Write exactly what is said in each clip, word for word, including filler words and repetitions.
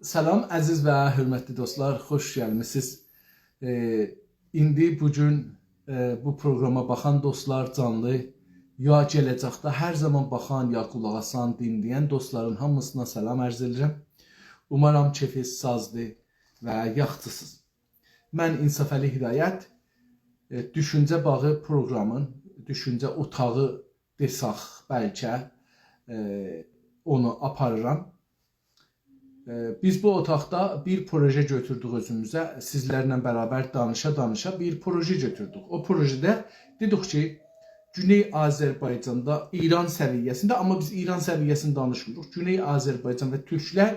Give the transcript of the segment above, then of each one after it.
سلام، عزیز و حؤرمتلی دوستلار، خوش گلمیسینیز. ائ، ایندی بو گون، ائ، بو پروگراما باخان دوستلار، جانلی، یا گله‌جکده هر زامان باخان، یا قولاق آسان، دینله‌ین دوستلارین هامیسینا سلام عرض ائدیرم. اومارام کئفینیز سازدیر و یاخشیسینیز. من انصافعلی هدایت، ائ، دوشونجه باغی پروگرامین، دوشونجه اوتاغی دئسک بلکه، ائ، اونو آپاریرام. ائ، بیز بو اوتاقدا بیر پروژه گؤتوردوک اؤزوموزه، سیزلرله برابر دانیشا-دانیشا بیر پروژه گؤتوردوک. او پروژه‌ده دئدیک کی، گونئی آذربایجاندا ایران سویه‌سینده، آمما بیز ایران سویه‌سینی دانیشمیریق. گونئی آذربایجان و تورکلر،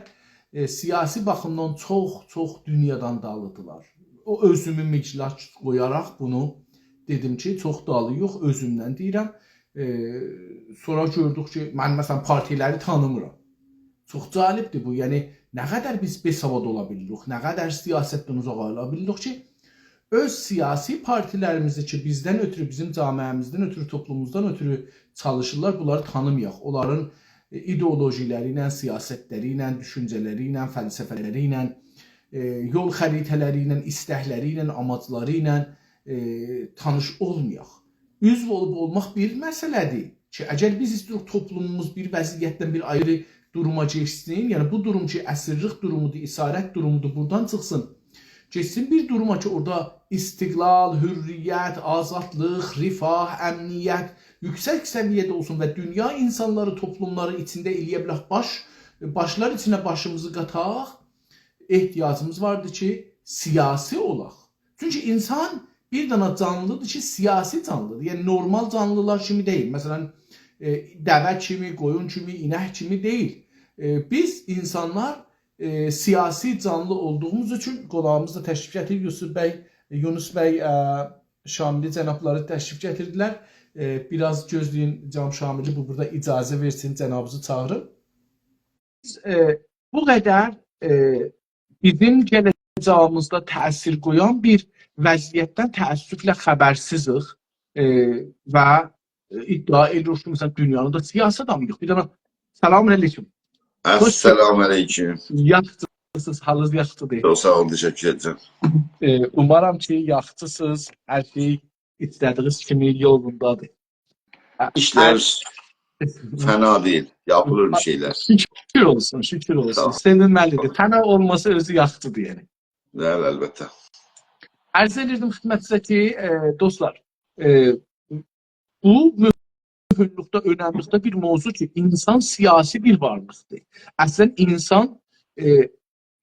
ائ، سیاسی باخیمدان چوخ، چوخ دونیادان دالیدیرلار. او اؤزومو مقیاس قویاراق بونو دئدیم کی، چوخ دالییوخ، اؤزومدن دئییرم. ائ، سونرا گؤردوک کی، من، مثلا، پارتیلری تانیمیرام. چوخ جالبدیر بو. یعنی، نه قدر بیز بی‌سواد اولا بیلیریک، نه قدر سیاستدن اوزاق اولا بیلیریک کی، اؤز سیاسی پارتیلریمیزی کی، بیزدن اؤترو، بیزیم جامعه‌میزدن اؤترو، توپلوموموزدان اؤترو چالیشیرلار، بونلاری تانیمایاق. اونلارین، ائ، ایدئولوژی‌لری ایله، سیاستلری ایله، دوشونجه‌لری ایله، فلسفه‌لری ایله، ائ، یول خریطه‌لری ایله، ایستکلری ایله، آماجلاری ایله، ائ، تانیش اولمایاق. عضو اولوب اولماق بیر مسئله‌دیر کی، اگر بیز ایسته‌ییریک توپلوموموز بیر وضعیتدن بیر آیری دوروما کئچسین، یعنی بو دوروم کی، اسیرلیک دورومودور، اسارت دورومودور، بورادان چیخسین. کئچسین بیر دوروما کی، اورادا استقلال، حریت، آزادلیق، رفاه، امنیت یوکسک سویه‌ده اولسون و دونیا اینسانلاری، توپلوملاری ایچینده ائله‌یه بیلک، باش، باشلار ایچینه باشیمیزی قاتاق، احتیاجیمیز واردیر کی، سیاسی اولاق. چونکی اینسان بیر دنه جانلیدیر کی، سیاسی جانلیدیر. یعنی، نورمال جانلیلار کیمی دئییل. مثلا، ائ، دوه کیمی، قویون کیمی، اینک کیمی دئییل. ائ، بیز اینسانلار، ائ، سیاسی جانلی اولدوغوموز اوچون قوناغیمیز دا تشریف گتیریر. یوسف بی، یونس بی، ائ، شاملی جنابلاری تشریف گتیردیلر. ائ، بیر آز گؤزله‌یین، جناب شاملی بو بورادا اجازه وئرسین، جنابینیزی چاغیریم. ائ، بو قدر، ائ، بیزیم گله‌جه‌ییمیزده تأثیر قویان بیر وضعیتدن تأسفله خبرسیزیک، ائ، و، ائ، ادعا ائدیریک کی، مثلا، دونیانین دا سیاسی آدامی یوخ. بیر دنه، سلام علیکم. خوش گل- السلام علیکم. یاخشیسینیز، حالینیز یاخشیدیر. چوخ ساغ اولون، تشکر ائدیرم. ائ، اومارام کی، یاخشیسینیز، هر شئی ایسته‌دیگینیز کیمی یولوندادیر. ایشلر فنا دئییل، یاپیلیر بیر شئیلر. شوکور اولسون، شوکور اولسون. ساغ اول. سئوینمه‌لیدیر. فنا اولماسی اؤزو یاخشیدیر، یعنی. بلی، البته. عرض ائدیردیم خدمتینیزه کی، ائ، دوستلار، ائ، بو مهملیکده، اؤنملیکده بیر موضوع کی، اینسان سیاسی بیر وارلیقدیر. اصلا، اینسان، ائ،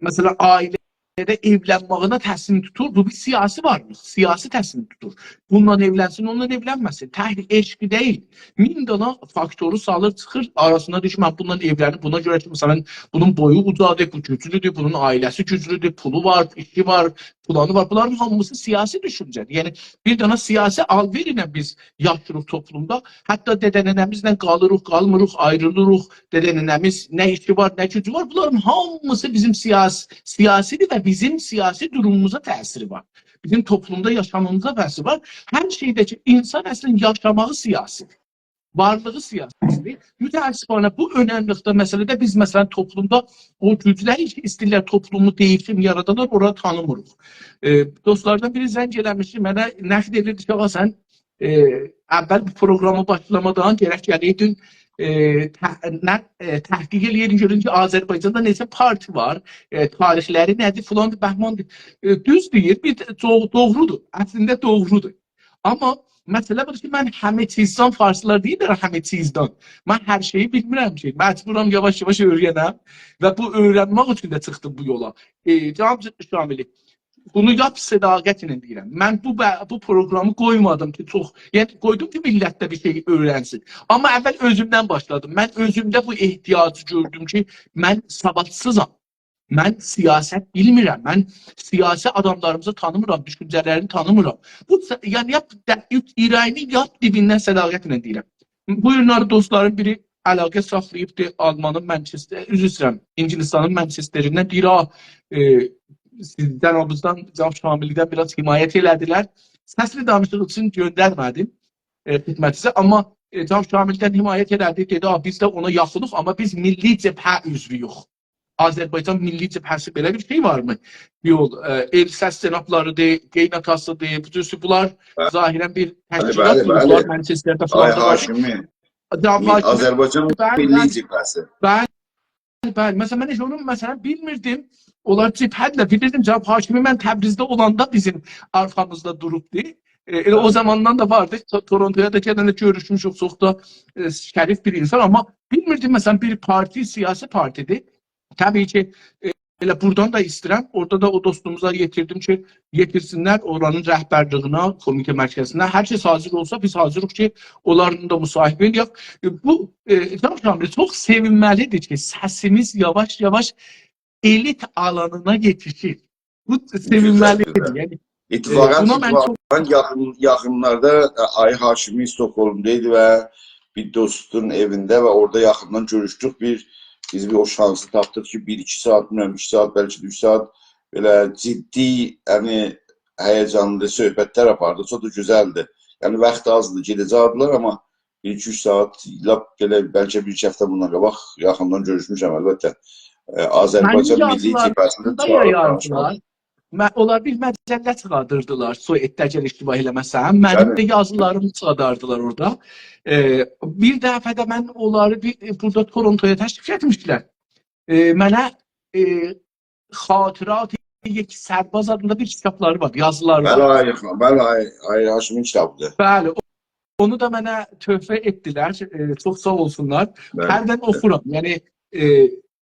مثلا، عائله‌ده ائولنمه‌یینه تصمیم توتور، بو بیر سیاسی وارلیق، سیاسی تصمیم توتور. بونونلا ائولنسین، اونونلا ائولنمه‌سین. تک عشق دئییل، مین دانا فاکتورو سالیر، چیخیر، آراسیندا دئییر کی، من بونونلا ائولنیم، بونا گؤره کی، مثلا، بونون بویو اوجادیر، بو گوجلودور، بونون عائله‌سی گوجلودور، پولو وار، ایشی وار، پلانی وار. بونلارین هامیسی سیاسی دوشونجه‌دیر. یعنی، بیر دانا سیاسی آل‌وئر ایله بیز یاشاییریق توپلومدا. حتی دده-ننه‌میزله قالیریق، قالمیریق، آیریلیریق. دده-ننه‌میز نه ایشی وار، نه گوجو وار. بونلارین هامیسی بیزیم سیاس-، سیاسیدیر و بیزیم سیاسی دوروموموزا تأثیری وار. بیزیم توپلومدا یاشامامیزا تأثیری وار. هر شئیده کی، اینسان اصلا یاشاماغی سیاسیدیر. وارلیغی سیاسیدیر. متأسفانه بو اؤنملیکده مسئله‌ده بیز، مثلا، توپلومدا او گوجلر کی، ایسته‌ییرلر توپلومو دییشیم یارادالار، اورانی تانیمیریق. ائ، دوستلاردان بیری زنگ ائله‌میشدی، منه نقد ائدیردی کی، «آغا، سن، ائ، اول بو پروگراما باشلامادان گرک گله‌یدین، ائ، ته-، نه، ائ، تحقیق ائله‌یه‌یدین، گؤرون کی، آذربایجاندا نئچه پارتی وار، ائ، تاریخلری نه‌دیر، فلاندیر، بهماندیر.» ائ، دوز دئییر، بیر ده دو-، دوغرودور، اصلینده دوغرودور. آمما مسئله بودور کی، من همه چیزدان، فارسلار دئییرلر همه چیزدان. من هر شئیی بیلمیرم کی، مجبورام یاواش-یاواش اؤیرنم و بو اؤیرنمک اوچون ده چیخدیم بو یولا. ائ، جناب شاملی، بونو لاپ صداقتله دئییرم. من بو ب-، بو پروگرامی قویمادیم کی، چوخ، یعنی قویدوم کی، میللت ده بیر شئی اؤیرنسین. آمما اول اؤزومدن باشلادیم. من اؤزومده بو احتیاجی گؤردوم کی، من سوادسیزام. من سیاست بیلمیرم. من سیاسی آداملاریمیزی تانیمیرام، دوشونجه‌لرینی تانیمیرام. بو س-، یعنی، لاپ ده-، اوره‌ییمین لاپ دیبیندن صداقتله دئییرم. بو گونلری دوستلارین بیری علاقه ساخلاییبدی آلمانین منچستر، عذر ایسته‌ییرم، انگلستانین منچستریندن، دئییر، «آ، ائ، سیز جنابینیزدان، جناب شاملی‌دن بیر آز حمایت ائله‌دیلر.» سسلی دانیشیق اوچون گؤندرمه‌دیم، ائ، خدمتینیزه. آمما، ائ، جناب شاملی‌دن حمایت ائله‌دی، دئدی، «آ، بیز ده اونا یاخینیق، آمما بیز میللی جبهه عضویوک.» آذربایجان میللی جبهه‌سی، بئله بیر شئی وارمی؟ یول، ائ، ائل سس جنابلاری‌دیر، قئیناتاسی‌دیر، بو جورسو بونلار، بلی. ظاهراً بیر، بلی، تشکیلات، بلی، قوروبلار، بلی. منچسترده، آی فلاندا وار. هاشمی، جناب می-، هاشمی، آذربایجان، بلی، میللی، بلی. جبهه‌سی. بلی، بلی. مثلاً، من هئچ اونو، مثلاً، بیلمیردیم. اونلار جبهه‌دیرلر. بیلیردیم، جناب هاشمی، من تبریزده اولاندا بیزیم آرخامیزدا دوروبدو. ائ، ائله او، بلی. زاماندان دا واردی. تو-، تورونتویا دا گلنده گؤروشموشوک، چوخ دا، ائ، شریف بیر اینسان، آمما بیلمیردیم، مثلاً، بیر پارتی، سیاسی پارتی‌دیر. طبیعی کی، ائ، ائله بورادان دا ایسته‌ییرم، اورادا دا او دوستوموزا یئتیردیم کی، یئتیرسینلر اورانین رهبرلیگینه، کمیته مرکزینه. هر کس حاضر اولسا، بیز حاضریق کی، اونلارلا دا مصاحبه ائله‌یک. ائ، بو، ائ، جناب شاملی، چوخ سئوینمه‌لی‌دیر کی، سسیمیز یاواش-یاواش ائلیت آلانینا یئتیشیر. بو، گؤزل، سئوینمه‌لی‌دیر. گؤزل. یعنی، ائ، اتفاقاً، بونا من چوخ، اتفاقاً یاخین، یاخینلاردا، ائ، آی هاشمی استکهلمدا ایدی و بیر دوستون ائوینده و اورادا یاخیندان گؤروشدوک. بیر، بیز بیر او شانسی تاپدیق کی، بیر، ایکی ساعات، بیلمیرم، اوچ ساعات، بلکه ده اوچ ساعات بئله جدی، یعنی، هیجانلی صحبت‌لر آپاردیق. چوخ دا گؤزلدی. یعنی، واخت آزدی، گئده‌جکدیلر، آمما بیر ایکی اوچ ساعات، لاپ بئله، بلکه بیر ایکی هفته بوندان قاباق یاخیندان گؤروشموشم، البته. ائ، آذربایجان میللی جبهه‌سینین چاغیریب دانیشیق. منیم یازیلاریم یاخینلاردا یا یازیلار، من، اونلار بیر مجله چیخاردیردیلار، سویئتده، اگر اشتباه ائله‌مه‌سم. منیم، بلی. ده یازیلاریمی چیخارداردیلار اورادا. ائ، بیر دفعه ده من اونلاری بیر، بورادا تورونتویا تشریف گتیرمیشدیلر. ائ، منه، ائ، خاطرات یک سرباز آدیندا بیر کیتابلاری وار، یازیلاری وار. بلی، آی، بلی، آی، آی هاشمین کیتابی‌دیر. بلی، او-، اونو دا منه تحفه ائتدیلر. ائ، چوخ ساغ اولسونلار. بلی. هردن اوخورام. یعنی، ائ،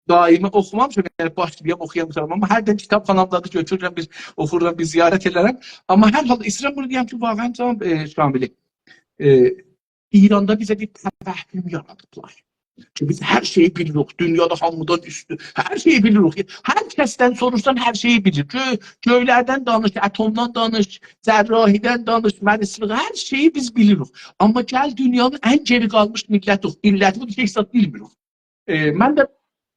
دائمی اوخومامیشام، یعنی باشلایام، اوخویام، قوتارام. آمما هردن کیتابخانامدا دا گؤتورورم، بیر اوخورام، بیر زیارت ائلرم. آمما هر حالدا ایسته‌ییرم بونو دئیم کی، واقعاً جناب، ائ، شاملی، ائ، ایراندا بیزه بیر توهم یارادیبلار. کی، بیز هر شئیی بیلیریک، دونیادا هامیدان اوستون، هر شئیی بیلیریک. هر کسدن سوروشسان، هر شئیی بیلیر. گؤ-، گؤیلردن دانیش، اتمدن دانیش، جراحی‌دن دانیش، مریضچیلیغی، هر شئیی بیز بیلیریک. آمما گل دونیانین ان گئری قالمیش میللتی‌یوخ. علتی بودور کی، هئچ زاد بیلمیریک. ائ، من ده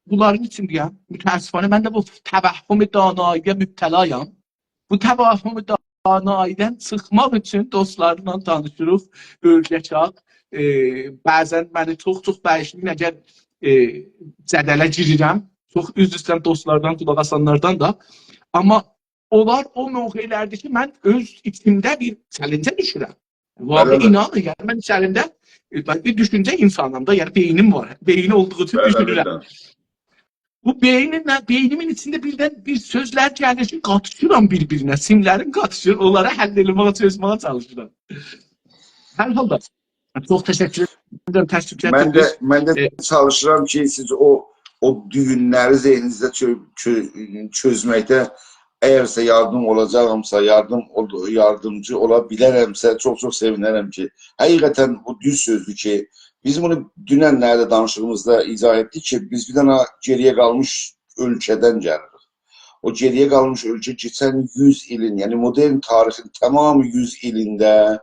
بونلارین ایچینده‌یم. متأسفانه، من ده بو توهم دانایی‌یه مبتلایام. بو توهم دانایی‌دن چیخماق اوچون دوستلارلا دانیشیریق، اؤیره‌شک. ائ، بعضاً منی چوخ-چوخ باغیشلایین، اگر، ائ، جدله گیریرم. چوخ عذر ایسته‌ییرم دوستلاردان، قولاق آسانلاردان دا. آمما اونلار او موقع‌لردیر کی، من اؤز ایچیمده بیر چلنجه دوشورم. واقعاً، بلی، بلی. اینانین، یعنی، من ایچریمده، ائ، من بیر دوشونجه اینسانام دا، یعنی بئینیم وار. بئینی اولدوغو اوچون، بلی، دوشونورم. بلی. بو بئینیمله، بئینیمین ایچینده بیردن بیر سؤزلر گلیر کی، قاتیشیرام بیر-بیرینه، سیملریم قاتیشیر، اونلاری حل ائله‌مه‌یه، چؤزمه‌یه چالیشیرام. هر حالدا، چوخ تشکر ائدیرم، تشریف گتیردینیز. من ده، من ده، ائ، چالیشیرام کی، سیز او، او دویونلری ذهنینیزده چؤ-، چؤ-، چؤزمکده اگرسه یاردیم اولاجاغیمسا، یاردیم اول-، یاردیمجی اولا بیلرمسه، چوخ-چوخ سئوینرم کی، حقیقتاً بو دوز سؤزدور کی، بیز بونو دونن‌لری ده دانیشیغیمیزدا ایضاح ائتدیک کی، بیز بیر دنه گئری‌یه قالمیش اؤلکه‌دن گلیریک. او گئری‌یه قالمیش اؤلکه کئچن یوز ایلین، یعنی مدرن تاریخین تمام یوز ایلینده،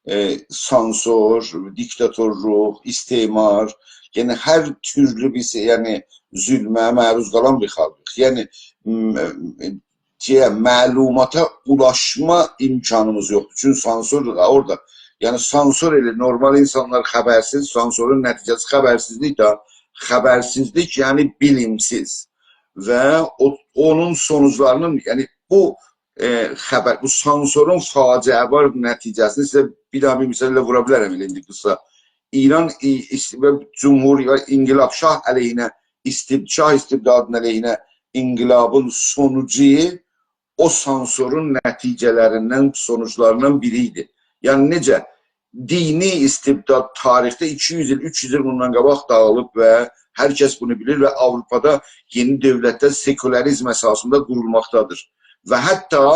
ائ، سانسور، دیکتاتورلوق، استعمار، یعنی هر تورلو بیر شئی، یعنی ظلمه معروض قالان بیر خالقیق. یعنی، م-، شئیه، معلوماتا اولاشما امکانیمیز یوخدور. چونکی سانسوردور دا اورادا. یعنی سانسور ائله نورمال اینسانلار خبرسیز، سانسورون نتیجه‌سی خبرسیزلیک ده، خبرسیزلیک یعنی بیلیمسیز. و او، اونون سونوجلارینین، یعنی بو، ائ، خبر، بو سانسورون فاجعه‌وار نتیجه‌سینی سیزه بیر داها بیر مثال ایله وورا بیلرم ائله ایندی قیسا. ایران ای-، ایس-، و جمهوری-، و انقلاب شاه علیهینه، استب-، شاه استبدادینین علیهینه انقلابین سونوجو او سانسورون نتیجه‌لریندن، سونوجلاریندان بیری ایدی. یعنی نئجه دینی استبداد تاریخده ایکی یوز ایل، اوچ یوز ایل بوندان قاباق داغیلیب و هر کس بونو بیلیر و آوروپادا یئنی دؤولتلر سکولاریزم اساسیندا قورولماقدادیر. و حتی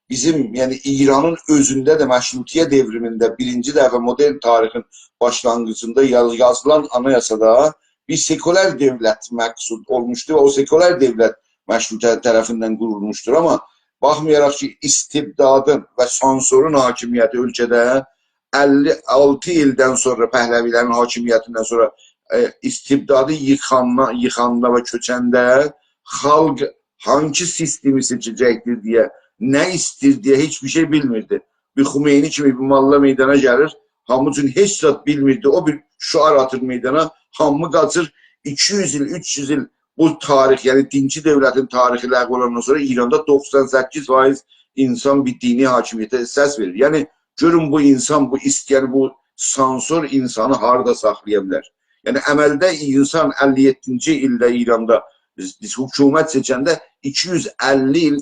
بیزیم، یعنی ایرانین اؤزونده ده مشروطیه دئوریمینده بیرینجی دفعه مدرن تاریخین باشلانغیجیندا یاز-، یازیلان آنایاسادا بیر سکولار دؤولت مقصود اولموشدو و او سکولار دؤولت مشروطه طرفیندن قورولموشدور. آمما باخمایاراق کی، استبدادین و سانسورون حاکمیتی اؤلکه‌ده اللی آلتی ایلدن سونرا، پهلوی‌لرین حاکمیتیندن سونرا، ائ، استبدادی ییخاندا، ییخاندا و کؤچنده خالق هانسی سیستمی سئچه‌جکدیر دئیه، نه ایسته‌ییر دئیه هئچ بیر شئی بیلمیردی. بیر خمینی کیمی بیر ماللا میدانا گلیر، هامی اوچون هئچ زاد بیلمیردی. او بیر شعار آتیر میدانا، هامی قاچیر، ایکی یوز ایل، اوچ یوز ایل بو تاریخ، یعنی دینچی دؤولتین تاریخی لغو اولاندان سونرا ایراندا دوخسان سککیز فایز اینسان بیر دینی حاکمیته سس وئریر. یعنی گؤرون بو اینسان، بو ایست-، یعنی بو سانسور اینسانی هاردا ساخلایا بیلر؟ یعنی عملده اینسان اللی یئددینجی ایلده ایراندا بیز، بیز حکومت سئچنده ایکی یوز اللی ایل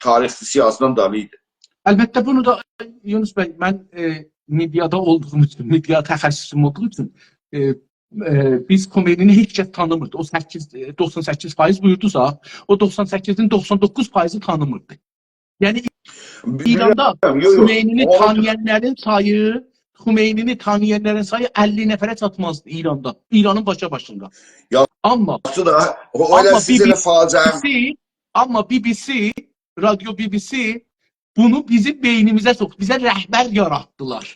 تاریخ سیاسیدن دالی ایدی. البته، بونو دا، یونس بی، من، ائ، مئدیادا اولدوغوم اوچون، مئدیا تخصصوم اولدوغو اوچون، ائ، ائ، بیز خمینی‌نی هئچ کس تانیمیردی. او سککیز، ائ، دوخسان سککیز فایز بویوردوسا، او دوخسان سککیزین دوخسان دوققوز فایزی تانیمیردی. یعنی ایراندا، بیلیرم، یوخ، یوخ، خمینی‌نی اونو تانییانلارین سایی، خمینی‌نی تانییانلارین سایی اللی نفره چاتمازدی ایراندا. ایرانین باشا باشیندا. یا، آمما، یاخشی دا، او، او ائله آمما سیز ائله بی بی سی، فاجعه، آمما بی بی سی، رادیو بی بی سی بونو بیزیم بئینیمیزه سوخدو. بیزه رهبر یاراتدیلار.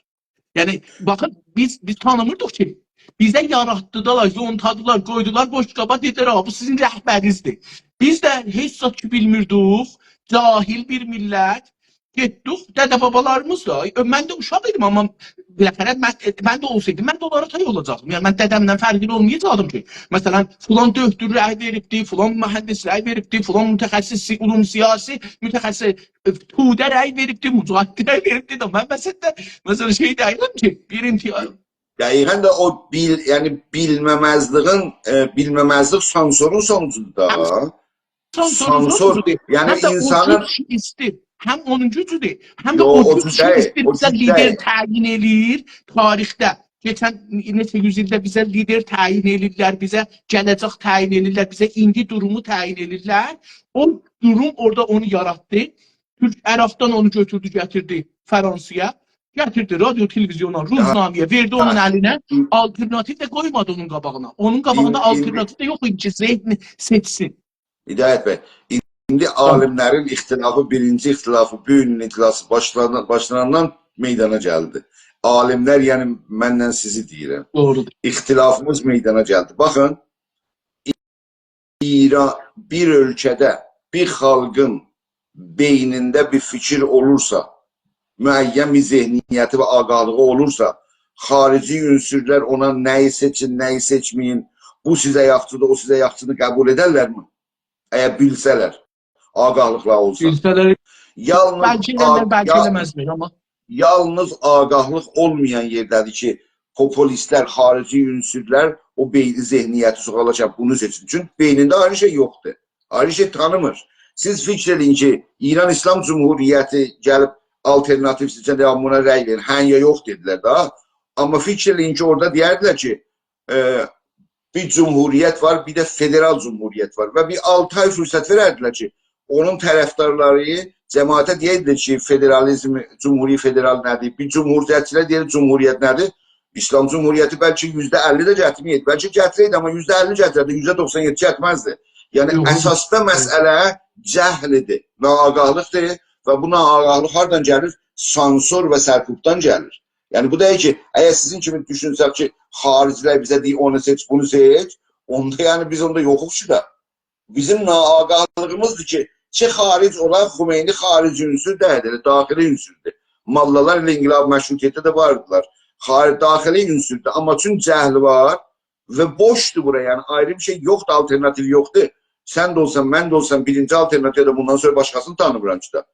یعنی، باخین، بیز، بیز تانیمیردیق کی، بیزه یاراتدیلار، یونتادیلار، قویدولار بوشقابا، دئدیلر: «آ، بو سیزین رهبرینیزدیر.» بیز ده هئچ زاد کی بیلمیردیک، جاهل بیر میللت، گئتدیک، دده-بابالاریمیز دا، من ده اوشاق ایدیم، آمما بالاخره من، من ده اولسایدیم، من ده اونلارا تای اولاجاقدیم. یعنی، من دده‌مدن فرقلی اولمایاجاقدیم کی، مثلا، فلان دؤکتور رأی وئریبدی، فلان مهندس رأی ویریبدی، فلان متخصص، علوم سیاسی متخصص، ائ، توده رأی وئریبدی، مجاهد رأی وئریبدی ده، من مثلا، مثلا، شئی دئییرم کی، بیر امتیاز. دقیقا دا او بیل-، یعنی بیلمه‌مزلیگین، ائ، بیلمه‌مزلیک سانسورون سونوجودور دا. هم سانسورون سانسور، سونوجودور، یعنی هم ده او اینسانین جور کی ایستیر، هم اونون گوجودور، هم ده یوخ، او او جور جور کی دئییل، ایستیر او بیزه جور لیدر دئییل. تعیین ائله‌ییر تاریخده. کئچن نئچه یوز ایلده بیزه لیدر تعیین ائله‌ییرلر، بیزه گله‌جک تعیین ائله‌ییرلر، بیزه ایندی دورومو تعیین ائله‌ییرلر. او دوروم اورادا اونو یاراتدی. تورک عراقدان اونو گؤتوردو، گتیردی فرانسایا. گتیردی رادیو، تلویزیونا، روزنامه‌یه، وئردی اونون هه. الینه. آلترناتیو ده قویمادی اونون قاباغینا. اونون قاباغیندا این-، این-، آلترناتیو ده یوخ ایدی کی، ذهنی سئچسین. هدایت بی، ایندی عالیملرین اختلافی، بیرینجی اختلافی، بو گونون اجلاسی باشلانا-، باشلاناندان میدانا گلدی. عالیملر، یعنی منله سیزی دئییرم. دوغرودور. اختلافیمیز میدانا گلدی. باخین، ایران، بیر اؤلکه‌ده بیر خالقین بئینینده بیر فیکیر اولورسا، معین بیر ذهنیتی و آگاهلیغی اولورسا، خارجی عنصرلر اونا نه‌یی سئچین، نه‌یی سئچمه‌یین، بو سیزه یاخشیدیر، او سیزه یاخشیدیر قبول ائدرلرمی؟ اگر بیلسه‌لر، آگاهلیقلاری اولسا. بیلسه‌لر، یالنیز بلکه ائلرلر، آگ-، بلکه یا-، ائله‌مزلر، آمما یالنیز آگاهلیق اولمایان یئرده‌دیر کی، پوپولیستلر، خارجی عنصرلر او بئینی، ذهنیتی سوغالاشان بونو سئچیر. چونکی بئینینده آیری شئی یوخدور. آیری شئی تانیمیر. سیز فیکر ائدین کی، ایران ایسلام جمهوریتی گلیب آلترناتیو سئچنده، «یا بونا رأی وئرین، هه یا یوخ» دئدیلر دا. آمما فیکر ائله‌یین کی، اورادا دئیردیلر کی، ائ، بیر جمهوریت وار، بیر ده فدرال جمهوریت وار. و بیر آلتی آی فرصت وئرردیلر کی، اونون طرفدارلاری جماعته دئیردیلر کی، فدرالیزم، جمهوری فدرال نه‌دیر؟ بیر جمهوریتچیلر دئییر، جمهوریت نه‌دیر؟ ایسلام جمهوریتی بلکه یوزده اللی ده گتیرمه‌یه‌یدی. بلکه گتیره‌یدی، آمما یوزده اللی گتیرردی، یوزده دوخسان یئددی گتیرمزدی. یعنی، یوخ، یوخ. اساسدا مسئله جهلدیر، ناآگاهلیقدیر و بو ناآگاهلیق هاردان گلیر؟ سانسور و سرکوبدان گلیر. یعنی، بو دئییل کی، اگر سیزین کیمی دوشونسک کی، خارجیلر بیزه دئییر، «اونو سئچ، بونو سئچ»، اوندا، یعنی، بیز اوندا یوخوق کی دا. بیزیم ناآگاهلیغیمیزدیر کی، چه خارج اولا، خمینی خارجی عنصر دئییل، ائله داخلی عنصردور. ماللالار ائله انقلاب مشروطیتده ده واردیلار. خار-، داخلی عنصردور. آمما چون جهل وار و بوشدور بورا، یعنی آیری بیر شئی یوخدور، آلترناتیو یوخدور. سن ده اولسان، من ده اولسام، بیرینجی آلترناتیو دا بوندان سونرا باشقاسینی تانیمیرام کی دا.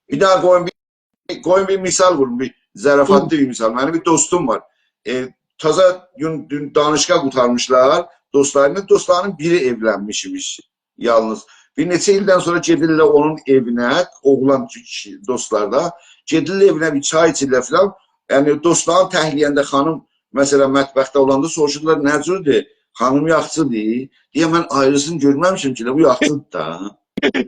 بیر دانا قویون بیر قویون بیر مثال ووروم، بیر ظرافتلی بیر مثال. منیم بیر دوستوم وار. ائ، تازا گون، دون دانشگاه قوتارمیشلار. دوستلاری‌نین، دوستلاری‌نین بیری ائولنمیش ایمیش یالنیز. بیر نئچه ایلدن سونرا گئدیرلر اونون ائوینه، اوغلان کیشی، دوستلار دا. گئدیرلر ائوینه، بیر چای ایچیرلر فلان. یعنی، دوستلارین تکلیینده خانیم، مثلا، مطبخده اولاندا سوروشورلار: «نه جوردور؟ خانیم یاخچیدیر؟» دئییر: «من آیریسینی گؤرمه‌میشم کی، ائله بو یاخچیدیر دا.»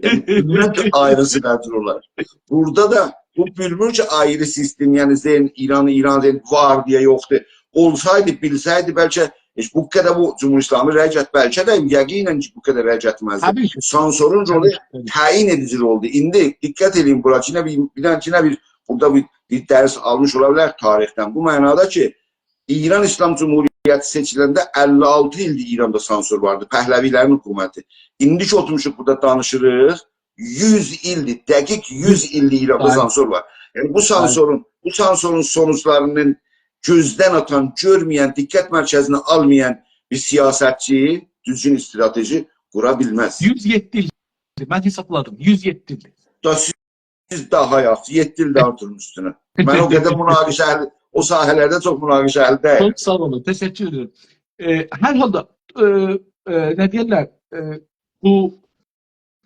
یعنی، بیلمیرم کی، آیریسی نه جور اولار. بورادا دا بو بیلمیر کی، آیری سیستم، یعنی ذهن، ایران، ایران ذهن وار دئیه یوخدور. اولسایدی، بیلسه‌یدی، بلکه هئچ بو قدر بو جمهوری اسلامی رأی گت-، بلکه ده یقیناً کی، بو قدر رأی گتمزدی. طبیعی کی. سانسورون رولو، طبیعی کی، طبیعی کی. تعیین ائدیجی رولدور. ایندی دقت ائله‌یین بورا کی، یئنه بیر، بیر دانا کی، نه بیر، بورادا بیر، بیر درس آلمیش اولا بیلر تاریخدن. بو معنادا کی، ایران ایسلام جمهوریتی سئچیلنده اللی آلتی ایلدیر ایراندا سانسور واردی، پهلوی‌لرین حکومتی. ایندی کی اوتورموشوق بورادا دانیشیریق، یوز ایلدیر، دقیق یوز ایلدیر ایراندا بلی. سانسور وار. یعنی بو بلی. سانسورون، بو سانسورون سونوجلارینین گؤزدن آتان، گؤرمه‌ین، دقت مرکزینه آلمایان بیر سیاستچی، دوزگون استراتژی قورا بیلمز. یوز یئددی ایلدیر. من حسابلادیم. یوز یئددی ایلدیر. دا سیز داها یاخشی، یئددی ایل داها دوروم اوستونه. من او قدر مناقشه‌لی، او ساحه‌لرده چوخ مناقشه‌لی دئییل. چوخ ساغ اولون، تشکر ائدیرم. ائ، هر حالدا، ائ، ائ، نه دئیرلر، ائ، بو،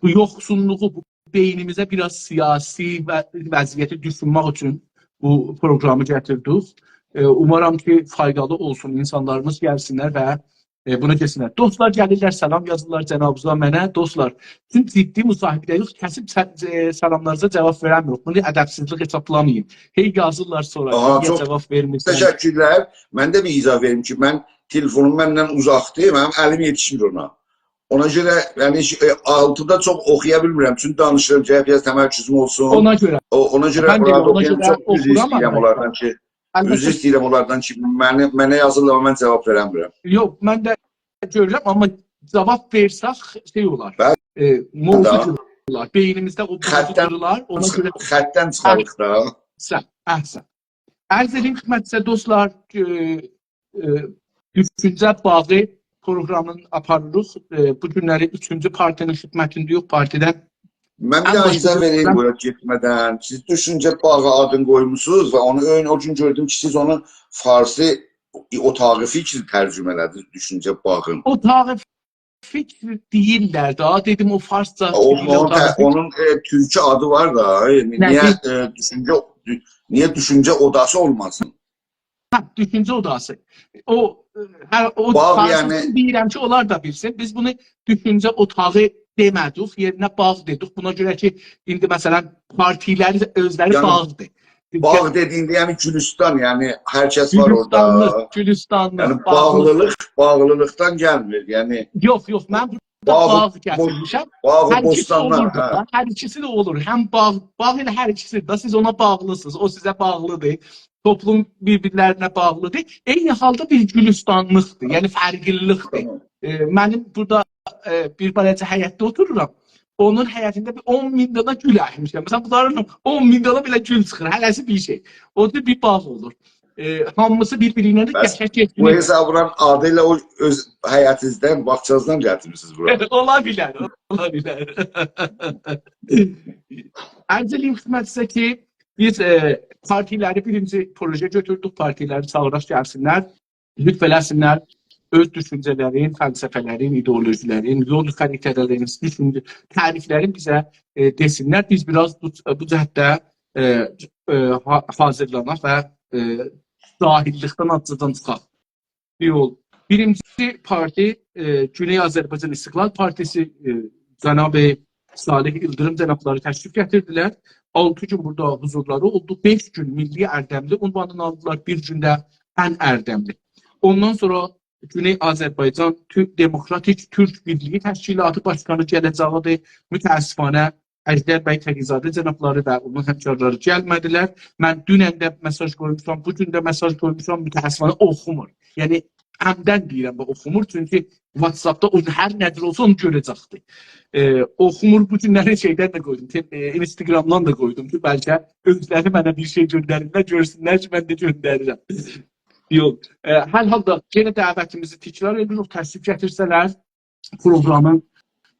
بو یوخسونلوغو، بو بئینیمیزه بیر آز سیاسی و وضعیتی دوشونمک اوچون بو پروگرامی گتیردیک. ائ، اومارام کی، فایدالی اولسون، اینسانلاریمیز گلسینلر و ائ، بونو کئچسینلر. دوستلار گلیرلر، سلام یازیرلار جنابینیزا، منه. دوستلار، چون جدی مصاحبه‌ده یوخ، کسیب س-، ائ، سلاملارینیزا جواب وئرنمیریک. بونو ادبسیزلیک حسابلامایین. هئی یازیرلار سونرا، آها، نییه چوخ جواب وئرمیرسن؟ تشکرلر. من ده بیر ایضاح وئریم کی، من تلفونوم مندن اوزاقدیر، منیم الیم یئتیشمیر اونا. اونا گؤره، یعنی، ائ، آلتیدا چوخ اوخویا بیلمیرم، چونکی دانیشیرام، گرک بیر آز تمرکزوم اولسون. اونا گؤره. او، اونا گؤره من ده اورادا اونا اوخویاندا گؤره چوخ عذر اوخورام ایسته‌ییرم آخی. اونلاردان کی، البته. عذر ایسته‌ییرم اونلاردان کی، منه، منه یازیرلار، من جواب وئرنمیرم. یوخ، من ده گؤرورم، آمما جواب وئرسک شئی اولار. بلی. ائ، موضوع دا. قیریلار. بئینیمیزده او موضوع خطدن قیریلار. اونا چیخ-، گؤره خطدن چیخاریق دا. احسن، احسن. عرض ائدیم خدمتینیزه دوستلار، ائ، ائ، دوشونجه باغی پروگرامینی آپاریریق. ائ، بو گونلری اوچونجو پارتی‌نین خدمتینده‌ییک، پارتی‌دن. من بیر ان داها باشدا ایضاح وئریم گؤتورورم. بورا گئتمه‌دن. سیز دوشونجه باغی آدینی قویموسونوز و اونو اؤن، او گون گؤردوم کی، سیز اونو فارسی اتاق فکر ترجمه ائله‌دینیز، دوشونجه باغین. اتاق فکر دئییرلر دا، دئدیم او فارسجا او، دئییرلر، اونون، اتاق ته-، فکر. اونون، ائ، تورکی آدی وار دا، ائ، نییه، نه‌دیر؟ ائ، دوشونجه، دو-، نییه دوشونجه اوداسی اولماسین؟ هه، دوشونجه اوداسی. او، ائ، هه، او باغ، فارسجا یعنی دئییرم کی، اونلار دا بیلسین. بیز بونو دوشونجه اوتاغی دئمه‌دیک، یئرینه باغ دئدیک. بونا گؤره کی، ایندی مثلا پارتی‌لری اؤزلری یعنی باغدیر. باغ دئدیگینده، یعنی گولوستان، یعنی هر کس وار اورادا. گولوستانلیق، گولوستانلیق، یعنی باغلیق. باغلیلیق، باغلیلیقدان گلمیر. یعنی یوخ، یوخ، من بورادا باغ، باغ بوس-، گتیرمیشم. باغ و هر ایکیسی بوستانلار، اولور دا، هه. هر ایکیسی ده اولور. هم باغ، باغ ائله هر ایکیسی ده، سیز اونا باغلیسینیز، او سیزه باغلیدیر. توپلوم بیر-بیرلرینه باغلیدیر. عینی حالدا بیر گولوستانلیقدیر، یعنی فرقلیلیکدیر. تامام. ائ، منیم بورادا، ائ، بیر بالاجا حیطده اوتورورام. اونون حیطینده بیر اون مین دانا گول اکمیشم. مثلا، بونلارین اون مین دانا بئله گول چیخیر. هره‌سی بیر شئی. او دا بیر باغ اولور. ائ، هامیسی بیر-بیری ایله ده بس قشنگ بو گئتمیر. حسابلا آدی ائله او اؤز حیطینیزدن، باغچانیزدان گتیرمیسینیز بورا. اولا بیلر، اولا بیلر. عرض ائدیم خدمتینیزه کی، بیز، ائ، پارتی‌لری بیرینجی پروژه گؤتوردوک، پارتی‌لری چاغیراق گلسینلر، لطف ائله‌سینلر، اؤز دوشونجه‌لرین، فلسفه‌لرین، ایدئولوژی‌لرین، یول خریطه‌لرین، دوشونجه، تعریف‌لرین بیزه، ائ، دئسینلر. بیز بیر آز بو، بو جهتده، ائ، ائ، حا-، حاضیرلاناق و، ائ، جاهیللیکدن آزجادان چیخاق. یول. بیرینجی پارتی، ائ، گونئی آذربایجان استقلال پارتیسی، ائ، جناب صالح ایلدیریم جنابلاری تشریف گتیردیلر. آلتی گون بورادا حضورلاری اولدو. بئش گون میللی اردملی عنوانینی آلدیلار. بیر گون ده ان اردملی. اوندان سونرا گونئی آذربایجان تو-، دموکراتیک تورک بیرلیگی تشکیلاتی باشقانی گله‌جکدیر. متأسفانه اژدر بی تقی‌زاده جنابلاری و اونون همکارلاری گلمه‌دیلر. من دونن ده مئساژ قویموشام، بو گون ده مئساژ قویموشام، متأسفانه اوخومور. یعنی عمداً دئییرم، باخ، اوخومور، چونکی واتساپدا او هر نه جور اولسا اونو گؤره‌جکدیر. ائ، اوخومور، بو گونلری شئیدن ده قویدوم، تئ-، ائ، اینستاگرامدان دا قویدوم کی، بلکه اؤزلری منه بیر شئی گؤندریرلر، گؤرسونلر کی، من ده گؤندریرم. یوخ، ائ، هر حالدا یئنه دعوتیمیزی تکرار ائدیریک، تشریف گتیرسه‌لر، پروگرامین،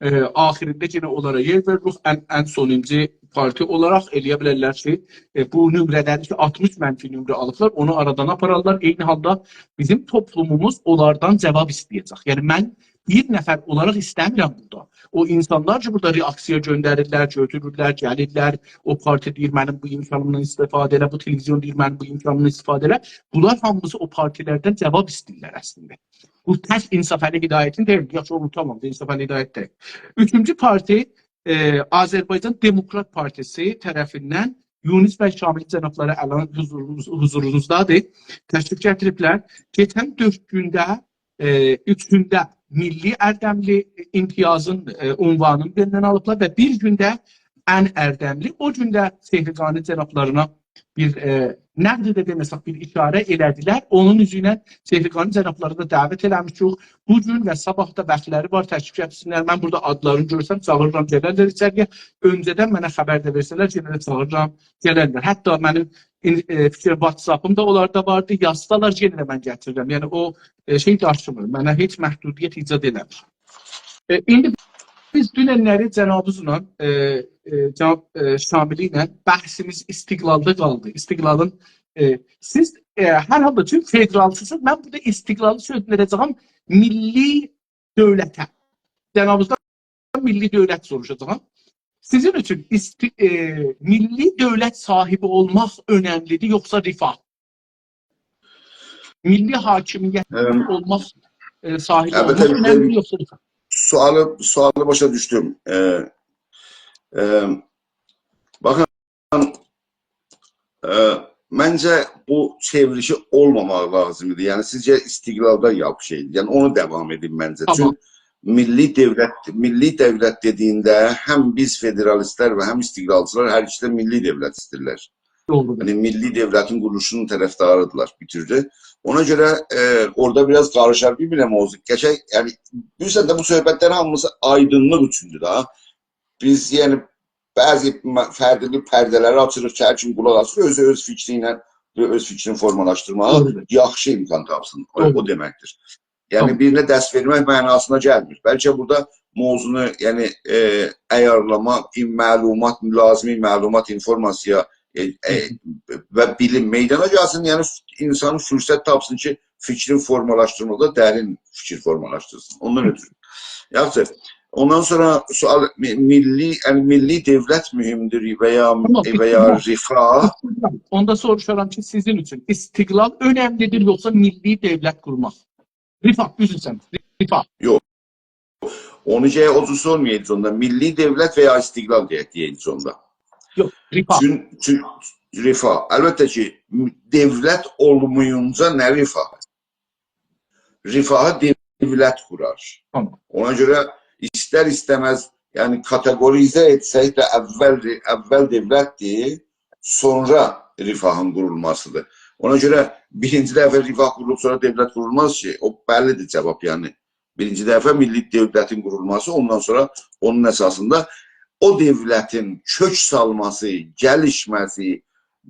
ائ، آخیرینده یئنه اونلارا یئر وئریریک. ان، ان سونونجو پارتی اولاراق ائلیه بیلرلر کی، ائ، بو نمره‌لری کی، آلتمیش منفی نمره آلیبلار، اونو آرادان آپارارلار. عینی حالدا بیزیم توپلوموموز اونلاردان جواب ایسته‌یه‌جک. یعنی، من بیر نفر اولاراق ایسته‌میرم بورادا. او اینسانلار کی، بورادا رئاکسیا گؤندریرلر، گؤتورورلر، گلیرلر، او پارتی دئییر، «منیم بو امکانیمدان استفاده ائله»، بو تلویزیون دئییر، «منیم بو امکانیمدان استفاده ائله». بونلار هامیسی او پارتی‌لردن جواب ایسته‌ییرلر اصلینده. بو تک انصافعلی هدایتین دئییل. یاخشی، اونو تامام، انصافعلی هدایت دئییل. اوچونجو پارتی، ائ، آذربایجان دموکرات پارتیسی طرفیندن یونس بی شاملی جنابلاری الان حضورونوز-، حضورونوزدادیر. تشریف گتیریبلر. کئچن دؤرد گونده، ائ، اوچونده میللی اردملی امتیازین، ائ، عنوانینی بندن آلیبلار و بیر گونده ان اردملی، او گون ده چهرگانی جنابلارینا بیر، ائ، نقد ده دئمه‌سک، بیر اشاره ائله‌دیلر. اونون اوزو ایله چهرگانی جنابلاری دا دعوت ائله‌میشیک. بو گون و صاباح دا واختلاری وار، تشریف گتیرسینلر. من بورادا آدلارینی گؤرسم، چاغیریرام، گلرلر ایچری‌یه. اؤنجه‌دن منه خبر ده وئرسه‌لر، یئنه ده چاغیریرام، گلرلر. حتی منیم این-، ائ، فیکیر واتساپیم دا اونلاردا واردی. یازسالار، یئنه ده من گتیریرم. یعنی، او، ائ، شئی داشیمیر. منه هئچ محدودیت ایجاد ائله‌میر. ائ، ایندی بیز دونن‌لری جنابینیزلا، ائ، ائ، جناب، ائ، شاملی ایله بحثیمیز استقلالدا قالدی. استقلالین، ائ، سیز، ائ، هر حالدا چون فدرالچی‌سینیز، من بورادا استقلالی سؤندوره‌جه‌یم میللی دؤولته. جنابینیزدان میللی دؤولت سوروشاجاغام. سیزین اوچون ایستی-، ائ، میللی دؤولت صاحیبی اولماق اؤنملی‌دیر، یوخسا رفاه؟ میللی حاکمیت ام، اولماق، ائ، صاحیبی البته اولماق اؤنملی‌دیر، یوخسا رفاه؟ سؤالی، سؤالی باشا دوشدوم. ائ، ائ، باخین، ائ، منجه بو چئوریشی اولماماق لازیمدیر. یعنی، سیزجه استقلالدا یاپیشایدی. یعنی، اونو داوام ائدین منجه. تامام. چونکی میللی دؤولت، میللی دؤولت دئدیگینده هم بیز فدرالیست‌لر و هم استقلالچی‌لار هر ایکیسی ده میللی دؤولت ایسته‌ییرلر. دوغرودور. یعنی، میللی دؤولتین قورولوشونون طرفداری‌دیرلار بوتؤوجه. اونا گؤره، ائ، اورادا بیر آز قاریشار بیر-بیرینه موضوع. قشنگ، یعنی، بیلیرسن ده بو صحبت‌لرین هامیسی آیدینلیق اوچوندور دا. بیز، یعنی، بعضی م-، فرقلی پرده‌لری آچیریق کی، هر کیم قولاق آسیر، اؤزو اؤز فیکری ایله و اؤز فیکرینی فورمالاشدیرماق دوغرودور. یاخشی امکان تاپسین. او، او دوغرودور. دئمکدیر. یعنی، تامام. بیرینه درس وئرمک معناسینا گلمیر. بلکه بورادا موضوعنو، یعنی، ائ، عیارلاماق، این معلومات، لازمی معلومات، اینفورماسیا، ائ، ائ، هی هی. و بیلیم میدانا گلسین، یعنی، اینسان فرصت تاپسین کی، فیکرین فورمالاشدیرمادا درین فیکیر فورمالاشدیرسین. اوندان اؤترو. یاخشی. اوندان سونرا سؤال، می-، میللی، یعنی میللی دؤولت مهم‌دور و یا، تامام، و یا استقلال. رفاه؟ استقلال. اوندا سوروشارام کی، سیزین اوچون استقلال اؤنملی‌دیر، یوخسا میللی دؤولت قورماق؟ رفاه، عذر ایسته‌ییرم، رفاه. یوخ. اونو گرک او جور سورمایایدینیز اوندا. میللی دؤولت و یا استقلال دئیک، دئیه‌یدینیز اوندا. یوخ، رفاه. چون، چون رفاه. البته کی، دؤولت اولمایینجا نه رفاه؟ رفاهی دؤولت قورار. تامام. اونا گؤره ایستر-ایسته‌مز، یعنی، کاتئقوریزه ائتسک ده اول، اول دؤولت‌دیر، سونرا رفاهین قورولماسی‌دیر. اونا گؤره بیرینجی دفعه رفاه قورولوب، سونرا دؤولت قورولماز کی، او بللی‌دیر جاواب، یعنی. بیرینجی دفعه میللی دؤولتین قورولماسی، اوندان سونرا اونون اساسیندا او دؤولتین کؤک سالماسی، گلیشمه‌سی،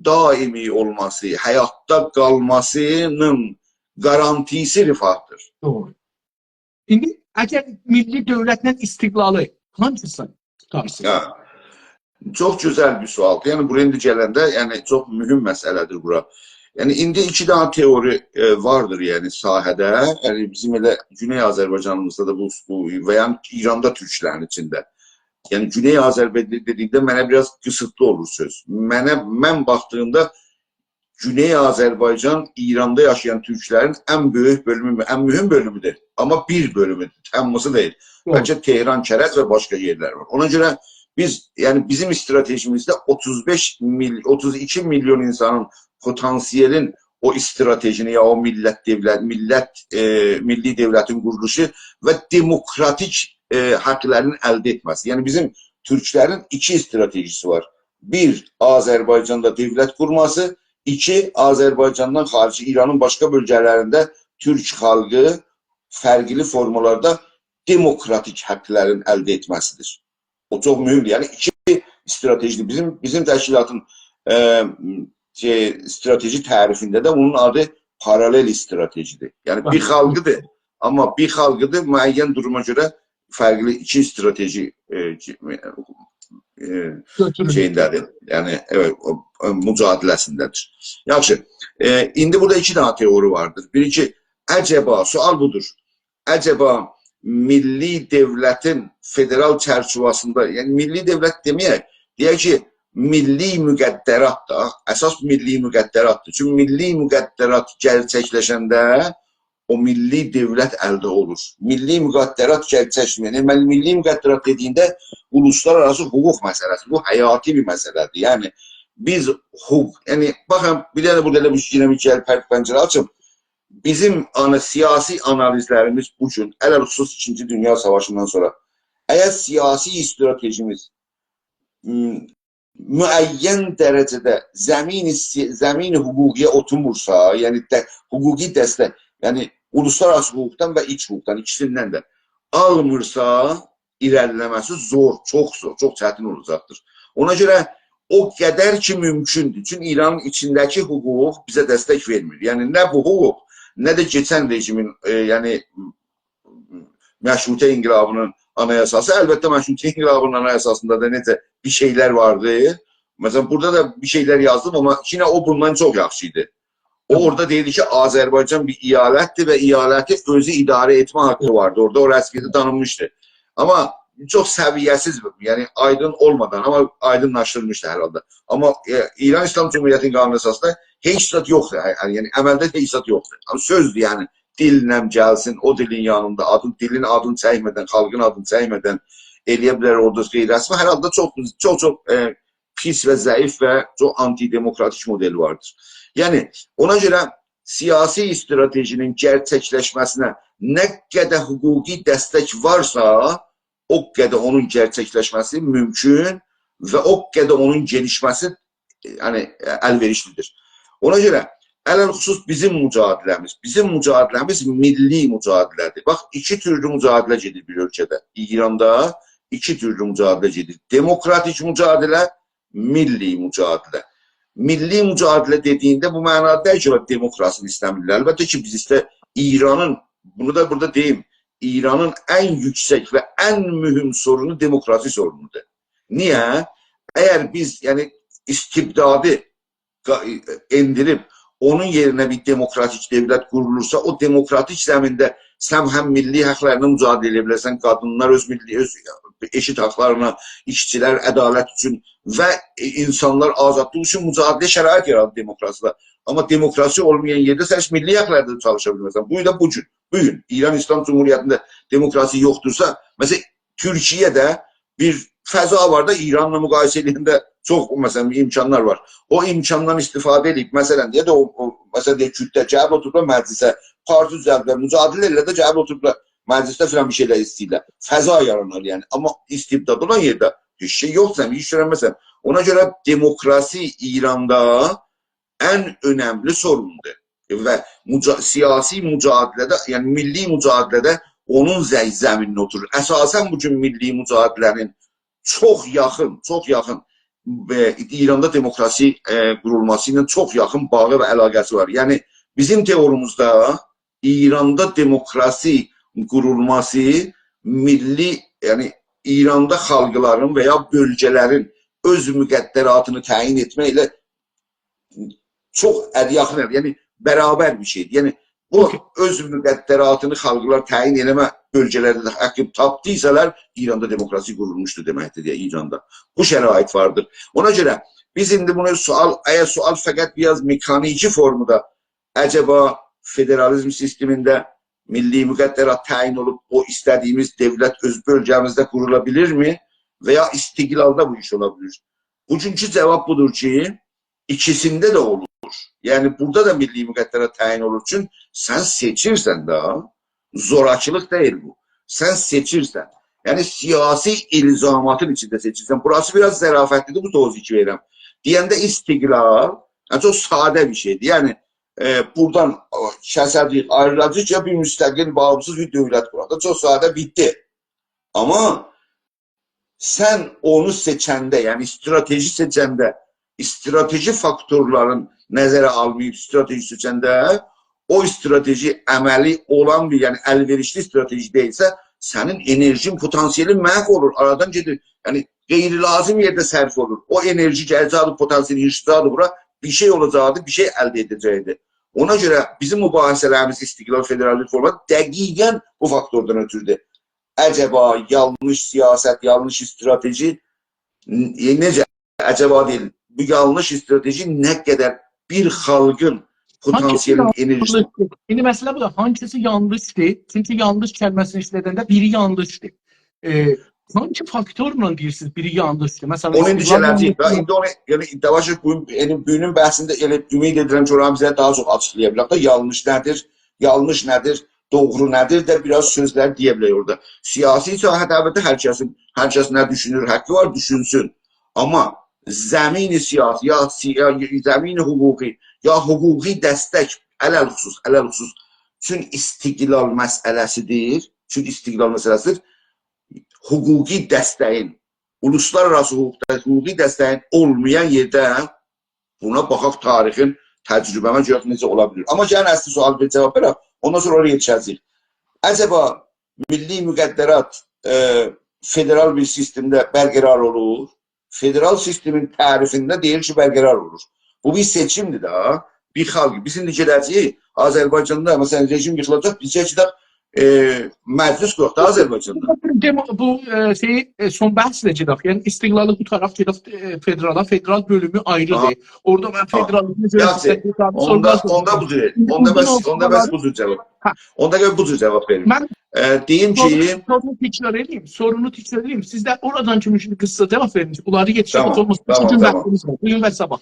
دائمی اولماسی، حیاتدا قالماسی‌نین گارانتی‌سی رفاه‌دیر. دوغرو. ایندی اگر میللی دؤولتله استقلالی هانگیسینی توتارسینیز؟ هه. چوخ گؤزل بیر سؤالدیر. یعنی، بورایا ایندی گلنده، یعنی، چوخ مهم مسئله‌دیر بورا. یعنی، ایندی ایکی دنه تئوری، ائ، واردیر، یعنی، ساحه‌ده. یعنی، بیزیم ائله گونئی آذربایجانیمیزدا دا بو، بو و یا ایراندا تورکلرین ایچینده. یعنی، گونئی آذربایجان دئدیکده منه بیر آز قیسیتلی اولور سؤز. منه، من باخدیغیمدا گونئی آذربایجان ایراندا یاشایان تورکلرین ان بؤیوک بؤلومو، ان مهم بؤلومودور. آمما بیر بؤلومودور، هامیسی دئییل. دوغرو. بلکه تهران، کرج و باشقا یئرلر وار. اونا گؤره بیز، یعنی بیزیم استراتژیمیزده اوتوز بئش میل-، اوتوز ایکی میلیون اینسانین پتانسیلین او استراتژینی، یا او میللت دؤولت، میللت، ائ، میللی دؤولتین قورولوشو و دموکراتیک، ائ، حاقلارین الده ائتمه‌سی. یعنی بیزیم تورکلرین ایکی استراتژیسی وار. بیر، آذربایجاندا دؤولت قورماسی، ایکی، آذربایجاندان خاریج ایرانین باشقا بؤلگه‌لرینده تورک خالقی فرقلی فورمالاردا دموکراتیک حاقلارین الده ائتمه‌سی‌دیر. او چوخ مهمدور. یعنی ایکی استراتژی‌دیر. بیزیم، بیزیم تشکیلاتین، ائ، شئی، استراتژی تعریفینده ده بونون آدی پارالل استراتژی‌دیر. یعنی بیر خالقی‌دیر، آمما بیر خالقی‌دیر، معین دوروما گؤره فرقلی ایکی استراتژی، ائ، کی-، ائ، گؤتورولور. شئیینده‌دیر. یعنی، ائوت، او، او مجادله‌سینده‌دیر. یاخشی، ائ، ایندی بورادا ایکی دنه تئوری واردیر. بیری کی، عجبا، سؤال بودور. عجبا میللی دؤولتین فدرال چرچیوه‌سینده، یعنی میللی دؤولت دئمه‌یک، دئیک کی، میللی مقدرات دا، اساس میللی مقدرات‌دیر. چونکی میللی مقدرات گئرچکلشنده او میللی دؤولت الده اولور. میللی مقدرات گئرچکلشمه‌یه، یعنی من میللی مقدرات دئدیگیمده اولوسلارآراسی حقوق مسئله‌سی، بو حیاتی بیر مسئله‌دیر. یعنی بیز حقوق، یعنی باخین، بیر دنه بورادا ائله بیر، یئنه بیر گل پر-، پنجره آچیم. بیزیم آنا-، سیاسی آنالیزلریمیز بو گون، علی‌الخصوص ایکینجی دونیا ساواشیندان سونرا، اگر سیاسی استراتژیمیز، م، معین درجه‌ده زمین سی-، زمین حقوقی‌یه اوتورمورسا، یعنی ده-، حقوقی دستک، یعنی اولوسلارآراسی حقوقدان و ایچ حقوقدان، ایکیسیندن ده آلمیرسا، ایره‌لیله‌مه‌سی زور، چوخ زور، چوخ چتین اولاجاقدیر. اونا گؤره او قدر کی مومکوندور. چونکی ایرانین ایچینده‌کی حقوق بیزه دستک وئرمیر. یعنی نه بو حقوق، نه ده کئچن رژیمین، ائ، یعنی مشروطه انقلابی‌نین آنایاساسی. البته، مشروطه انقلابی‌نین آنایاساسیندا دا نئجه بیر شئیلر واردی. مثلا، بورادا دا بیر شئیلر یازدیم، آمما یئنه او بوندان چوخ یاخشی ایدی. او اورادا دئییردی کی، آذربایجان بیر ایالتدیر و ایالتی اؤزو اداره ائتمه حاققی واردی. اورادا او رسمیتی تانینمیشدی. آمما چوخ سویه‌سیز، یعنی آیدین اولمادان، آمما آیدینلاشدیرمیشدی هر حالدا. آمما، ائ، ایران ایسلام جمهوریتی‌نین قانون اساسیندا هئچ زاد یوخدور. یعنی، عملده هئچ زاد یوخدور. آمما سؤزدور، یعنی، دیلله گلسین، او دیلین یانیندا، آدین، دیلین آدینی چکمه‌دن، خالقین آدینی چکمه‌دن ائلیه بیلر اورادا غیررسمی. هر حالدا چوخ، چوخ، چوخ، ائ، پیس و ضعیف و چوخ آنتی‌دموکراتیک مدل واردیر. یعنی، اونا گؤره سیاسی استراتژی‌نین گئرچکلشمه‌سینه نه قدر حقوقی دستک وارسا، او قدر اونون گئرچکلشمه‌سی مومکون و او قدر اونون گلیشمه‌سی، یعنی، الوئریشلی‌دیر. اونا گؤره، علی‌الخصوص بیزیم مجادله‌میز، بیزیم مجادله‌میز میللی مجادله‌دیر. باخ، ایکی تورلو مجادله گئدیر بیر اؤلکه‌ده. ایراندا ایکی تورلو مجادله گئدیر. دموکراتیک مجادله، میللی مجادله. میللی مجادله دئدیگینده بو معنادا دئییل کی، اولار دموکراسینی ایسته‌میرلر. البته کی، بیز ایسته ایرانین، بونو دا بورادا دئییم، ایرانین ان یوکسک و ان مهم سورونو دموکراسی سورونودور. نییه؟ اگر بیز، یعنی، استبدادی قا-، ائندیریب، اونون یئرینه بیر دموکراتیک دؤولت قورولورسا، او دموکراتیک زمینده سن هم میللی حاقلارینی مجادله ائده بیلرسن، قادینلار اؤز میللی، اؤز ائشیت حاقلارینا، ایشچیلر عدالت اوچون و، ائ، اینسانلار آزادلیق اوچون مجادله شرایط یارادیر دموکراسی‌ده. آمما دموکراسی اولمایان یئرده سن هئچ میللی حاقلاردا چالیشا بیلمزسن. بو دا بو گون، بو گون ایران ایسلام جمهوریتینده دموکراسی یوخدورسا، مثلا، تورکیه‌ده بیر فضا وار دا، ایرانلا مقایسه ائدنده چوخ، مثلا، امکانلار وار. او امکاندان استفاده ائدیب، مثلا، دئیک ده، او، او، مثلا، دئیک، کوردلر گلیب اوتوروبلار مجلسه، پارتی دوزلدیبلر، مجادله ائله‌دیلر، گلیب اوتوروبلار مجلسده فلان بیر شئیلر ایسته‌ییرلر. فضا یارانار، یعنی. آمما استبداد اولان یئرده هئچ شئی یوخدور، سن هئچ گؤرنمزسن. اونا گؤره دموکراسی ایراندا ان اؤنملی سوروندور. و مجا-، سیاسی مجادله‌ده، یعنی میللی مجادله‌ده اونون زی-، زمینینه اوتورور. اساسا بو گون میللی مجادله‌نین چوخ یاخین، چوخ یاخین، ائ، ایراندا دموکراسی، ائ، قورولماسی ایله چوخ یاخین باغی و علاقه‌سی وار. یعنی، بیزیم تئوریمیزده ایراندا دموکراسی قورولماسی میللی، یعنی ایراندا خالقلارین و یا بؤلگه‌لرین اؤز مقدراتینی تعیین ائتمکله چوخ ال-، یاخین، یعنی برابر بیر شئیدیر. یعنی بو اوکی. اؤز مقدراتینی خالقلار تعیین ائله‌مه بؤلگه‌لرده ده حاققی تاپدیسالار، ایراندا دموکراسی قورولموشدور دئمکدیر، دئیه ایراندا. بو شرایط واردیر. اونا گؤره بیز ایندی بونو سؤال، اگر سؤال فقط بیر آز مکانیکی فورمادا، عجبا فدرالیزم سیستمینده میللی مقدرات تعیین اولوب، او ایسته‌دیگیمیز دؤولت اؤز بؤلگه‌میزده قورولا بیلیرمی؟ و یا استقلالدا بو ایش اولا بیلیر؟ بوگونکو جواب بودور کی، ایکیسینده ده اولور. یعنی، بورادا دا میللی مقدرات تعیین اولور. چون سن سئچیرسن ده، زوراکیلیق دئییل بو. سن سئچیرسن. یعنی، سیاسی الزاماتین ایچینده سئچیرسن. بوراسی بیر آز ظرافتلی‌دیر، بو توضیحی کی وئریرم. دئینده استقلال، یعنی، چوخ ساده بیر شئیدیر. یعنی، ائ، بورادان، او، کسه‌جه‌ییک، آیریلاجاغیق یا بیر مستقل، باغیمسیز بیر دؤولت قوراق دا. چوخ ساده، بیتدی. آمما سن اونو سئچنده، یعنی استراتژی سئچنده، استراتژی فاکتورلارین نظره آلماییب استراتژی سئچنده، او استراتژی عملی اولان بیر، یعنی الوئریشلی استراتژی دئییلسه، سنین انرژین، پتانسیلین محو اولور، آرادان گئدیر. یعنی غیر لازم یئرده صرف اولور. او انرژی گله‌جکدی، پتانسیل ییغیشدیراجاقدی بورا، بیر شئی اولاجاقدی، بیر شئی الده ائده‌جکدی. اونا گؤره بیزیم مباحثه‌لریمیز استقلال، فدرالیزم فورماتی دقیقا بو فاکتوردان اؤتوردور. عجبا یانلیش سیاست، یانلیش استراتژی، ن-، نئجه؟ عجبا دئییل، بو یانلیش استراتژی نه قدر بیر خالقین پتانسیلین، انرژیسین... یانلیشدیر؟ ایندی مسئله بودور. هانگیسی یانلیشدیر؟ چونکی یانلیش کلمه‌سینی ایشلدنده بیری یانلیشدیر. ائ، هانگی فاکتورلا دئییرسینیز بیری یانلیشدیر؟ مثلا، اونو ایندی استقلال گله‌جه‌ییک. یانلیشدیر. ایندی اونو، یعنی، داواشیق بو گون، یعنی، بوگونون بحثینده ائله امید ائدیرم کی، اورانی بیزه داها چوخ آچیقلایا بیلر. دا یانلیش نه‌دیر؟ یانلیش نه‌دیر؟ دوغرو نه‌دیر؟ ده بیر آز سؤزلر دئیه بیلر اورادا. سیاسی ساحه‌ده البته هر کسین، هر کس نه دوشونور، حاققی وار، دوشونسون. آمما زمین سیاسی، یا سی-، یا زمین حقوقی، یا حقوقی دستک، علی‌الخصوص، علی‌الخصوص، چون استقلال مسئله‌سیدیر، چون استقلال مسئله‌سیدیر، حقوقی دستگین، اولوسلارآراسی حقوقدا حقوقی دستگین اولمایان یئرده بونا باخاق، تاریخین، تجربه‌مه گؤره نئجه اولا بیلیر. آمما گلین اصلی سؤالا بیر جواب وئرک، اوندان سونرا اورایا یئتیشه‌جه‌ییک. عجبا میللی مقدرات، ائ، فدرال بیر سیستمده برقرار اولور. فدرال سیستمین تعریفینده دئییر کی، برقرار اولور. بو بیر سئچیمدیر ده. بیر خالق، بیز ایندی گئده‌جه‌ییک آذربایجاندا، مثلا، رژیم ییخیلاجاق، بیز گئده‌جه‌ییک، ائ، مجلس قوراق دا آذربایجاندا. دئمو-، بو، ائ، شئی، ائ، سون بحث ایله گئدک. یعنی، استقلالی قوتاراق گئدک، ائ، فدرالا، فدرال بؤلومو آیریدیر. اورادا من فدرال یاخشی، اوندا، اوندا بو جور، اوندا بس، اوندا بس بو جور جاواب. اوندا گل بو جور جاواب وئریم. من ائ، دئییم کی، سورونو تکرار ائدیم، سورونو تکرار ائدیم. سیز ده اورادان کیمی قیسا جاواب وئرین. بونلاری یئتیشدیریک اولماسین. ایکی گون واختیمیز وار، بو گون و صاباح.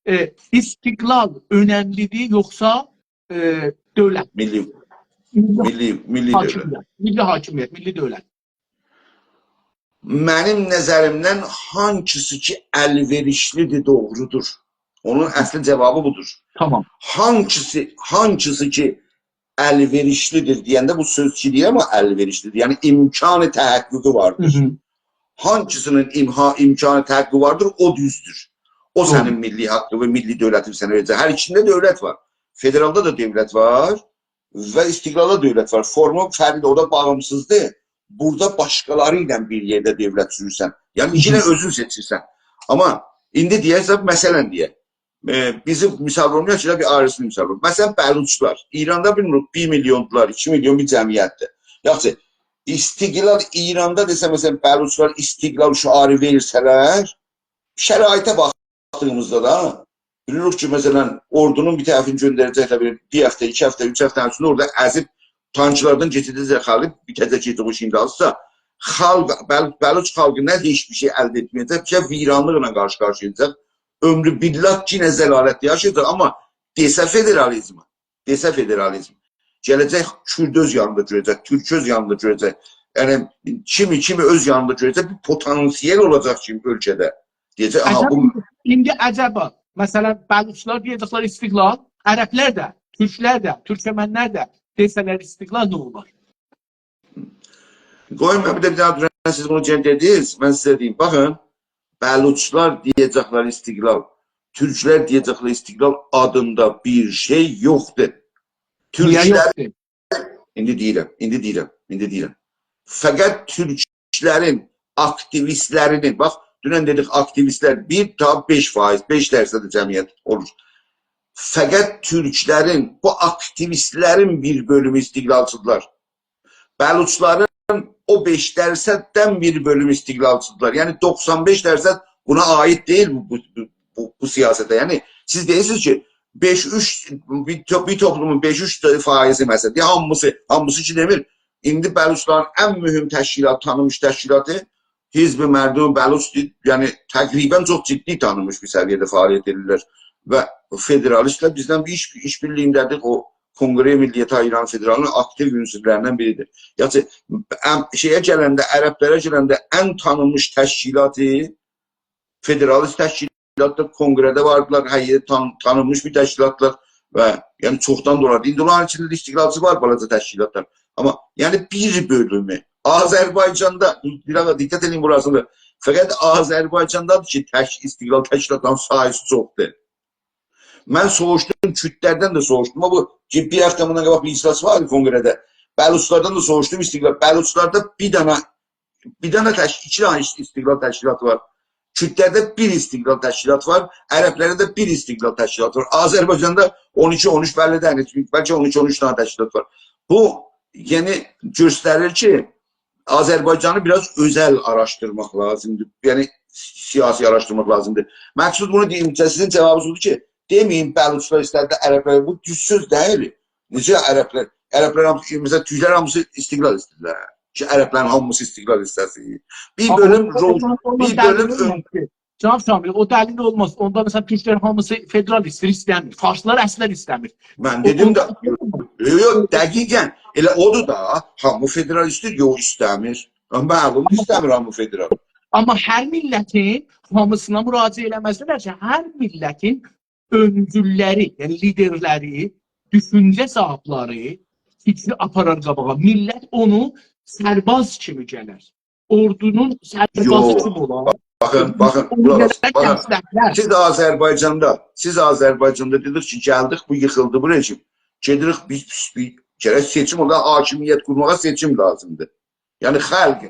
ائ، استقلال اؤنملی‌دیر، یوخسا، ائ، دؤولت؟ میللی، میللی، میللی دؤولت. حاکمیت، میللی حاکمیت، میللی دؤولت. منیم نظریمدن هانگیسی کی ال‌وئریشلی‌دیر، دوغرودور. اونون اصلی جاوابی بودور. تامام. هانگیسی، هانگیسی کی ال‌وئریشلی‌دیر دئینده بو سؤز کی دئییرم، او ال‌وئریشلی‌دیر. یعنی امکان تحققی واردیر. هانگیسینین امها، امکان تحققی واردیر، او دوزدور. او سنین میللی حاققی و میللی دؤولتی سنه وئره‌جک. هر ایکیسینده دؤولت وار. فدرالدا دا دؤولت وار و استقلالدا دؤولت وار. فورمو فرقلی‌دیر، اورادا باغیمسیزدیر. بورادا باشقالاری ایله بیر یئرده دؤولت سورورسن. یعنی ایکی دنه اؤزون سئچیرسن. آمما ایندی دئیه‌سن، مثلا دئیک، ائ، بیزیم مثال وورمایاق کی، بیر آیریسینی مثال وورم. مثلا بلوچلار، ایراندا بیلمیرم، بیر میلیوندولار، ایکی میلیون بیر جمعیتدیر. یاخشی، استقلال ایراندا دئسه، مثلا بلوچلار استقلال شعاری وئرسه‌لر، شرایطه باخدیغیمیزدا دا، بیلیریک کی، مثلا اوردونون بیر طرفینی گؤندره‌جکلر، بیر، بیر هفته، ایکی هفته، اوچ هفته‌نین ایچینده اورادا ازیب تانکلاردان کئچیرده‌جک خالقی، بیته‌جک، کئچه‌جک او شئیین دالیسیجا. خالق، بل-، بلوچ خالقی نه هئچ بیر شئی الده ائتمه‌یه‌جک، بیر شئی ویرانلیقلا قارشی-قارشییا گله‌جک. عمر بالله کی، نه ذلالتده یاشایاجاق، آمما دئسه فدرالیزم، دئسه فدرالیزم، گله‌جک کورد اؤز یانیندا گؤره‌جک، تورک اؤز یانیندا گؤره‌جک. یعنی کیمی، کیمی اؤز یانیندا گؤره‌جک، بیر پتانسیل اولاجاق کی اؤلکه‌ده. دئیه‌جک، آها، بو عجب، ایندی عجبا، مثلا بلوچلار دئیه‌جکلر استقلال، عربلر ده، تورکلر ده، تورکمنلر ده دئسه‌لر استقلال، نه اولار؟ قویون من بیر ده، بیر داها دونن سیز بونو جن دئدینیز، من سیزه دئییم. باخین، بلوچلار دئیه‌جکلر استقلال، تورکلر دئیه‌جکلر استقلال، آدیندا بیر شئی یوخدور. نییه تورکلر یوخدور؟ ایندی دئییرم، ایندی دئییرم، ایندی دئییرم. فقط تورکلرین آکتیویستلرینین، باخ، دونن دئدیک، آکتیویستلر بیر تا بئش فایز، بئش درصد جمعیت اولور. فقط تورکلرین، بو آکتیویستلرین بیر بؤلومو استقلالچیدیرلار. بلوچلارین او بئش درصددن بیر بؤلومو استقلالچیدیرلار. یعنی دوخسان بئش درصد بونا عایید دئییل بو، بو، بو، بو، بو سیاسته. یعنی سیز دئییرسینیز کی، بئش اوچ، بیر تو-، بیر توپلومون بئش اوچ فایزی، مثلا، دئیک، هامیسی، هامیسی کی دئمیر. ایندی بلوچلارین ان مهم تشکیلات، تانینمیش تشکیلاتی حزب مردم بلوچ، یعنی تقریبا چوخ جدی تانینمیش بیر سویه‌ده فعالیت ائدیرلر. و فدرالیستلر بیزدن بیر ایش، ایش‌بیرلیگینده‌دیر. او کنگره ملیتی ایران فدرالینین آکتیو عنصرلریندن بیریدیر. یاخشی، ام، شئیه گلنده، عربلره گلنده ان تانینمیش تشکیلاتی فدرالیست تشکیلاتدیر، کنگره‌ده واردیلار، هر یئرده تان-، تانینمیش بیر تشکیلاتدیر و یعنی چوخدان دا اولاردی. ایندی اونلارین ایچینده ده استقلالچی وار، بالاجا تشکیلاتلار. آمما یعنی بیر بؤلومو آذربایجاندا، بیر دقیقه دقت ائدین بوراسینی، فقط آذربایجاندادیر کی، تش-، استقلال تشکیلاتلارین ساییسی چوخدور. من سوروشدوم، کوردلردن ده سوروشدوم. او بو کی، بیر هفته بوندان قاباق بیر اجلاس وار ایدی کنگره‌ده. بلوچلاردان دا سوروشدوم، استقلال. بلوچلاردا بیر دنه، بیر دنه تش-، ایکی دنه است-، استقلال تشکیلاتی وار. کوردلرده بیر استقلال تشکیلاتی وار، عربلرده ده بیر استقلال تشکیلاتی وار. آذربایجاندا اون ایکی اون اوچ، بللی دئییل، بلکه اون ایکی اون اوچ دنه تشکیلات وار. بو، یعنی، گؤستریر کی، آذربایجانی بیر آز اؤزل آراشدیرماق لازیمدیر. یعنی سیاسی آراشدیرماق لازیمدیر. مقصود بونو دئییم، سیزین جاوابینیز بودور کی، دئمه‌یین بلوچلار ایسته‌دی، عربلر، بو دوز سؤز دئییل. نئجه عربلر، عربلر هامیسی، مثلا، تورکلر هامیسی استقلال ایسته‌ییرلر کی، عربلرین هامیسی استقلال ایسته‌سین. بیر بؤلوم، بیر بؤلوم اؤن- جناب شامل، او دلیل اولماز. اوندا، مثلا، تورکلر هامیسی فدرال ایسته‌ییر، ایسته‌میر. فارسلار اصلا ایسته‌میر. من دئدیم ده، یوخ، یوخ، دقیقا. ائله اودور دا، هامی فدرال ایسته‌ییر، یوخ، ایسته‌میر. معلوم، ایسته‌میر هامی فدرال. آمما هر میللتین، هامیسینا مراجعه ائله‌مزلر کی، هر میللتین اؤنجوللری، یعنی لیدرلری، دوشونجه صاحیبلری فیکری آپارار قاباغا. میللت اونو سرباز کیمی گؤرر. اوردونون سربازی کیم اولار؟ باخین، باخین، قولاق آسین، باخین. سیز آذربایجاندا، سیز آذربایجاندا دئدیک کی، گلدیک، بو ییخیلدی، بو رژیم. گئدیریک، بیر، بیر، گرک سئچیم، اورادا حاکمیت قورماغا سئچیم لازیمدیر. یعنی خالق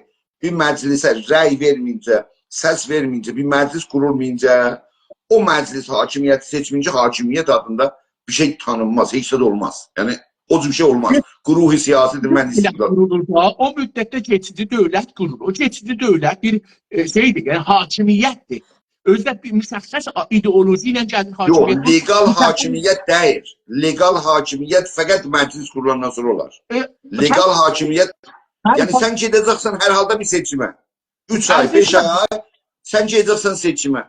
بیر مجلسه رأی وئرمه‌یینجه، سس وئرمه‌یینجه، بیر مجلس قورولمایینجا، او مجلس حاکمیتی سئچمه‌یینجه حاکمیت آدیندا بیر شئی تانینماز، هئچ زاد اولماز. یعنی او جور بیر شئی اولماز. گروه سیاسی‌دیر، من دولت ایسته‌ییرم. قورولور دا، او مدتده کئچیجی دولت قورور. او کئچیجی دولت بیر، ائ، شئیدیر، یعنی حاکمیت‌دیر. اؤزو ده بیر مشخص آ-، ایدئولوژی ایله گلیر. یوخ، حاکمیت لگال مشخص حاکمیت دئییل. لگال حاکمیت فقط مجلس قورولاندان سونرا اولار. ائ، لگال حاکمیت، هه، یعنی سن گئده‌جکسن هر حالدا بیر سئچیمه. اوچ آی، بئش آی، سن گئده‌جکسن سئچیمه.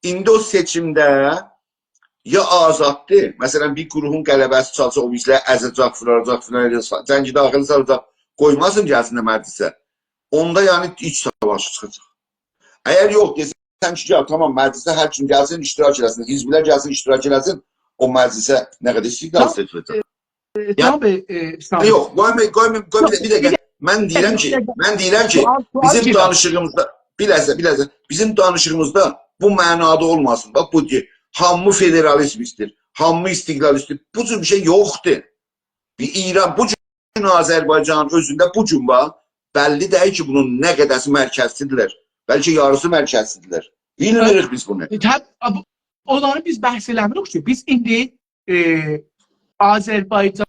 ایندی او سئچیمده یا آزاددیر، مثلا، بیر گروهون غلبه‌سی چالسا، او بیریسی‌لری ازه‌جک، ووراجاق، فلان ائله‌یه‌جک، جنگ داخلی سالاجاق، قویماسین گلسینلر مجلسه. اوندا، یعنی، ایچ ساواشی چیخاجاق. اگر یوخ، دئسن کی، یا، تامام، مجلسه هر کیم گلسین، اشتراک ائله‌سین، حزب‌لر گلسین، اشتراک ائله‌سین، او مجلسه نه قدر استقلال سئچیله‌جک؟ ائ، یعنی، جناب، ائ، سامی. یوخ، قویما، قویما، قویما، بیر دقیقه، بیر دقیقه. بیر دقیقه، من دئییرم کی، بیر دقیقه. من دئییرم کی، سؤال، سؤال بیزیم گیرم. دانیشیغیمیزدا، بیر لحظه، بیر لحظه، بیزیم دانیشیغیمیزدا بو معنادا اولماسین. باخ، بو کی، هامی فدرالیزم ایسته‌ییر، هامی استقلال ایسته‌ییر. بو جور بیر شئی یوخدور. بیر ایران، بو گون آذربایجانین اؤزونده بو گون وار. بللی دئییل کی، بونون نه قدری مرکزچی‌دیرلر. بلکه یاریسی مرکزچی‌دیرلر. بیلمیریک بیز بونو. ائ، تب-، آ، بو-، اونلاری بیز بحث ائله‌میریک کی، بیز ایندی، ائ، آذربایجان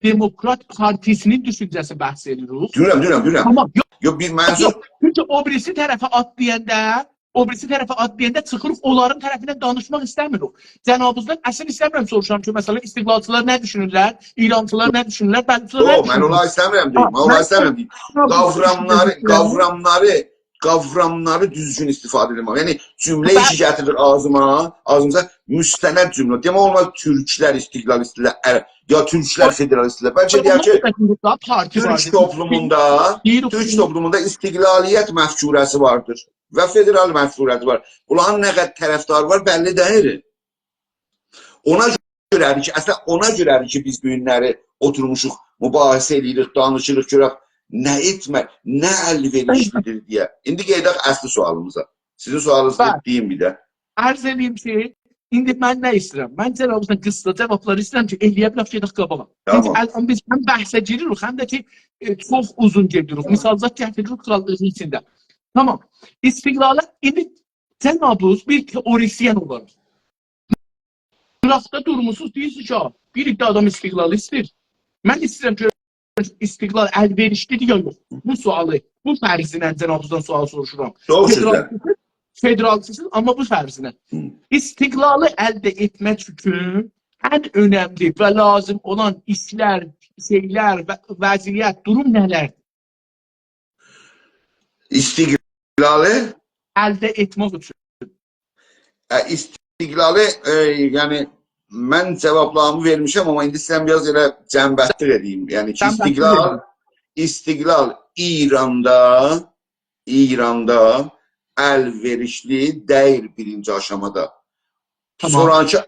دموکرات پارتی‌سی‌نین دوشونجه‌سی بحث ائدیریک. دورام، دورام، دورام. تامام، یوخ، یوخ، بیر منظور یوخ. چونکی او بیریسی طرفه آتلایاندا، او بیریسی طرفه آتلایاندا چیخیریق، اونلارین طرفیندن دانیشماق ایسته‌میریک. جنابینیزدان اصلا ایسته‌میرم سوروشام کی، مثلا، استقلالچی‌لار نه دوشونورلر، ایرانچی‌لار نه دوشونورلر، بلوچلار نه دوشونورلر. یوخ، من اونلاری ایسته‌میرم دئییم، ها، من اونلاری من ایسته‌میرم دئییم. سوروشام، قاورامی‌لاری، سوروشام. قاورامی‌لاری، قاورامی‌لاری دوزگون استفاده ائتمک. یعنی، جمله بلی. ایشی گتیریر آغزیما، آغزیمیزا مستند جمله. دئمک اولماز، تورکلر استقلال ایسته‌ییرلر، عرب، یا تورکلر فدرال ایسته‌ییرلر. بلکه دئیک کی، تورک توپلوموندا، دئییریک، تورک توپلوموندا استقلالیت مفکوره‌سی واردیر و فدرال مفکوره‌سی وار. بونلارین نه قدر طرفداری وار، بللی دئییل. اونا گؤره‌دیر کی، اصلا اونا گؤره‌دیر کی، بیز بو گونلری اوتورموشوق، مباحثه ائله‌ییریک، دانیشیریق، گؤرک نه ائتمک، نه الوئریشلی‌دیر دئیه. ایندی گئدک اصلی سؤالیمیزا. سیزین سؤالینیزی بلی. دئییم بیر ده. عرض ائله‌ییم کی، ایندی من نه ایسته‌ییرم؟ من جنابینیزدان قیسا جاوابلاری ایسته‌ییرم کی، ائله‌یه بیلک گئدک قاباغا. تامام. هئچ ال-، بیز هم بحثه گیریریک، هم ده کی، ائ، چوخ اوزون گئدیریک. تامام. مثال زاد گتیریریک قالدیغی ایچینده. تامام. استقلالی ایندی جنابینیز بیر تئوریسین اولاراق قیراقدا دورموسونوز، دئییرسینیز کی، ها، بیر عده آدام استقلال ایسته‌ییر. من ایسته‌ییرم گؤروم، استقلال الوئریشلی‌دیر یا یوخ؟ بو سؤالی، بو فرضی ایله جنابینیزدان سؤال سوروشورام. چوخ گؤزل. فدرالچی‌سینیز، فدرالچی‌سینیز، آمما بو فرضی ایله. هی. استقلالی الده ائتمک اوچون ان اؤنملی و لازیم اولان ایشلر، شئیلر و وضعیت، دوروم نه‌لردیر؟ استقلالی الده ائتمک اوچون. ا، استقلالی، ائ، یعنی، من جاوابلاریمی وئرمیشم، آمما ایندی سیزدن بیر آز ائله جمع‌بندلیک ائدییم. یعنی کی، جمع‌بندلیک استقلال، ائدین. استقلال ایراندا، ایراندا الوئریشلی دئییل بیرینجی آشامادا. تامام. سونراکی،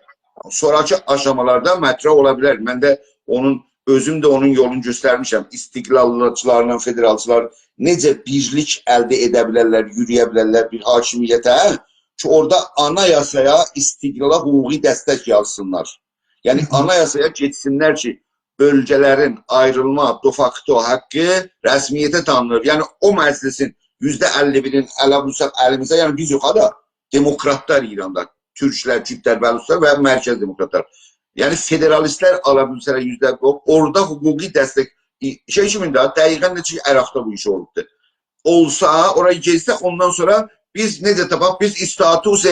سونراکی آشامالاردا مطرح اولا بیلر. من ده اونون، اؤزوم ده اونون یولونو گؤسترمیشم. استقلالچی‌لارلا فدرالچی‌لار نئجه بیرلیک الده ائده بیلرلر، یورویه بیلرلر بیر حاکمیته، کی، اورادا آنایاسایا استقلالا حقوقی دستک یازسینلار. یعنی، هی هی. آنایاسایا گئتسینلر کی، بؤلگه‌لرین آیریلما de facto حاققی رسمیته تانینیر. یعنی، او مجلسین یوزده اللی بیرین اله وورساق الیمیزه، یعنی بیز یوخ دا، دموکراتلار ایراندا، تورکلر، کوردلر، بلوچلار و مرکز دموکراتلار. یعنی فدرالیستلر آلا بیلسه‌لر یوزده، او-، اورادا حقوقی دستک، ای-، شئی کیمی ده، دقیقا نئجه کی، عراقدا بو ایش اولوبدور. اولسا، اورا گئتسه، اوندان سونرا بیز نئجه تاپاق؟ بیز استاتوس،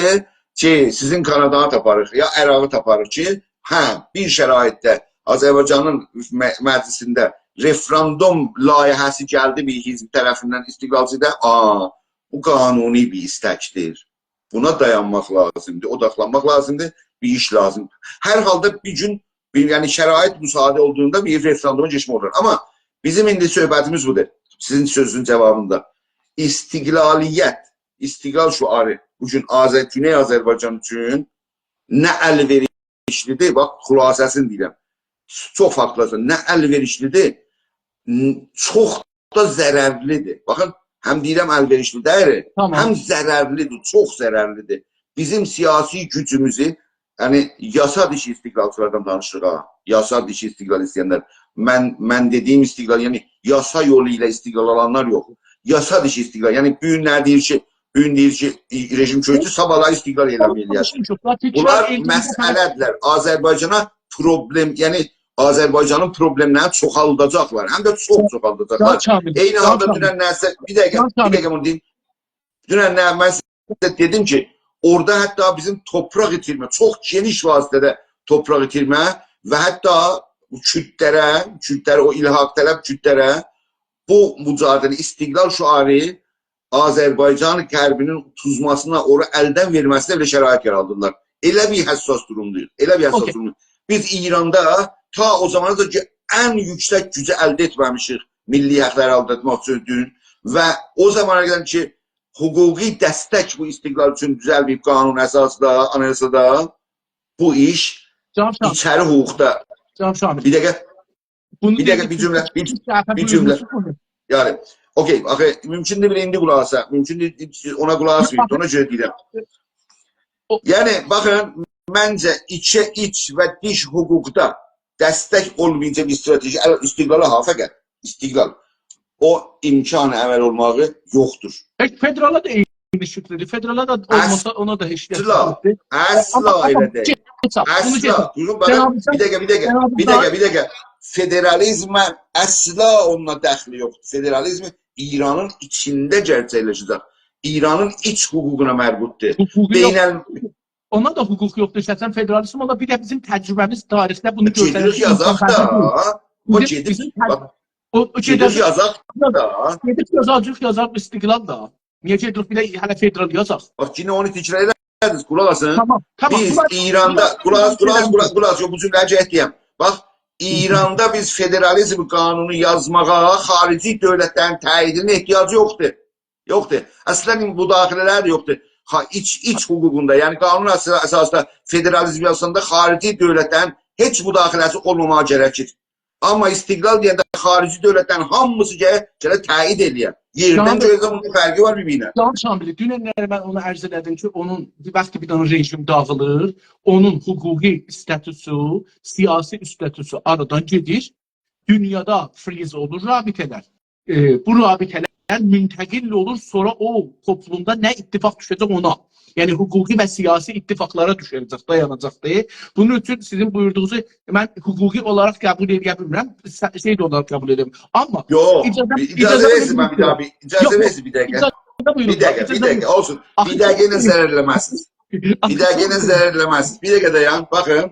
شئی، سیزین کانادانی تاپاریق، یا عراقی تاپاریق کی، هه، بیر شرایطده آذربایجانین م-، مجلسینده رفراندوم لایحه‌سی گلدی بیر حزب طرفیندن، استقلالچی‌دا، آ، بو قانونی بیر ایستکدیر. بونا دایانماق لازیمدیر، اوداقلانماق لازیمدیر، بیر ایش لازیم. هر حالدا بیر گون، بیر، یعنی شرایط مساعد اولدوغوندا بیر رفراندوما کئچمک اولار. آمما بیزیم ایندی صحبتیمیز بودور. سیزین سؤزونوزون جاوابیندا. استقلالیت، استقلال شعاری بو گون آذر-، گونئی آذربایجان اوچون نه الوئریشلی‌دیر، باخ، خلاصه‌سینی دئییرم. چوخ فاکتلار، نه الوئریشلی‌دیر، ن-، چوخ دا ضررلی‌دیر. باخین، هم دئییرم الوئریشلی دئییل، تامام. هم ضررلی‌دیر، چوخ ضررلی‌دیر. بیزیم سیاسی گوجوموزو، یعنی، یاسا دیشی استقلالچی‌لاردان دانیشیریق ها. یاسا دیشی استقلال ایسته‌ینلر. من، من دئدیگیم استقلال، یعنی یاسا یولو ایله استقلال آلانلار یوخ. یاسا دیشی استقلال. یعنی بو گون نه دئییر کی، بو گون دئییر کی، رژیم چؤکدو، صاباحلاری استقلال اعلان ائله‌یه‌جک. بونلار مسئله‌دیرلر. آذربایجانا پروبلئم، یعنی آذربایجانین پروبلئملرینی چوخالداجاقلار. هم ده چوخ چوخالداجاقلار. عینی حالدا دونن نه‌سه، بیر دقیقه، بیر دقیقه بونو دئییم. دونن نه، من سیزه دئدیم کی، اورادا حتی بیزیم تورپاق ایتیرمه، چوخ گئنیش وسعتده تورپاق ایتیرمه و حتی کوردلره، کوردلره، او الحاق‌طلب کوردلره بو مجادله، استقلال شعاری آذربایجان غربی‌نین توزماسینا، اورا الدن وئرمه‌سینه بئله شرایط یارادیرلار. ائله بیر حساس دورومدایوخ، ائله بیر حساس دورومدایوخ. بیز ایراندا تا او زامانا دا کی، ان یوکسک گوجو الده ائتمه‌میشیک میللی حاقلاری الده ائتمک اوچون دون و او زامانا قدر کی، حقوقی دستک بو استقلال اوچون دوزلمه‌ییب قانون اساسدا، آنایاسادا، بو ایش ایچری حقوقدا. بیر دقیقه، بیر دقیقه، بیر جمله، بیر، بیر جمله. یعنی، اوکی، آخی مومکون دئییل ایندی قولاق آسا، مومکون دئییل، اونا قولاق آسمایین، اونا گؤره دئییرم. یعنی، باخین، منجه ایچه ایچ و دیش حقوقدا دستک اولمایانجا بیر استراتژی، ال-، استقلالا ها، فقط استقلال. او امکان عمل اولماغی یوخدور. هئچ فدرالا دا عینی شکیلده‌دیر. فدرالا دا اولماسا، اونا دا هئچ نه اصلا، اصلا ائله دئییل. اصلا. دویون، باخین، بیر دقیقه، بیر دقیقه، بیر دقیقه، بیر دقیقه. فدرالیزم اصلا اونونلا دخلی یوخدور. فدرالیزم ایرانین ایچینده گئرچکلشه‌جک. ایرانین ایچ حقوقونا مربوطدور. حقوقو یوخ. بین‌ال- اونا دا حقوق یوخدور، شخصا فدرالیزم اولا. بیر ده بیزیم تجربه‌میز تاریخده بونو گؤستریر. گئدیریک یازاق دا. او گئدیب، باخ، او، او گئدیریک یازاق دا. گئدیب یازاجاق، یازاق استقلال دا. نییه گئدیریک بیر ده هله فدرال یازاق؟ باخ، یئنه اونو تکرار ائده‌سینیز، قولاق آسین. تامام، تامام. بیز ایراندا، قولاق آس، قولاق آس، قولاق آس، قولاق آس، یوخ، بو جمله‌نی گرک دئیم. باخ، ایراندا بیز فدرالیزم قانونو یازماغا خاریجی دؤولتلرین تأییدینین احتیاجی یوخدور. یوخدور. اصلا مداخله‌لر ده یوخدور. ها، ایچ، ایچ حقوقوندا، یعنی قانون اسا-، اساسیندا فدرالیزم یازاندا خاریجی دؤولتلرین هئچ مداخله‌سی اولماماغا گرکیر. آمما استقلال دئینده خاریجی دؤولتلرین هامیسی گرک، گرک تأیید ائله‌یه. یئردن گؤیدن بونون فرقی وار بیر-بیرینه. جان شاملی، دوننلری من اونو عرض ائله‌دیم کی، اونون بیر وقتی بیر دنه رژیم داغیلیر، اونون حقوقی استاتوسو، سیاسی استاتوسو آرادان گئدیر. دونیادا فریز اولور رابطه‌لر. ائ، بو رابطه‌لر منتقل اولور، سونرا او توپلومدا نه اتفاق دوشه‌جک اونا. یعنی حقوقی و سیاسی اتفاقلارا دوشه‌جک، دایاناجاقدیر. بونون اوچون سیزین بویوردوغونوزو من حقوقی اولاراق قبول ائده بیلمیرم، س-، شئی ده اولاراق قبول ائدیرم. آمما... یوخ، اجازه، بیر اجازه وئرسین، من بیر داها بیر، اجازه وئرسین بیر دقیقه. بیر دقیقه، بیر دقیقه، اولسون. بیر دقیقه ایله ضرر ائله‌مزسینیز. بیر دقیقه ایله ضرر ائله‌مزسینیز. بیر دقیقه دایان، باخین.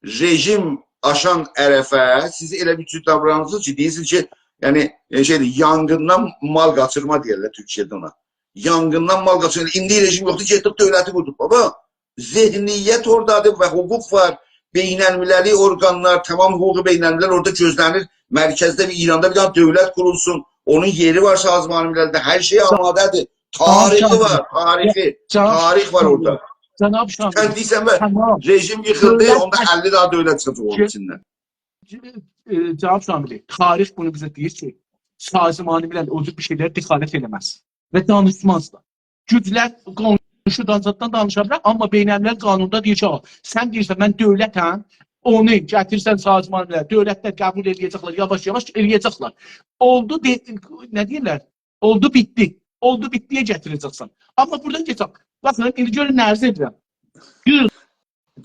رژیم آشان عرفه، سیز ائله بیر جور داورانیرسینیز کی، دئییرسینیز کی، یعنی، ائ، شئیدیر، یانغیندان مال قاچیرما دئیرلر تورکیه‌ده اونا. یانغیندان مال قاچیرما. ایندی رژیم یوخدور، گئتدیک دؤولتی قوردوق. بابا، ذهنیت اورادادیر و حقوق وار. بین‌المللی اورقانلار، تامام حقوق بین‌الملل اورادا گؤزله‌نیر. مرکزده بیر، ایراندا بیر دنه دؤولت قورولسون. اونون یئری وار سازمان مللده. هر شئی آماده‌دیر. تاریخی وار، تاریخی. تاریخ وار اورادا. جناب شاملی، سن دئییرسن، رژیم ییخیلدی، اوندا اللی داها دؤولت چیخاجاق اونون ایچیندن. ائ، جناب شاملی، تاریخ بونو بیزه دئییر کی، سازمان ملل او جور بیر شئیلره دخالت ائله‌مز و دانیشماز دا. گوجلر قونشودان زاددان دانیشا بیلر، آمما بین‌الملل قانوندا دئییر کی، آغا، سن دئییرسن، من دؤولتم، اونو گتیرسن سازمان ملل، دؤولتلر قبول ائله‌یه‌جکلر، یاواش-یاواش ائله‌یه‌جکلر. اولدو، دئ-، نه دئییرلر؟ اولدو، بیتدی. اولدو، بیتدی‌یه گتیره‌جکسن. آمما بورادان کئچک. باخین، ایندی گؤرون نه عرض ائدیرم. قیرخ،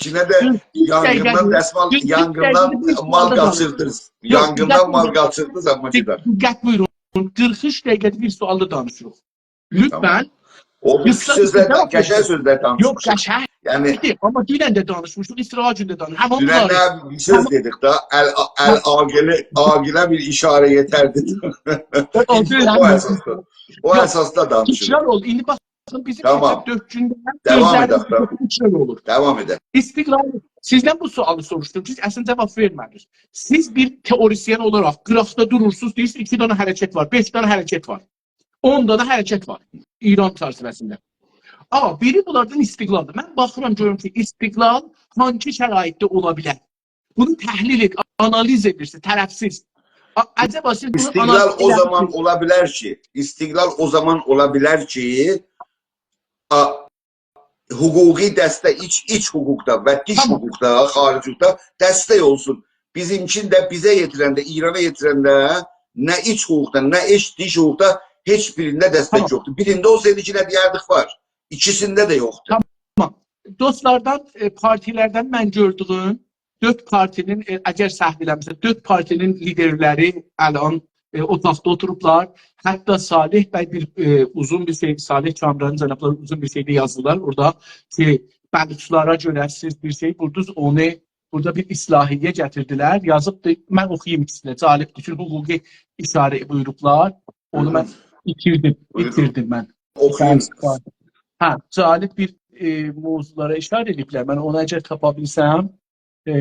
یئنه ده قیرخ اوچ یانغیندان دقیقه، دسمال، قیرخ اوچ یانغیندان دقیقه بیز مال اورادا قاچیردینیز. یوخ، یانغیندان مال قاچیردینیز، آمما گئدک. دقت بویورون. قیرخ اوچ دقیقه‌ده بیر سؤالدا دانیشیریق. لطفاً. او قیسا سؤزلر، قیسا قشنگ سؤزلر دانیشیریق. یوخ، قشنگ. یعنی، آمما دونن ده دانیشمیشدیق، ایستیراحت گونده دانیش-، همان دونن ده بیر سؤز دئدیک دا، ال-، ال-، عاقله، عاقله بیر اشاره یئتردی. او، او دئییل، او اساسدا. او اساسدا دانیشیریق. تکرار اولدو. ایندی باخین، بیزیم کئچن دؤرد گونده گؤزلریمیز تکرار اولور. داوام ائدک. استقلال، سیزدن بو سؤالی سوروشدوم. سیز اصلینده جاواب وئرمه‌دینیز. سیز بیر تئوریسین اولاراق قیراقدا دورورسونوز، دئییرسینیز، ایکی دنه حرکت وار، بئش دنه حرکت وار. اون دنه حرکت وار ایران چرچیوه‌سینده. آمما بیری بونلاردان استقلالدیر. من باخیرام، گؤروم کی، استقلال هانسی شرایطده اولا بیلر؟ بونو تحلیل ائد، آنالیز ائدیرسینیز، طرفسیز. آ، عجبا سیز بونو آنالیز ائدیرسینیز؟ استقلال او زامان اولا بیلر کی، استقلال او زامان اولا بیلر کی، آ، حقوقی دستک، ایچ، ایچ حقوقدا و دیش حقوقدا، خاریجی حقوقدا دستک اولسون. بیزیمکین ده بیزه یئتیرنده، ایرانا یئتیرنده نه ایچ حقوقدا، نه ایچ دیش حقوقدا هئچ بیرینده دستک، تامام، یوخدور. بیرینده اولسایدی کی، نه دئیردیک وار. ایکیسینده ده یوخدور. تامام. دوستلاردان، ائ، پارتیلردن من گؤردویوم، دؤرد پارتی‌نین، ائ، اگر سهو ائله‌میرسم، دؤرد پارتی‌نین لیدرلری الان، ائ، اوتاقدا اوتوروبلار. حتی صالح بی بیر، ائ، اوزون بیر شئی، صالح کامرانی جنابلاری اوزون بیر شئی ده یازدیلار اورادا کی، بلوچلارا گؤره سیز بیر شئی قوردونوز، اونو بورادا بیر اصلاحیه گتیردیلر. یازیبدی، من اوخویوم ایکیسینی ده. جالبدیر کی، حقوقی اشاره بویوروبلار. اونو من، هی هی، ایتیردیم، بویورون، ایتیردیم من. اوخویون. هه، جالب بیر، ائ، موضوعلارا اشاره ائدیبلر. من اونو اگر تاپا بیلسم، ائ،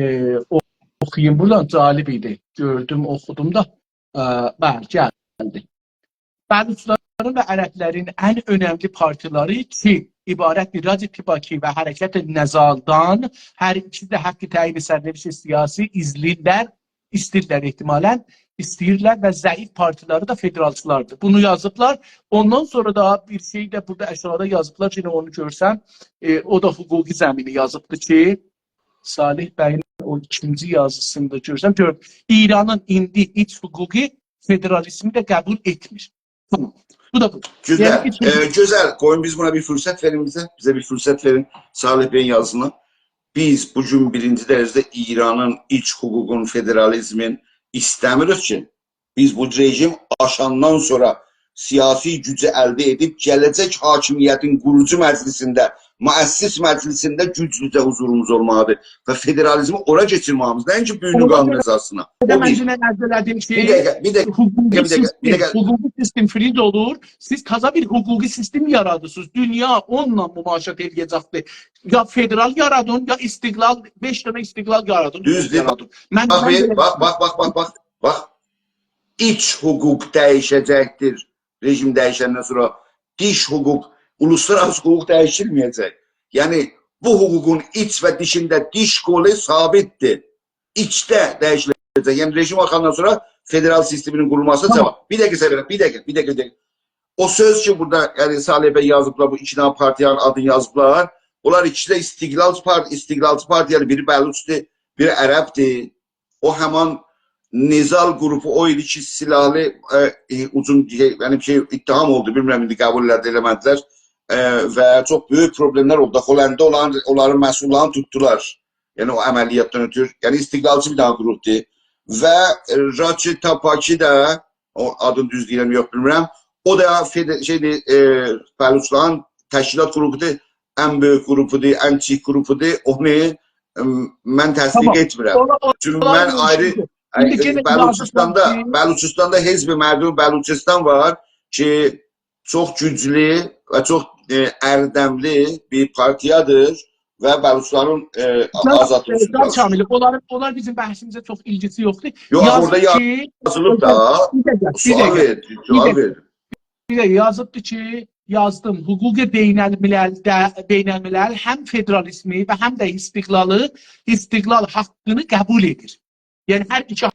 او-، اوخویوم بورادان، جالب ایدی. گؤردوم، اوخودوم دا، ائ، بلی، گلدی. بلوچلارین و عربلرین ان اؤنملی پارتیلاری کی، عبارتدیر راجی تیپاکی و حرکت نضالدان، هر ایکیسی ده حق تعیین سرنوشت سیاسی ایزله‌ییرلر، ایسته‌ییرلر احتمالاً، ایسته‌ییرلر و ضعیف پارتیلاری دا فدرالچیلاردیر. بونو یازیبلار. اوندان سونرا دا بیر شئی ده بورادا آشاغیدا یازیبلار کی، یئنه اونو گؤرسم، ائ، او دا حقوقی زمینی یازیبدی کی، صالح بیین او ایکینجی یازیسیندا گؤرسم، گؤر، ایرانین ایندی ایچ حقوقی فدرالیزمی ده قبول ائتمیر. تامام. بو دا بو. گؤزل، یعنی، ایچ ائ، گؤزل، قویون بیز بونا بیر فرصت وئرین بیزه. بیزه بیر فرصت وئرین. صالح بیین یازیسینا. بیز بو گون بیرینجی درجه‌ده ایرانین ایچ حقوقون، فدرالیزمین ایسته‌میریک کی، بیز بو رژیم آشاندان سونرا سیاسی گوجو الده ائدیب، گله‌جک حاکمیتین قوروجو مجلیسینده، مؤسس مجلیسینده گوجلوجه حضوروموز اولمالیدیر و فدرالیزمی اورا کئچیرمه‌ییمیز، نه‌اینکی بوگونون قانون اساسینا. او بیر. من دونن عرض ائله‌دیم کی، بیر دقیقه، بیر دقیقه، حقوقی بیر دقیقه، بیر سیستم، دقیقه. حقوقی سیستم فریز اولور، سیز تازا بیر حقوقی سیستم یارادیرسینیز. دونیا اونونلا مماشات ائله‌یه‌جکدیر. یا فدرال یارادین، یا استقلال، بئش دنه استقلال یارادین، دوز یارادین. من، باخ، من بیر، بئله باخ، باخ، باخ، باخ، باخ. باخ، ایچ حقوق دییشه‌جکدیر رژیم دییشندن سونرا. دیش حقوق، اولوسلارآراسی حقوق دییشیلمه‌یه‌جک. یعنی، بو حقوقون ایچ و دیشینده دیش قولو ثابتدیر. ایچده دییشیله‌جک. یعنی، رژیم آخاندان سونرا فدرال سیستمینین قورولماسینا، تامام، جاواب. بیر دقیقه، سرور، بیر دقیقه، بیر دقیقه، بیر دقیقه. او سؤز کی، بورادا، یعنی، صالح بی یازیبلار، بو ایکی دنه پارتیانین آدینی یازیبلار. اونلار ایکیسی ده استقلالچی پارتی، استقلالچی پارتیادیر. بیری بلوچدور، بیری عربدیر. او همان نضال قروپو او ایدی کی، سیلاحلی، ائ، ائ، هجوم، یعنی، شئی، اتهام اولدو، بیلمیرم، ایندی قبول ائله‌دی، ائله‌مه‌دیلر. ائ، و چوخ بؤیوک پروبلئملر اولدو. هلنده اولارین، اونلارین مسئوللارینی توتدولار. یعنی، او عملیاتدان اؤترو. یعنی، استقلالچی بیر دنه قروپدور. و، ائ، راچی تاپاکی ده، او آدینی دوز دئییرم، یوخ، بیلمیرم. او دا فد-، شئیدیر، ائ، بلوچلارین تشکیلات قروپودور، ان بؤیوک قروپودور، ان چیک قروپودور. اونو، ائم، من تصدیق، تامام، ائتمیرم. اولا-، اولا-، چونکی اولا من آیری، ممکن‌دیر. ایندی، ائ، یئنه بلوچستاندا، یازیبلار کی، بلوچستاندا حزب مردم بلوچستان وار کی، چوخ گوجلو و چوخ، ائ، اردملی بیر پارتیادیر و بلوچلارین، ائ، جان، آزادلیغی، ائ، اوچون، جان چالیشیر. کامیل، اونلارین، اونلار بیزیم بحثیمیزه چوخ ایلگیسی یوخدور. یوخ، یاز اورادا کی، یازیلیب دا. بیر دقیقه، بیر سؤال دقیقه، وئر، بیر سؤال دقیقه، وئر. بیر دقیقه، یازیبدی کی، یازدیم، حقوق بین‌المللده، بین‌الملل هم فدرالیزمی و هم ده استقلالی، استقلال حاقینی قبول ائدیر. یعنی، هر ایکی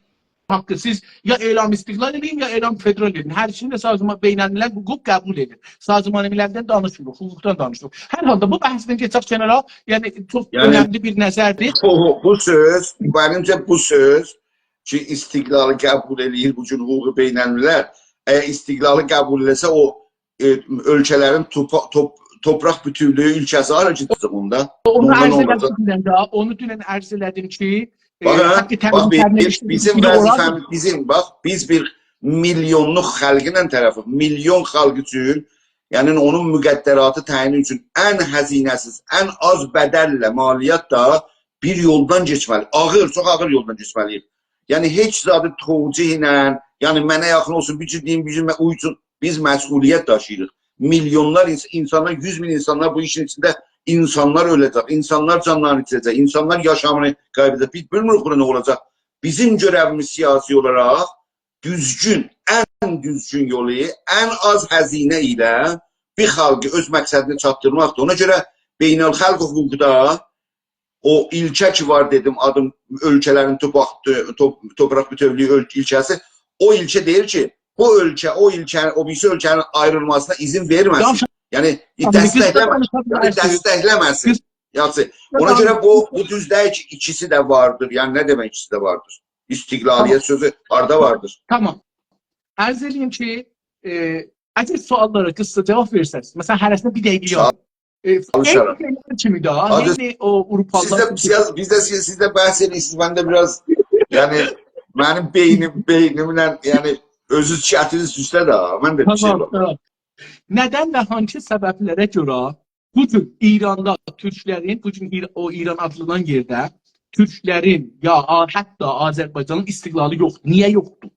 حاقی سیز یا اعلام استقلال ائدین، یا اعلام فدرال ائدین. هر ایکیسینی ده سازمان، بین‌الملل حقوق قبول ائدیر. سازمان مللدن دانیشمیریق، حقوقدان دانیشیریق. هر حالدا بو بحثدن گئچک کنارا، یعنی چوخ، یعنی، اؤنملی بیر نظردیر. بو، بو سؤز، منیمجه بو سؤز کی، استقلالی قبول ائله‌ییر بو گون حقوق بین‌الملل. اگر استقلالی قبول ائله‌سه، او ائ، اؤلکه‌لرین توپا-، توپ-، تورپاق بوتؤولویو اولکه‌سی هارا گئده‌جک اوندا؟ اونو، اوندا نه عرض اولاجاق؟ ائله‌دیم دونن ده، اونو دونن عرض ائله‌دیم کی، ائ، باخین، حق تعیین، باخ، بی-، سرنوشت بی-، بیزیم ایندی اورادیر. وظیفه‌میز، بیزیم، باخ، بیز بیر میلیونلوق خالقینان طرفیک، میلیون خالق اوچون، یعنی اونون مقدراتی تعیینی اوچون ان هزینه‌سیز، ان آز بدل‌له، مالیاتلا بیر یولدان کئچمه‌لی. آغیر، چوخ آغیر یولدان کئچمه‌لی‌ییک. یعنی هئچ زادی توجیه ایله، یعنی منه یاخین اولسون، بیر جور دئییم، بیر جور من-، اویسون، بیز مسئولیت داشیییریق. میلیونلار اینس-، اینسانلار، یوز مین اینسانلار بو ایشین ایچینده، اینسانلار اؤله‌جک، اینسانلار جانلارینی ایتیره‌جک، اینسانلار یاشامینی قایب‌ائده‌جک. بیز بیلمیریک بورا نه اولاجاق. بیزیم گؤره‌ویمیز سیاسی اولاراق دوزگون، ان دوزگون یولو، ان آز هزینه ایله بیر خالقی اؤز مقصدینه چاتدیرماقدیر. اونا گؤره بین‌الخالق حقوقدا او ایلکه کی وار، دئدیم، آدین اؤلکه‌لرین توپاق-، تو-، تورپاق بوتؤولویو اؤل-، ایلکه‌سی، او ایلکه دئییر کی، بو اؤلکه، او ایلکه، او بیریسی اؤلکه‌نین آیریلماسینا اذن وئرمه‌سین. یاخشی. یعنی، آمما بیز دستکله‌مه-، دستکله‌مه-، یعنی، دستکله‌مه‌سین. بیز، یاخشی. اونا گؤره بو، بو دوز دئییل کی، ایکیسی ده واردیر. یعنی، نه دئمک ایکیسی ده واردیر؟ استقلالیت، تامام، سؤزو هاردا واردیر؟ تامام. عرض ائله‌ییم کی، ائ، اگر سؤاللارا قیسا جاواب وئرسز، مثلا، هره‌سینه بیر دقیقه، ساغ اول، یاز. ائ، چالیشارام. عینی فیکیر کیمی ده، حاجی، عینی او آوروپالیلار سیز ده، کیمی. سیز، بیز ده، سیز، سیز ده بحث ائدیرسینیز، من ده بیر آز، یعنی، منیم بئینیم، بئینیمله، یعنی، اؤزو چتین اوسته ده، من ده بیر شئی تامام، اولام. تامام. ندن و هانسی سببلره گؤره بو گون ایراندا تورکلرین، بو گون ایر-، او ایران آدلانان یئرده تورکلرین یا آ-، حتی آذربایجانین استقلالی یوخدور؟ نییه یوخدور؟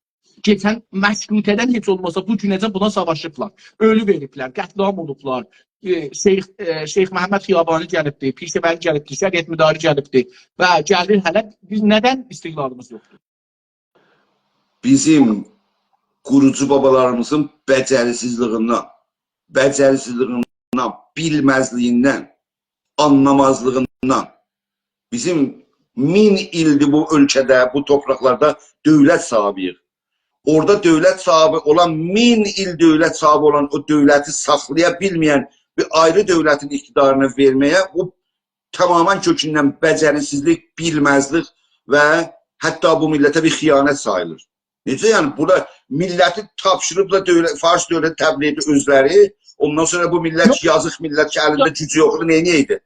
کئچن مشروطه‌دن هئچ اولماسا بو گونه‌جن بونا ساواشیبلار. اؤلو وئریبلر، قتل‌عام اولوبلار. ائ، شیخ، ائ، شیخ محمد خیابانی گلیبدی، پیشه‌وری گلیبدی، شریعتمداری گلیبدی و گلیر هله. بیز ندن استقلالیمیز یوخدور؟ بیزیم قوروجو بابالاریمیزین بجریسیزلیگیندن، بجریسیزلیگیندن، بیلمزلیگیندن، آنلامازلیغیندان. بیزیم مین ایلدیر بو اؤلکه‌ده، بو تورپاقلاردا دؤولت صاحیبی‌ییک. اورادا دؤولت صاحیبی اولان، مین ایل دؤولت صاحیبی اولان او دؤولتی ساخلایا بیلمه‌ین بیر آیری دؤولتین اقتدارینی وئرمه‌یه، بو تمامیله کؤکوندن بجریسیزلیک، بیلمزلیک و حتی بو میللته بیر خیانت ساییلیر. نئجه یعنی؟ بورادا میللتی تاپشیریبلار دؤولت، فارس دؤولتی تبلیغ ائدیر اؤزلری. اوندان سونرا بو میللت، یوخ، یازیق میللت کی، الینده، یوخ، گوجو یوخدور، نئینیه‌یدی؟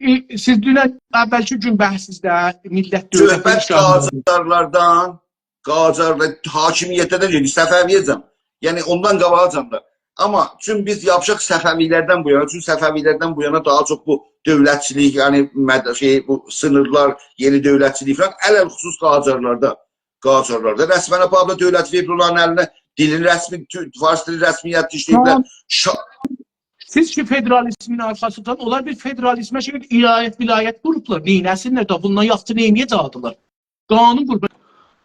ائ، سیز دونن اول کی گون بحثینیزده میللت دؤولتی، صحبت، ایشغال، قاجارلاردان، قاجارلار حاکمیتده ده دئییل، صفوی‌یه‌جن. یعنی اوندان قاباغاجان دا. آمما چون بیز یاپیشیق صفوی‌لردن بو یانا، چون صفوی‌لردن بو یانا داها چوخ بو دؤولتچیلیک، یعنی مد-، شئی، بو سینیرلار، یئنی دؤولتچیلیک فلان، علی‌الخصوص قاجارلاردا، قاجارلاردا رسماً آپاریبلار دؤولتی، وئریبلر اونلارین الینه، دیلین رسمی، تو-، فارس دیلی رسمیت ایشله‌ییبلر. تامام. شا- سیز کی فدرالیزمین آرخاسیندان، اونلار بیر فدرالیزمه شئی، ولایت، ولایت قوروبلار. نئینه‌سینلر ده، بوندان یاخشی نئینیه‌جکدیلر؟ قانون قوربان.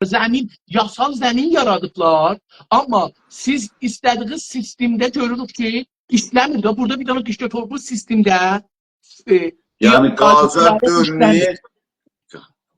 زمین، یاسال زمین یارادیبلار. آمما سیز ایسته‌دیگینیز سیستمده گؤروروک کی، ایشله‌میر ده. بورادا بیر دنه دیکتاتور بو سیستمده، ائ، یعنی یا-، قاجار یا-، دؤورونو ایشله‌میر.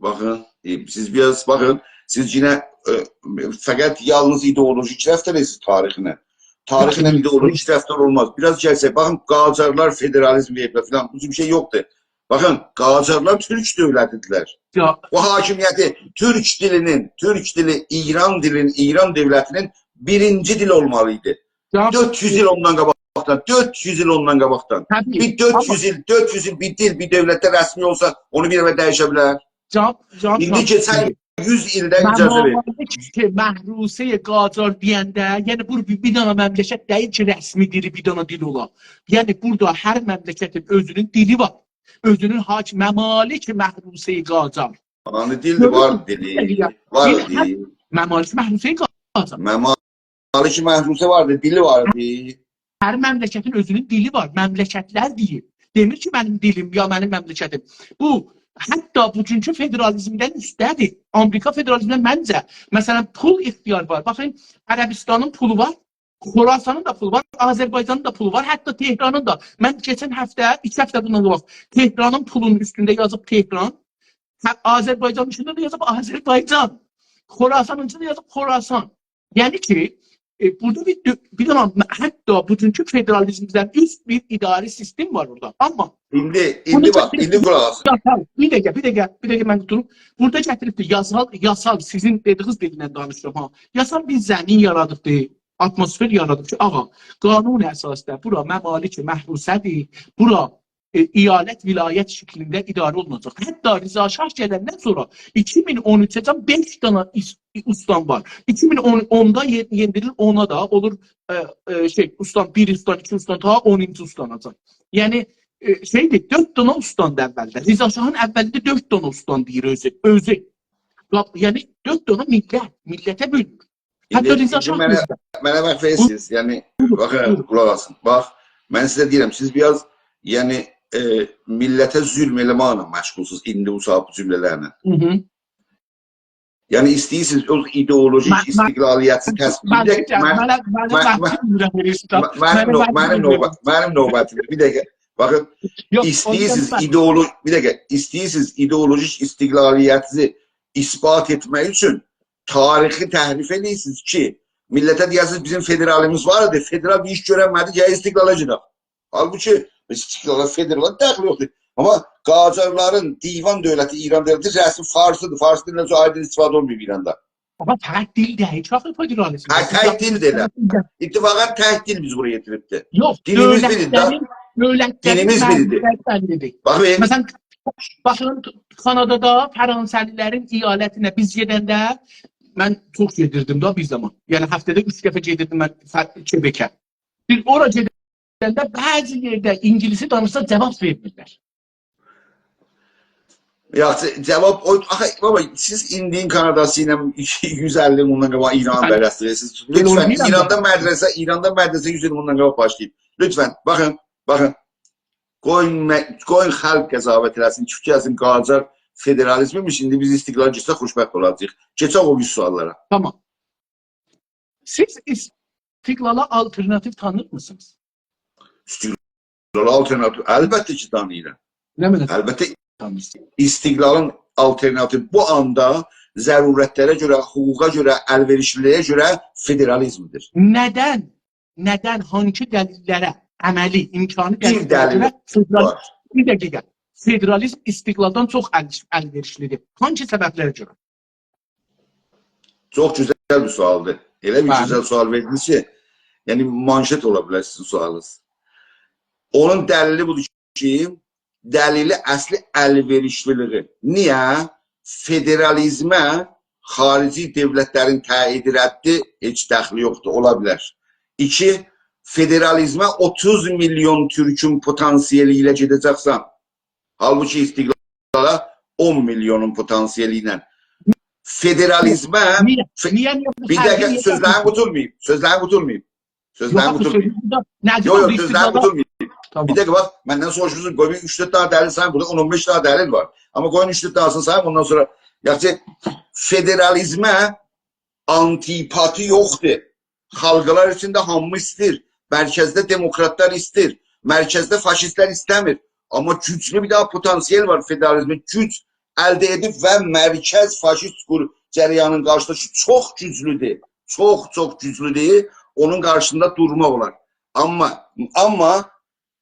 باخین، ائ، سیز بیر آز باخین، سیز یئنه، ائ، فقط یالنیز ایدئولوژیک رفتار ائدیرسینیز تاریخله. تاریخله، باخین، ایدئولوژیک رفتار اولماز. بیر آز گلسک، باخین، قاجارلار فدرالیزم وئریبلر فلان، بو جور بیر شئی یوخدور. باخین، قاجارلار تورک دؤولتی‌دیرلر. یا- بو حاکمیتی، تورک دیلینین، تورک دیلی ایران دیلینین، ایران دؤولتینین بیرینجی دیلی اولمالی ایدی. جناب، دؤرد یوز ایل اوندان قاباقدان، دؤرد یوز ایل اوندان قاباقدان. طبیعی. بیر دؤرد یوز، آمما ایل، دؤرد یوز ایل بیر دیل، بیر دؤولتده رسمی اولسا، اونو بیر دفعه دییشه بیلر؟ جناب، جناب، ایندی جناب، کئچن یوز ایلده اجازه وئریر. ممالک کی محروسه‌ی قاجار دئینده، یعنی بو بیر، بیر دنه مملکت دئییل کی رسمی دیلی بیر دنه دیل اولا. یعنی بورادا هر مملکتین اؤزونون دیلی وار. اؤزونون حاکم، ممالک محروسه‌ی قاجار. آنی دیل، گؤرورسونوز، وار دیلی، بیر دقیقه. وار دیلی. ممالک محروسه‌ی قاجار. ممالک محروسه واردی، دیلی واردی. هر مملکتین اؤزونون دیلی وار. مملکتلر دئییر. دئمیر کی منیم دیلیم یا منیم مملکتیم. بو حتی بوگونکو فدرالیزمدن اوسته‌دیر. آمریکا فدرالیزمدن منجه. مثلا پول اختیار وار. باخین، عربستانین پولو وار. خراسانین دا پولو وار، آذربایجانین دا پولو وار، حتی تهرانین دا. من کئچن هفته، ایکی هفته بوندان قاباق تهرانین پولونون اوستونده یازیب تهران، هه، آذربایجانین اوستونده ده یازیب آذربایجان. خراسانین اوستونده یازیب خراسان. یعنی کی، ائ، بورادا بیر دؤ-، بیر دنه، حتی بوگونکو فدرالیزمدن اوست بیر اداری سیستم وار اورادا. آمما ایندی، بونو ایندی باخ، گتیریب ایندی قولاق آس. یاسال، بیر دقیقه، بیر دقیقه، بیر دقیقه من قوتاریم. بورادا گتیریبدیر یاسال، یاسال سیزین دئدیگینیز دیلینن دانیشیرام ها. یاسال بیر زمین یارادیبدی، آتموسفر یارادیب کی، آغا، قانون اساسی‌ده بورا ممالک محروسه‌دیر، بورا، ائ، ایالت، ولایت شکلینده اداره اولوناجاق. حتی رضا شاه گلندن سونرا ایکی مین اون اوچه‌جن بئش دنه ایس-، استان وار. ایکی مین اوندا یئ-، یئندیریلیر اونا دا، اولور، ائ، ائ، شئی، استان، بیر استان، ایکی استان، تا اونونجو استاناجان. یعنی، ائ، شئیدیر، دؤرد دنه استاندی اولده. رضا شاهین اولینده دؤرد دنه استان دئییر اؤزو، اؤزو. یا-، یعنی دؤرد دنه میللت، میللته بؤلونور. ایندی، حتی رضا ایندی شاه منه، بیزده. منه باخ، بو-، وئرسینیز، یعنی، بویورون، باخین، بویورون. قولاق آسین. باخ، من سیزه دئییرم، سیز بیر آز، یعنی، ائ، میللته ظلم ائله‌مکله مشغولسونوز ایندی او ساعات بو جمله‌لرله. هی هی. یعنی ایسته‌ییرسینیز اؤز ایدئولوژیک، من، من، استقلالیتی تثبیت، من، بیر دقیقه، من، منه، منه من، من، وقتیم وئریر، اوستاد. من، منیم منه نو-، وقتیم منیم وئریر. نوبه-، منیم نوبتیمدیر. بیر دقیقه. باخین، یوخ، ایسته‌ییرسینیز اونو دئمک ایدئولو-، بیر دقیقه، ایسته‌ییرسینیز ایدئولوژیک استقلالیتینیزی اثبات ائتمک اوچون تاریخی تحریف ائدیرسینیز کی، میللته دئیه‌سینیز، بیزیم فدرالیمیز وار ایدی، فدرال بیر ایش گؤرنمه‌دی، گرک استقلالا گئدک. حالبوکی استقلالا، فدرالا دخلی یوخدور. آمما قاجارلارین دیوان دؤولتی، ایران دؤولتی رسمی فارسی‌دیر. فارس دیلیندن سونرا آیدین استفاده اولماییب ایراندا. آمما تک دیل دئییل کی، آخی فدرالیزم. هه، تک دیل دئییل. اتفاقاً تک دیل بیزی بورایا یئتیریبدی. یوخ، دیلیمیز بیریدیر ده. دؤولتلرین، دؤولتلرین دیلیمیز بیریدیر. منطقه‌لری بللی‌دیر. باخ، بئی. مثلاً، باخین، کانادادا فرانسه‌لی‌لرین ایالتینه بیز گئدنده، من چوخ گئدیردیم ده بیر زامان. یعنی، هفته‌ده اوچ دفعه گئدیردیم من ف-، کبکه. بیز اورا گئدنده بعضی یئرده اینگیلیسی دانیشسا جاواب وئرمیرلر. یاخشی، جاواب او، آخی، بابا، سیز ایندی‌نین کاناداسی ایله یوز اللی ایل بوندان قاباق ایرانی، هه، بلدسینیز. سیز، بئله لطفاً، اولماییر ایراندا آمما. مدرسه، ایراندا مدرسه یوز ایل بوندان قاباق باشلاییب. لطفاً، باخین، باخین. قویون مه-، قویون خالق قضاوت ائله‌سین، کی، گلسین قاجار فدرالیزم‌ایمیش، ایندی بیز استقلال گیرسک خوشبخت اولاجاغیق. کئچک او بیریسی سؤاللارا. تامام. سیز استقلالا آلترناتیو تانیر میسینیز؟ استقلالا آلترناتیو، البته کی، تانیییرام. نه معنادا؟ البته، تانییرسینیز؟ استقلالین آلترناتیوی بو آندا ضرورتلره گؤره، حقوقا گؤره، الوئریشلیلییه گؤره فدرالیزم‌دیر. ندن؟ ندن؟ هانسی دلیل‌لره، عملی، امکانی بیر دلیل‌لره گؤره دلیل فدرال-، وار. بیر دقیقه. فدرالیزم استقلالدان چوخ ال-، الوئریشلی‌دیر. هانسی سبب‌لره گؤره؟ چوخ گؤزل بیر سؤالدیر. ائله بیر، بلی، گؤزل سؤال وئردینیز کی، یعنی مانشت اولا بیلر سیزین سؤالینیز. اونون دلیلی بودور کی، دلیلی اصلی الوئریشلیلییی. نییه؟ فدرالیزمه خاریجی دؤولتلرین تأییدی، ردی هئچ دخلی یوخدور، اولا بیلر. ایکی، فدرالیزمه اوتوز میلیون تورکون پتانسیلی ایله گئده‌جکسن، حالبوکی استقلالا اون میلیونون پتانسیلی ایله. فدرالیزمه نییه؟ ف-، نییه، نییه بو بیر فرقی دقیقه، نییه سؤزلریمی یاپیرسینیز؟ قورتارماییم. سؤزلریمی قورتارماییم. سؤزلریمی قورتارماییم. یوخ، آخی، سؤزو بورادا نه‌دیر؟ یوخ، او یوخ، سؤزلریمی استقلال قورتارماییم. تامام. بیر دقیقه باخ، مندن سوروشموسونوز، قوی بیر اوچ دؤرد دنه دلیل ساییم، بورادا اون اون بئش دنه دلیل وار. آمما قویون اوچ دؤرد دنه‌سینی ساییم، اوندان سونرا، یاخشی، فدرالیزمه آنتی‌پاتی یوخدور. خالقلار ایچینده هامی ایسته‌ییر. مرکزده دموکراتلار ایسته‌ییر. مرکزده فاشیستلر ایسته‌میر. آمما گوجلو بیر داها پتانسیل وار فدرالیزمین گوج الده ائدیب و مرکز فاشیست قور-، جریانین قارشیسیندا کی، چوخ گوجلودور. چوخ، چوخ گوجلودور. اونون قارشیسیندا دورماق اولار. آمما، آمما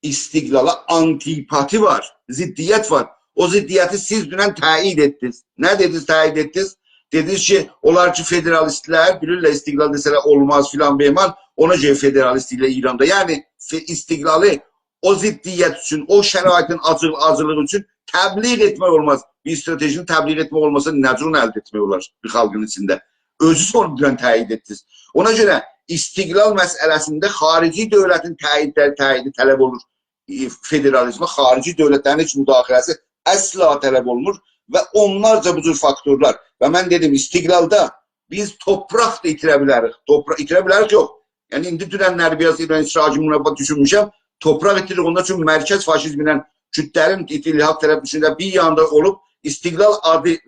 استقلالا آنتی‌پاتی وار، ضدیت وار. او ضدیتی سیز دونن تأیید ائتدینیز. نه دئدینیز، تأیید ائتدینیز؟ دئدینیز کی، اونلار کی، فدرالیستلر، بیلیرلر، استقلال دئسه‌لر اولماز فلان بهمان، اونا گؤره فدرالیست دئییرلر ایراندا. یعنی، ف-، استقلالی او ضدیت اوچون، او شرایطین آجیل-، آجیلیغی اوچون تبلیغ ائتمک اولماز. بیر استراتژینی تبلیغ ائتمک اولماسا، نه جور اونو الده ائتمک اولار بیر خالقین ایچینده؟ اؤزونوز اونو دونن تأیید ائتدینیز. اونا گؤره استقلال مسئله‌سینده خاریجی دؤولتین تأییدلری، تأییدی طلب اولور. ائ، فدرالیزمه خاریجی دؤولتلرین هئچ مداخله‌سی اصلا طلب اولمور و اونلارجا بو جور فاکتورلار. و من دئدیم، استقلالدا بیز تورپاق دا ایتیره بیلریک. تورپا-، ایتیره بیلریک، یوخ. یعنی، ایندی دوننلری بیر آز ایران اشتراکی بونا دوشونموشم. تورپاق ایتیریریک، اوندا چونکی مرکز فاشیزمینن کوردلرین اتحاد طرف دوشونده بیر یاندا اولوب، استقلال آدی،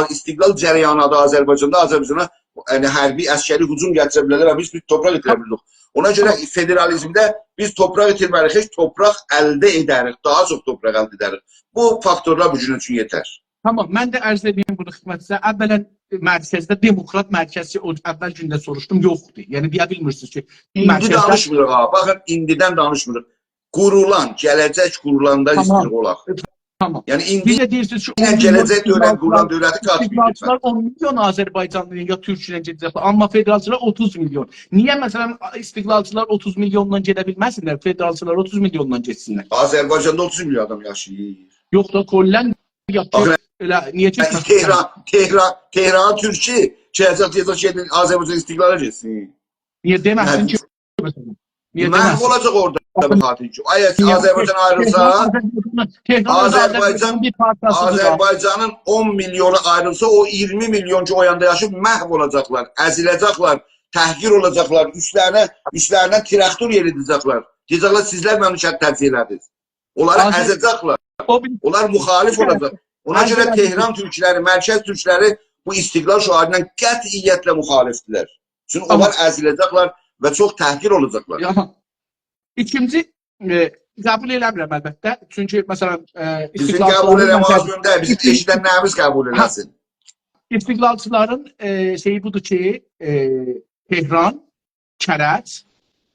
استقلال جریانی آدی آذربایجاندا، آذربایجانا، یعنی، حربی، عسکری هجوم گتیره بیلرلر و بیز بیر تورپاق ایتیره بیلریک. اونا گؤره، تامام، فدرالیزمده بیز تورپاق ایتیرمریک، هئچ تورپاق الده ائدریک، داها چوخ تورپاق الده ائدریک. بو فاکتورلار بو گون اوچون یئتر. تامام، من ده عرض ائدیم بونو خدمتینیزه. اولاً، مرکزده دموکرات مرکزی، او اوّل گونده سوروشدوم، یوخدور. یعنی، دئیه بیلمیرسینیز کی، ایندی مرکزده دانیشمیریق ها. باخین، ایندیدن دانیشمیریق. قورولان، گله‌جک قورولاندا، تامام، ایسته‌ییریک اولاق. تامام. یعنی، ایندی، بیر ده دئییرسینیز کی، ایندی اون میلیون گله‌جک دؤورن قورولان استقلالچیلار، دؤولتی قابیل، لطفاً. استقلالچیلار اون میلیون آذربایجانلی یا تورک ایله گئده‌جکلر، آمما فدرالچیلار اوتوز میلیون. نییه، مثلاً، استقلالچیلار اوتوز میلیوندان گئده بیلمه‌سینلر، فدرالچیلار اوتوز میلیوندان گئتسینلر؟ آذربایجاندا اوتوز میلیون آدام یاشاییر. یوخ دا، کلاً، یا، آخی، ائله نییه گئتمه‌سین؟ تهران، تهران، تهران تورکو، گله‌جک، گله‌جک، گئدین، آذربایجان استقلالا گئتسین. نییه دئمه‌سین کی، یعنی، مثلاً؟ نییه دئمه‌سین؟ محو اولاجاق اورادا بو خاطر کی. آیا، نییه؟ آذربایجان آیریلسا، تهران، تهران اؤزو آذربایجان، آذربایجانین بیر پارچاسیدیر. آذربایجانین اون میلیونو آیریلسا، او اییرمی میلیون کی، او یاندا یاشاییر، محو اولاجاقلار، ازیله‌جکلر، تحقیر اولاجاقلار، اوستلرینه، اوستلرینه تراکتور یئریده‌جکلر. دئیه‌جکلر، «سیزلر منی شرط ترجیح ائله‌دینیز.» اونلاری، آذر-، ازه‌جکلر. او بیر، اونلار مخالف، بیر اولاجاق. اونا گؤره، آذر-، تهران تورکلری، مرکز تورکلری بو استقلال شعاریندان قطعیتله مخالفدیرلر. چونکی، تامام، اونلار ازیله‌جکلر و چوخ تحقیر اولاجاقلار. یا، ایکینجی، ائ، قبول ائله‌میرم البته. چونکی، مثلاً، ائ، بیزیم استقلالچیلارین، قبول ائله‌مک، مثلاً، لازیم دئییل. بیزیم، ایکینجی، ائشیدن نه‌میز قبول، هه، ائله‌سین؟ استقلالچیلارین، ائ، شئیی بودور کی، ائ، تهران، کرج،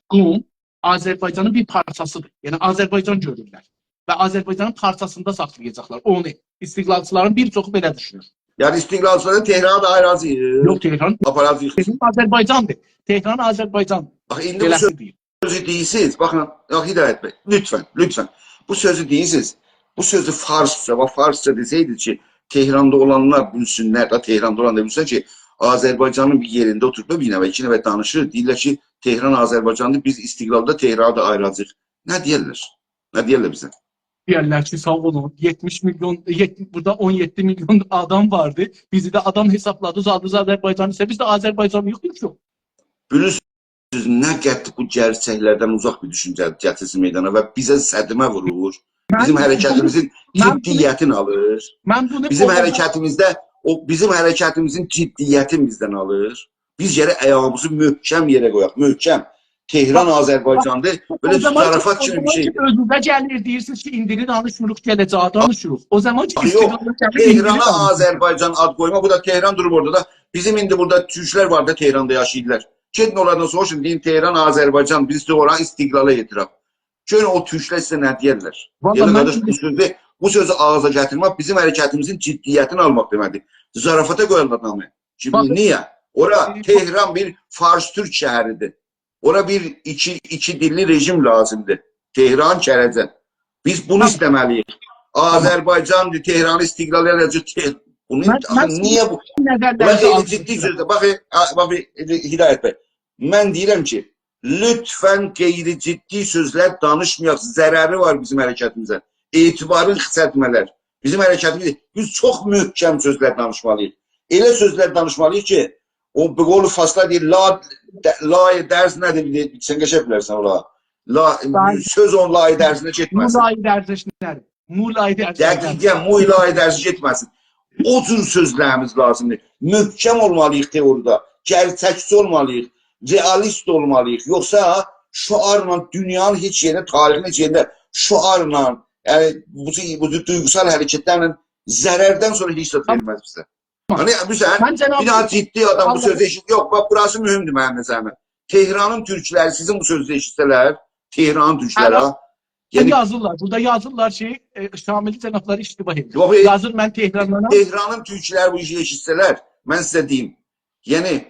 قم آذربایجانین بیر پارچاسیدیر. یعنی، آذربایجان گؤرورلر. و آذربایجانین پارچاسیندا ساخلایاجاقلار اونو. استقلالچیلارین بیر چوخو بئله دوشونور. یعنی استقلالچیلارین تهراندا آیراجاغیق. یوخ، تهران آپاراجاغیق. تهران آذربایجاندیر. تهران آذربایجان. باخ، ایندی بو بئله‌سی سؤز دئییر. سؤزو دئییرسینیز، باخین، یوخ، هدایت بی، لطفاً، لطفاً. بو سؤزو دئییرسینیز. بو سؤزو فارسجا، باخ، فارسجا دئسه‌یدی کی، تهراندا اولانلار بیلسینلر، دا تهراندا اولانلار بیلسینلر کی، آذربایجانین بیر یئرینده اوتوروب بیر نفر، ایکی نفر دانیشیر، دئییرلر کی، تهران آذربایجاندیر، بیز استقلالدا تهرانی دا آیراجاغیق. نه دئیرلر؟ نه دئیرلر بیزه؟ دئیرلر کی، ساغ اولون، یئتمیش میلیون، یئت-، بورادا اون یئددی میلیون آدام واردی. بیزی ده آدام حسابلادی، زادی آذربایجان ایسه، بیز ده آذربایجانلی‌ییق، یوخ، یوخ. بیلیرسینیز، نه قدر بو گئرچکلردن اوزاق بیر دوشونجه گتیرسین میدانا و بیزه صدمه وورور. من بیزیم حرکتیمیزین من بونو جدیتینی آلیر. من بونو بیزیم اولاندا حرکتیمیزده، او، بیزیم حرکتیمیزین جدیتینی بیزدن آلیر. بیز گرک آیاغیمیزی محکم یئره قویاق، محکم. تهران باخ، آذربایجاندیر، باخ، بئله او زامان کی، زارافات او کیمی بیر زامان کی، شئیدیر. اؤزونوزه گلیر، دئییرسینیز کی، ایندینی دانیشمیریق، گله‌جه‌یی دانیشیریق. او زامان کی، آخی یوخ، استقلال گلیر، ایندینی تهرانا دانیشیریق. آذربایجان آد قویما، بو دا تهران دوروب اورادا دا. بیزیم ایندی بورادا تورکلر وار دا تهراندا یاشاییرلار. گئدین اونلاردان سوروشون، دئیین، تهران آذربایجان، بیز ده اورانی استقلالا یئتیرک. گؤرون او تورکلر سیزه نه دئیرلر. والله دئیرلر، من قارداش، بو ایندی سؤزو، بو سؤزو آغزا گتیرمک بیزیم حرکتیمیزین جدیتینی آلماق دئمکدیر. زارافاتا قویارلار نامی. کی، باخین، نییه؟ اورا ائ، تهران بیر فارس-تورک شهریدیر. اورا بیر ایکی، ایکی دیللی رژیم لازیمدیر. تهران، کرجه. بیز بونو، تامام، ایسته‌مه‌لی‌ییک. تامام. آذربایجاندیر، تهرانی استقلال ائله‌یه‌جک. ته-، بونو، من، آخی من نییه بو؟ نظرلرینیزی بونلار خیلی آلقیشلاییرام. جدی سؤزدور. باخین، آ، باخین، هدایت بی. من دئییرم کی، لطفاً غیر جدی سؤزلر دانیشمایاق. ضرری وار بیزیم حرکتیمیزه. اعتبارین خیسلتمه‌لر. بیزیم حرکتیمیز، بیز چوخ محکم سؤزلر دانیشمالی‌ییق. ائله سؤزلر دانیشمالی‌ییق کی، او، به قول فارسلار دئییر، لا، د-، لای درز نه‌دیر، بیلیر، سن قشنگ بیلرسن اولا. لا، بلی. سؤز اونون لای درزینه گئتمه‌سین. مولای درزش نه‌دیر؟ مولای درزش نه‌دیر؟ دقیقاً، مولای درزی گئتمه‌سین. او جور سؤزلریمیز لازیمدیر. محکم اولمالی‌ییق تئوریده، گئرچکچی اولمالی‌ییق، رئالیست اولمالی‌ییق. یوخسا شعارلا دونیانین هئچ یئرینده، تاریخین هئچ یئرینده شعارلا، یعنی بو، بو دویغوسال حرکتلرله ضرردن سونرا هئچ زاد وئرمز بیزه. هانی، بو سن، من جناب، بیر دانا جدی آدام بو، الله، سؤزو ائشیت. یوخ، باخ، بوراسی مهمدور منیم نظریمه. تهرانین تورکلری سیزین بو سؤزو ائشیتسه‌لر، تهرانین تورکلری، هله، ها، یعنی یازیرلار، بورادا یازیرلار کی، ائ، شاملی جنابلاری اشتباه ائدیر. یوخ، ائ، یازیر، من تهراندانام. تهرانین تورکلری بو ایشی ائشیتسه‌لر، من سیزه دئییم، یعنی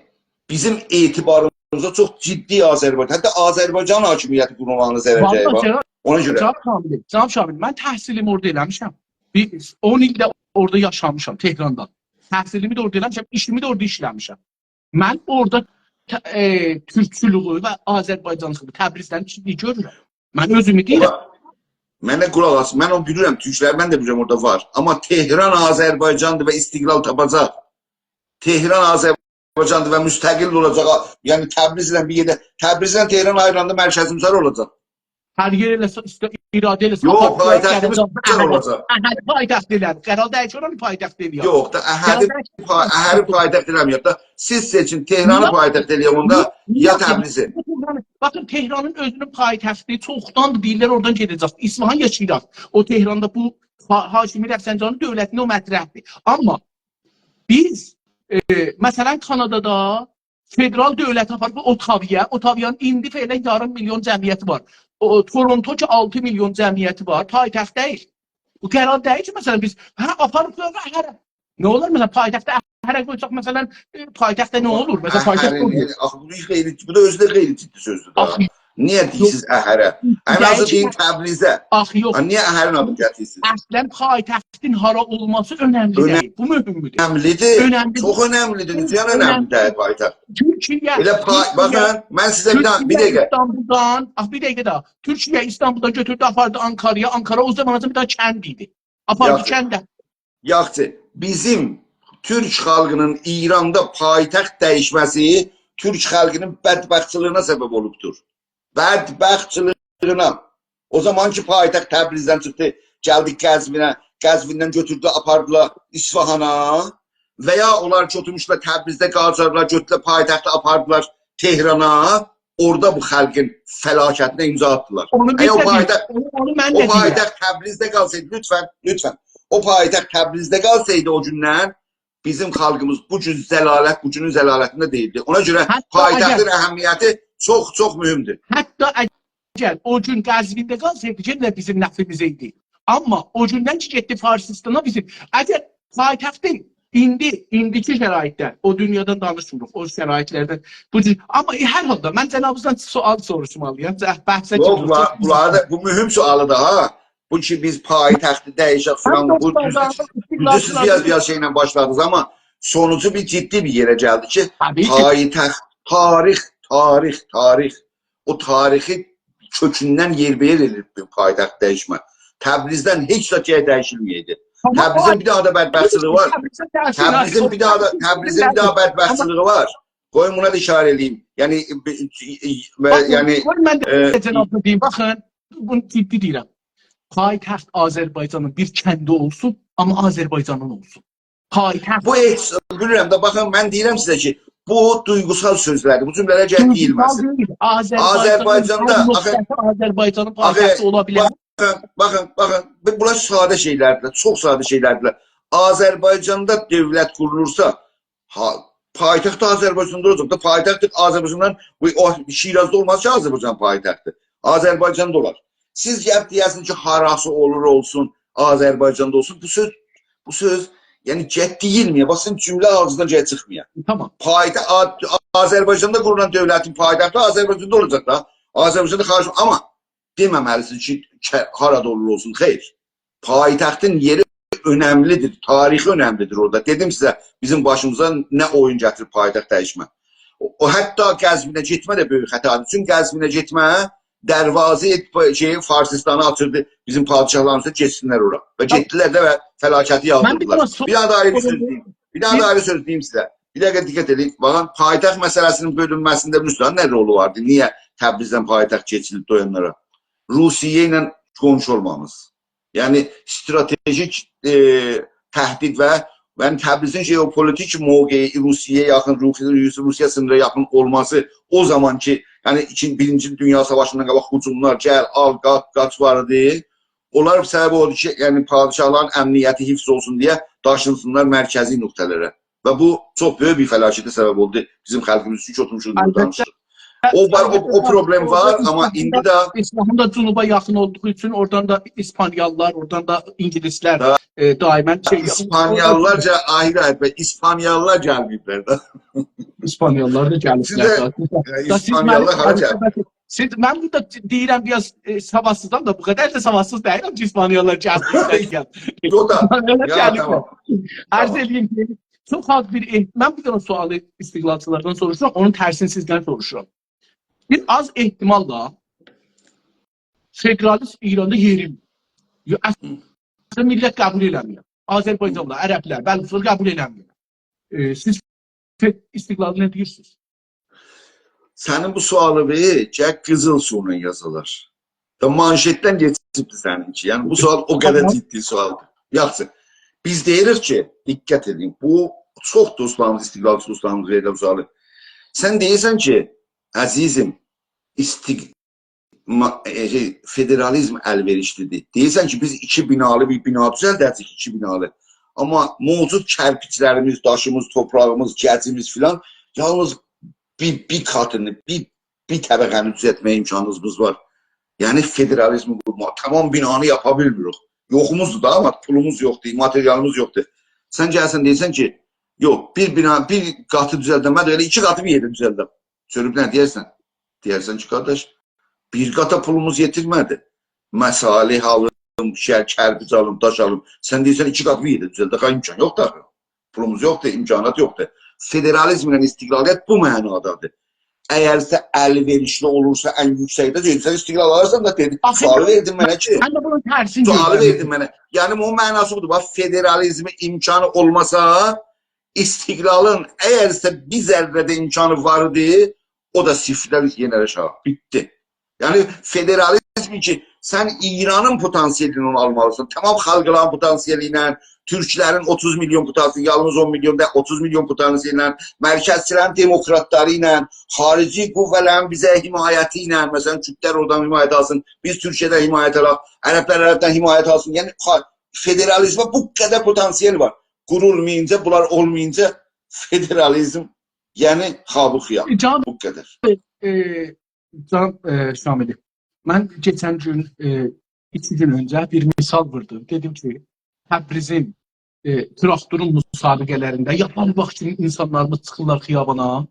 بیزیم اعتباریمیزا چوخ جدی آذربایجان، حتی آذربایجان حاکمیتی قوروماغینا ضرر دَییر، والله باخ. جناب، اونا گؤره. جناب شاملی، جناب شاملی، من تحصیلیمی اورادا ائله‌میشم. بیر اون ایل ده اورادا یاشامیشام، تهراندا. تحصیلیمی ده اورادا ائله‌میشم، ایشیمی ده اورادا ایشله‌میشم. من اورادا ت-، ائ، تورکچولویو و آذربایجانچیلیغی تبریزدن جدی گؤرورم. من اؤزومو دئییرم. اولا، منه قولاق آس، من اونو بیلیرم، تورکلر، من ده بیلیرم اورادا وار. آمما تهران آذربایجاندیر و استقلال تاپاجاق. تهران آذربایجاندیر و مستقل اولاجاق. یعنی تبریزله بیر یئرده، تبریزله تهران آیریلاندا مرکزیمیز هارا اولاجاق؟ هر یئر ائله‌سه، ایسته-، اراده ائله‌سه، یوخ، آپاردیلار، پایتختیمیز گله‌جک هارا اهل-، اولاجاق؟ اهل پایتخت ائله‌دی. قرار دئییل کی، اورانی پایتخت ائله‌یک. یوخ دا، اهدی قرار دئییل کی، پا-، اهری پایتخت ائله‌مه‌یک دا. سیز سئچین، تهرانی، نییه، پایتخت ائله‌یک اوندا، نییه، یا نییه، تبریزی. باخین، تهرانین اؤزونون پایتختی چوخداندیر، دئییرلر، اورادان گئده‌جک. اصفهان یا شیراز. او تهراندا بو حا-، هاشمی رفسنجانی دؤولتینده او مطرحدیر. آمما بیز، ائ، مثلاً، کانادادا فدرال دؤولتی آپاریب اوتاوایا، اوتاوایانین ایندی فعلاً یاریم میلیون جمعیتی وار. او، تورونتو کی، آلتی میلیون جمعیتی وار، پایتخت دئییل. بو قرار دئییل کی، مثلاً، بیز، هه، آپاریبلار اهره. نه اولار، مثلاً، پایتختی اهره قویساق، مثلاً، ائ، پایتخت نه اولور؟ مثلاً، پایتخت اهره، اولمور. یعنی، آخی بو غیر، بو دا اؤزو ده غیر جدی سؤزدور دا. آخی نییه دئییرسینیز اهره؟ ان آزی دئیین تبریزه. آخی یوخ. ها، نییه اهرین آدینی گتیریرسینیز؟ اصلاً پایتختین هارا اولماسی اؤنملی دئییل. بو مهمدور. اؤنملیدیر. اؤنملیدیر. چوخ اؤنملیدیر. نییه اؤنملی دئییل پایتخت؟ تورکیه، ائله پا-، تورکیه، باخین، من سیزه بیر دانا، بیر تورکیه دقیقه. ایستانبولدان، آخ، بیر دقیقه داها. تورکیه ایستانبولدان گؤتوردو، آپاردی آنکارایا. آنکارا او زاماناجان بیر دانا کند ایدی. آپاردی، یاخشی، کنده. یاخشی، بیزیم تورک خالقینین ایراندا پایتخت دییشمه‌سی تورک خالقینین بدبختچیلیغینا سبب اولوبدور. بدبختچیلیغینا. او زامان کی، پایتخت تبریزدن چیخدی، گلدی قزوینه، قزویندن گؤتوردو، آپاردیلار اصفهانا و یا اونلار کی، اوتورموشلار تبریزده، قاجارلار گؤتوردولر پایتختی، آپاردیلار تهرانا، اورادا بو خالقین فلاکتینه امضا آتدیلار. اونو اگر بیز او ده پایتخت، دئییریک، اونو، اونو من او ده دئییرم. پایتخت تبریزده قالسایدی، لطفاً، لطفاً، او پایتخت تبریزده قالسایدی او گوندن، بیزیم خالقیمیز بو گون ذلالت، بو گونون ذلالتینده دئییلدی. اونا گؤره حتی پایتختین اگر اهمیتی چوخ، چوخ مهمدور. حتی اگر او گون قزوینده قالسایدی، یئنه ده بیزیم نفعیمیزه ایدی. آمما او گوندن کی گئتدی فارسیستانا بیزیم، اگر پایتختین ایندی، ایندیکی شرایطده، او دونیادان دانیشمیریق، او شرایطلردن، بو جور، آمما، ائ، هر حالدا من جنابینیزدان سؤال سوروشمالی‌یام، بحثه یوخ، گیرمیشیک. بونلار، بونلار دا، بو مهم سؤالدیر ها. بو کی بیز پایتختی دییشک فلان، بو دوزدور، دوزدور، سیز بیر آز، بیر آز شئیله باشلادینیز، آمما سونوجو بیر جدی بیر یئره گلدی کی، طبیعی کی. پایتخت، تاریخ، تاریخ، تاریخ، او تاریخی کؤکوندن یئربه‌یئر ائدیب بیر پایتخت دییشمه. تبریزدن هئچ زاد گرک دییشیلمه‌یه‌یدی. تامام، تبریزین او بیر دانا دا بدبختچیلیگی وار. تبریزه تبریزین بیر دانا، تبریزین بیر دانا بدبختچیلیگی وار. قویون بونا دا ایشاره ائله‌ییم. یعنی، و، باخین، یعنی، قوی من ده، ائ، جنابینا دئییم، باخین، بونو جدی دئییرم. پایتخت آذربایجانین بیر کندی اولسون، آمما آذربایجانین اولسون. پایتخت. بو هئچ، بیلمیرم ده، باخین، من دئییرم سیزه کی، بو دویغوسال سؤزلردیر. بو جمله‌لر گرک دویغوسال دئییلمه‌سین. دئییل. آذربایجانین، آذربایجاندا، هر آخی، نقطه‌سی آذربایجانین آخی، پایتختی اولا بیلر. باخین، باخین، باخین، بو، بونلار ساده شئیلردیر، چوخ ساده شئیلردیر. آذربایجاندا دؤولت قورولورسا، ها، پایتخت آذربایجاندا اولاجاق دا، پایتخت آذربایجاندان، بو، او، شیرازدا اولماز کی آذربایجان پایتختی. آذربایجاندا اولار. سیز گلیب دئیه‌سینیز کی، هاراسی اولور اولسون، آذربایجاندا اولسون. بو سؤز، بو سؤز، یعنی، گرک دئییلمه‌یه. باخ، سیزین جمله آغزینیزدان گرک چیخمایا. تامام. پایتخت، آ-، آذربایجاندا قورولان دؤولتین پایتختی آذربایجاندا اولاجاق دا. آذربایجاندا خارج، آمما دئمه‌مه‌لی‌سینیز کی، ک-، هارادا اولور اولسون. خیر. پایتختین یئری اؤنملی‌دیر، تاریخی اؤنملی‌دیر اورادا. دئدیم سیزه، بیزیم باشیمیزا نه اویون گتیریب پایتخت دییشمه. او، او حتی قزوینه گئتمه ده بؤیوک خطادیر. چونکی قزوینه گئتمه دروازه، شئی، فارسیستانی آچیردی بیزیم پادشاهلاریمیزا، گئتسینلر اورا. و گئتدیلر ده و فلاکتی یاغدیردیلار. بیر دانا دا آیری سؤز دئییم. بیر دانا دا آیری سؤز دئییم سیزه. بیر دقیقه دقت ائدین. باخین، پایتخت مسئله‌سینین بؤلونمه‌سینده روسیانین نه رولو واردی؟ نییه تبریزدن پایتخت کئچیریلدی او یانلارا؟ روسیه ایله قونشو اولمامیز. یعنی، استراتژیک، ائ، تهدید و، یعنی، تبریزین ژئوپولیتیک موقعی روسیه‌یه یاخین، روسیه، روسیه سینیرا یاخین اولماسی او زامان کی، یعنی، ایکینجی، بیرینجی دونیا ساواشیندان قاباق هجوملار، گل، آل، قاچ، قاچ وار ایدی. اونلار سبب اولدو کی، یعنی، پادشاهلارین امنیتی حفظ اولسون دئیه داشینسینلار مرکزی نقطه‌لره. و بو چوخ بؤیوک بیر فلاکته سبب اولدو. بیزیم خالقیمیز اوچون کی اوتورموشوق بورادا دانیشیریق. او وار، او، او پروبلم وار، آمما ایندی ده اصفهان دا جنوبا یاخین اولدوغو اوچون اورادان دا ایسپانیالیلار، اورادان دا اینگیلیسلر، ائ، دائما شئی، ایسپانیالیلار گل-، آیری، آیری، ایسپانیالیلار گلمه‌ییبلر ده. ایسپانیالیلار دا گلیبلر ده. سیز ده، ائ، دا سیز منی ایسپانیالیلار هارا گلیب؟ سیز، من بورادا دئییرم، بیر آز، ائ، سوادسیزام دا، بو قدر ده سوادسیز دئییرم کی، ایسپانیالیلار گلیب. یوخ دا. ایسپانیالیلار گلمه‌ییب. عرض ائله‌ییم کی، چوخ آز بیر اح-، من بیر دنه سؤالی استقلالچیلاردان سوروشورام، اونون ترسینی سیزدن سوروشورام. بیر آز احتماللا فدرالیزم ایراندا یئری، یا، اصلینده میللت قبول ائله‌میر. آذربایجانلیلار، عربلر، بلوچلار قبول ائله‌میر. ائ، سیز فد-، استقلالی نه دئییرسینیز؟ سنین بو سؤالی بیر گرک قیزیل سویلا یازالار. دا مانشئتدن کئچیبدیر سنینکی. یعنی بو سؤال او قدر جدی سؤالدیر. یاخشی. بیز دئییریک کی، دقت ائدین، بو چوخ دوستلاریمیز، استقلالچی دوستلاریمیز وئریرلر بو سؤالی. سن دئییرسن کی، عزیزیم، استق-، ما-، ائ، شئی، فدرالیزم الوئریشلی‌دیر. دئییرسن کی، بیز ایکی بینالی بیر بینا دوزلده‌جه‌ییک، ایکی بینالی. آمما موجود کرپیچلریمیز، داشیمیز، توپراغیمیز، گجیمیز فلان، یالنیز بیر، بیر قاتینی، بیر، بیر طبقه‌نی دوزلتمه امکانیمیز وار. یعنی فدرالیزمی قورماق، تامام بینانی یاپا بیلمیریک. یوخوموزدور دا، آمما پولوموز یوخدور، ماتریالیمیز یوخدور. سن گلسن دئییرسن کی، یوخ، بیر بینا، بیر قاتی دوزلدم، من ده ائله ایکی قاتی بیر یئرده دوزلدم. سؤره‌ییب نه دئیرسن؟ دئیرسن کی، قارداش، بیر قاتا پولوموز یئتیرمه‌دی. مصالح آلیم، شئی، کرپیچ آلیم، داش آلیم. سن دئییرسن، ایکی قات بیر یئرده دوزلدک. آی، امکان یوخدور آخی. پولوموز یوخدور، امکانات یوخدور. فدرالیزم ایله استقلالیت بو معنادادیر. اگرسه الوئریشلی اولورسا ان یوکسکده، دئییرسن، استقلال آلارسان دا، دئدیم. آخی، سؤالی وئردین منه کی، من ده بونون ترسینی سؤالی گؤردوم. وئردین منه. یعنی، بونون معناسی بودور. باخ، فدرالیزمین امکانی اولماسا، استقلالین اگرسه بیر ذره ده امکانی وار ایدی، او دا صفردن یئنر آشاغی. بیتدی. یعنی، فدرالیزم کی، سن ایرانین پتانسیلینی اونو آلمالیسان. تامام خالقلارین پتانسیلی ایله، تورکلرین اوتوز میلیون پتانسیلی، یالنیز اون میلیون دا، اوتوز میلیون پتانسیلی ایله، مرکزچیلرین دموکراتلاری ایله، خاریجی قوه‌لرین بیزه حمایتی ایله، مثلا، کوردلر اورادان حمایت آلسین، بیز تورکیه‌دن حمایت آلاق، عربلر عربدن حمایت آلسین. یعنی، خا-، فدرالیزمه بو قدر پتانسیل وار. قورولمایینجا، بونلار اولمایینجا فدرالیزم، یعنی، خابوخیا. ائ، جان، بو قدر. ائ، جان، ائ، شاملی، من کئچن گون، ائ، ایکی گون اؤنجه بیر مثال ووردوم. دئدیم کی، تبریزین، ائ، تراکتورون مسابقه‌لرینده یاپان باخ کی، اینسانلاریمیز چیخیرلار خیابانا.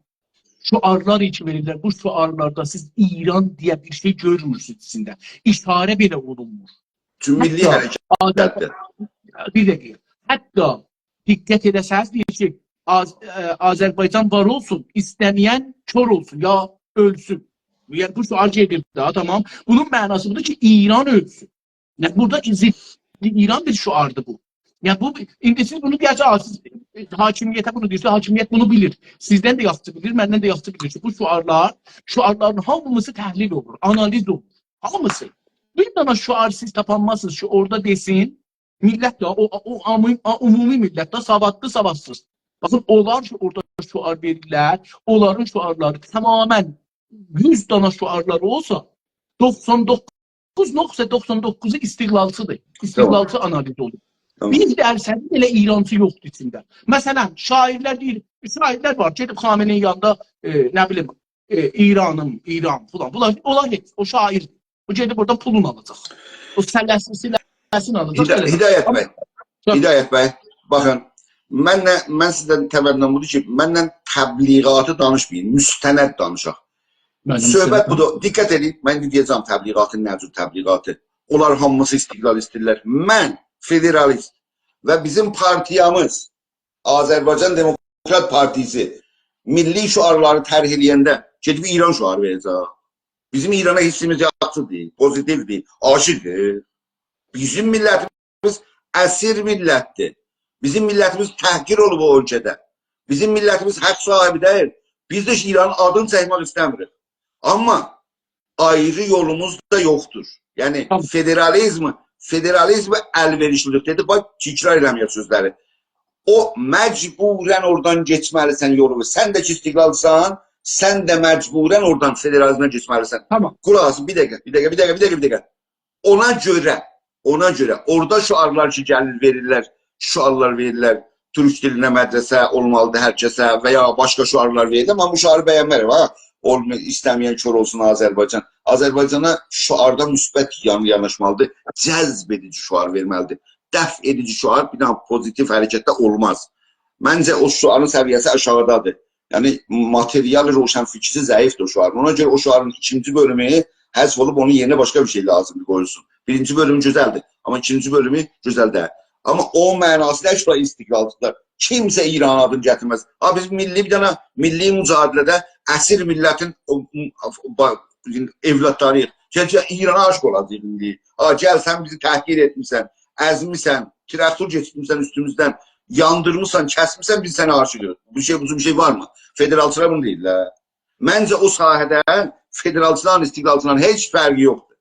شعارلار کی وئریرلر، بو شعارلاردا سیز ایران دئیه بیر شئی گؤرمورسونوز ایچینده. اشاره بئله اولونمور. چونکی میللی حتی حرکت آذر-، بیر دقیقه. حتی دقت ائده‌سز، دئییر کی، آذ-، ائ، «آذربایجان وار اولسون، ایسته‌مه‌ین کور اولسون یا اؤلسون.» یعنی، بو شعار گئدیر ده، تامام. بونون معناسی بودور کی، ایران اؤلسون. یعنی، بورادا ضد ایران بیر شعاردیر بو. یعنی، بو، ایندی سیز بونو دئیه‌جک، «آ، سیز، ائ، حاکمیته بونو دئییرسینیز، حاکمیت بونو بیلیر.» سیزدن ده یاخشی بیلیر، مندن ده یاخشی بیلیر کی، بو شعارلار، شعارلارین هامیسی تحلیل اولونور، آنالیز اولونور. هامیسی. بیر دنه شعار سیز تاپانمازسینیز کی، اورادا دئسین، میللت ده، او، او عمومی، عمومی میللت ده، سوادلی، سوادسیز. باخین، اونلار کی، اورادا شعار وئریرلر، اونلارین شعارلاری تمامیله یوز دنه شعارلاری اولسا، دوخسان دوققوز نقطه دوخسان دوققوزو استقلالچیدیر. تامام. استقلالچی آنالیز اولور. تامام. بیر درصد بئله ایرانچی یوخدور ایچینده. مثلا، شاعرلر دئییر، شاعرلر وار، گئدیب خامنه‌ای یانیندا، ائ، نه بیلیم، ائ، «ایرانیم، ایران» فلان. بونلار، اونلار هئچ، او شاعر. او گئدیب اورادان پولونو آلاجاق. او سله‌سین، سله‌سین آلاجاق، هدا-، گله‌جک. هدایت بی، هدایت بی، باخین، من نه، من سیزدن تمنام بودور کی، منن تبلیغاتی دانیشمایین، مستند دانیشاق. منیم صحبت سؤزوم بودور. دقت ائدین، من ایندی دئیه‌جم تبلیغاتین نه جور تبلیغاتی. اونلار هامیسی استقلال ایسته‌ییرلر. من فدرالیست و بیزیم پارتیامیز، آذربایجان دموکرات پارتیسی، میللی شعارلاری طرح ائله‌ینده گئدیب ایران شعاری وئره‌جک. بیزیم ایرانا حیسیمیز یاخشیدیر، پوزیتیودیر، عاشیقیق. بیزیم میللتیمیز اسیر میللتدیر. بیزیم میللتیمیز تحقیر اولوب او اؤلکه‌ده. بیزیم میللتیمیز حاق صاحیبی دئییل. بیز ده ایرانین آدینی چکمک ایسته‌میریک. آمما آیری یولوموز دا یوخدور. یعنی، تامام. فدرالیزم، فدرالیزم ال‌وئریشلی‌دیر. دئدی، باخ، تکرار ائله‌مه‌یک سؤزلری. او مجبوراً اورادان کئچمه‌لیسن یولو. سن ده کی استقلالچیسان، سن ده مجبوراً اورادان فدرالیزمه کئچمه‌لیسن. تامام. قولاق آسین، بیر دقیقه، بیر دقیقه، بیر دقیقه، بیر دقیقه. اونا گؤره، اونا گؤره اورادا شعارلار کی گلیر، وئریرلر، شعارلار وئریرلر، تورک دیلینه مدرسه اولمالیدیر هر کسه و یا باشقا شعارلار وئریرلر. من بو شعاری بَیَنمه‌رم، ها. اولما-، ایسته‌مه‌ین کور اولسون آذربایجان. آذربایجانا شعاردا مثبت یان-، یاناشمالیدیر. جذب ائدیجی شعار وئرمه‌لیدیر. دفع ائدیجی شعار بیر دنه پوزیتیو حرکتده اولماز. منجه، او شعارین سویه‌سی آشاغیدادیر. یعنی، ماتریال روشنفکریسی ضعیفدیر او شعارین. اونا گؤره او شعارین ایکینجی بؤلومو حذف اولوب، اونون یئرینه باشقا بیر شئی لازیمدیر قویولسون. بیرینجی بؤلومو گؤزلدیر، آمما ایکینجی بؤلومو گؤزل دئییل. آمما او معناسی دئییل کی، استقلالچیلار، کیمسه ایران آدینی گتیرمز. ها، بیز میللی، بیر دنه میللی مجادله‌ده اسیر میللتین او، او، با-، اولادلاری‌ییق. گله‌جک ایرانا عاشیق اولاجاغیق ایندی. ها، گل، سن بیزی تحقیر ائتمیسن، ازمیسن، تراکتور کئچیرتمیسن اوستوموزدن، یاندیرمیسان، کسمیسن، بیز سنه عاشیقیق. بو شئی، بو جور بیر شئی وارمی؟ فدرالچیلار بونو دئییرلر. منجه، او ساحه‌ده فدرالچیلارین، استقلالچیلارین هئچ فرقی یوخدور.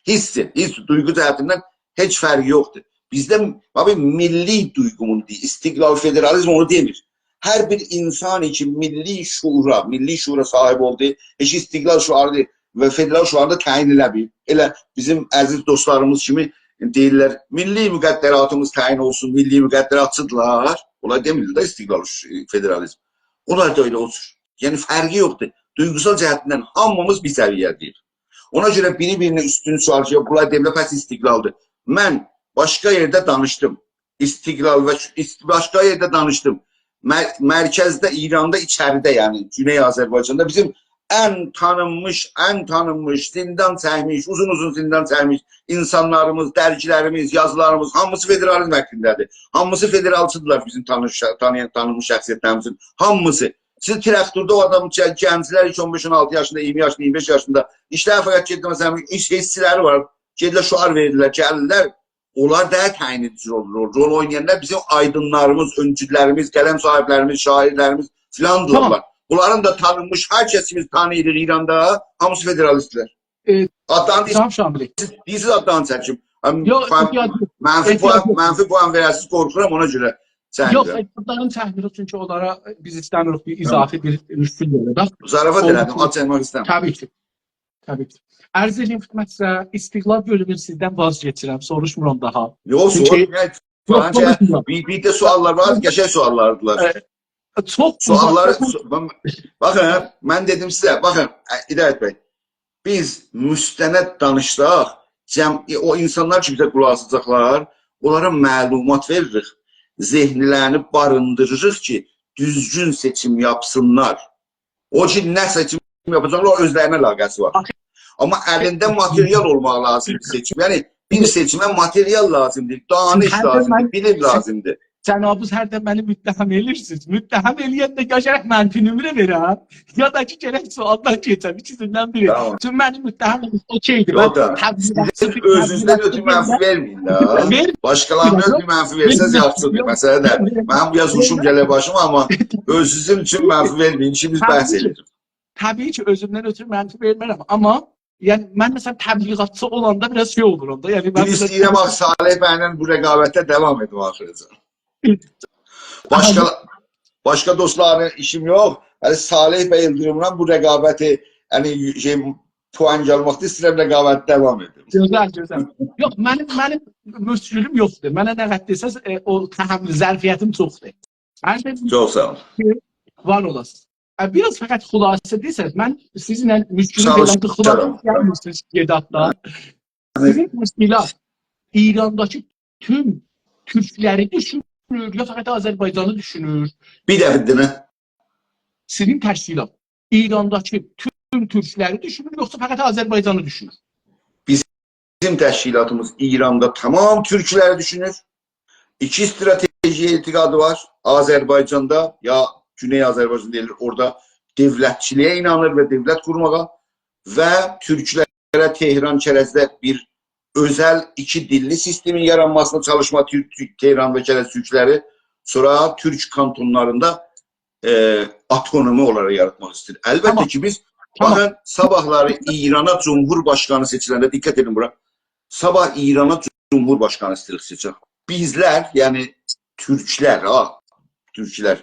حیس، حیس، دویغو جهتیندن هئچ فرقی یوخدور. بیزده، باخ، میللی دویغومون دئییر، استقلال، فدرالیزم اونو دئمیر. هر بیر اینسان کی میللی شعورا، میللی شعورا صاحیب اولدو، هئچ استقلال شعاری دئییل و فدرال شعارینی دا تعیین ائله‌مه‌ییب. ائله بیزیم عزیز دوستلاریمیز کیمی دئییرلر، «میللی مقدراتیمیز تعیین اولسون»، میللی مقدراتچیدیرلار. اونلار دئمیرلر ده استقلال، فدرالیزم. اونلار دا ائله او جور. یعنی فرقی یوخدور. دویغوسال جهتیندن هامیمیز بیر سویه‌ده‌ییک. اونا گؤره بیری بیرینه اوستون چیخاریر کی، «بونلار دئمیرلر، پس استقلالدیر.» من باشقا یئرده دانیشدیم. استقلال و است-، باشقا یئرده دانیشدیم. مر-، مرکزده، ایراندا، ایچریده، یعنی گونئی آذربایجاندا بیزیم ان تانینمیش، ان تانینمیش، زیندان چکمیش، اوزون-اوزون زیندان چکمیش اینسانلاریمیز، درگیلریمیز، یازیلاریمیز، هامیسی فدرالیزم حاققیندادیر. هامیسی فدرالچیدیرلار بیزیم تانیش-، تانییان، تانینمیش شخصیتلریمیزین. هامیسی. سیز تراکتوردا او آدام، گن-، گنجلر کی، اون بئش، اون آلتی یاشیندا، اییرمی یاشیندا، اییرمی بئش یاشیندا، ایشلر فقط گئدیرلر، مثلا، هئچ، هئچ سیلری وار، گئدیرلر شعار وئریرلر، گلرلر. اونلار دا تعیین ائدیجی رول، رول، رول اوینایانلار بیزیم آیدینلاریمیز، اؤنجوللریمیز، قلم صاحیبلریمیز، شاعیرلریمیز فلاندیرلار. تامام. بونلارین دا تانینمیش، هر کسیمیز تانیییریق ایراندا، هامیسی فدرالیستلر. ائ، آدلارینی تامام، شاملی. دئییرسینیز، دئییرسینیز، آدلارینی چکیم. هم، یوخ، فهم-، احتیاج یوخ. منفی احتیاج پوان، یوخ. منفی پوان وئره‌سیز، قورخورام، اونا گؤره سن یوخ، ده. آدلارینی چکمیریک، چونکی اونلارا بیز ایسته‌میریک بیر، تامام. اضافی بیر مشکل یاراداق. ظرافت اولدو. ائله‌دیم، آچ، چکمک ایسته‌میرم. طبیعی کی. طبیعی کی. عرض ائدیم خدمتینیزه، استقلال بؤلومونو سیزدن واز کئچیرم، سوروشمورام داها. یوخ، چونکی سوروش، نه؟ یوخ، فلان شئی، سوروشمورام. بیر، بیر ده سؤاللار وار، قشنگ سؤاللاردیلار. ائ، چوخ سؤاللاری، اوزاق، سو-، من، باخین، من دئدیم سیزه، باخین، ا، هدایت بی، بیز مستند دانیشساق، جم... او اینسانلار کی، بیزه قولاق آساجاقلار، اونلارا معلومات وئریریک، ذهنلرینی باریندیریریق کی، دوزگون سئچیم یاپسینلار. او کی، نه سئچیم یاپاجاقلار، اؤزلرینه علاقه‌سی وار. آخی، آمما الینده ماتریال اولماق لازیمدیر سئچیم. یعنی، بیر سئچیمه ماتریال لازیمدیر، دانش هر لازیمدیر، من بیلیم سن- لازیمدیر. جنابیز هر ده منی متهم ائله‌ییرسینیز. متهم ائله‌ینده یا گرک منفی نمره وئرم، یا دا کی، گرک سؤالدان کئچم. ایکیسیندن بیری. تامام. چونکی منی متهم ائله‌ییرسینیز، اوکئیدیر. یوخ من دا، تبلیغاتدا سیزین بیر اؤزونوزدن تبلیغات اؤترو منفی وئرمه‌یین. وئرمه‌یین ده. وئرمه‌یین. باشقالاریندان اؤترو منفی وئرسز یاخشیدیر. یوخ. مسئله دئییل. منیم بیر آز هوشوم گله باشیما، آمما اؤزونوز اوچون منفی وئرمه‌یین. ایکیمیز بحث ائدیریک. طبیعی کی، اؤزومدن اؤترو منفی وئرمه‌رم. آمما، یعنی، من، مثلا، تبلیغاتچی اولاندا بیر آز شئی اولورام دا. یعنی، من بیر ایسته‌ییرم، آخی، صالح بی‌له بو رقابتده داوام ائدیم آخیره‌جن. باشقا، آها. باشقا دوستلارلا ایشیم یوخ. یعنی، صالح بی ایلدیریملا بو رقابتی، یعنی، شئی، پوان آلماقدا ایسته‌ییرم، رقابتی داوام ائدیم. گؤزل، گؤزل. یوخ، منیم، منیم مشکلیم یوخدور. منه نه قدر دئسز، ائ، او تحمل ظرفیتیم چوخدور. هر شئی چوخ ساغ اول. کی، وار اولاسینیز. ائ، بیر آز فقط خلاصه دئسز، من سیزینله مشکلیم ساغ اول، بئله بیر خلاصه ساغ اول. گلمیسینیز گئداتدا. سیزین تشکیلات ایرانداکی توم تورکلری دوشونور، یا فقط آذربایجانی دوشونور؟ بیر دفعه دئنه. سیزین تشکیلات ایرانداکی توم تورکلری دوشونور، یوخسا فقط آذربایجانی دوشونور؟ بیزیم تشکیلاتیمیز ایراندا تمام تورکلری دوشونور. ایکی استراتژی اعتقادی وار. آذربایجاندا، یا گونئی آذربایجان دئییلیر، اورادا دؤولتچیلییه اینانیر و دؤولت قورماغا و تورکلره تهران کرجده بیر اؤزل ایکی دیللی سیستمین یارانماسینا چالیشما، تور-، تور-، تهران و کرج تورکلری، سونرا تورک کانتونلاریندا، ائ، آوتونومی اولارا یاراتماق ایسته‌ییر. البته تامام. کی، بیز، تامام. باخین، صاباحلاری ایرانا جمهورباشقانی سئچیلنده، دقت ائدین بورا، صاباح ایرانا جمهورباشقانی ایسته‌ییریک سئچک. بیزلر، یعنی تورکلر، ها، تورکلر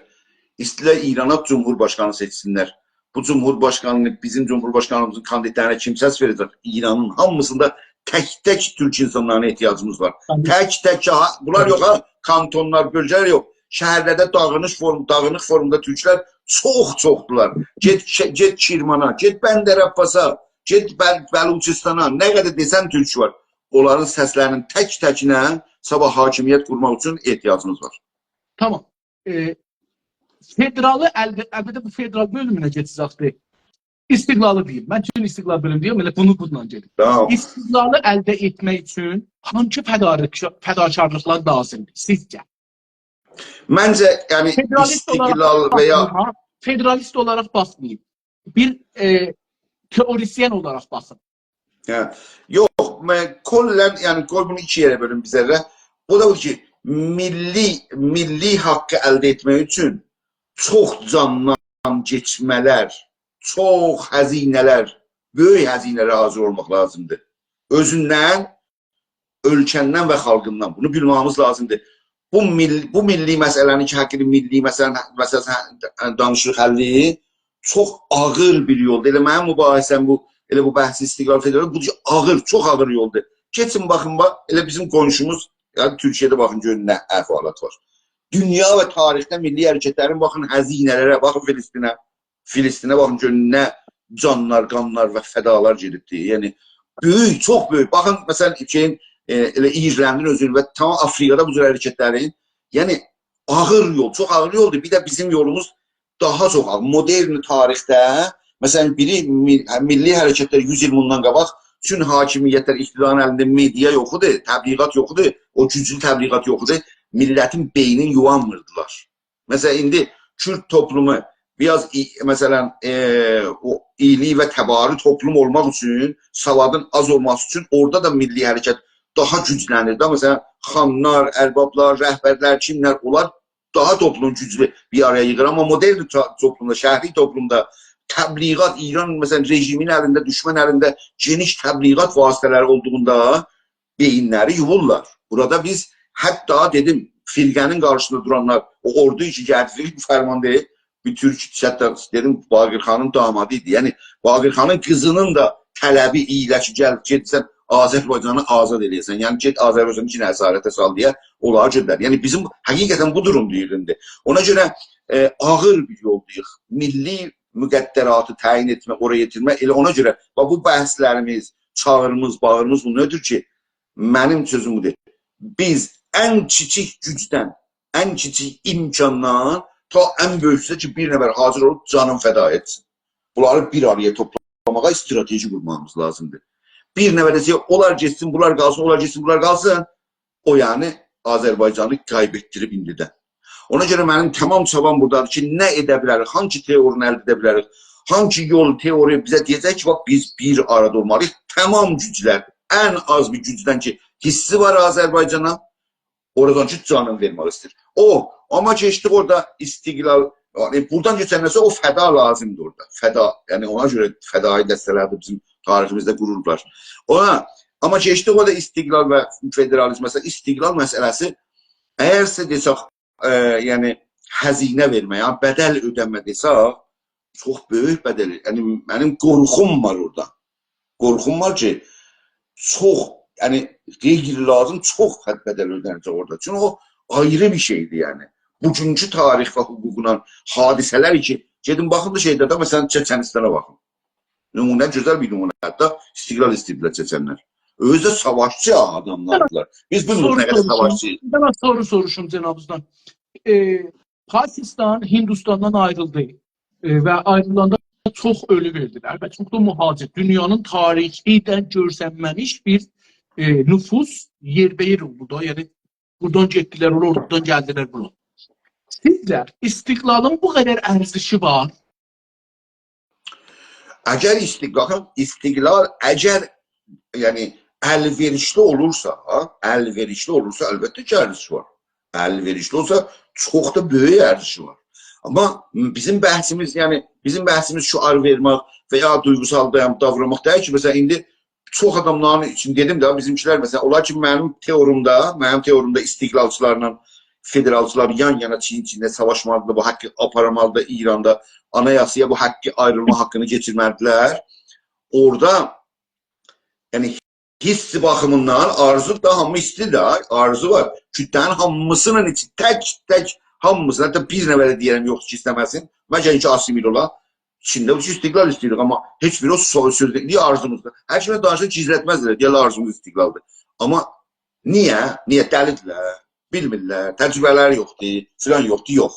ایسته‌ییرلر ایرانا جمهورباشقانی سئچسینلر. بو جمهورباشقانینی، بیزیم جمهورباشقانیمیزین کاندیدلرینه کیم سس وئره‌جک؟ ایرانین هامیسیندا تک-تک تورک اینسانلارینا احتیاجیمیز وار. تامام. تک-تک، ها، بونلار یوخ، ها، کانتونلار، بؤلگه‌لر یوخ. شهرلرده داغینیش فورم-، داغینیق فورمدا تورکلر چوخ چوخدولار. گئت، ش-، گئت کرمانا، گئت بندرعباسا، گئت بل-، بلوچستانا، نه قدر دئسن تورک وار. اونلارین سسلرینین تک-تکینه صاباح حاکمیت قورماق اوچون احتیاجیمیز وار. تامام. ائ، فدرالی الده، البته بو فدرال بؤلومونه کئچه‌جکدیر. استقلالی دئییم. من چون استقلال بؤلومو دئییرم، ائله بونو بونونلا گئدیم. تامام. استقلالی الده ائتمک اوچون هانسی فداکار-، فداکارلیقلار لازیمدیر سیزجه؟ منجه، یعنی، فدرالیست اولاراق استقلال و یا باخمایین، ها؟ فدرالیست اولاراق باخمایین. بیر، ائ، تئوریسین اولاراق باخین. هه. یوخ، من کلاً، یعنی، قوی بونو ایکی یئره بؤلوم بیزه ده. او دا بو کی، میللی، میللی حاققی الده ائتمک اوچون چوخ جاندان کئچمه‌لر، چوخ هزینه‌لر، بؤیوک هزینه‌لره حاضر اولماق لازیمدیر. اؤزوندن، اؤلکه‌ندن و خالقیندان. بونو بیلمه‌ییمیز لازیمدیر. بو میل-، بو میللی مسئله‌نین کی، حاقینی میللی مسئله، مسئله دانیشیریق، حلّی چوخ آغیر بیر یولدور. ائله منیم مباحثه‌م بو، ائله بو بحث استقلال فدرال، بو آغیر، چوخ آغیر یولدور. کئچین باخین، باخ، ائله بیزیم قونشوموز، یعنی تورکیه‌ده باخین، گؤرون نه احوالات وار. دونیا و تاریخده میللی حرکتلرین، باخین، هزینه‌لره، باخین فلسطینه. فلسطینه باخین، گؤرون نه جانلار، قانلار و فدالار گئدیبدیر. یعنی، بؤیوک، چوخ بؤیوک. باخین، مثلاً، شئیین، ائ، ائله ایرلندین اؤزون و تمام آفریقادا بو جور حرکتلرین، یعنی، آغیر یول، چوخ آغیر یولدور. بیر ده بیزیم یولوموز داها چوخ آغیر. مدرن تاریخده، مثلاً، بیری می-، میللی حرکتلر یوز ایل بوندان قاباق، بوتون حاکمیتلر، اقتدارین الینده مدیا یوخ ایدی، تبلیغات یوخ ایدی، او گوجلو تبلیغات یوخ ایدی، میللتین بئینینی یوانمیردیلار. مثلاً، ایندی کورد توپلومو، بیر آز ای-، مثلاً، ائ، او ایلی و تباری توپلوم اولماق اوچون، سوادین آز اولماسی اوچون اورادا دا میللی حرکت داها گوجلنیر ده. مثلاً، خانلار، اربابلار، رهبرلر، کیملر، اونلار داها توپلومو گوجلو بیر آرایا ییغیر. آمما مدرن تو-، توپلومدا، شهری توپلومدا تبلیغات، ایران، مثلاً، رژیمین الینده، دوشمن الینده گئنیش تبلیغات واسطه‌لری اولدوغوندا بئیینلری یووورلار. بورادا بیز حتی، دئدیم، فرقه‌نین قارشیسیندا دورانلار، او اوردو کی، گلدی، فرمانده بیر تورک، حتی دئدیم، باقر خانین دامادی ایدی. یعنی، باقر خانین قیزینین دا طلبی ایله کی، گل، گئت سن آذربایجانی آزاد ائله‌یه‌سن. یعنی، گئت آذربایجانی یئنه اسارته سال دئیه اونلاری گؤندر. یعنی، بیزیم حقیقتاً بو دورومدایوخ ایندی. اونا گؤره، ائ، آغیر بیر یولدایوخ. میللی مقدراتی تعیین ائتمه، اورایا یئتیرمه، ائله اونا گؤره، باخ، بو بحثلریمیز، چاغریمیز، باغریمیز بو نه‌دیر کی، منیم سؤزوم بودور. بیز ان کیچیک گوجدن، ان کیچیک امکاندان تا ان بؤیوکسه کی، بیر نفر حاضر اولوب جانین فدا ائتسین. بونلاری بیر آرایا توپلاماغا استراتژی قورماغیمیز لازیمدیر. بیر نفر دئسه، «اونلار گئتسین، بونلار قالسین، اونلار گئتسین، بونلار قالسین.» او، یعنی، آذربایجانی غیب ائتدیریب ایندیدن. اونا گؤره منیم تمام چابام بورادادیر کی، نه ائده بیلریک، هانسی تئورینی الده ائده بیلریک، هانسی یول، تئوری بیزه دئیه‌جک کی، باخ، بیز بیر آرادا اولمالی‌ییق. تمام گوجلر، ان آز بیر گوجدن کی، حیسی وار آذربایجانا، اورادان کی، جانینی وئرمک ایسته‌ییر. او، آمما کئچدیک اورادا استقلال، یعنی، بورادان کئچندن سونرا او فدا لازیمدیر اورادا. فدا، یعنی، اونا گؤره فدایی دسته‌لر ده بیزیم تاریخیمیزده قوروبلار. اونا، آمما کئچدیک اورادا استقلال و فدرالیزم، مثلا، استقلال مسئله‌سی، اگرسه دئسک، ائ، یعنی، هزینه وئرمک، یعنی، بدل اؤده‌مک دئسک، چوخ بؤیوک بدل. یعنی، منیم قورخوم وار اورادا. قورخوم وار کی، چوخ، یعنی، غیر لازیم چوخ بدل اؤدنه‌جک اورادا. چونکی او آیری بیر شئیدیر، یعنی. بوگونکو تاریخ و حقوقلا حادثه‌لر کی، گئدین باخین دا شئیده ده، مثلا، چچنیستانا باخین. نمونه، گؤزل بیر نمونه. حتی استقلال ایسته‌ییردیلر چچنلر. اؤزو ده ساواشچی آداملاردیلار. بیز بیلمیریک سورو نه قدر سوروشوم. ساواشچی. بیر دنه سورو سوروشوم جنابینیزدان. ائ، پاکستان هندوستاندان آیریلدی. ائ، و آیریلاندا چوخ اؤلو وئردیلر و چوخ دا مهاجر. دونیانین تاریخیندن گؤرسنمه‌میش بیر، ائ، نفوس یئربه‌یئر اولدو دا. یعنی، بورادان گئتدیلر اورا، اورادان گلدیلر بورا. سیزجه استقلالین بو قدر ارزشی وار؟ اگر استقلال، باخین، استقلال اگر، یعنی، الوئریشلی اولورسا، ها، الوئریشلی اولورسا، البته کی، ارزشی وار. الوئریشلی اولسا، چوخ دا بؤیوک ارزشی وار. آمما بیزیم بحثیمیز، یعنی، بیزیم بحثیمیز شعار وئرمک و یا دویغوسال دایان-، داورانماق دئییل کی، مثلا، ایندی چوخ آداملارین ایچین دئدیم ده، بیزیمکیلر، مثلا، اولار کی، منیم تئوریمده، منیم تئوریمده استقلالچیلارلا فدرالچیلار یان-یانا، چیگین-چیگینه ساواشمالیدیر، بو حاقی آپارمالیدیر ایراندا، آنایاسایا بو حاقی، آیریلما حاقینی کئچیرمه‌لیدیرلر. اورادا، یعنی، حیس باخیمیندان آرزو دا، هامی ایسته‌ییر ده، آرزو وار. کوتله‌نین هامیسینین ایچی، تک-تک هامیسینین، حتی بیر نفره دئیه‌رم یوخدور کی، ایسته‌مه‌سین. مگر کی، آسیمیله اولا. ایچینده بو استقلال ایسته‌ییریک، آمما هئچ بیری او سو-، سؤزو دئییل، آرزوموزدور. هر کیمه دانیشسا گیزلتمزلر، دئیرلر، آرزوموز استقلالدیر. آمما نییه؟ نییه؟ دلی‌دیرلر، بیلمیرلر، تجربه‌لری یوخدور، فلان یوخدور، یوخ.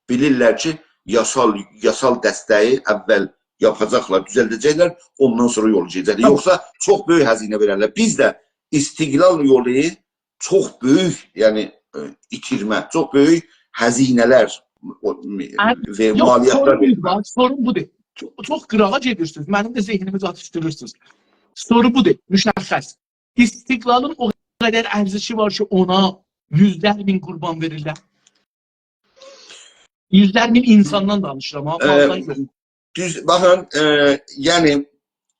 بیلیرلر کی، یاسال، یاسال دسته‌یی اول یاپاجاقلار، دوزلده‌جکلر، اوندان سونرا یولو گئده‌جکلر. یوخ. یوخسا چوخ بؤیوک هزینه وئررلر. بیز ده استقلال یولو چوخ بؤیوک، یعنی، ائ، ایتیرمه، چوخ بؤیوک هزینه‌لر، او، می-، ار-، وئر-، یوخ، مالیاتلار سورون بودور، وئرمه. باخ، سورون بودور. چوخ، چوخ قیراغا گئدیرسینیز، منیم ده ذهنیمی چاتیشدیریرسینیز. سورو بودور، مشخص. استقلالین او قدر ارزشی وار کی، اونا یوزلر مین قوربان وئریرلر. یوزلر مین اینساندان دانیشیرام، ها، ائ، مالدان یوخ. دوز، باخین، ائ، یعنی،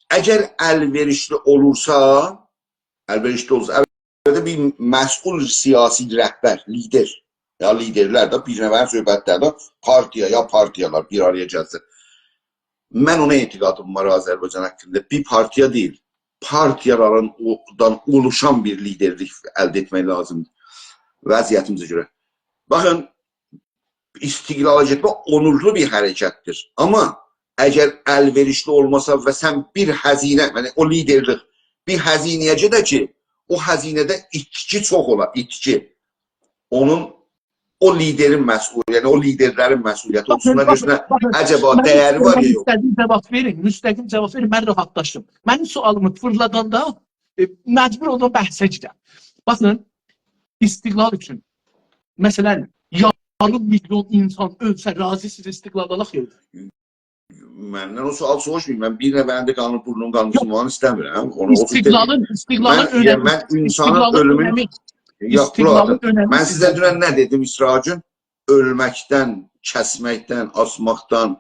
اگر الوئریشلی اولورسا، الوئریشلی اولورسا، البته بیر مسئول سیاسی رهبر، لیدر، یا لیدرلر ده بیر نفرین صحبتلرینده پارتیا یا پارتیالار بیر آرایا گلسین. من اونا اعتقادیم وار آذربایجان حاقیندا. بیر پارتیا دئییل، پارتیالارین او-، دان اولوشان بیر لیدرلیک الده ائتمک لازیمدیر وضعیتیمیزه گؤره. باخین، استقلالا گئتمک اونورلو بیر حرکتدیر. آمما اگر الوئریشلی اولماسا و سن بیر هزینه، یعنی او لیدرلیک بیر هزینه‌یه گئده کی، او هزینه‌ده ایتکی چوخ اولا، ایتکی. اونون، او لیدرین مسئول-، یعنی او لیدرلرین مسئولیتی اولسون. باخین، اونا گؤره باخین، باخین. عجبا منیم ده‌یری وار یا یوخ؟ مستقیم جاواب وئرین، مستقیم جاواب وئرین، من راحتلاشدیم. منیم سؤالیمی فیرلاداندا، ائ، مجبور اولدوم بحثه گیرم. باخین، استقلال اوچون، مثلا، یاریم میلیون اینسان اؤلسه، راضی‌سینیز استقلال آلاق، یوخ؟ مندن او سؤال سوروشمایین. من بیر نفرین ده قانین، بورنونون قانینی، یوخ، سیماغینی ایسته‌میرم. اونو او فیکیرده، استقلالین، استقلالین من، اؤنمی، من اینسانین استقلالین اؤلومون، اؤنمی، یوخ، استقلالین قولاق آس. اؤنمی من سیزه استقلال. دونن نه دئدیم، اسرائیل گون؟ اؤلمکدن، کسمکدن، آسماقدان،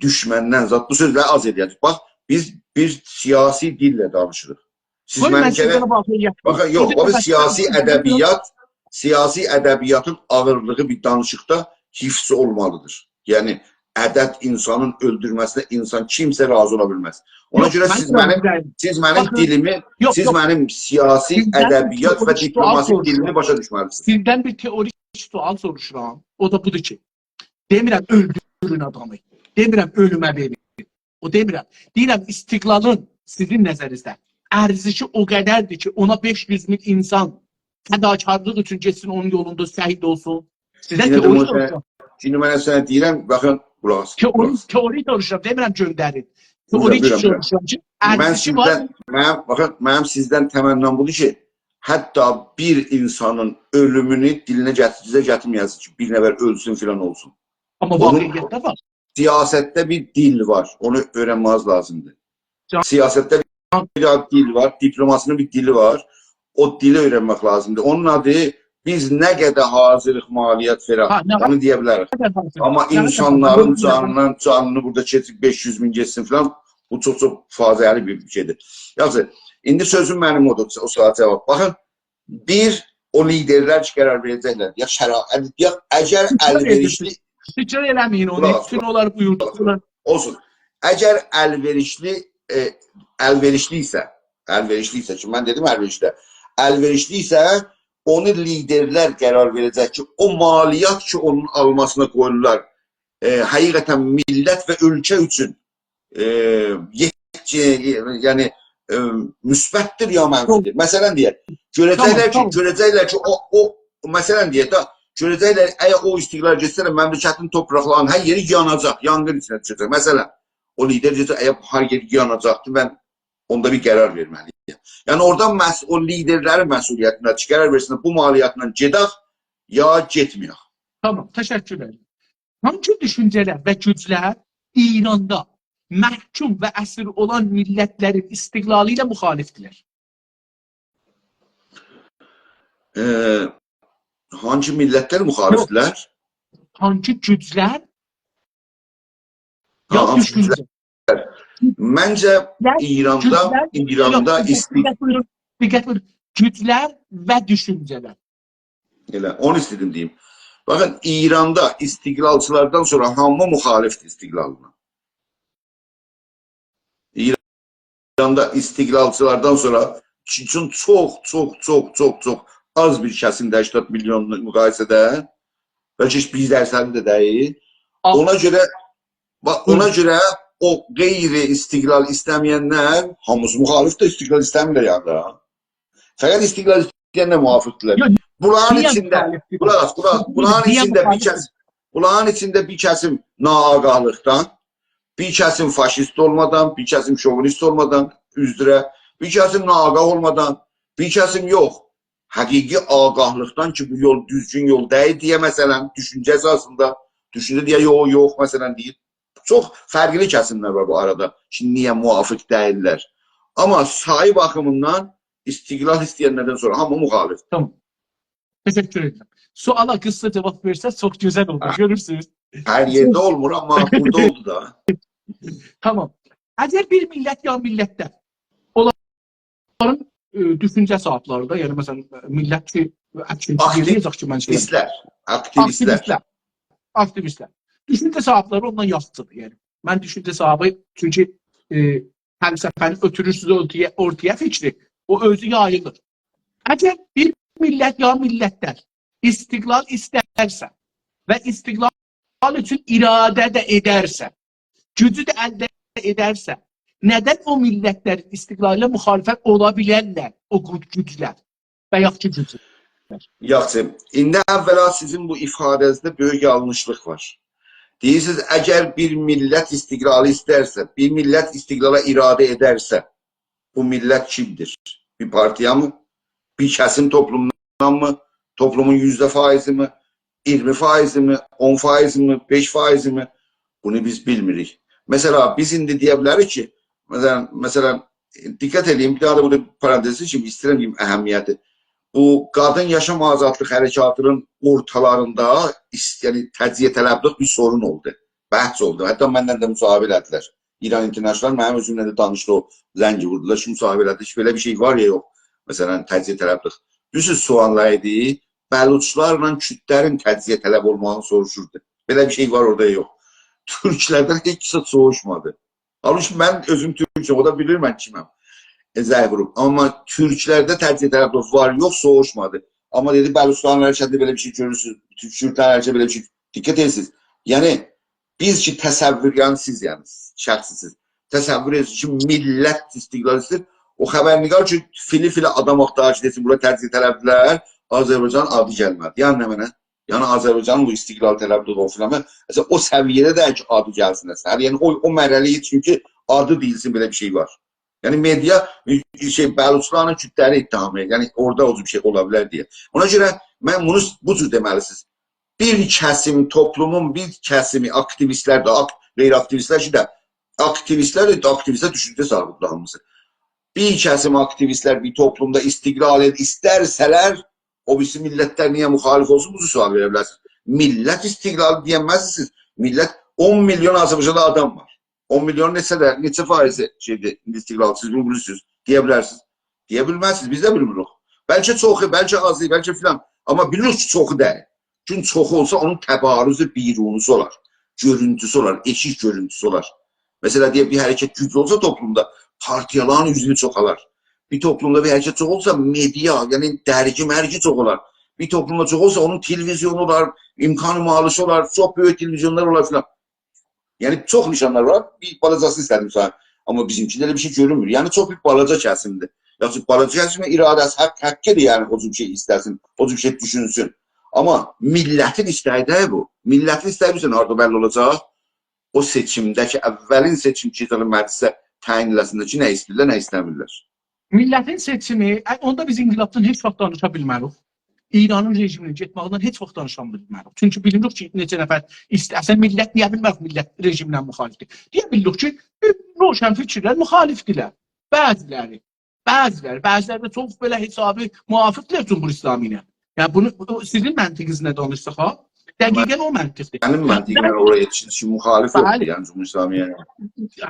دوشمندن، زاد، بو سؤزلری آز ائله‌یه‌جک. باخ، بیز بیر سیاسی دیلله دانیشیریق. سیز، قوی، من منیم سیزه گرک واقعیت باخین، یوخ، دئییم. او بیر سیاسی ادبیات، سیاسی ادبیاتین آغیرلیغی بیر دانیشیقدا حفظ اولمالیدیر. یعنی، عدد اینسانین اؤلدورمه‌سینه اینسان کیمسه راضی اولا بیلمز. اونا، یوخ، گؤره من سیز منیم، راضی دئییلم. سیز منیم، باخین، دیلیمی، یوخ، سیز یوخ. منیم سیاسی، سیزدن ادبیات و سوروشوم، دیپلوماسی سوال دیلیمی سوروشوم. باشا دوشمه‌لیسینیز. سیزدن بیر تئوریک سوال سوروشورام. او دا بودور کی، دئمیرم اؤلدورون آدامی. دئمیرم اؤلومه وئرین. او دئمیرم. دئییرم، استقلالین سیزین نظرینیزده ارزشی او قدردیر کی، اونا بئش یوز مین اینسان فداکارلیق اوچون گئتسین اونون یولوندا شهید اولسون. سیزه تئوری سوروشورام. ایندی من سنه دئییرم، باخین، قولاق آس. تئوری، تئوری سوروشورام، دئمیرم گؤندرین. تئوری سوروشورام کی، ارزشی وار. من سیزدن، منیم، باخین، منیم سیزدن تمنام بودور کی، حتی بیر اینسانین اؤلومونو دیلینه گتیرجک، گتیرمه‌یه‌سینیز کی، بیر نفر اؤلسون، فلان اولسون. آمما واقعیتده وار. سیاستده بیر دیل وار. اونو اؤیرنمه‌نیز لازیمدیر. سیاستده بیر دیل وار، دیپلوماسی‌نین بیر دیلی وار. او دیلی اؤیرنمک لازیمدیر. اونون آدی بیز نه قدر حاضریق مالیات وئرک، اونو دئیه بیلریک. آمما اینسانلارین جانیندان، جانینی بورادا کئچیب بئش یوز مین گئتسین فلان، بو چوخ-چوخ فاجعه‌لی بیر شئیدیر. یاخشی، ایندی سؤزوم منیم اودور، او سؤاله جاواب. باخین، بیر، او لیدرلر کی، قرار وئره‌جکلر، یا شرایط، یا اگر الوئریشلی، تکرار ائله‌مه‌یین اونو، بوتون اونلار بویوردولار. اولسون. اگر الوئریشلی، ائ، الوئریشلی ایسه، الوئریشلی ایسه کی، من دئدیم الوئریشلی، الوئریشلی ایسه، اونو لیدرلر قرار وئره‌جک کی، او مالیات کی، اونون آلماسینا قویولور، ائ، حقیقتاً میللت و اؤلکه اوچون ائ، یئت-، یعنی، ائ، مثبت‌دیر یا منفی‌دیر؟ مثلا دئیک، گؤره‌جکلر کی، گؤره‌جکلر کی، او، او، مثلا دئیک ده، گؤره‌جکلر، اگر او استقلال گئتسه ده، مملکتین توپراقلارینین هر یئری یاناجاق، یانغین ایچینه دوشه‌جک. مثلا، او لیدر دئیه‌جک، اگر هر یئر یاناجاقدیر، من اوندا بیر قرار وئرمه‌لی‌یم. یعنی، اورادا مس-، او لیدرلرین مسئولیتینده کی، قرار وئرسینلر، بو مالیاتلا گئدک، یا گئتمه‌یک. تامام، تشکر ائدیرم. هانسی دوشونجه‌لر و گوجلر ایراندا محکوم و اسیر اولان میللتلرین استقلالی ایله مخالفدیرلر؟ ائ، هانسی میللتلر مخالفدیرلر؟ هانسی گوجلر یا دوشونجه؟ منجه ایراندا، ایراندا ایستی- دقت بویورون، دقت بویورون. گوجلر و دوشونجه‌لر. ائله، اونو ایسته‌دیم دئییم. باخین، ایراندا استقلالچیلاردان سونرا هامی مخالفدیر استقلالینا. ایراندا استقلالچیلاردان سونرا، چون چوخ، چوخ، چوخ، چوخ، چوخ آز بیر کسیم ده هشتاد میلیونلا مقایسه‌ده، بلکه هئچ بیر درصدی ده دئییل. اونا گؤره، باخ، اونا گؤره او غیر استقلال ایسته‌مه‌ینلر، هامیسی مخالفدیر، استقلال ایسته‌میرلر یعنی ده. فقط استقلال ایسته‌ینلر موافقدیرلار. بونلارین ایچینده، قولاق آس، قولاق آس، بونلارین ایچینده بیر کسیم، بونلارین ایچینده بیر کسیم ناآگاهلیقدان، بیر کسیم فاشیست اولمادان، بیر کسیم شووینیست اولمادان، عذر ایسته‌ییرم، بیر کسیم ناآگاه اولمادان، بیر کسیم یوخ. حقیقی آگاهلیقدان کی، بو یول دوزگون یول دئییل دئیه، مثلا، دوشونجه اساسیندا، دوشونجه دئیه، یوخ، یوخ، مثلا، دئییر. چوخ فرقلی کسیملر وار بو آرادا کی، نییه موافق دئییللر. آمما سایی باخیمیندان استقلال ایسته‌ینلردن سونرا هامی مخالف. تامام. تشکر ائدیرم. سؤالا قیسا جاواب وئرسز، چوخ گؤزل اولور. گؤرورسونوز. هر یئرده اولمور، آمما بورادا اولدو دا. تامام. اگر بیر میللت یا میللتلر، اونلارین، ائ، دوشونجه صاحیبلری ده، یعنی، مثلا، میللت کی، اکتیویست دئیه‌جک کی، من شئی، آکتیویستلر، آکتیویستلر. آکتیویستلر. دوشونجه صاحیبلری اوندان یاخشیدیر، یعنی. من دوشونجه صاحیبی، چونکی، ائ، فلسفه‌نی اؤتورورسونوز اورتایا، اورتایا فیکری، او اؤزو یاییلیر. اگر بیر میللت یا میللتلر استقلال ایسترسه و استقلال اوچون اراده ده ائدرسه، گوجو ده الده ائدرسه، ندن او میللتلرین استقلالینا مخالفت اولا بیلرلر او گو-، گوجلر و یاخشی گوجلر؟ یاخشی، ایندی اولا سیزین بو ایفاده‌نیزده بؤیوک یانلیشلیق وار. دئییرسینیز، اگر بیر میللت استقلالی ایسترسه، بیر میللت استقلالا اراده ائدرسه، بو میللت کیمدیر؟ بیر پارتیامی؟ بیر کسیم توپلومدانمی؟ توپلومون یوزده فایضی‌می؟ اییرمی فایضی‌می؟ اون فایضی‌می؟ بئش فایضی‌می؟ بونو بیز بیلمیریک. مثلا، بیز ایندی دئیه بیلریک کی، مثلا، مثلا، دقت ائله‌یین، بیر داها دا بورادا پارانتز کی، ایسته‌ییرم دئییم اهمیتی. بو قادین یاشام آزادلیق حرکاتی‌نین اورتالاریندا ایس-، یعنی تجزیه‌طلبلیک بیر سورون اولدو. بحث اولدو. حتی منن ده مصاحبه ائله‌دیلر. ایران اینترنشنال منیم اؤزومله ده دانیشدی، او زنگ ووردولار کی، مصاحبه ائله‌دی کی، بئله بیر شئی وار یا یوخ. مثلا، تجزیه‌طلبلیک. دوزدور، سؤاللار ایدی، بلوچلارلا کوردلرین تجزیه‌طلب اولماغینی سوروشوردو. بئله بیر شئی وار اوردا یا یوخ. تورکلردن هئچ کس سوروشمادی. حالبوکی من اؤزوم تورکم، او دا بیلیر من کیمم. ائ، زنگ ووروب. آمما تورکلرده تجزیه‌طلبلیک وار، یوخ، سوروشمادی. آمما دئدی، بلوچستان حرکتینده بئله بیر شئی گؤرورسونوز، تورکلر حرکتینده بئله بیر شئی، دقت ائدیرسینیز. یعنی، بیز کی، تصور، یعنی سیز، یعنی، شخصی سیز، تصور ائدیرسینیز کی، میللت استقلال ایسته‌ییر، او خبرنگار کی، فیلی فیلی آدام آختاریر کی، دئسین، بورا تجزیه‌طلبدیلر، آذربایجانین آدی گلمه‌دی. یعنی نمنه؟ یعنی آذربایجانین بو استقلال‌طلبدیر، او فلان، مثلا، او سویه‌ده دئییل کی، آدی گلسین اصلا. یعنی او، او مرحله‌یه، چونکی آدی دئییلسین، بئله بیر شئی وار. یعنی مئدیا، شئی، بلوچلارین کوردلری اتهام ائدیر. یعنی اورادا او جور بیر شئی اولا بیلر دئیه. اونا گؤره من بونو بو جور دئمه‌لی‌سینیز. بیر کسیم، توپلومون بیر کسیمی، آکتیویستلر ده، آک-، غیر آکتیویستلر کی ده، آکتیویستلر ده، آکتیویستلر دوشونجه صاحیبی‌دیر هامیسی. بیر کسیم آکتیویستلر بیر توپلومدا استقلال ائد-، ایسترسه‌لر، او بیریسی میللتلر نییه مخالف اولسون، بو جور سؤال وئره بیلرسینیز. میللت استقلال دئینمزسینیز. میللت، اون میلیون آذربایجاندا آدام وار. اون میلیون نئچه ده، نئچه فایضی شئیدیر، ایندی استقلالچی‌سیز، بیلیرسینیز، دئیه بیلرسینیز. دئیه بیلمزسینیز، بیز ده بیلمیریک. بلکه چوخو، بلکه آزی، بلکه فلان. آمما بیلیریک کی، چوخو دئییل. چونکی چوخو اولسا، اونون تبارز بیرونی‌سی اولار، گؤرونتوسو اولار، ائشیک گؤرونتوسو اولار. مثلا، دئیک، بیر حرکت گوجلو اولسا توپلومدا، پارتیالارین اوزو چوخالار. بیر توپلومدا بیر حرکت چوخ اولسا، مئدیا، یعنی درگی مرگی چوخ اولار. بیر توپلومدا چوخ اولسا، اونون تلویزیونو اولار، امکان مالی‌سی اولار، چوخ بؤیوک تلویزیونلار اولار فلان. یعنی، چوخ نشانلار وار. بیر بالاجاسینی ایسته‌دیم سانا. آمما بیزیمکینده ائله بیر شئی گؤرونمور. یعنی، چوخ بیر بالاجا کسیمدیر. یاخشی، بالاجا کسیمین اراده‌سی، حق، حقی‌دیر، یعنی، او جور بیر شئی ایسته‌سین، او جور بیر شئی دوشونسون. آمما میللتین ایسته‌یی دئییل بو. میللتین ایسته‌یی بیلیرسن هاردا بللی اولاجاق؟ او سئچیمده کی، اولین سئچیم کی، مجلسه تعیین ائله‌سینلر کی، نه ایسته‌ییرلر، نه ایسته‌میرلر. میللتین سئچیمی، ا، اوندا بیز انقلابدان هئچ واخت دانیشا بیلمه‌ریک. ایرانین رژیمینین گئتمه‌ییندن هئچ واخت دانیشا بیلمه‌ریک. چونکی بیلیریک کی، نئچه نفر ایست-، اصلا میللت نییه بیلمز میللت رژیمله مخالفدیر؟ دئیه بیلیریک کی، روشنفکرلر مخالفدیرلر. بعضی‌لری، بعضی‌لری، بعضی‌لری ده چوخ بئله حسابی موافقدیرلر جمهوری اسلامی ایله. یعنی بونو، بو سیزین منطقینیزله دانیشساق ها، دقیقا او منطقدیر. منیم منطقیمله اورایا یئتیشیر کی، مخالف یوخدور، بلی، یعنی جمهوری اسلامی‌یه.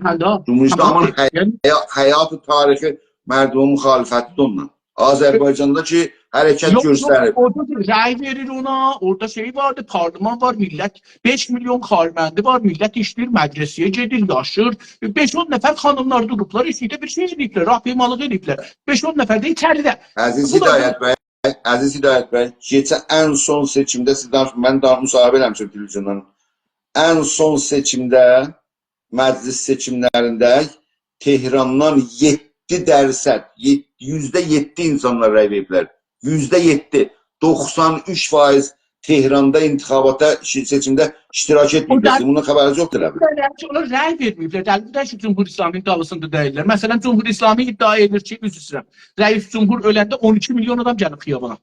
هه، دا، جمهوری تمام، اسلامی‌دیر. یعنی حیات، حیات و تاریخ مردمون مخالفتی‌دیر اونونلا. آذربایجاندا کی، حرکت، یوخ، یوخ، گؤستریب. اورادا دا رأی وئریر اونا، اورادا شئی واردی، پارلمان وار، میللت، بئش میلیون کارمندی وار، میللت ایشله‌ییر، مدرسه‌یه گئدیر، یاشیر. بئش-اون نفر خانیملار دوروبلار، ائشیکده بیر شئی ائله‌ییبلر، راهپیمالیق ائلهیبلر. بئش-اون نفر ده ایچریده. عزیز، بو دا هدایت بی، عزیز هدایت بی، کئچن ان سون سئچیمده سیز دانیش-، من داها مصاحبه ائله‌میشم تلویزیوندان. ان سون سئچیمده، مجلس سئچیملرینده تهراندان یئددی درصد، یئ-، یوزده یئددی اینسانلار رأی وئریبلر. یوزده یئددی. دوخسان اوچ فایض تهراندا انتخاباتا، شی-، سئچیمده اشتراک ائتمه‌ییبلر. او دا سیزین بوندان خبرینیز یوخدور ائله بیل. بئله کی، اونلار رأی وئرمه‌ییبلر. دلیل بو دئییل کی، جمهوری اسلامی‌نین دالیسیندا دئییللر. مثلا، جمهوری اسلامی ادعا ائدیر کی، عذر ایسته‌ییرم، رئیس جمهور اؤلنده اون ایکی میلیون آدام گلیب خیابانا.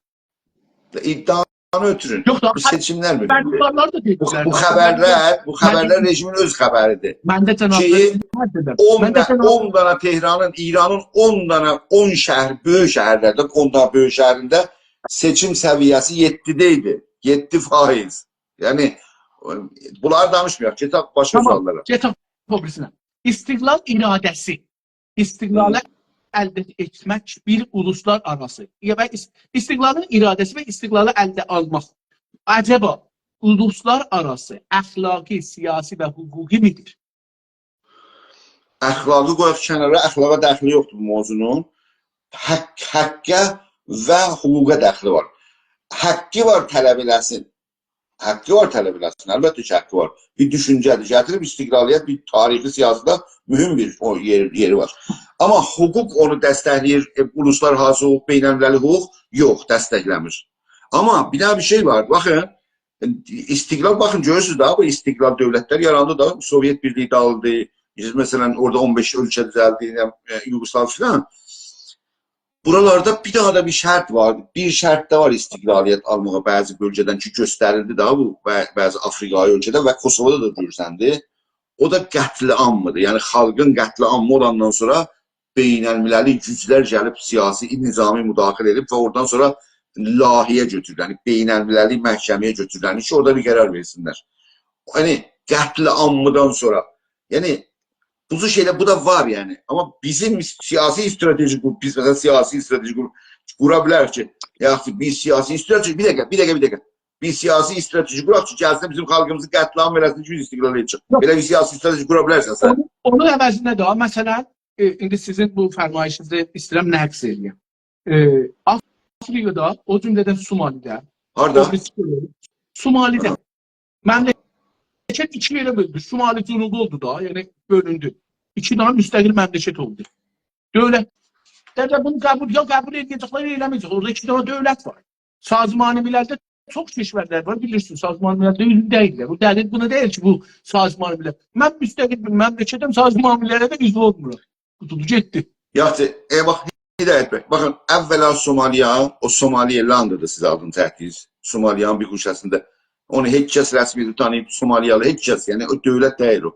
ادعانی اؤتورون. یوخ دا، بو سئچیملر، من بویورون، بونلار دا بو، دئدیلر. بو خبرلر، بو خبرلر، من، رژیمین اؤز خبری‌دیر. من ده جنابلارین، کی، من ده جناب-، اون من ده دا، جناب-، اون دانا تهرانین، ایرانین اون دانا، اون شهر، بؤیوک شهرلرده، اون دانا بؤیوک شهرینده سئچیم سویه‌سی یئددیده ایدی. یئددی فایض. یعنی، بونلاری دانیشمایاق، کئچک باشقا، تامام، سؤاللارا. کئچک او بیریسینه. استقلال اراده‌سی. استقلالی، هی، الده ائتمک بیر اولوسلارآراسی، یا، و اس-، استقلالین اراده‌سی و استقلالی الده آلماق عجبا اولوسلارآراسی، اخلاقی، سیاسی و حقوقی می‌دیر؟ اخلاقی قویاق کنارا، اخلاقا دخلی یوخدور بو موضوعنون. حق، حقه و حقوقا دخلی وار. حقی وار طلب ائله‌سین. حقی وار طلب ائله‌سین، البته کی، حقی وار. بیر دوشونجه‌دیر. گتیریب استقلالیت بیر تاریخی سیاسی‌ده مهم بیر او یئر، یئری وار. آمما حقوق اونو دستکله‌ییر، ائ، اولوسلارآراسی حقوق، بین‌المللی حقوق یوخ، دستکله‌میر. آمما بیر داها بیر شئی وار، باخین، استقلال، باخین، گؤرورسونوز ده، بو استقلال دؤولتلر یاراندی دا، سووئت بیرلیگی داغیلدی، مثلا، اورادا اون بئش اؤلکه دوزلدی، ائ، یوگوسلاویا فلان. بورالاردا بیر داها دا بیر شرط وار. بیر شرط ده وار استقلالیت آلماغا بعضی بؤلگه‌دن کی، گؤستریلدی ده بو، بع-، بعضی آفریقایی اؤلکه‌ده و کوسووودا دا گؤرسندی. او دا قتل‌عام‌دیر. یعنی خالقین قتل‌عامی اولاندان سونرا بین‌المللی گوجلر گلیب سیاسی، نظامی مداخله ائدیب و اورادان سونرا لاهیه گؤتورورلر. یعنی بین‌المللی محکمه‌یه گؤتورورلر کی، اورادا بیر قرار وئرسینلر. یعنی قتل‌عامیدان سونرا. یعنی بو جور شئیلر، بو دا وار یعنی. آمما بیزیم سیاسی استراتژی قور-، بیز مثلا سیاسی استراتژی قور-، قورا بیلریک کی، یاخود بیر سیاسی استراتژی، بیر دقیقه، بیر دقیقه، بیر دقیقه. بیر سیاسی استراتژی قوراق کی، گلسین بیزیم خالقیمیزی قتل‌عام ائله‌سین، کی، استقلال ائله‌یه‌جک. یوخ. بئله بیر سیاسی استراتژی قورا بیلرسن سن؟ اونون، اونون عوضینه ده، مثلا، ائ، ایندی سیزین بو فرمایشینیزی ایسته‌ییرم نقض ائله‌یم. ائ، آفریقادا، او جمله‌دن سومالی‌ده، هاردا؟ او بیریسی، سومالی‌ده. هه. مملکت ایکی یئره بؤلوندو. شمالی جنوبی اولدو دا، یعنی بؤلوندو. ایکی دنه مستقل مملکت اولدو. دؤولت، دده، بونو قبول، یا قبول ائده‌جکلر، یا ائله‌مه‌یه‌جک. اورادا ایکی دنه دؤولت وار. سازمان مللده چوخ کشورلر وار، بیلیرسین، سازمان مللده اویغون دئییللر. بو دلیل بونا دئییل کی، بو سازمان ملل. من مستقل بیر مملکتم، سازمان ملله ده عضو اولمورام. قوتولدو گئتدی. یاخشی، ائ، باخ، هدایت بی، باخین، اولا سومالیا، او سومالی‌لنددیر سیز آدینی چکدینیز. سومالیانین بیر گوشه‌سینده. اونو هئچ کس رسمی تانییب، سومالیالی هئچ کس، یعنی او دؤولت دئییل او.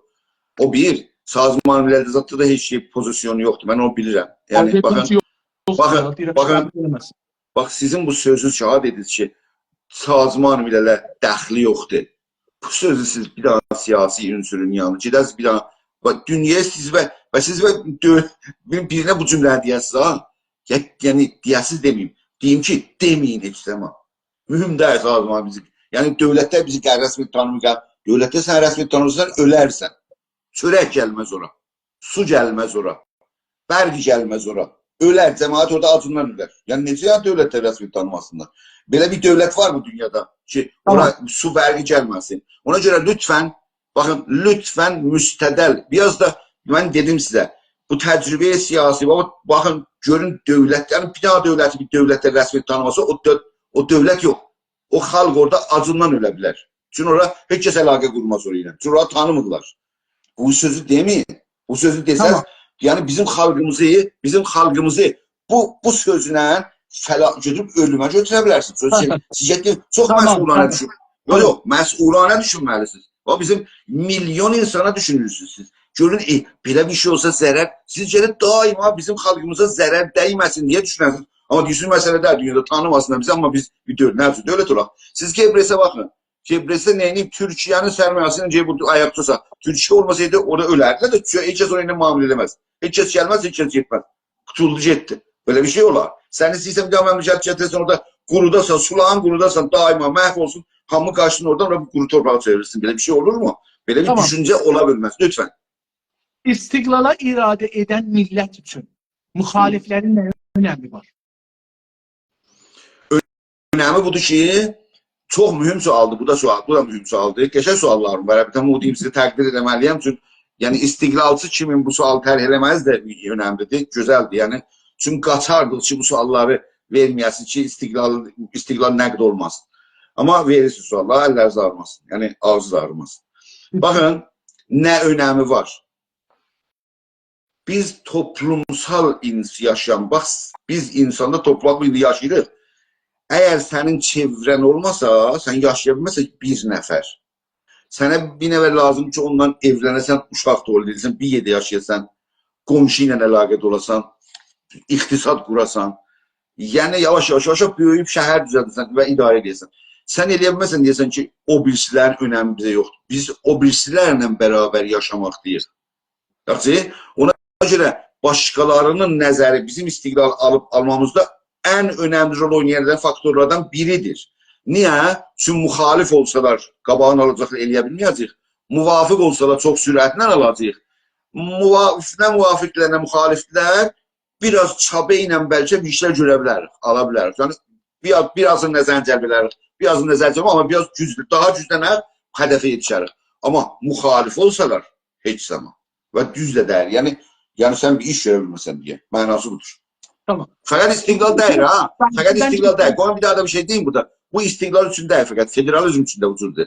او بیر، سازمان مللده زاددا دا هئچ شئی پوزیسیونو یوخدور. من اونو بیلیرم. یعنی، آلبت باخین، کی، یوخ، باخین، یوخ، دئییرم، باخین، سیز بیلمزسینیز. باخ، سیزین بو سؤزونوز کی، هادی دئدی کی، سازمان ملله دخلی یوخدور. بو سؤزو سیز بیر دنه سیاسی عنصرون یانینا گئده‌سینیز بیر دنه. باخ، دونیایا سیز و، و سیز و دؤ-، بیر-، بیرینه بو جمله‌نی دئیه‌سینیز، ها؟ یا-، یعنی، دئیه‌سینیز دئمه‌ییم. دئییم کی، دئمه‌یین هئچ زامان. مهم دئییل سازمان بیزی. یعنی، دؤولتلر بیزی ق-، رسمی تانیمیر. دؤولتلر سنی رسمی تانیمیرسان، اؤلرسن. چؤرک گلمز اورا. سو گلمز اورا. برق گلمز اورا. اؤلر، جماعت اورادا آجیندان اؤلر. یعنی، نئجه، یعنی، دؤولتلر رسمی تانیماسینلار؟ بئله بیر دؤولت وار بو دونیادا کی، اورا، تامام، سو، برق گلمه‌سین؟ اونا گؤره لطفاً، باخین، لطفاً مستدل، بیر آز دا، من دئدیم سیزه، بو تجربه‌ی سیاسی، باخ-، باخین، گؤرون دؤولت، یعنی بیر دنه دؤولتی بیر دؤولتده رسمی تانیماسا، او دؤ-، او دؤولت یوخ. او خالق اورادا آجیندان اؤله بیلر. چونکی اورا هئچ کس علاقه قورماز اورا ایله. چونکی اورا تانیمیرلار. بو سؤزو دئمه‌یین. بو سؤزو دئسز، تامام، یعنی بیزیم خالقیمیزی، بیزیم خالقیمیزی بو، بو سؤزله فلا-، گؤتوروب اؤلومه گؤتوره بیلرسینیز. سؤز چئویر-، سیز گئتدینیز، چوخ، تامام، مسئولانه، تامام، دوشون-، یوخ، تامام، یوخ، مسئولانه دوشونمه‌لی‌سینیز. او بیزیم میلیون اینسانا دوشونورسونوز سیز. گؤرون، ائ، بئله بیر شئی اولسا ضرر، سیز گرک دائما بیزیم خالقیمیزا ضرر دیمه‌سین دئیه دوشونه‌سینیز. آمما دئییرسینیز، مسئله دئییل، دونیادا تانیماسینلار بیزی، آمما بیز بیر دؤولت، نه اوچون دؤولت اولاق؟ سیز قبرسه باخین. قبرسه نئینییب؟ تورکیه‌نین سرمایه‌سینی گئدیب بو آیاقدا توتسا، تورکیه اولماسایدی، اورادا اؤلردیلر ده، هئچ کس اونون معامله ائله‌مز. هئچ کس گلمز، هئچ کس گئتمز. قوتولدو گئتدی. بئله بیر شئی اولار؟ سن ایسته‌ییرسن بیر دنه مملکت گتیره‌سن، اورادا قورودا، سولایین، قورودا، دائما محو اولسون، هامی قاچسین اورادان، اورا بیر قورو تورپاغا چئوریلسین. بئله بیر شئی اولورمو؟ بئله بیر، تامام، دوشونجه اولا بیلمز. لطفاً. استقلالا اراده ائدن میللت اوچون مخالفلرین نه اؤنمی وار؟ اؤنمی بودور کی، چوخ مهم سؤالدیر. بو دا سؤال، بو دا مهم سؤالدیر. قشنگ سؤاللاریم وار. البته، بونو دئییم سیزه، تقدیر ائله‌مه‌لی‌یم. چونکی، یعنی، استقلالچی کیمین بو سؤال طرح ائله‌مه‌سی ده اؤنملی‌دیر، گؤزلدیر. یعنی، چونکی قاچاردیق کی، بو سؤاللاری وئرمه‌یه‌سینیز کی، استقلال، استقلال نقد اولماسین. آمما وئریرسینیز سؤاللاری، اللرینیز آغریماسین. یعنی، آغزینیز آغریماسین. باخین، نه اؤنمی وار. بیز توپلومسال اینس-، یاشایان، باخ، بیز اینساندا توپلومدا ایندی یاشاییریق. اگر سنین چئوره‌ن اولماسا، سن یاشایا بیلمزسن کی، بیر نفر. سنه بیر نفر لازیم کی، اوننان ائولنه‌سن، اوشاق دوغوراسان، بیر یئرده یاشایاسان، قونشو ایله علاقه‌ده اولاسان، اقتصاد قوراسان. یعنی، یاواش-یاواش، یاواش-یاواش بؤیویوب شهر دوزلده‌سن و اداره ائده‌سن. سن ائلیه بیلمزسن، دئیه‌سن کی، او بیریسی‌لرین اؤنمی بیزه یوخدور. بیز او بیریسی‌لرله برابر یاشاماقداییق. یاخشی، اونا گؤره باشقالارینین نظری بیزیم استقلال آلیب آلمامیزدا ان اؤنملی رول اوینایان فاکتورلاردان بیریدیر. نییه؟ چونکی مخالف اولسالار، قاباغینی آلاجاقلار، ائلیه بیلمه‌یه‌جه‌ییک. موافق اولسالار، چوخ سرعتله آلاجاغیق. موا-، نه موافق‌لر، نه مخالف‌لر، بیر آز چابا ایله بلکه بیر ایشلر گؤره بیلریک، آلا بیلریک. یعنی، بیر آز، بیر آزین نظرینی جلب ائدریک، بیر آزین نظرینی جلب، آمما بیر آز گوجلو، داها گوجلنریک، هدفه یئتیشریک. آمما مخالف اولسالار، هئچ زامان. و دوز ده دئییل. یعنی، یعنی سن بیر ایش گؤره بیلمیرسن دئیه. معناسی بودور. تامام. فقط استقلال دئییل، ها؟ فقط استقلال دئییل. قویون بیر داها دا بیر شئی دئییم بورادا. بو استقلال اوچون دئییل، فقط فدرالیزم اوچون ده بو جوردور.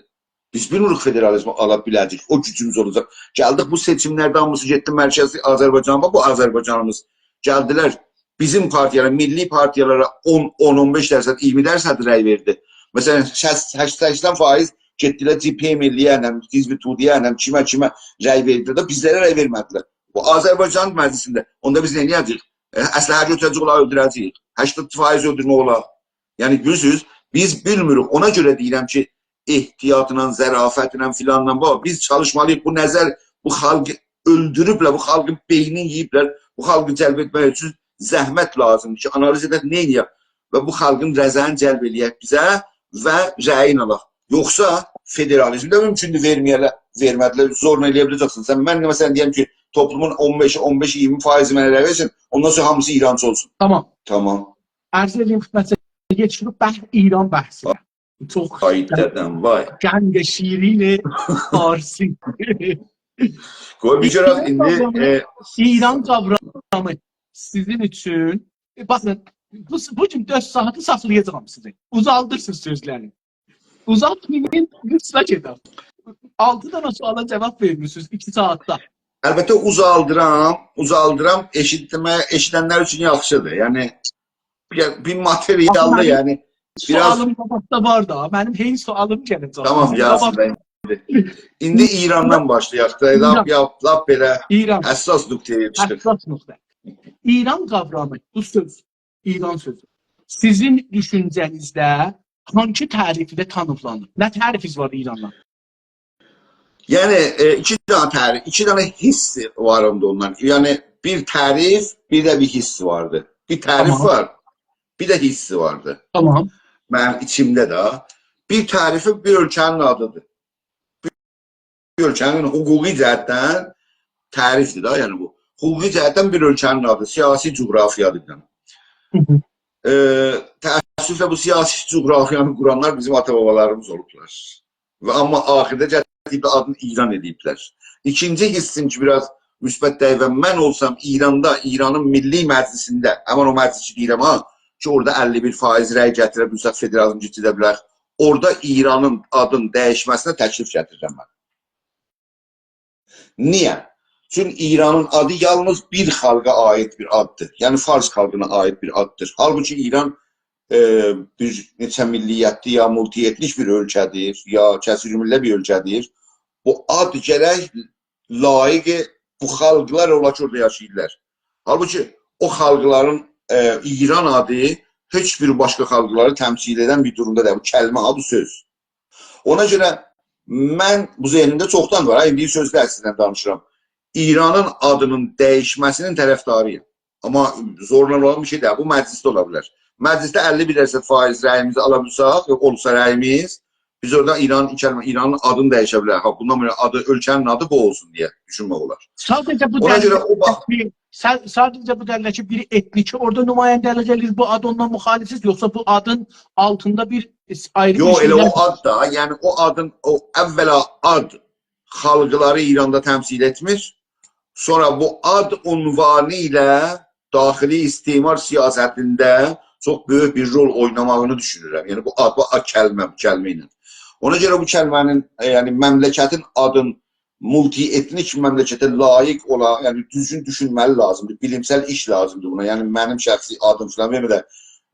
بیز بیلمیریک فدرالیزمی آلا بیله‌جه‌ییک، او گوجوموز اولاجاق. گلدیک بو سئچیملر هامیسی گئتدی مرکزی آذربایجانا، باخ، بو آذربایجانیمیز گلدیلر. بیزیم پارتیالارا، میللی پارتیالارا اون، اون، اون بئش درصد، اییرمی درصد رأی وئردی. مثلا، شصت، هشتاد، سکسن فایز گئتدیلر جبهه ملی‌یه، نه، حزب توده‌یه، نه، کیمه، کیمه رأی وئردیلر ده، بیزلره رأی وئرمه‌دیلر. بو آذربایجان مجلیسینده، اوندا بیز نه ائده‌جه‌ییک؟ ائ، اسلحه گؤتوره‌جه‌ییک، اونلاری اؤلدوره‌جه‌ییک. هشتاد فایز اؤلدورمک اولار. یعنی، بیلیرسینیز، بیز بیلمیریک. اونا گؤره دئییرم کی، احتیاطلا، ظرافتله، فلانلا، باخ، بیز چالیشمالی‌ییق. بو نظر، بو خالقی اؤلدوروبلر، بو خالقین بئینینی یئییبلر. بو خالقی جلب ائتمک اوچون زحمت لازیمدیر کی، آنالیز ائدک، نه ائدک و بو خالقین رضایینی جلب ائله‌یک بیزه و رأیینی آلاق. یوخسا فدرالیزم ده مومکوندور وئرمه‌یه‌لر، وئرمه‌دیلر. زورلا ائلیه بیله‌جکسن. سن، من، مثلا، دئیم کی، توپلومون اون بئش، اون بئش، اییرمی فایزی منه رأی وئرسین، اوندان سونرا هامیسی ایرانچی اولسون. تامام. تامام. عرض ائدییم خدمتینیزه، کئچیریب بحث ایران بحثینه. چوخ، وای دده‌م، وای. قند شیرین فارسی. قوی بیر گؤرک ایندی، ایران قاورامی، ائ، ایران قاورامی. سیزین اوچون، ائ، باخین، بو، بو گون دؤرد ساعاتی ساخلایاجاغام سیزی. اوزالدیرسینیز سؤزلری. اوزالتمایین، لطفا گئدک. آلتی دنه سؤالا جواب وئرمیسینیز ایکی ساعاتدا. البته اوزالدیرام، اوزالدیرام، ائشیتمه، ائشیدنلر اوچون یاخشیدیر. یعنی بیر، بیر ماتریالدا، آخی منیم یعنی بیر آز سؤالیم قاباقدا وار دا. منیم هئی سؤالیم گله‌جک. تامام، سیزین یازین قاباق- دا. ایندی ایراندان باشلایاق دا. لاپ، ایران. لاپ، لاپ بئله ایران. حساس نقطه‌یه چیخیر. حساس نقطه. ایران قاورامی، بو سؤز، ایران سؤزو. سیزین دوشونجه‌نیزده هانسی تعریف ایله تانیملانیر؟ نه تعریفینیز وار ایراندان؟ یعنی، ائ، ایکی دنه تعریف، ایکی دنه حیس وار اوندا اوندان. یعنی بیر تعریف، بیر ده بیر حیس واردی. بیر تعریف تامام. وار، بیر ده حیس واردی. تامام. منیم ایچیمده ده. بیر تعریفی بیر اؤلکه‌نین آدیدیر. بیر اؤلکه‌نین حقوقی جهتدن تعریفدیر ده، یعنی بو. حقوقی جهتدن بیر اؤلکه‌نین آدی، سیاسی جغرافیادیر، یعنی. هی هی. ائ، تأسفله بو سیاسی جغرافیانی قورانلار بیزیم آتا-بابالاریمیز اولوبلار. و آمما آخیردا گتیریب آدینی ایران ائدیبلر. ایکینجی حیسیم کی، بیر آز مثبت دئییل و من اولسام ایراندا، ایرانین میللی مجلیسینده، همان او مجلیسی دئییرم ها، کی، اورادا اللی بیر فایز رأی گتیره بیلسک، فدرالیزم کئچیره بیلک، اورادا ایرانین آدین دییشمه‌سینه تکلیف گتیریرم من. نییه؟ چون ایرانین آدی یالنیز بیر خالقا عایید بیر آددیر. یعنی فارس خالقینا عایید بیر آددیر. حالبوکی ایران، ائ، بیر نئچه میللیتلی یا مولتی‌اتنیک بیر اؤلکه‌دیر، یا کثیرالمله بیر اؤلکه‌دیر. بو آد گرک لایق بو خالقلار اولا کی، اورادا یاشاییرلار. حالبوکی او خالقلارین، ائ، ایران آدی هئچ بیر باشقا خالقلاری تمثیل ائدن بیر دورومدا دئییل. بو کلمه ها، بو سؤز. اونا گؤره من بو ذهنیمده چوخدان وار، ها، ایندی سؤزده اصلینده دانیشیرام. ایرانین آدینین دییشمه‌سینین طرفداری‌یام. آمما زورلا اولان بیر شئی دئییل. بو مجلیسده اولا بیلر. مجلیسده اللی بیر درصد فایز رأییمیزی آلا بیلسک، یوخ، اولسا رأییمیز، بیز اورادا ایران، ایرانین آدینی دییشه بیلریک. ها، بوندان بئله آدی، اؤلکه‌نین آدی بو اولسون دئیه دوشونمک اولار. ساده‌جه بو اونا گؤره او باخ- دلیلده‌کی، سا-، ساده‌جه بو دلیلده‌کی بیر ائتنیکی اورادا نماینده‌لیک ائدیر، بو آدی اوندان مخالفسیز، یوخسا بو آدین آلتیندا بیر آیری بیر یوخ، ائله شئیلر او آد دا، یعنی او آدین، او اولا آد خالقلاری ایراندا تمثیل ائتمیر. سونرا بو آد عنوانی ایله داخلی استعمار سیاستینده چوخ بؤیوک بیر رول اویناماغینی دوشونورم. یعنی بو آد، بو آد کلمه، بو کلمه ایله. اونا گؤره بو کلمه‌نین، ائ، یعنی مملکتین آدین مولتی‌اتنیک مملکته لایق اولا، یعنی دوزگون دوشونمه‌لی لازیمدیر، بیلیمسل ایش لازیمدیر بونا. یعنی منیم شخصی آدیم فلان وئرمه ده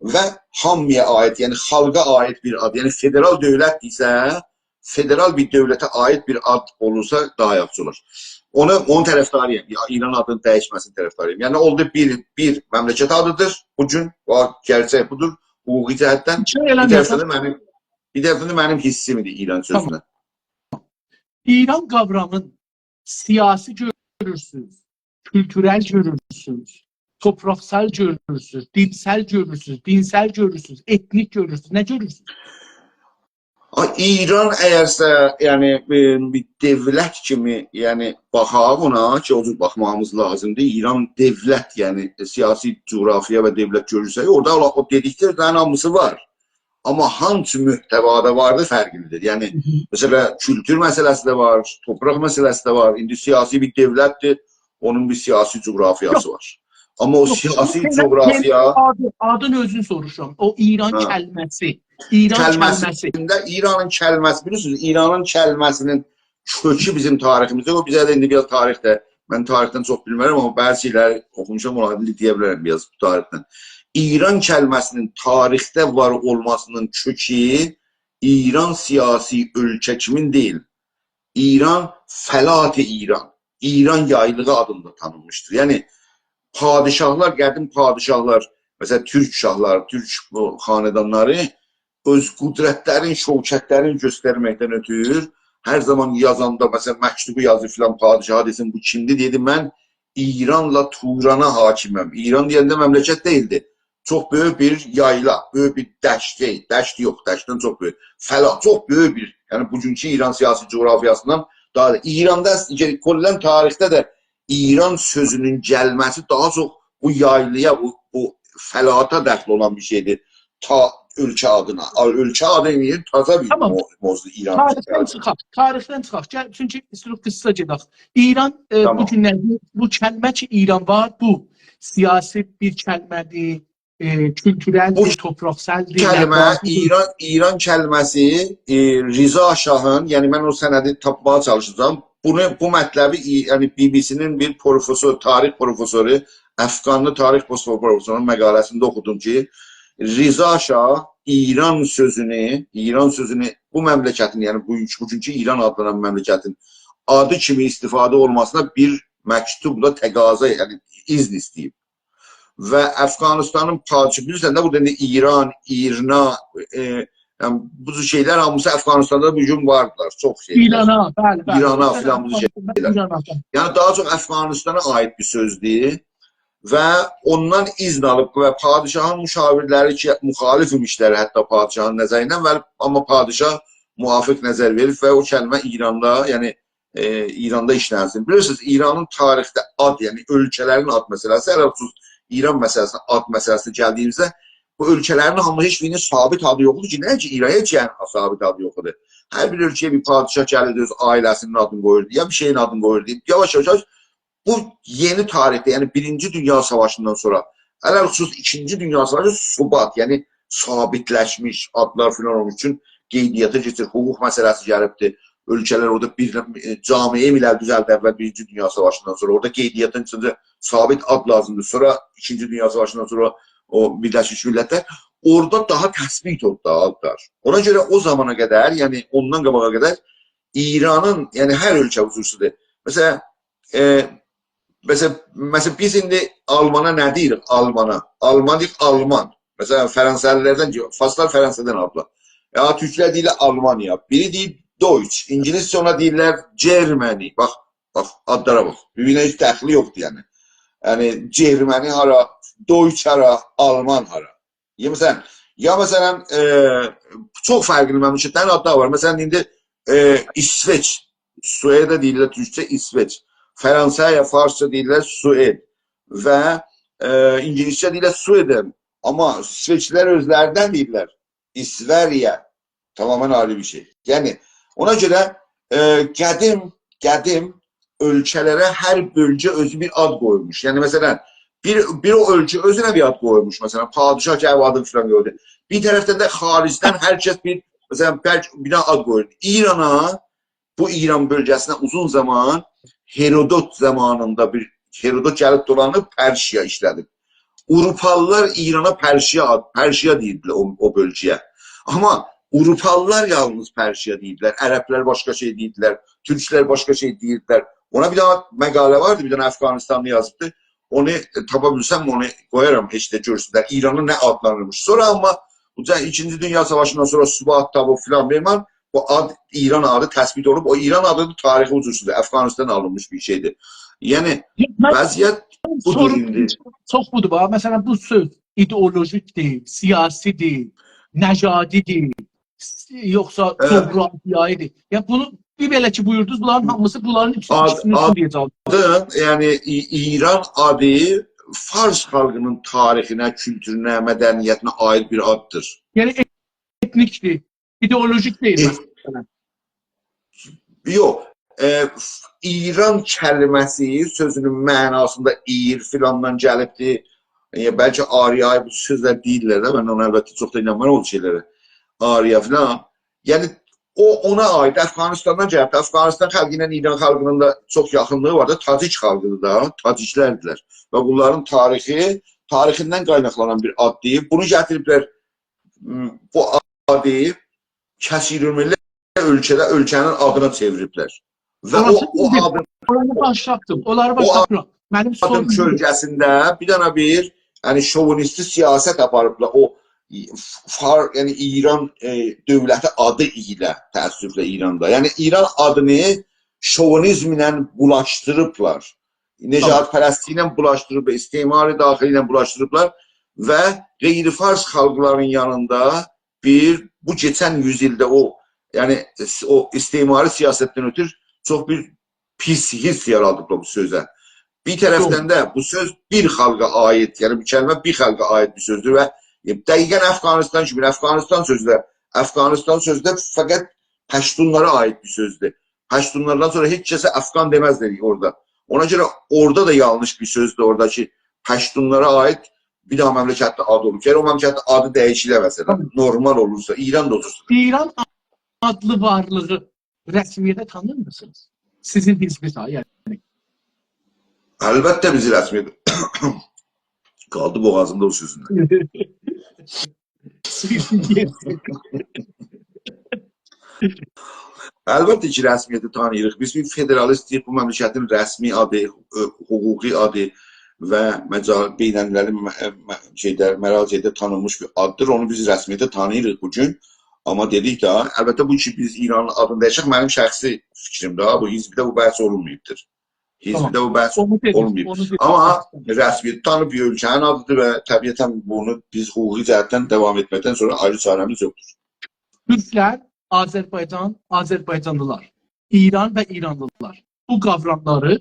و هامییا عایید، یعنی خالقا عایید بیر آد، یعنی فدرال دؤولت ایسه، فدرال بیر دؤولته عایید بیر آد اولورسا داها یاخشی اولار. اونو، اونون طرفداری‌یام. یا، ایران آدینین دییشمه‌سینین طرفداری‌یام. یعنی اولدو بیر، بیر مملکت آدیدیر. بو گون او گئرچک بودور، حقوقی جهتدن. شئی بیر ائله‌میرسن. طرفده ده منیم، بیر طرفده ده منیم حیسیم ایدی ایران سؤزونه. ایران قاورامین سیاسی گؤرورسوز، کولتورل گؤرورسوز، توپراقسال گؤرورسوز، دیلسل گؤرورسوز، دینسل گؤرورسوز، ائتنیک گؤرورسوز، نه گؤرورسوز؟ آی، ایران اگرسه، یعنی، ائ، بیر دؤولت کیمی، یعنی، باخاق اونا کی، او جور باخماغیمیز لازیمدیر. ایران دؤولت، یعنی، سیاسی جغرافیا و دؤولت گؤرورسک، اورادا او، او دئدیکلرین هامیسی وار. آمما هانسی محتوادا واردی، فرقلیدیر. یعنی، هی هی. مثلا، کولتور مسئله‌سی ده وار، توپراق مسئله‌سی ده وار. ایندی سیاسی بیر دؤولتدیر، اونون بیر سیاسی جغرافیاسی وار. آمما او سیاسی جغرافیا، یوخ، یوخ، یوخ، یعنی، آدین، آدین اؤزونو سوروشورام. او ایران کلمه‌سی، ایران کلمه‌سی. کلمه‌سینده ایرانین کلمه‌سی، بیلیرسینیز، ایرانین کلمه‌سینین کؤکو بیزیم تاریخیمیزده، او بیزه ده ایندی بیر آز تاریخده، من تاریخدن چوخ بیلمرم، آمما بعضی شئیلری اوخوموشام، اونا دئیه بیلرم بیر آز تاریخدن. ایران کلمه‌سینین تاریخده وار اولماسینین کؤکو ایران سیاسی اؤلکه کیمین دئییل. ایران، فلات ایران، ایران یایلیغی آدیندا تانینمیشدیر. یعنی، پادشاهلار، قدیم پادشاهلار، مثلا، تورک شاهلاری، تورک بو خاندانلاری اؤز قدرتلرین، شوکتلرین گؤسترمکدن اؤتور هر زامان یازاندا، مثلا، مکتوبو یازیر فلان پادشاها، دئسین، بو کیمدیر؟ دئییردی، من ایرانلا تورانا حاکمم. ایران دئینده مملکت دئییلدی. چوخ بؤیوک بیر یایلا، بؤیوک بیر دشت، شئی، دشت یوخ، دشتدن چوخ بؤیوک. فلا، چوخ بؤیوک بیر، یعنی بوگونکو ایران سیاسی جغرافیاسیندان داها دا. ایراندا اص-، کلاً تاریخده ده ایران سؤزونون گلمه‌سی داها چوخ بو یایلایا، بو، بو فلاتا دخیل اولان بیر شئیدیر. تا اؤلکه آدینا. آ، اؤلکه آدی دئمه‌ییم، تازا بیر، تامام، مو-، موضوع ایران. تاریخدن چیخاق، تاریخدن چیخاق. گل، چونکی ایستیروخ قیسا گئدک. ایران، ائ، بو، تامام، گونلرده بو کلمه کی، ایران وار، بو سیاسی بیر کلمه‌دیر، ائ، کولتورلدیر، بو توپراقسالدیر، کلمه، مکانی‌دیر. ایران، ایران کلمه‌سی، ائ، رضا شاهین، یعنی من او سندی تاپماغا چالیشاجاغام. بونو، بو مطلبی، ای-، یعنی بی بی سی‌نین بیر پروفسور، تاریخ پروفسورو، افغانلی تاریخ پروفسورونون مقاله‌سینده اوخودوم کی، رضا شاه ایران سؤزونو، ایران سؤزونو بو مملکتین، یعنی بو، بوگونکو ایران آدلانان مملکتین آدی کیمی استفاده اولماسینا بیر مکتوبلا تقاضا، یعنی اذن ایسته‌ییب. و افغانستانین پادشاهی، بیلیرسن ده، بورادا ایندی ایران، ایرنا، ائ، یعنی بو جور شئیلر هامیسی افغانستاندا بو گون واردیلار، چوخ شئیلر. ایرانا، بلی، بلی. ایرانا مثلا، فلان بو جور شئیلر. ایرانا، بلی. یعنی داها چوخ افغانستانا عایید بیر سؤزدور. و اوندان اذن آلیب و پادشاهین مشاورلری کی، مخالف ایمیشلر حتی پادشاهین نظریندن، و آمما پادشاه موافق نظر وئریب و او کلمه ایراندا، یعنی ائ، ایراندا ایشلنسین. بیلیرسینیز، ایرانین تاریخده آد، یعنی اؤلکه‌لرین آد مسئله‌سی، علی‌الخصوص ایران مسئله‌سینه، آد مسئله‌سینه گلدیییمیزده، بو اؤلکه‌لرین هامی هئچ بیرینین ثابت آدی یوخ ایدی کی، نه کی ایران، هئچ یعنی ثابت آدی یوخ ایدی. هر بیر اؤلکه‌یه بیر پادشاه گلیردی، اؤز عائله‌سینین آدینی قویوردو، یا بیر شئیین آدینی قویوردو. یاواش-یاواش بو یئنی تاریخده، یعنی بیرینجی دونیا ساواشیندان سونرا، علی‌الخصوص ایکینجی دونیا ساواشی ثبات، یعنی ثابتلشمیش آدلار فلان اولموش اوچون قئیدیاتا کئچیر، حقوق مسئله‌سی گلیبدیر. اؤلکه‌لر اورادا بیر، ائ، جامعه ملل دوزلدی اول بیرینجی دونیا ساواشیندان سونرا. اورادا قئیدیاتین ایچینده ثابت آد لازیمدیر. سونرا ایکینجی دونیا ساواشیندان سونرا او بیرلشمیش میللتلر. اورادا داها تثبیت اولدو دا آدلار. اونا گؤره او زامانا قدر، یعنی اوندان قاباغا قدر ایرانین، یعنی هر اؤلکه خصوصی‌دیر. مثلا، ائ، مثلا، مثلا، بیز ایندی آلمانا نه دئییریک؟ آلمانا. آلمان دئییریک، آلمان. مثلا، فرانسه‌لی‌لردن کی، فارسلار فرانسه‌دن آلیبلار. یا، تورکلر دئییرلر آلمانیا. بیری دئییر Deutsch. اینگیلیسجه اونا دئییرلر Germany. باخ، باخ، آدلارا باخ. بیر-بیرینه هئچ دخلی یوخدور، یعنی. یعنی، Germany هارا، Deutsch هارا، آلمان هارا. یا مثلا، یا مثلا، ائ، چوخ فرقلی مملکتلرین آدلاری وار. مثلا، ایندی، ائ، ایسوئچ، سوئده دئییرلر تورکجه ایسوئچ. فرانسایا فارسجا دئییرلر سوئد و، ائ، اینگیلیسجه دئییرلر Sweden. آمما ایسوئچلی‌لر اؤزلری نه دئییرلر؟ ایسوئریا. تمامیله آیری بیر شئی. یعنی، اونا گؤره، ائ، قدیم، قدیم اؤلکه‌لره هر بؤلگه اؤزو بیر آد قویموش. یعنی، مثلا، بیر، بیر او اؤلکه اؤزونه بیر آد قویموش. مثلا، پادشاه گلیب آدینی فلان قویدو. بیر طرفدن ده خارجدن هر کس بیر، مثلا، بلکه بیر دنه آد قویور. ایرانا، بو ایران بؤلگه‌سینه اوزون زامان هرودوت زامانیندا بیر، هرودوت گلیب دولانیب پرشیا ایشله‌دیب. آوروپالی‌لار ایرانا پرشیا آد، پرشیا دئییردیلر او، او بؤلگه‌یه. آمما آوروپالی‌لار یالنیز پرشیا دئییردیلر. عربلر باشقا شئی دئییردیلر، تورکلر باشقا شئی دئییردیلر. اونا بیر دنه مقاله واردی، بیر دنه افغانستانلی یازیبدی. اونو، ائ، تاپا بیلسم، اونو قویارام، هئچ ده گؤرسونلر. ایرانی نه آدلاندیرمیش. سونرا آمما بو جا-، ایکینجی دونیا ساواشیندان سونرا ثبات تاپیب فلان، بئمان، بو آد، ایران آدی تثبیت اولوب. او ایران آدی دا تاریخی حضورسوزدور. افغانستان آلینمیش بیر شئیدیر. یعنی، یوخ، من وضعیت بودور سوروم ایندی. چوخ بودور، باخ. مثلا، بو سؤز ایدئولوژیکدیر، سیاسی‌دیر، نژادی‌دیر، س-، یوخسا، ائوت، جغرافیایی‌دیر؟ یا بونو بیر بئله کی بویوردونوز، بونلارین هامیسی، بونلارین اوچون آد-، ایکیسینین اوچون آد-، دئیه‌جم. آدی، یعنی، ای-، ایران آدی فارس خالقینین تاریخینه، کولتورونه، مدنیتینه عایید بیر آددیر. یعنی، ائتنیکدیر، ایدئولوژیک دئییل، ائ، مثلا. یوخ، ائ، ایران کلمه‌سی سؤزونون معناسیندا ایر فلاندان گلیبدیر. ائ، بلکه آریایی بو سؤزلر دئییرلر ده، من اونا البته چوخ دا اینانمیرام او شئیلره. آریا فلان. یعنی، او، اونا عایید، افغانستاندان گلیبدیر. افغانستان خالقی ایله ایران خالقینین دا چوخ یاخینلیغی وار دا، تاجیک خالقی‌دیر دا، تاجیکلردیلر. و بونلارین تاریخی، تاریخیندن قایناقلانان بیر آد دئییب. بونو گتیریبلر، م، بو آدی کثیرالملل اؤلکه‌ده، اؤلکه‌نین آدینا چئویریبلر. و او، اوراسینی او بیلدیم. آدین، اورانی باشلاتدیم. اونلاری او باشلاتمیرام. منیم آدین سوروم بودور. کؤلگه‌سینده بیر دنه بیر، یعنی، شووینیستی سیاست آپاریبلار. او فار-، یعنی، ایران، ائ، دؤولتی آدی ایله، تأسفله ایراندا. یعنی، ایران آدینی شووینیزمله بولاشدیریبلار. نژادپرستلیکله بولاشدیریب، استعمار داخلی ایله بولاشدیریبلار و غیر فارس خالقلارین یانیندا بیر، بو کئچن یوز ایلده او، یعنی، او استعماری سیاستدن اؤتور چوخ بیر پیس حیس یارادیبلار بو سؤزه. بیر طرفدن، دوغرو، ده بو سؤز بیر خالقا عایید، یعنی بو کلمه بیر خالقا عایید بیر سؤزدور و ائ، دقیقاً افغانستان کیمی، افغانستان سؤزو ده، افغانستان سؤزو ده فقط پشتونلارا عایید بیر سؤزدور. پشتونلاردان سونرا هئچ کسه افغان دئمزلر اورادا. اونا گؤره اورادا دا یانلیش بیر سؤزدور، اورادا کی، پشتونلارا عایید بیر دانا مملکتده آدی اولوب. گرک او مملکتده آدی دییشیله، مثلاً. تامام. نورمال اولورسا، ایران دا اولسون. ایران آدلی وارلیغی رسمیته تانیرمیسینیز؟ سیزین حزبی سا، یعنی. البته بیزی رسمیته قالدی بوغازیمدا او سؤزوندن. البته کی، رسمیته تانییریق. بیز بیر فدرالیستیک، بو مملکتین رسمی آدی، ائ، حقوقی آدی و مجا-، بین‌المللی م-، م-، شئیده، مراجعده تانینمیش بیر آددیر. اونو بیز رسمیته تانییریق بو گون. آمما دئدیک ده، البته بو کی، بیز ایرانین آدینی دییشک، منیم شخصی فیکریم ده، بو حزبده بو بحث اولونماییبدیر. حزبده تامام. بو بحث اونو دئدینیز، اولماییب. اونو دئدینیز. آمما رسمیته تانینیب بیر اؤلکه‌نین آدیدیر و طبیعتاً بونو بیز حقوقی جهتدن داوام ائتمکدن سونرا آیری چاره‌میز یوخدور. تورکلر، آذربایجان، آذربایجانلیلار، ایران و ایرانلیلار. بو قاوراملاری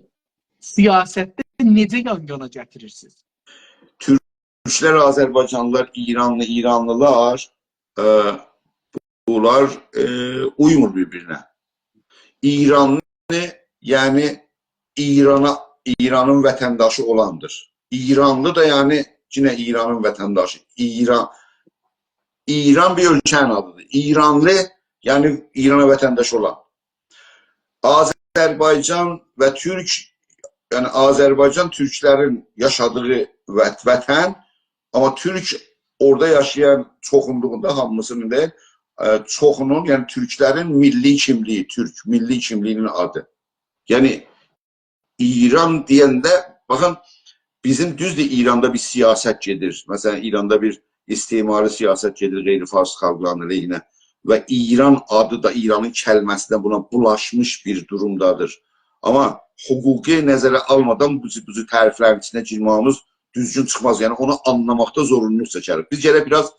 سیاستده نئجه یان-یانا گتیریرسینیز؟ تورکلر، آذربایجانلیلار، ایرانلی، ایرانلیلار، ائ، بونلار، ائ، اویمور بیر-بیرینه. ایرانلی، یعنی ایرانا، ایرانین وطنداشی اولاندیر. ایرانلی دا، یعنی، یئنه ایرانین وطنداشی. ایران، ایران بیر اؤلکه‌نین آدیدیر. ایرانلی، یعنی ایرانا وطنداش اولان. آذربایجان و تورک، یعنی آذربایجان تورکلرین یاشادیغی وط-، وطن، آمما تورک اورادا یاشایان چوخونلوغوندا، هامیسینین دا، ائ، چوخونون، یعنی تورکلرین میللی کیملیگی، تورک میللی کیملیگینین آدی. یعنی ایران دئینده، باخین، بیزیم دوزدور، ایراندا بیر سیاست گئدیر. مثلاً، ایراندا بیر استعماری سیاست گئدیر غیر فارس خالقلارین علیهینه. و ایران آدی دا، ایرانین کلمه‌سی ده بونا بولاشمیش بیر دورومدادیر. آمما حقوقی نظره آلمادان بو، بو تعریفلرین ایچینه گیرمه‌ییمیز دوزگون چیخماز. یعنی، اونو آنلاماقدا زورونلولوق چکریک. بیز گرک بیر آز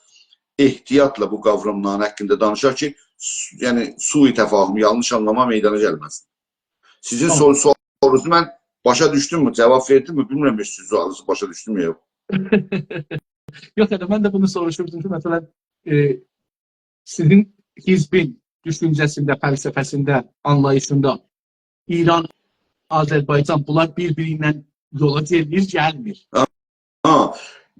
احتیاطلا بو قاوراملارین حاقیندا دانیشاق کی، س-، یعنی، سوء تفاهم، یانلیش آنلاما میدانا گلمه‌سین. سیزین تامام. سور-، سورونوزو من باشا دوشدوممو؟ جاواب وئردیممی؟ بیلمیرم، هئچ سیز سوالینیزی باشا دوشدوم یا یوخ. یوخ، ائله من ده بونو سوروشوردوم کی، مثلاً، ائ، سیزین حزبین دوشونجه‌سینده، فلسفه‌سینده، آنلاییشیندا ایران، آذربایجان، بونلار بیر-بیری ایله یولا گئدیر، گلمیر؟ ها،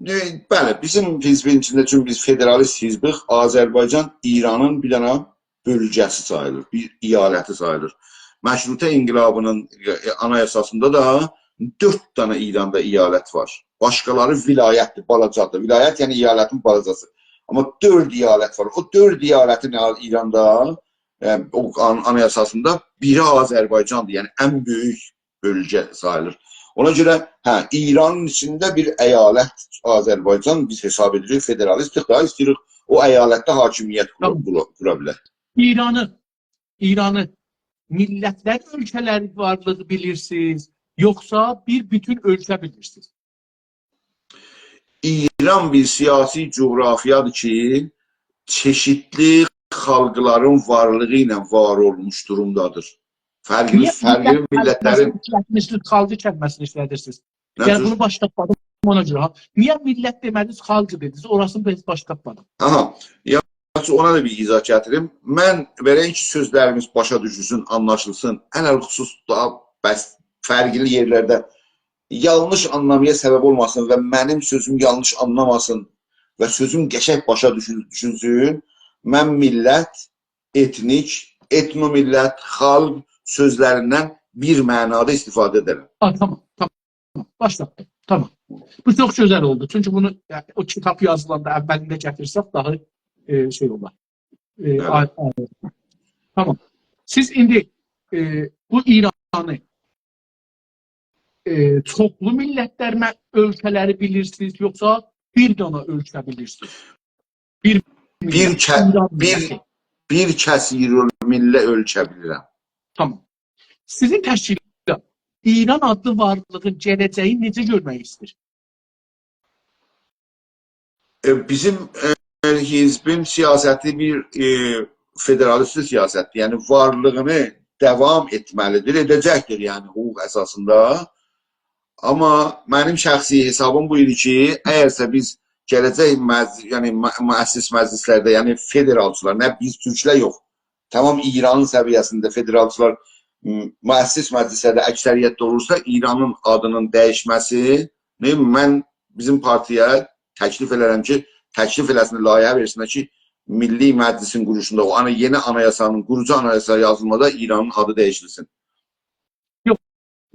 ائ، بلی، بیزیم حزبین ایچینده، چونکی بیز فدرالیست حزبیک، آذربایجان ایرانین بیر دنه بؤلگه‌سی ساییلیر، بیر ایالتی ساییلیر. مشروطه انقلابینین، ائ، آنایاساسیندا دا دؤرد دنه ایراندا ایالت وار. باشقالاری ولایتدیر، بالاجادیر. ولایت، یعنی ایالتین بالاجاسی. آمما دؤرد ایالت وار. او دؤرد ایالتین ایراندا، ائ، او آن-، آنایاساسیندا بیری آذربایجاندیر. یعنی ان بؤیوک بؤلگه ساییلیر. اونا گؤره، هه، ایرانین ایچینده بیر ایالت آذربایجان بیز حساب ائدیریک، فدرالیستیک، داها ایسته‌ییریک او ایالتده حاکمیت قورا، تامام. قورا، قورا بیلک. ایرانی، ایرانی میللتلر اؤلکه‌لری وارلیغی بیلیرسینیز، یوخسا بیر بوتون اؤلکه بیلیرسینیز؟ ایران بیر سیاسی جغرافیادیر کی، چئشیتلی خالقلارین وارلیغی ایله وار اولموش دورومدادیر. فرقلی، نییه فرقلی میللت میللتلرین کلمه‌سینی ایشلتمیشسینیز، خالق کلمه‌سینی ایشلدیرسینیز؟ نه یعنی جور؟ بونو باش تاپمادیم اونا گؤره، ها. نییه میللت دئمه‌دینیز، خالق دئدینیز؟ اوراسینی من باش تاپمادیم. آها. یاخشی، اونا دا بیر ایضاح گتیریم. من بئله کی، سؤزلریمیز باشا دوشولسون، آنلاشیلسین. علی‌الخصوص داها بس فرقلی یئرلرده یانلیش آنلامایا سبب اولماسین و منیم سؤزوم یانلیش آنلاماسین و سؤزوم قشنگ باشا دوشول-، دوشولسون، من میللت، ائتنیک، ائتنومیللت، خالق سؤزلریندن بیر معنادا استفاده ائدرم. آ، تامام، تامام. باش تاپدیم. تامام. بو چوخ گؤزل اولدو. چونکی بونو، یعنی، او کیتاب یازیلاندا اولینده گتیرسک داها، ائ، شئی اولار. ائ، بلی. آی-، آی-، تامام. سیز ایندی، ائ، بو ایرانی، ائ، چوخلو میللتلر مه-، اؤلکه‌لری بیلیرسینیز، یوخسا بیر دنه اؤلکه بیلیرسینیز؟ بیر بیر میللت، کس، ایران بیر، میللتی. بیر کثیرالمله اؤلکه بیلیرم. تامام. سیزین تشکیلات ایران آدلی وارلیغین گله‌جه‌یی نئجه گؤرمک ایسته‌ییر؟ ائ، بیزیم، ائ، حزبین سیاستی بیر، ائ، فدرالیستی سیاستدیر. یعنی، وارلیغینی داوام ائتمه‌لیدیر، ائده‌جکدیر، یعنی، حقوق اساسیندا. آمما منیم شخصی حسابیم بو ایدی کی، اگرسه بیز گله‌جک مجل-، یعنی مؤ-، مؤسس مجلس‌لرده، یعنی فدرالچیلار، نه بیز تورکلر یوخ، تمام ایرانین سویه‌سینده فدرالچیلار، م، مؤسس مجلس‌لرده اکثریتده اولورسا، ایرانین آدینین دییشمه‌سی، نه، من بیزیم پارتی‌یه تکلیف ائلرم کی، تکلیف ائله‌سینلر، لایحه وئرسینلر کی، میللی مجلسین قورولوشوندا او آنا-، یئنی آنایاسانین، قوروجو آنایاسا یازیلمادا ایرانین آدی دییشیلسین. یوخ،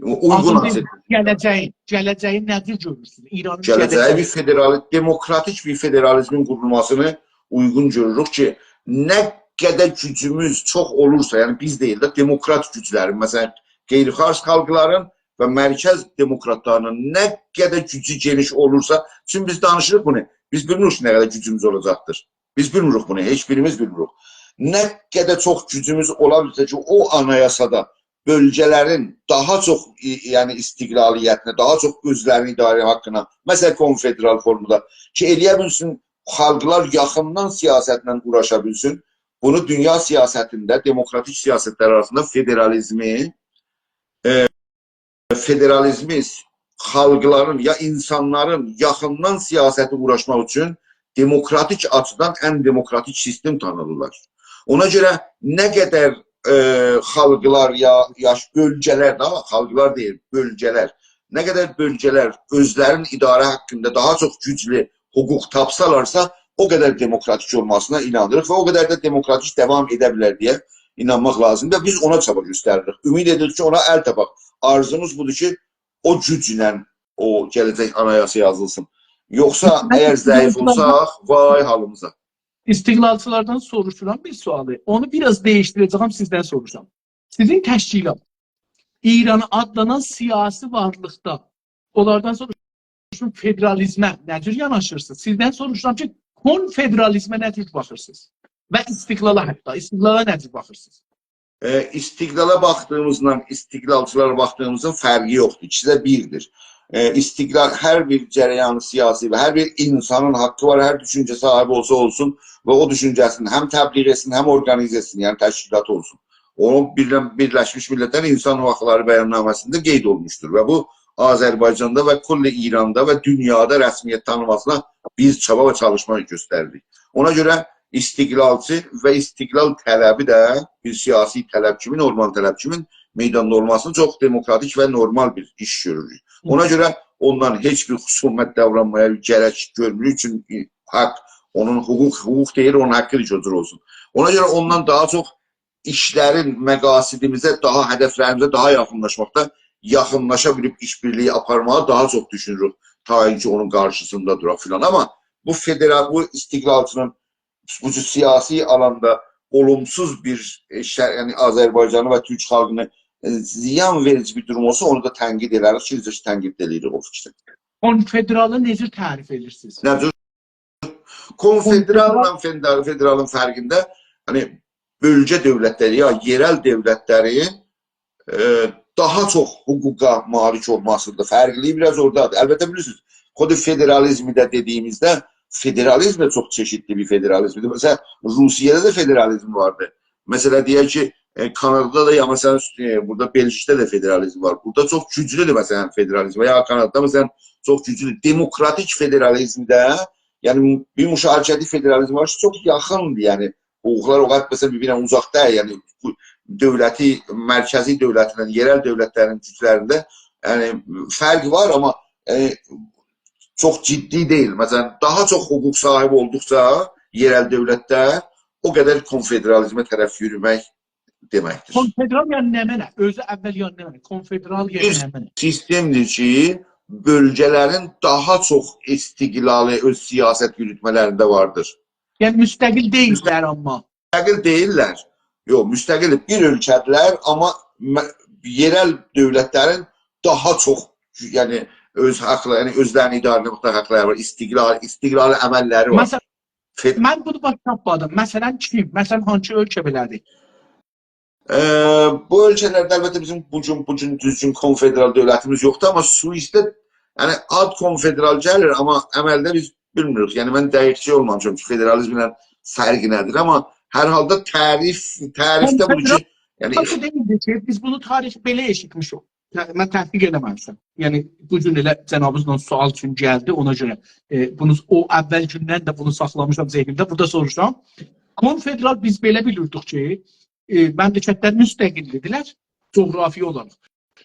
او-، اویغون آخی حساب ائدیرم. گله‌جه‌یی، گله‌جه‌یی نه جور گؤرورسونوز؟ ایرانین گله‌جه‌یی گله‌جه‌یی بیر فدرال-، دموکراتیک بیر فدرالیزمین قورولماسینی اویغون گؤروروک کی، نه قدر گوجوموز چوخ اولورسا، یعنی بیز دئییل ده، دموکرات گوجلرین، مثلا، غیر فارس خالقلارین و مرکز دموکراتلارینین نه قدر گوجو گئنیش اولورسا، چونکی بیز دانیشیریق بونو، بیز بیلمیریک نه قدر گوجوموز اولاجاقدیر. بیز بیلمیریک بونو، هئچ بیریمیز بیلمیریک. نه قدر چوخ گوجوموز اولا بیلسه کی، او آنایاسادا بؤلگه‌لرین داها چوخ، ای-، یعنی استقلالیتینه، داها چوخ اؤزلرینین اداره حاققینا، مثلا، کنفدرال فورمادا کی، ائلیه بیلسین، خالقلار یاخیندان سیاستله اوغراشا بیلسین. بونو دونیا سیاستینده، دموکراتیک سیاستلر آراسیندا فدرالیزمی، ائ، فدرالیزمی خالقلارین یا اینسانلارین یاخیندان سیاسته اوغراشماق اوچون دموکراتیک آچیدان ان دموکراتیک سیستم تانیرلار. اونا گؤره نه قدر، ائ، خالقلار یا، یا بؤلگه‌لر، داها خالقلار دئییل، بؤلگه‌لر، نه قدر بؤلگه‌لر اؤزلرین اداره حاققیندا داها چوخ گوجلو حقوق تاپسالارسا، او قدر دموکراتیک اولماسینا اینانیریق و او قدر ده دموکراتیک داوام ائده بیلر دئیه اینانماق لازیمدیر. بیز اونا چابا گؤستریریک. امید ائدیریک کی، اونا ال تاپاق. آرزوموز بودور کی، او گوجله او گله‌جک آنایاسا یازیلسین. یوخسا، من اگر ضعیف استقلالچیلاردان اولساق، وای حالیمیزا. استقلالچیلاردان سوروشورام بیر سؤالی. اونو بیر آز دییشدیره‌جه‌یم، سیزدن سوروشام. سیزین تشکیلات ایران آدلانان سیاسی وارلیقدا، اونلاردان سوروشوم، فدرالیزمه نه جور یاناشیرسینیز؟ سیزدن سوروشورام کی، کنفدرالیزمه نه جور باخیرسینیز؟ و استقلالا حتی، استقلالا نه جور باخیرسینیز؟ ائ، استقلالا باخدیغیمیزلا استقلالچیلارا باخدیغیمیزین فرقی یوخدور. ایکیسی ده بیردیر. ائ، استقلال، هر بیر جریان سیاسی و هر بیر اینسانین حاققی وار، هر دوشونجه صاحیبی اولسا اولسون و او دوشونجه‌سینی هم تبلیغ ائتسین، هم اورقانیزه ائتسین، یعنی تشکیلات اولسون. او بیرلن-، بیرلشمیش میللتلر اینسان حاقلاری بیاننامه‌سینده قید اولموشدور و بو آذربایجاندا و کل ایراندا و دونیادا رسمیت تانیماسینا بیز چابا و چالیشما گؤستریریک. اونا گؤره استقلالچی و استقلال طلبی ده بیر سیاسی طلب کیمی، نورمال طلب کیمی میداندا اولماسینی چوخ دموکراتیک و نورمال بیر ایش گؤروروک. اونا گؤره اوندان هئچ بیر خصومت داورانمایا گرک گؤرموروک، چونکی حاق، اونون حقوق، حقوق دئییر، اونون حاققیدیر کی، او جور اولسون. اونا گؤره اوندان داها چوخ ایشلرین مقاصدیمیزه، داها هدفلریمیزه داها یاخینلاشماقدا، یاخینلاشا بیلیب ایش‌بیرلیگی آپارماغی داها چوخ دوشونوروک، تا اینکی اونون قارشیسیندا دوراق فلان. آمما بو فدرال، بو استقلالچی‌نین بو جور سیاسی آلاندا اولومسوز بیر، ائ، شر-، یعنی آذربایجانی و تورک خالقینا، ائ، زیان وئریجی بیر دوروم اولسا، اونو دا تنقید ائدریک، چونکی تنقید ائله‌ییریک او فیکری. کنفدرالی نئجه تعریف ائدیرسینیز؟ نه جور؟ کنفدراللا فدرال-، فدرالین فرقینده، یعنی، بؤلگه دؤولتلری یا یئرل دؤولتلرین، ائ، داها چوخ حقوقا مالیک اولماسیدیر. فرقلیگی بیر آز اورادادیر. البته، بیلیرسینیز، خود فدرالیزمی ده دئدیگیمیزده، فدرالیزم ده چوخ چئشیتلی بیر فدرالیزمدیر. مثلا، روسیه‌ده ده فدرالیزم واردی. مثلا، دئیک کی، ائ، کانادادا دا، یا مثلا، ائ، بورادا بلژیکده ده فدرالیزم وار. بورادا چوخ گوجلودور، مثلا، فدرالیزم. یا کانادادا، مثلا، چوخ گوجلودور. دموکراتیک فدرالیزمده، یعنی، بیر مشارکتی فدرالیزم وار کی، چوخ یاخیندیر، یعنی، حقوقلار او قدر، مثلا، بیر-بیرینه اوزاق دئییل، یعنی، بو دؤولتی، مرکزی دؤولتله یئرل دؤولتلرین گوجلرینده، یعنی، فرق وار، آمما، یعنی، چوخ جدی دئییل. مثلا، داها چوخ حقوق صاحیبی اولدوقجا یئرل دؤولتده، او قدر کنفدرالیزمه طرف یورومک دئمکدیر. کنفدرال یعنی نمنه؟ اؤزو اول یعنی نمنه؟ کنفدرال یعنی بیر نمنه؟ سیستمدیر کی، بؤلگه‌لرین داها چوخ استقلالی اؤز سیاست یوروتمه‌لرینده واردیر. یعنی مستقل دئییللر آمما. مستقل دئییللر. یوخ، مستقل بیر اؤلکه‌دیرلر، آمما م-، یئرل دؤولتلرین داها چوخ، یعنی اؤز حاقلاری، یعنی اؤزلرینی اداره ائتمکده حاقلاری وار. استقلال، استقلال عمللری وار. مثلا، فد- من بونو باش تاپمادیم. مثلا کیم؟ مثلا هانسی اؤلکه بئله‌دیر؟ ائ، بو اؤلکه‌لرده البته بیزیم بو گون، بو گون دوزگون کنفدرال دؤولتیمیز یوخدور، آمما سوئیسده، یعنی آد کنفدرال گلیر، آمما عملده بیز بیلمیریک. یعنی من دقیق شئی اولمامیشام کی، فدرالیزمله فرقی نه‌دیر، آمما هر حالدا تعریف، تعریفده بودور کی، کنفدرال یعنی بو دئییلدی کی، بیز بونو تاریخ بئله ائشیتمیشیک. ته-، من تصدیق ائله‌مه‌میشم. یعنی، بو گون ائله جنابینیزلا سؤال اوچون گلدی، اونا گؤره، ائ، بونو، او اول گوندن ده بونو ساخلامیشام ذهنیمده. بورادا سوروشام. کنفدرال بیز بئله بیلیردیک کی، ائ، مملکت‌لر مستقل‌دیرلر جغرافی اولاراق.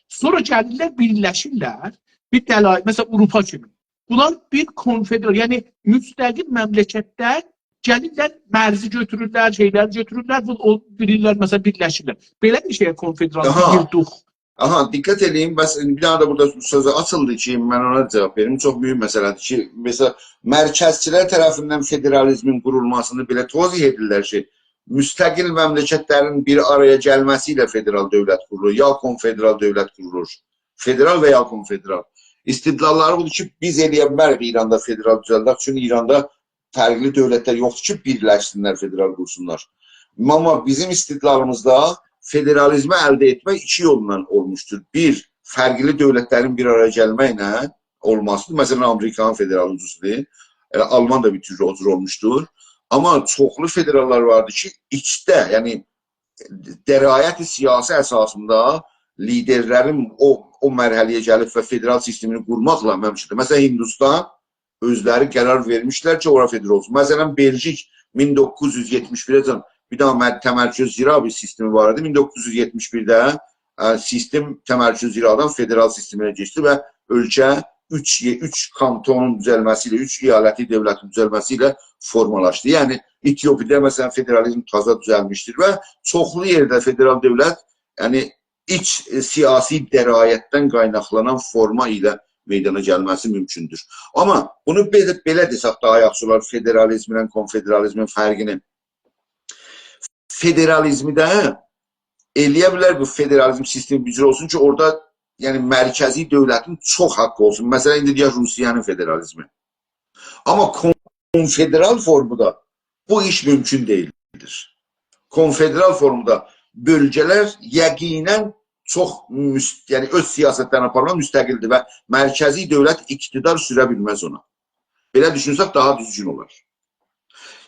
سونرا گلیرلر، بیرلشیرلر. بیر دلایل، مثلا، آوروپا کیمی. بونلار بیر کنفدرال، یعنی مستقل مملکت‌لر گلیرلر، مرزی گؤتورورلر، شئیلر گؤتورورلر، بو، او بیلیرلر، مثلا، بیرلشیرلر. بئله بیر شئیه کنفدرال آها. دئییردیک. آها، دقت ائله‌یین، بس بیر دنه ده بورادا سؤزو آچیلدی کی، من اونا جاواب وئریم. چوخ مهم مسئله‌دیر کی، مثلا، مرکزچی‌لر طرفیندن فدرالیزمین قورولماسینی بئله توضیح ائدیرلر کی، مستقل مملکت‌لرین بیر آرایا گلمه‌سی ایله فدرال دؤولت قورولور، یا کنفدرال دؤولت قورولور. فدرال و یا کنفدرال. استدلال‌لاری بودور کی، بیز ائلیه بیلریک ایراندا فدرال دوزلدک، چونکی ایراندا فرقلی دؤولت‌لر یوخدور کی، بیرلشسینلر، فدرال قورسونلار. آمما بیزیم استدلالیمیزدا فدرالیزمی الده ائتمک ایکی یوللا اولموشدور. بیر، فرقلی دؤولت‌لرین بیر آرایا گلمکله اولماسیدیر. مثلا، آمریکانین فدرال اولماسیدیر. ائله آلمان دا بیر تور او جور اولموشدور. آمما چوخلو فدرال‌لار واردیر کی، ایچده، یعنی درایت سیاسی اساسیندا لیدرلرین او، او مرحله‌یه گلیب و فدرال سیستمینی قورماقلا مملکتده. مثلا، هندوستان اؤزلری قرار وئرمیشلر کی، اورا فدرال اولسون. مثلا، بلژیک مین دوققوز یوز یئتمیش بیره‌جن بیر دنه مر-، تمرکز زیرا بیر سیستمی وار ایدی. مین دوققوز یوز یئتمیش بیرده، ائ، سیستم تمرکز زیرادان فدرال سیستمینه کئچدی و اؤلکه اوچ، اوچ کانتونون دوزلمه‌سی ایله، اوچ ایالتی دؤولتین دوزلمه‌سی ایله فورمالاشدی. یعنی، اتیوپیادا، مثلا، فدرالیزم تازا دوزلمیشدیر و چوخلو یئرده فدرال دؤولت، یعنی، ایچ، ائ، سیاسی درایتدن قایناقلانان فورما ایله میدانا گلمه‌سی مومکوندور. آمما بونو بئله، بئله دئسک داها یاخشی اولار، فدرالیزمله کنفدرالیزمین فرقینی. فدرالیزمده ائلیه بیلر بو فدرالیزم سیستمی بیر جور اولسون کی، اورادا، یعنی، مرکزی دؤولتین چوخ حاققی اولسون. مثلا، ایندی دئیک، روسیه‌نین فدرالیزمی. آمما کنفدرال فورمودا بو ایش مومکون دئییلدیر. کنفدرال فورمودا بؤلگه‌لر یقینا چوخ مس-، یعنی اؤز سیاستلرینی آپارماق مستقل‌دیر و مرکزی دؤولت اقتدار سوره بیلمز اونا. بئله دوشونسک داها دوزگون اولار.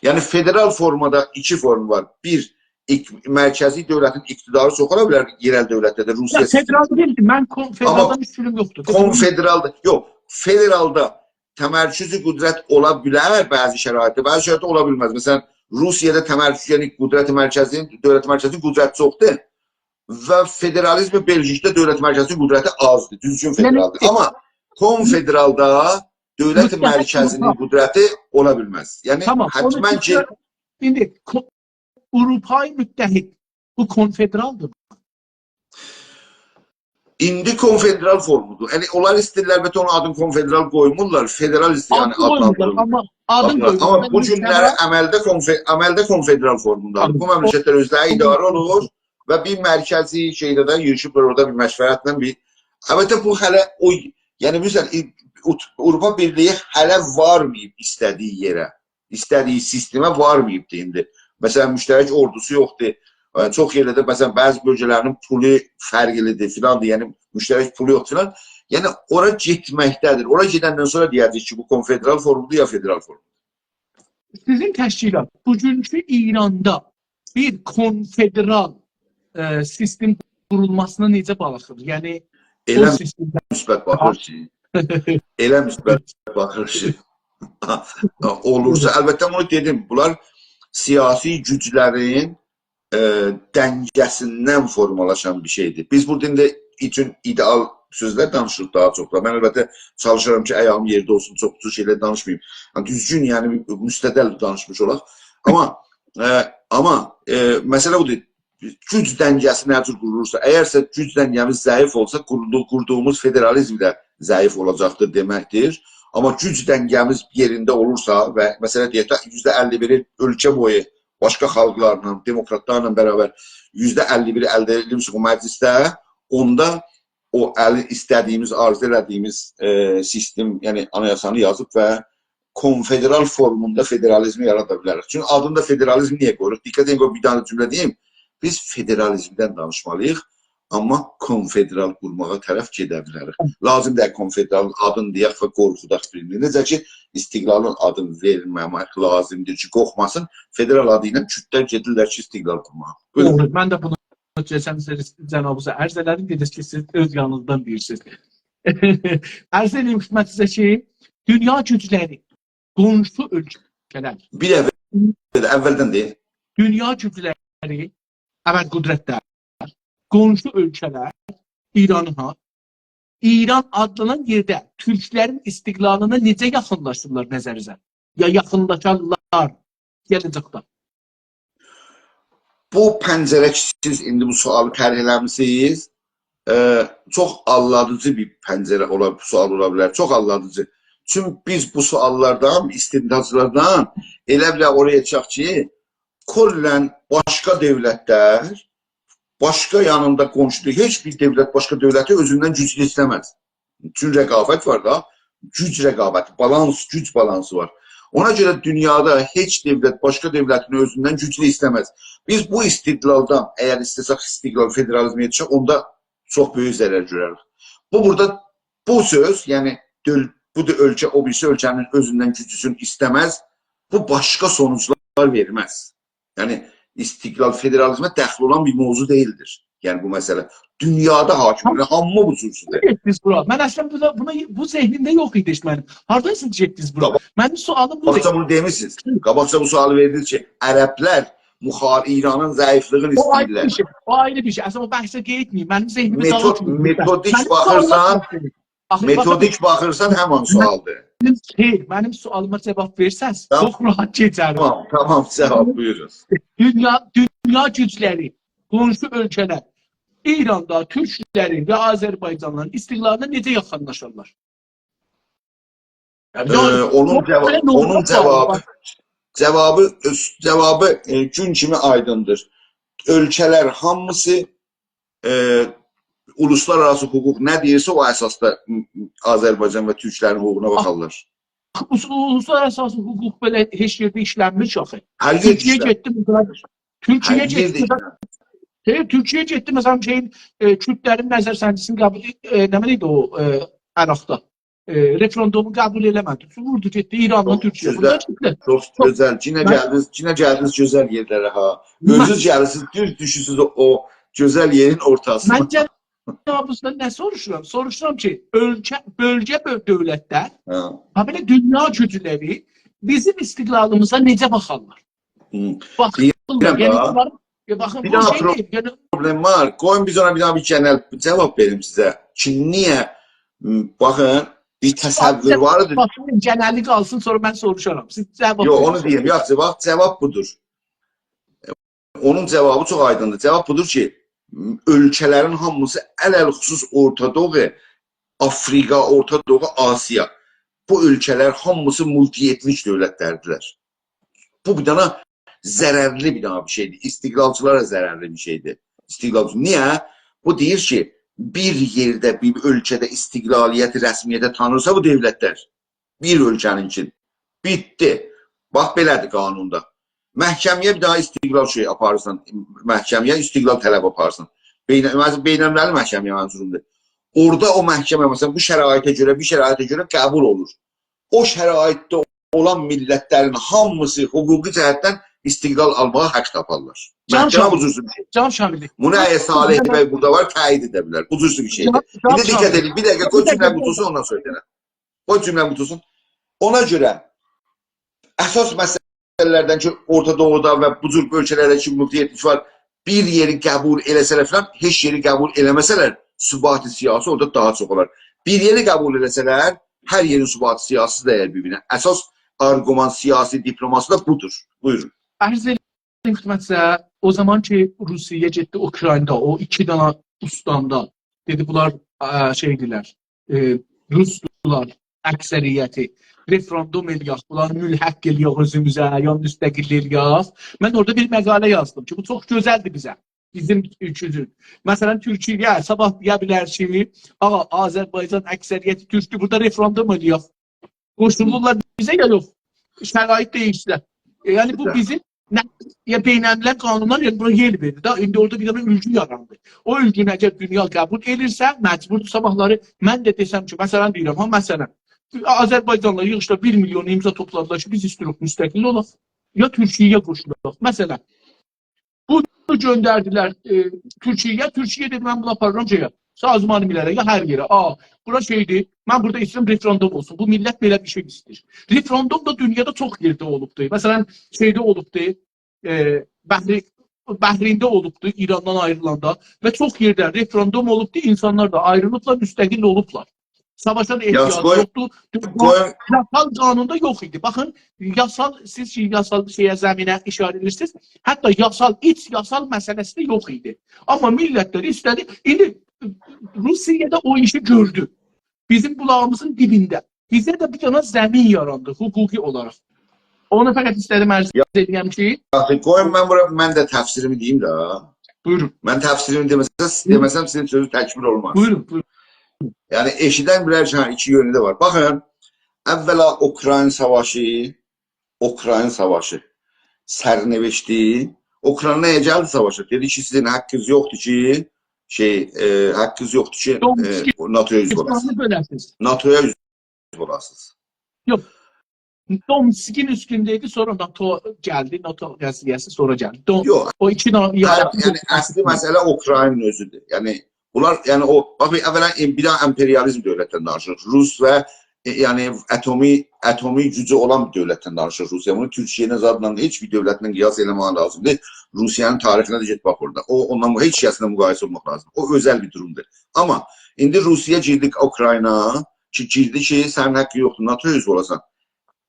یعنی فدرال فورمادا ایکی فورم وار. بیر، اق-، مرکزی دؤولتین اقتداری چوخ اولا بیلر یئرل دؤولتلرده، روسیه یا، سیستمی. فدرال دئییل، من کون-، آمما فدرالدان مشکلیم یوخدور. فدرال کنفدرالدا، یوخ، فدرالدا تمرکز قدرت اولا بیلر بعضی شرایطده، بعضی شرایطده اولا بیلمز. مثلا، روسیه‌ده تمرکز، یعنی قدرت مرکزی، دؤولت مرکزی قدرت چوخدور و فدرالیزم بلژیکده دؤولت مرکزی قدرتی آزدیر، دوزگون، یعنی، فدرالدیر. آمما کنفدرالدا دؤولت، متحد مرکزی‌نین آوروپا قدرتی اولا بیلمز. یعنی، تامام، اونو حتما کی، ایندی کو-، آوروپای متحد، بو کنفدرالدیر. ایندی کنفدرال فورمودور. یعنی، اونلار ایسته‌ییرلر، البته، اونون آدینی کنفدرال قویمورلار، فدرال ایسته‌ییر، یعنی، آدلار، آدلاندیریرلار. آمما آدین قویمورلار. آمما بو گونلری عملده کنف-، عملده کنفدرال فورموندادیر. تامام. بو مملکتلر اؤزلری اداره اولور و بیر مرکزی شئیده ده ییغیشیبلار اورادا بیر مشورتله بیر. البته، بو هله او، یعنی، مثلا، ای-، اوت-، آوروپا بیرلیگی هله وارماییب ایسته‌دیگی یئره. ایسته‌دیگی سیستمه وارماییبدی ایندی. مثلا، مشترک اوردوسو یوخدور. ائ، چوخ یئرده ده، مثلا، بعضی بؤلگه‌لرین پولو فرقلی‌دیر، فلاندیر. یعنی، مشترک پولو یوخدور، فلان. یعنی، اورا گئتمکده‌دیر. اورا گئدندن سونرا دئیه‌جک کی، بو کنفدرال فورمودور یا فدرال فورمودور. سیزین تشکیلات بوگونکو ایراندا بیر کنفدرال، ائ، سیستم قورولماسینا نئجه باخیر؟ یعنی، او ائله سیستمده مثبت باخیر کی، ائله مثبت باخیر کی، اولورسا، البته، بونو دئدیم، بونلار سیاسی گوجلرین، ائ، دنگه‌سیندن فورمالاشان بیر شئیدیر. بیز بورادا ایندی اوچون ایده‌آل سؤزلر دانیشیریق داها چوخ دا. من، البته، چالیشیرام کی، آیاغیم یئرده اولسون، چوخ چوخ شئیلر دانیشماییم. یعنی، دوزگون، یعنی، مستدل دانیشمیش اولاق. آمما، ائ، آمما، ائ، مسئله بودور. گوج دنگه‌سی نه جور قورولورسا، اگرسه گوج دنگه‌میز ضعیف اولسا، قورولدو-، قوردوغوموز فدرالیزم ده ضعیف اولاجاقدیر دئمکدیر. آمما گوج دنگه‌میز یئرینده اولورسا و، مثلا، دئیک ده، یوزده اللی بیری اؤلکه بویو باشقا خالقلارلا، دموکراتلارلا برابر یوزده اللی بیری الده ائدیرسک او مجلسده، اوندا او الی ایسته‌دیگیمیز، آرزو ائله‌دیگیمیز، ائ، سیستم، یعنی آنایاسانی یازیب و کنفدرال فورموندا فدرالیزمی یارادا بیلریک. چونکی آدینی دا فدرالیزم نییه قویوروق؟ دقت ائدین، قوی بیر دنه جمله دئییم. بیز فدرالیزمدن دانیشمالی‌ییق، آمما کنفدرال قورماغا طرف گئده بیلریک. لازیم دئییل کنفدرال آدینی دئیک و قورخوداق بیرینی. نئجه کی، استقلالین آدینی وئرمه‌مک لازیمدیر کی، قورخماسین. فدرال آدی ایله کوردلر گئدیرلر کی، استقلال قورماغا. بویورون. دوغرو، من ده بونو جنابیزا عرض ائله‌دیم، دئدینیز کی، سیز اؤز یانینیزدان دئییرسینیز. عرض ائدیم خدمتینیزه کی، دونیا گوجلری، قونشو اؤلکه‌لر، بیر دفعه، اولدن دئیین. دونیا گوجلری، ابرقدرتلر، قونشو اؤلکه‌لر، ایرانی ها، ایران آدلانان یئرده تورکلرین استقلالینا نئجه یاخینلاشیرلار نظرینیزه؟ یا یاخینلاشارلار گله‌جکده؟ بو پنجره کی، سیز ایندی بو سؤالی طرح ائله‌میسینیز، ائ، چوخ آللادیجی بیر پنجره اولا، بو سؤال اولا بیلر. چوخ آللادیجی. چونکی بیز بو سؤاللاردان، استنتاجلاردان ائله بیل اورایا یئتیشک کی، کلاً باشقا دؤولتلر، باشقا یانیندا قونشو دئییل، هئچ بیر دؤولت باشقا دؤولتی اؤزوندن گوجلو ایسته‌مز. چون رقابت وار دا، گوج رقابتی، بالانس، گوج بالانسی وار. اونا گؤره دونیادا هئچ دؤولت باشقا دؤولتینی اؤزوندن گوجلو ایسته‌مز. بیز بو استدلالدان، اگر ایسته‌سک استقلال، فدرالیزمه یئتیشک، اوندا چوخ بؤیوک ضرر گؤرریک. بو بورادا، بو سؤز، یعنی دؤل-، بو دا اؤلکه او بیریسی اؤلکه‌نین اؤزوندن گوجلوسونو ایسته‌مز، بو باشقا سونوجلار وئرمز. یعنی استقلال، فدرالیزمه دخلی اولان بیر موضوع دئییلدیر. یعنی بو مسئله دونیادا حاکم، یعنی هامی بو جورسوزدور. گئتدینیز بورا؟ من اصلاً بونا، بونا، بو ذهنیمده یوخ ایدی هئچ منیم. هاردان سیز گئتدینیز بورا؟ منیم سؤالیم بودور. قاباقجا بونو دئمیسینیز. قاباقجا بو سؤالی وئردینیز کی، عربلر مخار-، ایرانین ضعیفلیغینی ایسته‌ییرلر. او آیری بیر شئی، او آیری بیر شئی. اصلاً او بحثه گئتمه‌ییم. منیم ذهنیمی داغیتمایین. متو-، متودیک باخیرسان، آخی باخین، متودیک باخیرسان، همان سؤالدیر. منیم، خیر، منیم سؤالیما جواب وئرسز، چوخ راحت کئچرم. تامام، تامام، جواب، بویورون. دونیا، دونیا گوجلری، قونشو اؤلکه‌لر ایراندا تورکلرین و آذربایجانلیلارین استقلالینا نئجه یاخینلاشارلار؟ یعنی، ائ، اونون جواب-، اونون جوابی، جوابی، اؤز-، جوابی، ائ، گون کیمی آیدیندیر. اؤلکه‌لر هامیسی، ائ، اولوسلارآراسی حقوق نه دئییرسه، او اساسدا، م، م، آذربایجان و تورکلرین حقوقونا باخارلار. اولوس-، اولوسلارآراسی حقوق بئله هئچ یئرده ایشلنمیر کی آخی. هر یئرده ایشلنمیر. تورکیه گئتدی، مثلاً، تورکیه گئتدی، مثلاً، شئی، تورکیه گئتدی، مثلاً، شئیین، ائ، کوردلرین نظرسنجی‌سینی قبول، ائ، نه بیلیم، او، ائ، عراقدا، ائ، رفراندومو قبول ائله‌مه‌دی. ووردو، گئتدی ایرانلا تورکیه. بورادا گئتدی. چوخ گؤزل. یئنه گلدینیز، یئنه گلدینیز گؤزل یئرلره ها. اؤزونوز گلیرسینیز، دوز دوشورسونوز او، او گؤزل یئرین اورتاسینا. من گل-، جوابینیزدان نه سوروشورام؟ سوروشورام کی، اؤلکه، بؤلگه بؤل-، دؤولتلر، ها، بئله دونیا گوجلری بیزیم استقلالیمیزا نئجه باخارلار؟ هی. باخین، دئییرم یعنی دا، بونلار، ائ، باخین، بیر بو دنه شئی پرو-، دئییل، یعنی پروبلم وار. قویون بیز اونا بیر دنه بیر گئنل جواب وئریم سیزه. کی، نییه، م، باخین، بیر تصور وار ایدی. باخین، گئنلی قالسین، سونرا من سوروشارام. سیز جواب وئرین. یوخ، اونو دئییم، یاخشی، باخ، جواب بودور. اونون جوابی چوخ آیدیندیر. جواب بودور کی، اؤلکه‌لرین هامیسی، علی‌الخصوص اورتا دوغو، آفریقا، اورتا دوغو، آسیا. بو اؤلکه‌لر هامیسی مولتی‌اتنیک دؤولتلردیلر. بو بیر دنه ضررلی بیر دنه بیر شئیدیر. استقلالچیلارا ضررلی بیر شئیدیر. استقلالچی. نییه؟ بو دئییر کی، بیر یئرده، بیر اؤلکه‌ده استقلالیتی رسمیته تانینیرسا، بو دؤولتلر. بیر اؤلکه‌نین اوچون. بیتدی. باخ، بئله‌دیر قانوندا. محکمه‌یه بیر دنه استقلال شئی آپاریرسان، محکمه‌یه استقلال طلب آپاریرسان. بین-، مثلاً، بین‌المللی محکمه‌یه منظورومدور. اورادا او محکمه، مثلاً، بو شرایطه گؤره، بیر شرایطه گؤره قبول اولور. او شرایطده اولان میللتلرین هامیسی حقوقی جهتدن استقلال آلماغا حق تاپارلار. جان محکمه شاهین، بو جورسو بیر شئی. جان شاهین. بونو اگر صالح بی بورادا وار، تأیید ائده بیلر. بو جورسو بیر شئیدیر. جان، جان شاهین. ایندی دقت ائدین، بیر دقیقه قوی، بیر دقیقه، جمله قورتولسون، اوندان سونرا دئیه‌رم. قوی جمله قورتولسون. اونا گؤره اساس مسئله‌لردن کی، اورتا دوغودا و بو جور اؤلکه‌لرده کی، مولتی‌اتنیک وار، بیر یئری قبول ائله‌سه‌لر فلان، هئچ یئری قبول ائله‌مه‌سه‌لر، ثبات سیاسی اورادا داها چوخ اولار. بیر یئری قبول ائله‌سه‌لر، هر یئرین ثبات سیاسیسی دیر بیر-بیرینه. اساس آرگومان سیاسی دیپلماسی دا بودور. بویورون. عرض ائدیم خدمتینیزه، او زامان کی، روسیه گئتدی اوکرایندا، او ایکی دنه اوستاندا، دئدی، بونلار، ا، شئیدیرلر، ائ، روسدولار، اکثریتی. رفراندوم ائله‌یک، بونلاری ملحق ائله‌یک اؤزوموزه، یا مستقل ائله‌یک. من اورادا بیر مقاله یازدیم کی، بو چوخ گؤزلدیر بیزه، بیزیم اوچون. مثلاً، تورکیه صاباح دئیه بیلر کی، آغا، آذربایجان اکثریتی تورکدور، بورادا رفراندوم ائله‌یک. قوشولورلار بیزه یا یوخ؟ شرایط دییشسه. ائ، یعنی، بو بیزیم نه، یا بین‌الملل قانونلار، یعنی، بونا یئل وئریر دا. ایندی اورادا بیر دنه اولگو یاراندی. او اولگونو اگر دونیا قبول ائدیرسه، مجبوردور صاباحلاری من ده دئسم کی، مثلاً دئییرم ها، مثلاً، آذربایجانلا ییغیشدا بیر میلیون امضا توپلادیلار کی، بیز ایسته‌ییریک مستقل اولاق، یا تورکیه‌یه قوشولاق. مثلاً، بونو گؤندردیلر، ائ، تورکیه‌یه. تورکیه دئدی: «من بونو آپاریرام شئیه، سازمان ملله، یا هر یئره. آ، بورا شئیدیر، من بورادا ایسته‌ییرم رفراندوم اولسون.» بو میللت بئله بیر شئی ایسته‌ییر. رفراندوم دا دونیادا چوخ یئرده اولوبدور. مثلا، شئیده اولوبدور، ائ، بحری-، بحرینده اولوبدور ایراندان آیریلاندا و چوخ یئرده رفراندوم اولوبدور، اینسانلار دا آیریلیبلار، مستقل اولوبلار. ساواشا دا احتیاج یوخدور. یاسال قانوندا یوخ ایدی. باخین، یاسال، سیز کی، یاسال شئیه، زمینه ایشاره ائدیرسینیز. حتی یاسال، ایچ یاسال مسئله‌سی ده یوخ ایدی. آمما میللتلر ایسته‌دی. ایندی روسیه ده او ایشی گؤردو. بیزیم قولاغیمیزین دیبینده. بیزه ده بیر دنه زمین یاراندی حقوقی اولاراق. اونو فقط ایسته‌دیم عرض ائدیم کی، یاخشی، قویون من بورا، من ده تفسیریمی دئییم ده. بویورون. من تفسیریمی دئمه‌سم، بویورون. دئمه‌سم سیزین سؤزو تکمیل اولماز. بویورون، بویورون. یعنی، ائشیدن بیلر کی، هه، ایکی یؤنو ده وار. باخین، اولا اوکراین ساواشی، اوکراین ساواشی، سرنوشتی، اوکراین نییه گلدی ساواشا؟ دئدی کی، سیزین حاققینیز یوخدور کی، شئی، ائ، حاققینیز یوخدور کی، ائ، دونسکی ناتویا عضو اولاسینیز. بؤله‌سینیز. ناتویا عضو اولاسینیز. یوخ. دونسکین اوستونده ایدی، سونرا ناتو گلدی، ناتو قضیه‌سی سونرا گلدی. دون-، یوخ. او ایکی نا-، هه، یاراتدی. یعنی، اصلی مسئله اوکراینین اؤزودور. یعنی، بونلار، یعنی، او، باخ، اولا بیر دنه امپریالیزم دؤولتدن دانیشیریق. روس و، ائ، یعنی، اتمی، اتمی گوجو اولان بیر دؤولتدن دانیشیریق روسیه. بونو تورکیه ایله زادلا هئچ بیر دؤولتله قیاس ائله‌مه‌مک لازیم دئییل. روسیه‌نین تاریخینه ده گئت باخ اورادا. او، اوندان بو هئچ کسینن مقایسه اولماق لازیم. او اؤزل بیر دورومدور. آمما ایندی روسیه گیردی اوکراینا، کی، گیردی کی، سنین حاققین یوخدور ناتو عضو اولاجاقسان.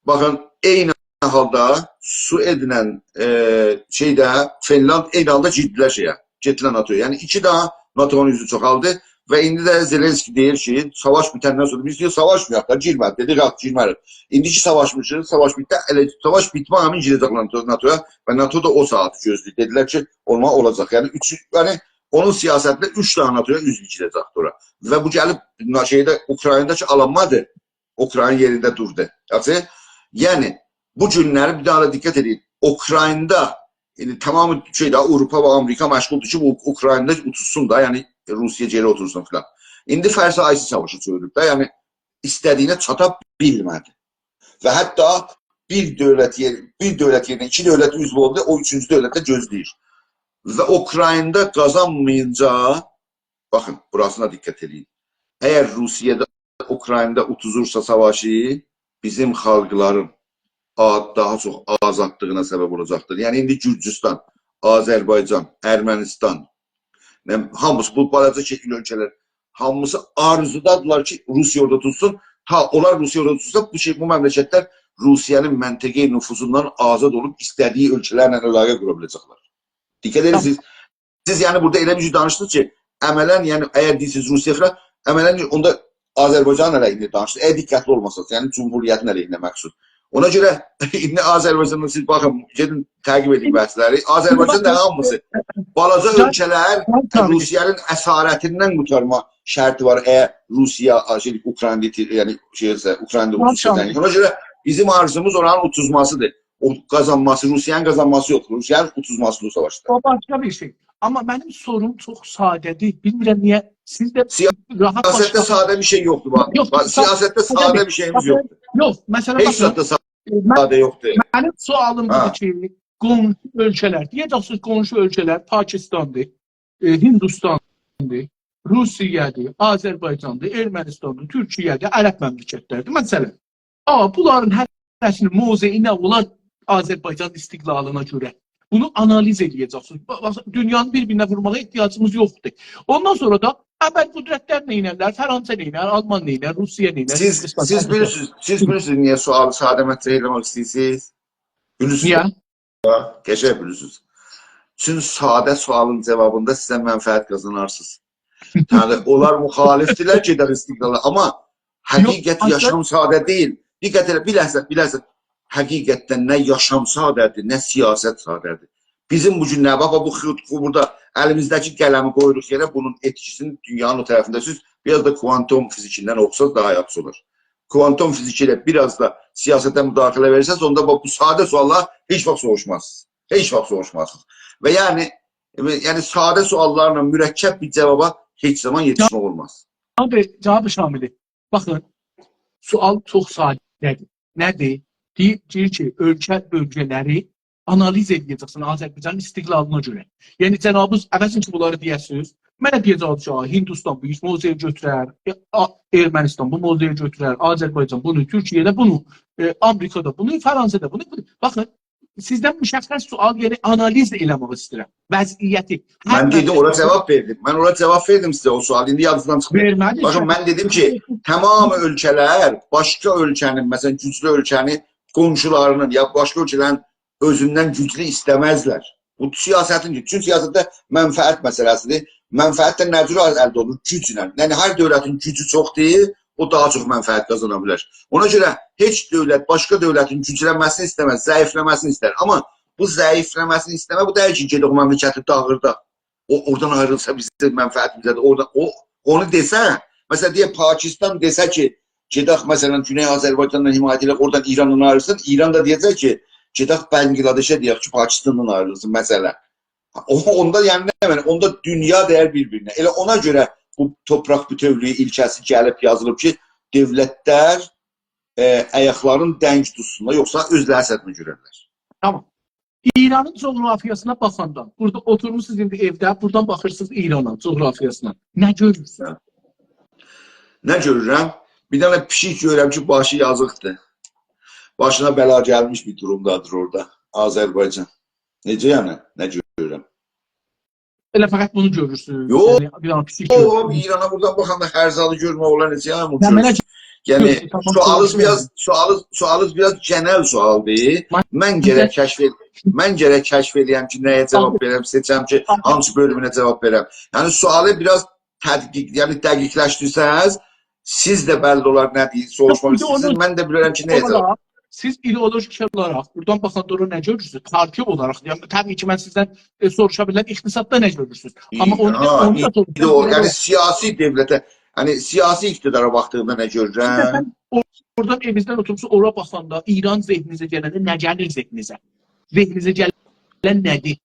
باخین، عینی حالدا سوئدله، ائ، شئیده، فینلاند عینی حالدا گیردیلر شئیه، گئتدیلر ناتویا. یعنی، ایکی دنه ناتونون عضو چوخالدی و ایندی ده زلنسکی دئییر کی، ساواش بیتندن سونرا، بیز دئییر، ساواشمایاق دا، گیرمه‌دیک. دئدیک، یاخشی، گیرمه‌ریک. ایندی کی، ساواشمیشیق، ساواش بیتدی، ائله ساواش بیتمه همین گیره‌جکلر ناتو-، ناتویا و ناتو دا او ساعاتی گؤزله‌ییر. دئدیلر کی، اولما اولاجاق. یعنی، اوچ، یعنی، اونون سیاستینده اوچ دنه ناتویا عضو گیره‌جکدیر اورا. و بو گلیب، نا-، شئیده، اوکراینادا کی، آلانمادی. اوکراین یئرینده دوردو. یاخشی؟ یعنی، بو گونلری بیر داها دا دقت ائدین. اوکرایندا، ایندی تمام شئیده، آوروپا و آمریکا مشغولدور کی، بو اوکرایندا اوتوزسون دا، یعنی روسیه گئری اوتورسون فلان. ایندی فرض آیسی ساواشا چئوریلیب ده، یعنی ایسته‌دیگینه چاتا بیلمه‌دی. و حتی بیر دؤولت یئر-، بیر دؤولت یئرینه ایکی دؤولت عضو اولدو، او اوچونجو دؤولت ده گؤزله‌ییر. و اوکرایندا قازانمایینجا، باخین، بوراسینا دقت ائدین. اگر روسیه ده اوکرایندا اوتوزورسا ساواشی، بیزیم خالقلارین آ-، داها چوخ آزادلیغینا سبب اولاجاقدیر. یعنی، ایندی گورجوستان، آذربایجان، ارمنیستان، نه، هامیسی بو بالاجا شکیل اؤلکه‌لر، هامیسی آرزودادیرلار کی، روسیه اورادا توتسون. تا اونلار روسیه اورادا توتسا، بو شئی، بو مملکتلر روسیه‌نین منطقه‌ی نفوذوندان آزاد اولوب ایسته‌دیگی اؤلکه‌لرله علاقه قورا بیله‌جکلر. دقت ائدیرسینیز؟ سیز، یعنی، بورادا ائله بیر شئی دانیشدینیز کی، عملا، یعنی، اگر دئییرسینیز روسیه فلان، عملا اوندا آذربایجانین علیهینه دانیشدینیز. اگر دقتلی اولماسانیز، یعنی، جمهوریتین علیهینه مخصوص. اونا گؤره ایندی آذربایجاندا سیز باخین، گئدین تحقیق ائدین بحثلری. آذربایجان دا هامیسی بالاجا اؤلکه‌لر، روسیه‌نین اسارتیندن قورتارما شرطی وار. اگر روسیه، شئی، اوکرایندا ایتیر-، یعنی، شئی ائتسه، اوکرایندا اوتوزسا، یعنی. اونا گؤره بیزیم آرزوموز اورانین اوتوزماسیدیر. او قازانماسی، روسیه‌نین قازانماسی یوخدور. روسیه‌نین اوتوزماسی بو ساواشدا. او باشقا بیر شئی. آمما منیم سوروم چوخ ساده‌دیر. بیلمیرم نییه. سیز ده راحت سیاستده ساده بیر شئی یوخدور، باخ. یوخ، باخ، سیاستده ساده بیر شئییمیز یوخدور. یوخ، مثلا، هئچ زاددا ساده یوخدور. منیم سؤالیم بودور کی، قونشو اؤلکه‌لر، دئیه‌جکسینیز، قونشو اؤلکه‌لر پاکستاندیر، ائ، هندوستاندیر، روسیه‌دیر، آذربایجاندیر، ارمنیستاندیر، تورکیه‌دیر، عرب مملکتلریدیر. مثلا، آ، بونلارین هره‌سینین موضعی نه اولار آذربایجان استقلالینا گؤره؟ بونو آنالیز ائله‌یه‌جکسینیز. باخ، باخ، دونیانی بیر-بیرینه وورماغا احتیاجیمیز یوخدور. اوندان سونرا دا ابرقدرتلر نئینرلر، فرانسه نئینر، آلمان نئینر، روسیه نئینر، سیز، هندوستان سیز نئینر؟ بیلیرسینیز، سیز بیلیرسینیز نییه سؤالی ساده مطرح ائله‌مک ایسته‌ییرسینیز؟ بیلیرسینیز؟ نییه؟ قشنگ بیلیرسینیز. چون ساده سؤالین جاوابیندا سیز منفعت قازانارسینیز. یعنی، اونلار مخالفدیرلر، گئدک استقلالا. آمما حقیقت، یاشام ساده دئییل. دقت ائله، بیر لحظه، بیر لحظه. حقیقتده نه یاشام ساده‌دیر، نه سیاست ساده‌دیر. بیزیم بو گون نه، باخ، باخ، بو خود، بو بورادا الیمیزده‌کی قلمی قویوروق یئره، بونون ائتکیسینی دونیانین او طرفینده سیز بیر آز دا کوانتوم فیزیکیندن اوخوساز داها یاخشی اولار. کوانتوم فیزیکی ایله بیر آز دا سیاسته مداخله وئرسز، اوندا باخ، بو ساده سؤاللار هئچ واخت سوروشمازسینیز. هئچ واخت سوروشمازسینیز. و یعنی، یعنی ساده سؤاللارلا مرکب بیر جاوابا هئچ زامان یئتیشمک اولماز. جناب، جناب شاملی، باخین، سؤال چوخ ساده‌دیر. نه‌دیر؟ دئییر، دئییر کی، اؤلکه بؤلگه‌لری آنالیز ائده‌جکسن آذربایجانین استقلالینا گؤره. یعنی جنابینیز عوضین کی بونلاری دئیه‌سینیز، منه دئیه‌جکسینیز کی، آ، هندوستان بو موضعی گؤتورر، ائ، آ، ارمنستان بو موضعی گؤتورر، آذربایجان بونو، تورکیه ده بونو، ائ، آمریکا دا بونو، فرانسه ده بونو، بونو. باخین، سیزدن مشخص سؤال، یعنی آنالیز ائله‌مک ایسته‌ییرم وضعیتی. هر من دئدیم، منطقه اورا جاواب وئردیم. من اورا جاواب وئردیم سیزه او سؤال. ایندی یادینیزدان چیخدی. وئرمه‌دینیز. باخین، من دئدیم کی، تمام اؤلکه‌لر باشقا اؤلکه‌نین، مثلا، گوجلو اؤلکه‌نی، قونشولارینین یا باشقا اؤلکه‌لرین اؤزوندن گوجلو ایسته‌مزلر. بو سیاستین، چونکی سیاستده منفعت مسئله‌سیدیر. منفعت ده نه جور الده اولور؟ گوجله. یعنی، هر دؤولتین گوجو چوخدور، او داها چوخ منفعت قازانا بیلر. اونا گؤره هئچ دؤولت باشقا دؤولتین گوجلنمه‌سینی ایسته‌مز، ضعیفله‌مه‌سینی ایستر. آمما بو ضعیفله‌مه‌سینی ایسته‌مک، بو دئییل کی، گئدک او مملکتی داغیرداق. او، اورادان آیریلسا بیزیم منفعتیمیزه‌دیر. اورادا او، اونو دئسه، مثلا، دئیک، پاکستان دئسه کی، گئدک، مثلا، گونئی آذربایجاندان حمایت ائدک، اورادان ایراندان آیریلسین، ایران دا دئیه‌جک کی، گئدک بنگلادشه دئیک کی، پاکستاندان آیریلسین، مثلا. او، اوندا، یعنی، نه، یعنی، اوندا دونیا دَیَر بیر-بیرینه. ائله اونا گؤره بو تورپاق بوتؤولویو ایلکه‌سی گلیب یازیلیب کی، دؤولتلر، ائ، آیاقلارین دنگ توتسونلار، یوخسا اؤزلری سدمه گؤررلر. تامام. ایرانین جغرافیاسینا باخاندا، بورادا اوتورموسونوز ایندی ائوده، بورادان باخیرسینیز ایرانا، جغرافیاسینا. نه گؤرورسونوز؟ هه. نه گؤرورم؟ بیر دنه پیشیک گؤرورم کی، باشی یازیقدیر. باشینا بلا گلمیش بیر دورومدادیر اورادا، آذربایجان. نئجه یعنی؟ نه گؤرورم؟ ائله فقط بونو گؤرورسونوز؟ یوخ. یعنی، بیر دنه پیشیک یوخ، گؤرورسونوز. ایرانا بورادان باخاندا هر زادی گؤرمک اولار نئجه یعنی، بونو نه، منه گؤرورسونوز؟ یعنی، گؤرورسونوز، تامام، سؤالینیز تامام. بیر آز، سؤالینیز، سؤالینیز بیر آز گئنل سؤالدیر. من، من گرک کشف ائل-، من گرک کشف ائله‌یم کی، نه‌یه جاواب وئرم، سئچم کی، هانسی بؤلومونه جاواب وئرم. یعنی، سؤالی بیر آز تدقیق، یعنی دقیقلشدیرسز، سیز ده بللی اولار نه دئییر، سوروشماق ایسته‌ییرسینیز، من ده بیلرم کی، نه یازاجاق. سیز ایدئولوژیک اولاراق بورادان باخاندا اورا نه گؤرورسونوز؟ پارتی اولاراق، یعنی، طبیعی کی، من سیزدن، ائ، سوروشا بیلرم، اقتصاددا نه گؤرورسونوز؟ آمما اونو، ها، اونو دا ایدئو-، سوروشا یعنی، بیلرم. سیاسی دؤولته، یعنی، سیاسی اقتدارا باخدیغیندا نه گؤرورم؟ سیز ده سن او-، اورادان ائوینیزدن اوتورموسونوز، اورا باخاندا ایران ذهنینیزه گلنده نه گلیر ذهنینیزه؟ ذهنینیزه گلن نه‌دیر؟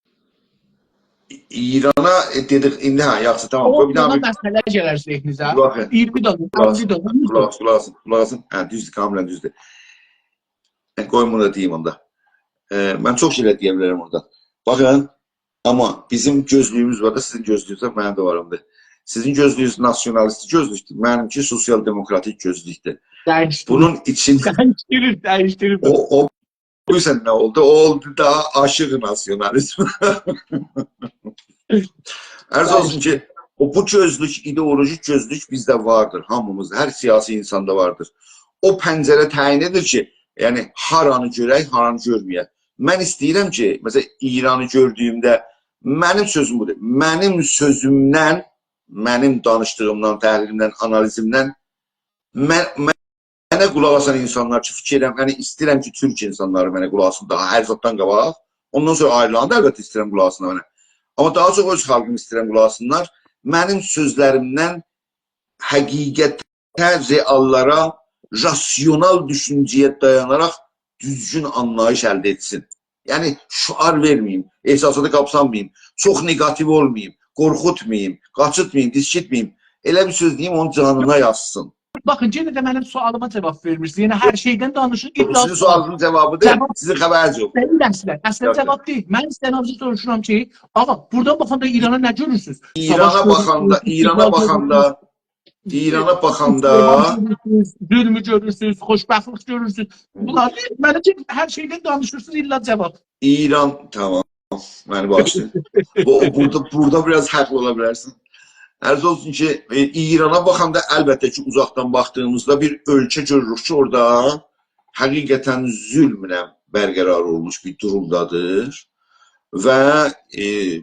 ایرانا، ائ، دئدیک، ایندی، هه، یاخشی، تامام. قوی بیر داها اورادا بیر مسئله گلر ذهنینیزه. قولاق آس. اییرمی دانه، قولاق آس، اللی دانه. قولاق آس، قولاق آس، قولاق آس. هه، دوزدور، کاملاً دوزدور. ائ، قویون بونو دا دئییم اوندا. ائ، من چوخ شئیلر دئیه بیلرم اورادا. باخین، آمما بیزیم گؤزلویوموز وار دا، سیزین گؤزلویونوز وار، منیم ده وار اوندا. سیزین گؤزلویونوز ناسیونالیستی گؤزلوکدور، منیمکی سوسیال دموکراتیک گؤزلوکدور. دییشدیرین. بونون ایچین دییشدیرین، دییشدیرین. او، او بیلیرسن نه اولدو؟ او اولدو داها آشیق ناسیونالیزم. عرض اولسون کی، او، بو گؤزلوک، ایدئولوژیک گؤزلوک بیزده واردیر، هامیمیزدا، هر سیاسی اینساندا واردیر. او پنجره تعیین ائدیر کی، یعنی، هارانی گؤرک، هارانی گؤرمه‌یک. من ایسته‌ییرم کی، مثلا، ایرانی گؤردویومده، منیم سؤزوم بودور، منیم سؤزومدن، منیم دانیشدیغیمدان، تحلیلیمدن، آنالیزیمدن من، منه قولاق آسان اینسانلار کی، فیکیر ائدیرم، یعنی ایسته‌ییرم کی، تورک اینسانلاری منه قولاق آسین، داها هر زاددان قاباق. اوندان سونرا آیریلانی دا البته ایسته‌ییرم قولاق آسینلار منه. آمما داها چوخ اؤز خالقیمی ایسته‌ییرم قولاق آسینلار. منیم سؤزلریمدن حقیقته، رئاللارا، راسیونال دوشونجه‌یه دایاناراق دوزگون آنلاییش الده ائتسین. یعنی، شعار وئرمه‌ییم، احساساتی قاپسانماییم، چوخ نگاتیو اولماییم، قورخوتماییم، قاچیرتماییم، دیسکیتمه‌ییم. ائله بیر سؤز دئییم، اونون جانینا یازسین. باخین، یئنه ده منیم سؤالیما جاواب وئرمیرسینیز. یئنه هر شئیدن دانیشیر، ایللا سؤال. سیزین سؤالینیزین جوابیدیر، جاواب. سیزین خبرینیز یوخ. دئییل اصلاً. اصلاً، یوخ، یوخ. جاواب دئییل. من سیزدن آزجا سوروشورام کی، آغا، بورادان باخاندا ایرانا نه گؤرورسونوز؟ ایرانا ساواش گؤرورسونوز، باخاندا، ایران ایرانا گؤرورسونوز، باخاندا، ایرانا باخاندا، ظلمو گؤرورسونوز، ظلمو گؤرورسونوز، خوشبختلیک گؤرورسونوز. بونلار دئییل، منه کی، هر شئیدن دانیشیرسینیز، ایللا جاواب. ایران، تامام. منی باغیشلایین. بو، بورادا، بورادا بیر آز حاقلی اولا بیلرسن. عرض اولسون کی، ائ، ایرانا باخاندا، البته کی، اوزاقدان باخدیغیمیزدا بیر اؤلکه گؤروروک کی، اورادا حقیقتاً ظلمله برقرار اولموش بیر دورومدادیر. و، ائ،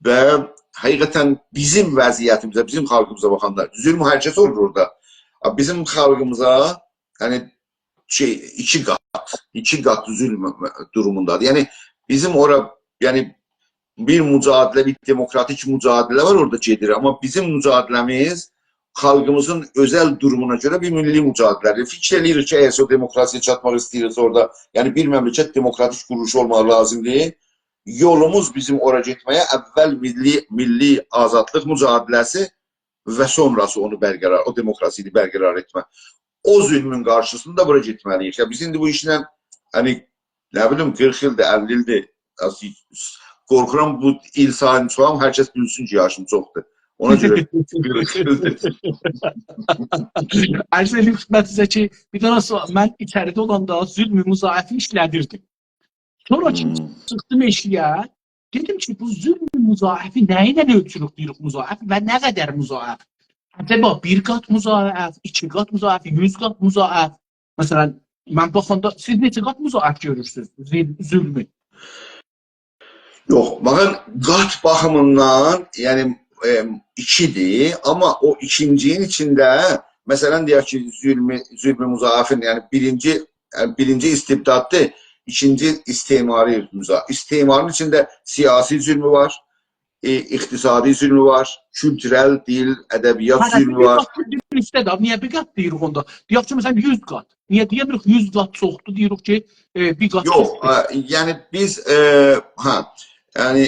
و حقیقتاً بیزیم وضعیتیمیزه، بیزیم خالقیمیزا باخاندا، ظلم هر کسه اولور اورادا. آ، بیزیم خالقیمیزا، یعنی، شئی، ایکی قات، ایکی قات ظلم دوروموندادیر. یعنی، بیزیم اورا، یعنی، بیر مجادله، بیر دموکراتیک مجادله وار اورادا گئدیر، آمما بیزیم مجادله‌میز خالقیمیزین اؤزل دورومونا گؤره بیر میللی مجادله‌دیر. فیکیر ائله‌ییریک کی، اگر او دموکراسی‌یا چاتماق ایسته‌ییریکسه اورادا، یعنی، بیر مملکت دموکراتیک قورولوشو اولماق لازیمدیر. یولوموز بیزیم اورا گئتمه‌یه اول میللی، میللی آزادلیق مجادله‌سی و سونراسی اونو برقرار، او دموکراسینی برقرار ائتمه. او ظلمون قارشیسیندا بورا گئتمه‌لی‌ییک. یا بیز ایندی بو ایشله، یعنی، نه بیلیم، قیرخ ایلدیر، اللی ایلدیر. آز-، قورخورام بو ایل سایینی چوخالام، هر کس بیلسین کی، یاشیم چوخدور. اونا گؤره قیرخ ایلدیر. عرض ائدیم خدمتینیزه کی، بیر دنه سؤال، من ایچریده اولاندا ظلم مضاعفی ایشله‌دیردیم. سونرا کی، هوم. چیخدیم ائشیگه، دئدیم کی، بو ظلم مضاعفی نه ایله اؤلچوروک، دئییریک مضاعف و نه قدر مضاعف؟ عجبا بیر قات مضاعف، ایکی قات مضاعف، یوز قات مضاعف؟ مثلا، من باخاندا، سیز نئچه قات مضاعف گؤرورسونوز ظل-، ظلمو؟ یوخ، باخین، قات باخیمیندان، یعنی، ائم، ایکیدیر، آمما او ایکینجی‌نین ایچینده، مثلا، دئیک کی، ظلم، ظلم مضاعفین، یعنی بیرینجی، یعنی بیرینجی استبداددیر، ایکینجی استعماری مضا-، استعمارین ایچینده سیاسی ظلمو وار، ائ، اقتصادی ظلمو وار، کولتورل، دیل، ادبیات هره ظلمو بیر وار. قات بیر اوسته ده، نییه بیر قات دئییریک اوندا؟ دئیک کی، مثلا، یوز قات. نییه دئیه‌میریک یوز قات چوخدور، دئییریک کی، ائ، بیر قات یوخ، چوخدور؟ ا، یعنی بیز، ائ، هه، یعنی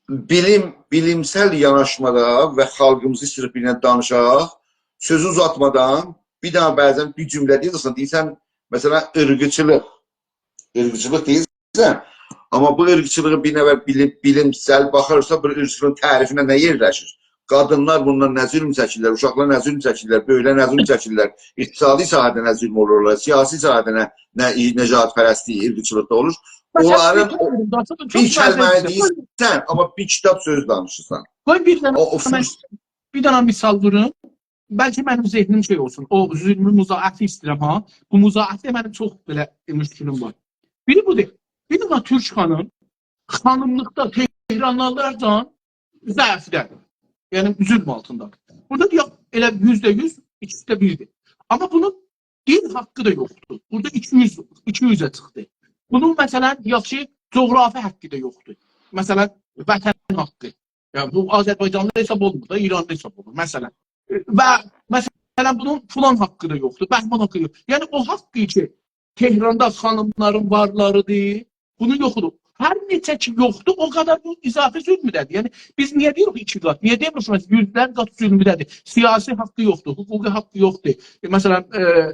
بیلیم، بیلیمسل یاناشمادا و خالقیمیزی ایسته‌ییریک بیرینه دانیشاق، سؤزو اوزاتمادان بیر دنه بعضا بیر جمله دئییرسن، دئییرسن، مثلا، عیرقچیلیق، عیرقچیلیق دئییرسن، آمما بو عیرقچیلیغی بیر نفر بیلیم، بیلیمسل باخارسا، بو عیرقچیلیغین تعریفینه نه یئرلشیر؟ قادینلار بوندان نه ظلم چکیرلر، اوشاقلار نه ظلم چکیرلر، بؤیوکلر نه ظلم چکیرلر، اقتصادی ساحه‌ده نه ظلم اولورلار، سیاسی ساحه‌ده نه، نه نژادپرستلیک، عیرقچیلیق دا اولور. مثلا، اونلارین بیر او، دنه، داستان چوخ بیر کلمه‌نی معذرت ایسته‌ییرم. دئییرسن، آمما بیر کیتاب سؤز دانیشیرسان. قوی بیر دنه او، او من، بیر دنه مثال ووروم. بلکه منیم ذهنیم شئی اولسون. او ظلمو مضاعفی ایسته‌ییرم ها. بو مضاعفده منیم چوخ بئله مشکلیم وار. بیری بودور. بیر دنه تورک خانیم، خانیملیقدا تهرانلی‌لارجان ضعفده‌دیر. یعنی ظلم آلتیندادیر. بورادا دئیک، ائله یوزده یوز، ایکیسی ده بیردیر. آمما بونون دیل حاقی دا یوخدور. بورادا ایکی یوز، ایکی یوزه چیخدی. بونون، مثلا، دئیک کی، جغرافی حاقی دا یوخدور. مثلا، وطن حاقی. یعنی، بو آذربایجانلی حساب اولمور دا، ایرانلی حساب اولور، مثلا. و، مثلا، بونون فلان حاقی دا یوخدور، بهمان حاقی یوخ. یعنی، او حاق کی، تهراندا خانیملارین وارلاریدیر، بونون یوخودور. هر نئچه کی یوخدور، او قدر بو اضافی ظلمده‌دیر. یعنی، بیز نییه دئییریک ایکی قات؟ نییه دئمیریک کی، مثلا، یوزلر قات ظلمده‌دیر؟ سیاسی حاقی یوخدور، حقوقی حاقی یوخدور. ائ، مثلا، ائ،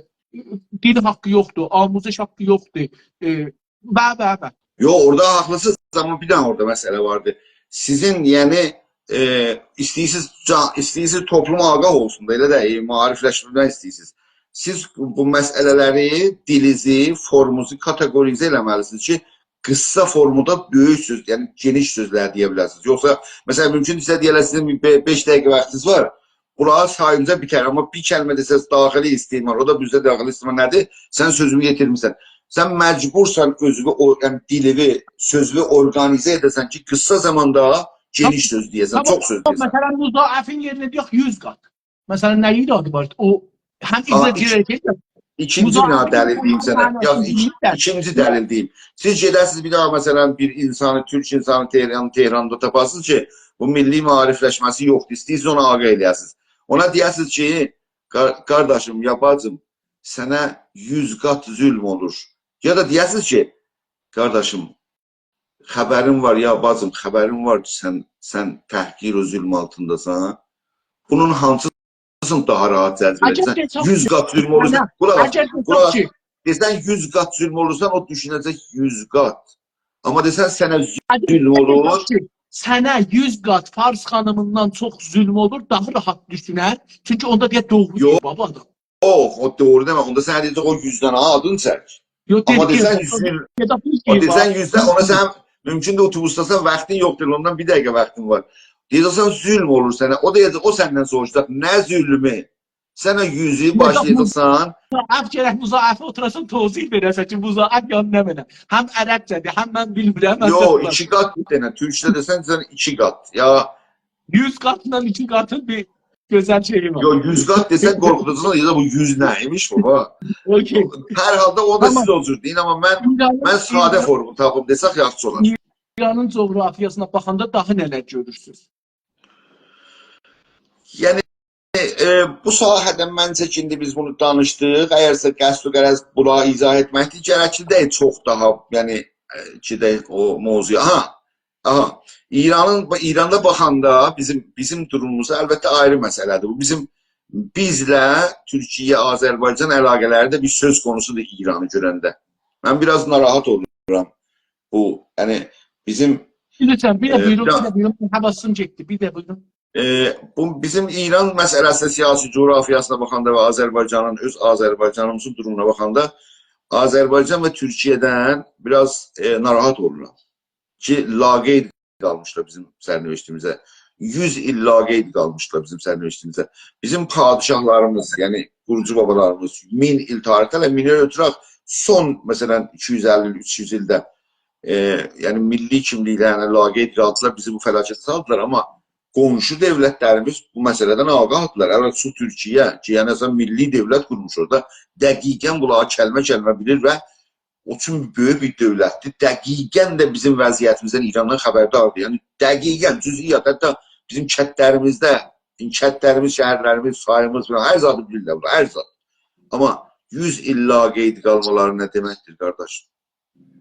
دیل حاقی یوخدور، آموزش حاقی یوخدور. ائ، به، به، به. یوخ، اورادا حاقلیسینیز، آمما بیر دنه اورادا مسئله واردی. سیزین، یعنی، ائ، ایسته‌ییرسینیز، جا-، ایسته‌ییرسینیز توپلوم آگاه اولسون دا، ائله ده، ائ، معاریفلشمه‌دن ایسته‌ییرسینیز. سیز بو مسئله‌لری، دیلینیزی، فورمونوزو کاتئقوریزه ائله‌مه‌لیسینیز کی، قیسا فورمودا بؤیوک سؤز، یعنی گئنیش سؤزلر دئیه بیله‌سینیز. یوخسا، مثلا، مومکون سیزه دئیه‌لر، سیزین بئ-، بئش دقیقه واختینیز وار، بونلاری سایینجا بیتر، آمما بیر کلمه دئسز، داخلی استعمار، او دا بیزده داخلی استعمار نه‌دیر؟ سن سؤزومو یئتیرمیسن. سن مجبورسان اؤزووو، او، یعنی دیلیوی، سؤزووو اورقانیزه ائده‌سن کی، قیسا زاماندا گئنیش سؤز دئیه‌سن، تامام، چوخ سؤز دئیه‌سن. مثلا، مضاعفین یئرینه دئیک یوز قات. مثلا، نه ایرادی وار؟ او هم آها، ایزه ایکی-، گره‌جک. ایکینجی بیر دنه مضاعفین دلیل دئییم سنه. معناسی یا، ایکی-، دئییل ده. ایکینجی دلیل دئییم. سیز گئده‌سینیز بیر داها، مثلا، بیر اینسانی، تورک اینسانی تهران، تهراندا تاپاسینیز کی، بو میللی معاریفلشمه‌سی یوخدور، ایسته‌ییرسینیز اونو آگاه ائله‌یه‌سینیز. اونا دئیه‌سینیز کی، قار-، قارداشیم، یا باجیم، سنه یوز قات ظلم اولور. یا دا دئیه‌سینیز کی، قارداشیم، خبرین وار، یا باجیم، خبرین وار کی، سن، سن تحقیر و ظلم آلتینداسان. بونون هانسیسینی داها راحت جذب ائده‌سن؟ یوز قات ظلم اولورسا، قولاق آس، قولاق آس. دئسن یوز قات ظلم اولورسا، او دوشونه‌جک یوز قات. آمما دئسن سنه ظلم اولور. سنه یوز قات فارس خانیمیندان چوخ ظلم اولور، داها راحت دوشونر. چونکی اوندا دئیه دوغرو دئییر بابا آدام. یوخ، او دوغرو دئمه. اوندا سنه دئیه‌جک، او یوز دنه آدین چک. یوخ، آمما دئسن، ظلم، او دئسن یوز دنه، اونا سن مومکوندور اوتوبوسداسان، واختین یوخدور، اوندان بیر دقیقه واختین وار. دئیه‌جکسن، ظلم اولور سنه. او دئیه‌جک، او سندن سوروشاجاق، نه ظلمو؟ سن او یوزو باشلایاجاقسان. مضاعف گرک مضاعفه اوتوراسان، توضیح وئره‌سن کی، مضاعف یعنی نمنه؟ هم عربجه‌دیر، هم من بیلمیرم، هم... یوخ، ایکی قات دئنه، تورکجه دئسن، سن ایکی قات. یا، یوز قاتلا ایکی قاتین بیر گؤزل شئیی وار. یوخ، یوز قات دئسن قورخوداجاقسان، یا دا بو یوز نه ایمیش بابا؟ اوکی. هر حالدا او دا سیز او جور دئیین، آمما من، من ساده فورمول تاپیم دئسک یاخشی اولار. ایرانین جغرافیاسینا باخاندا داها نه‌لر گؤرورسونوز؟ یعنی، ائ، بو ساحه‌ده منجه کی، ایندی بیز بونو دانیشدیق. اگرسه قصد و غرض بونلاری ایضاح ائتمکدیر، گرکلی دئییل چوخ داها، یعنی، ائ، گئدک او موضوعا. آها، آها. ایرانین، ایراندا باخاندا بیزیم، بیزیم دوروموموزدا البته آیری مسئله‌دیر. بو بیزیم، بیزله تورکیه، آذربایجان علاقه‌لری ده بیر سؤز قونوسودور ایرانی گؤرنده. من بیر آز ناراحت اولدوم. بو، یعنی بیزیم، بیلیرسن، بیر ده، ائ، بویورون، بیر ده، بیر ده بویورون، من حواسیم گئتدی، بیر ده بویورون. ائ، بو بیزیم ایران مسئله‌سی، سیاسی جغرافیاسینا باخاندا و آذربایجانین، اؤز آذربایجانیمیزین دورومونا باخاندا آذربایجان و تورکیه‌دن بیر آز، ائ، ناراحت اولورام کی، لاقید قالمیشلار بیزیم سرنوشتیمیزه. یوز ایل لاقید قالمیشلار بیزیم سرنوشتیمیزه. بیزیم پادشاهلاریمیز، یعنی قوروجو بابالاریمیز مین ایل تاریخده، هله مینی اؤتورک، سون، مثلا، ایکی یوز اللی ایل، اوچ یوز ایلده، ائ، یعنی میللی کیملیکلرینه لاقید قالدیلار، بیزی بو فلاکته سالدیلار، آمما قونشو دؤولتلریمیز بو مسئله‌دن آگاهدیلار. الان سو تورکیه کی، یعنی اصلا میللی دؤولت قورموش اورادا، دقیقا بونلاری کلمه کلمه بیلیر و او چون بؤیوک بیر دؤولتدیر. دقیقا ده بیزیم وضعیتیمیزدن ایراندان خبرداردیر. یعنی دقیقا، جزئیات، حتی بیزیم کندلریمیزده، کندلریمیز، شهرلریمیز، ساییمیز فلان، هر زادی بیلیرلر بونلار، هر زاد. آمما یوز ایل لاقید قالمالاری نه دئمکدیر، قارداش؟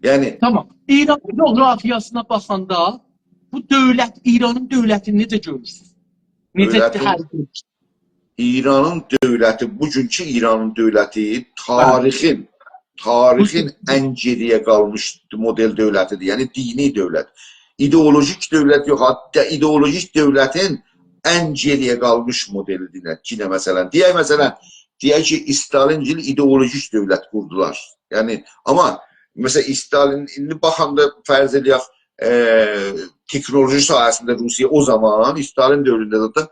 یعنی تامام. ایران جغرافیاسینا باخاندا بو دؤولت، ایرانین دؤولتینی نئجه گؤرورسونوز؟ نئجه دؤولتین، تحلیل ائدیرسینیز؟ ایرانین دؤولتی، بوگونکو ایرانین دؤولتی، هه، تاریخین، تاریخین بوگون ان گئری‌یه قالمیش مدل دؤولتیدیر. یعنی دینی دؤولت. ایدئولوژیک دؤولت یوخ، حتی ایدئولوژیک دؤولتین ان گئری‌یه قالمیش مدلیدیر. یئنه، یئنه مثلا، دئیک مثلا، دئیک کی، استالین‌گیل ایدئولوژیک دؤولت قوردولار. یعنی، آمما مثلا، استالین، ایندی باخاندا فرض ائله‌یک، ائ، تکنولوژی ساحه‌سینده روسیه او زامان، استالین دؤورونده ده،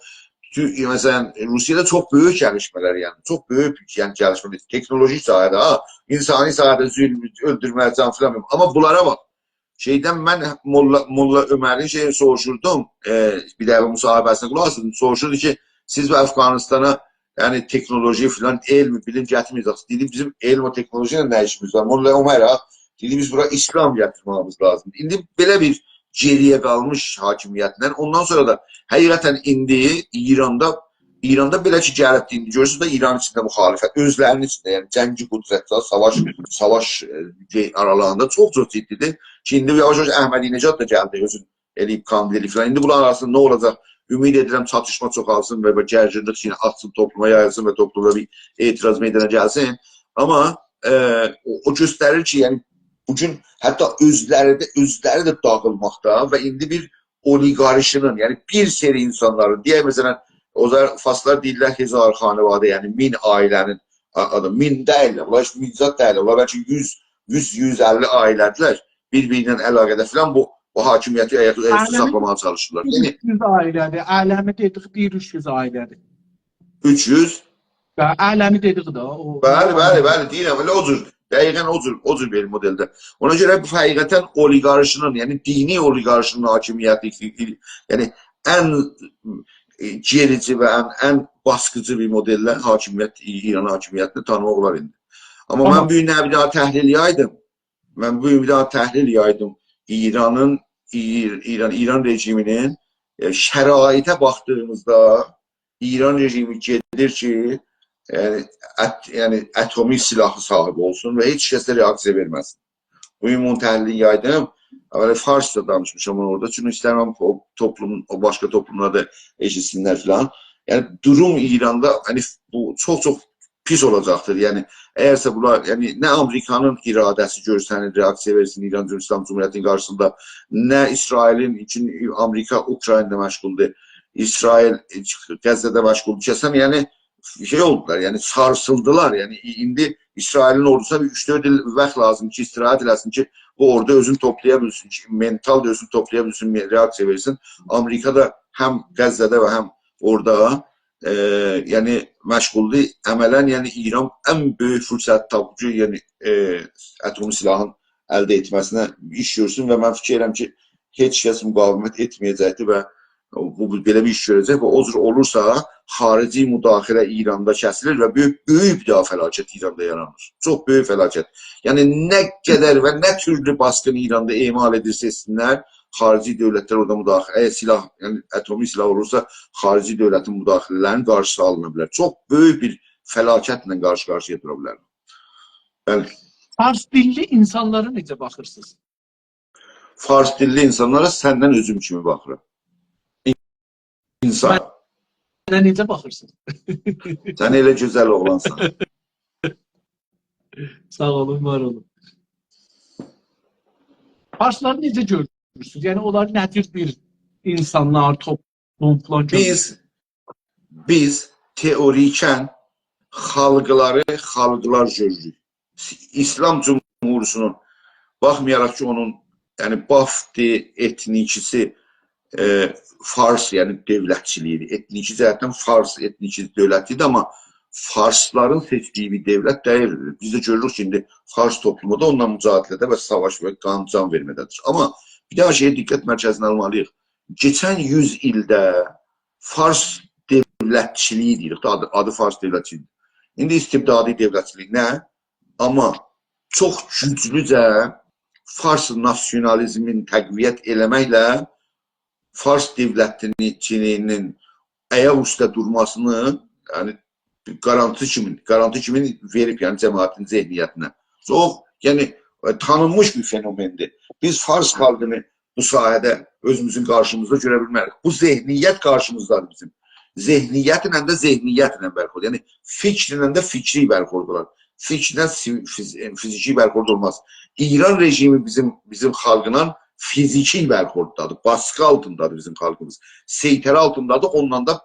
تو-، مثلا، روسیه‌ده چوخ بؤیوک گلیشمه‌لر، یعنی، چوخ بؤیوک، یعنی، گلیشمه‌لر، تکنولوژی ساحه‌ده، ها، انسانی ساحه‌ده ظلم، اؤلدورمک، جان فلان، آمما بونلارا باخ. شئیدن من ملا، ملا عمرین شئیی سوروشوردوم، ائ، بیر دفعه مصاحبه‌سینه قولاق آسیردیم، سوروشوردو کی، سیز بو افغانستانا، یعنی، تکنولوژی فلان، علم، بیلیم گتیرمه‌یه‌جکسینیز. دئدی، بیزیم علم و تکنولوژی ایله نه ایشیمیز وار؟ ملا عمر، ها، دئدی، بیز بورا اسلام گتیرمه‌ییمیز لازیمدیر. ایندی بئله بیر گئری‌یه قالمیش حاکمیتله، اوندان سونرا دا حقیقتا ایندی ایراندا، ایراندا بئله کی، گلیبدیر، ایندی گؤرورسونوز ده، ایران ایچینده مخالفت، اؤزلرینین ایچینده، یعنی جنگی قدرتلر، ساواش، ساواش، ائ، آرالاریندا چوخ-چوخ جدی‌دیر کی، ایندی یاواش-یاواش احمدی‌نژاد دا گلدی، اؤزون ائله‌ییب، کاندید ائله‌ییب فلان. ایندی بونلارین آراسیندا نه اولاجاق؟ امید ائدیرم، چاتیشما چوخالسین و، و گرگینلیک ایچینه آتسین، توپلوما یاییلسین و توپلومدا بیر اعتراض میدانا گلسین. آمما، ائ، او، او گؤستریر کی، یعنی، بوگون حتی اؤزلری ده، اؤزلری ده داغیلماقدا و ایندی بیر اولیگارشی‌نین، یعنی بیر سری اینسانلارین، دئیک، مثلا، او زامان فارسلار دئییرلر هزار خانواده، یعنی مین عائله‌نین آ-، آدام، مین دئییل، بونلار هئچ مین زاد دئییل، بونلار بلکه یوز، یوز، یوز اللی عائله‌دیرلر، بیر-بیری ایله علاقه‌ده فلان، بو، بو حاکمیتی آیاقدا، آیاقدا عالمین ساخلاماغا چالیشیرلار. یعنی اوچ یوز عائله‌دیر، عالمی دئدیک، دئییر اوچ یوز عائله‌دیر. اوچ یوز؟ و عالمی دئدیک ده، او، بلی، او بلی، عالمی. بلی، دئییرم، ائله او جور، دقیقا او جور، او جور بیر مدلده. اونا گؤره بو حقیقتا اولیگارشی‌نین، یعنی دینی اولیگارشی‌نین حاکمیتی، یعنی ان، ائ، گئریجی و ان، ان باسقیجی بیر مدلله حاکمیت، ایران حاکمیتینی تانیماق اولار ایندی. آمما، آمما من بو گون نه بیر دانا تحلیل یایدیم. من بو گون بیر دانا تحلیل یایدیم. ایرانین، ایر-، ایران، ایران رژیمی‌نین، ائ، شرایطه باخدیغیمیزدا ایران رژیمی گئدیر کی، یعنی، ات-، یعنی، اتمی سلاح صاحیبی اولسون و هئچ کس ده رئاکسیا وئرمه‌سین. بو گون بونون تحلیلینی یایدیم. اولا فارسجا دانیشمیشام اورادا. چونکی ایسته‌میرم او توپلومون، او باشقا توپلوملار دا ائشیتسینلر فلان. یعنی، دوروم ایراندا، یعنی، بو چوخ-چوخ پیس اولاجاقدیر. یعنی، اگرسه بونلار، یعنی، نه آمریکانین اراده‌سی گؤرسنیر، رئاکسیا وئرسین ایران جور-، ایسلام جمهوریتی‌نین قارشیسیندا، نه اسرائیلین، چون آمریکا اوکراینادا مشغولدور، اسرائیل غزه‌ده مشغولدور. کسن، یعنی، شئی اولدولار، یعنی سارسیلدیلار. یعنی ایندی اسرائیلین اوردوسونا بیر اوچ-دؤرد ایل واخت لازیم کی، استراحت ائله‌سین کی، بو اورادا اؤزونو توپلایا بیلسین کی، منتال دا اؤزونو توپلایا بیلسین، رئاکسیا وئرسین. آمریکا دا هم غزه‌ده و هم اورادا، ائ، یعنی مشغولدور. عملا، یعنی ایران ان بؤیوک فرصت تاپیب کی، یعنی، ائ، اتمی سلاحین الده ائتمه‌سینه ایش گؤرسون و من فیکیر ائدیرم کی، هئچ کس مقاومت ائتمه‌یه‌جکدیر و بو، بو بئله بیر ایش گؤره‌جک و او جور اولورسا، خارجی مداخله ایراندا کسیلیر و بؤیوک، بؤیوک بیر داها فلاکت ایراندا یارانیر. چوخ بؤیوک فلاکت. یعنی، نه قدر و نه تورلو باسقینی ایراندا اعمال ائدیرسه ائتسینلر، خارجی دؤولتلر اورادا مداخله، اگر سلاح، یعنی اتمی سلاح اولورسا، خارجی دؤولتین مداخله‌لرینین قارشیسی آلینا بیلر. چوخ بؤیوک بیر فلاکتله قارشی-قارشییا دورا بیلر. بلی. فارس دیللی اینسانلارا نئجه باخیرسینیز؟ فارس دیللی اینسانلارا سندن اؤزوم کیمی باخیرام. اینسان. منه نئجه باخیرسینیز؟ سن ائله گؤزل اوغلانسان. ساغ اولون، وار اولون. فارسلاری نئجه گؤرورسونوز؟ یعنی، اونلار نه جور بیر اینسانلار، توپلوم فلان گؤرورسونوز؟ بیز بیز تئوریکاً خالقلاری خالقلار گؤروروک. ایسلام جمهوریتی‌نین، باخمایاراق کی، اونون، یعنی، بافت ائتنیکی‌سی، ائ، فارس، یعنی دؤولتچیلیگی ایدی. ائتنیکی جهتدن فارس ائتنیکی دؤولتی ایدی، آمما فارسلارین سئچدیگی بیر دؤولت دئییلدی. بیز ده گؤروروک کی، ایندی فارس توپلومو دا اوننان مجادله‌ده و ساواش و قان جان وئرمه‌ده‌دیر. آمما بیر داها شئیه دقت مرکزینه آلمالی‌ییق. کئچن یوز ایلده فارس دؤولتچیلیگی دئییریک ده، آدی، آدی فارس دؤولتچیلیگی. ایندی استبدادی دؤولتچیلیک نه؟ آمما چوخ گوجلوجه فارس ناسیونالیزمین تقویت ائله‌مکله فارس دؤولتچیلیگینین آیاق اوسته دورماسینی، یعنی، گارانتی کیمی، گارانتی کیمی وئریب، یعنی، جماعتین ذهنیتینه. چوخ، یعنی، ائ، تانینمیش بیر فنومندیر. بیز فارس خالقینی بو ساحه‌ده اؤزوموزون قارشیمیزدا گؤره بیلمه‌ریک. بو ذهنیت قارشیمیزدادیر بیزیم. ذهنیتله ده ذهنیتله برخورد، یعنی فکرله ده فکری برخورد اولار. فکرله سی-، فیز-، فیزیکی برخورد اولماز. ایران رژیمی بیزیم، بیزیم خالقلا فیزیکی برخوردادیر، باسقی آلتیندادیر بیزیم خالقیمیز. سیطره آلتیندادیر، اوننان دا،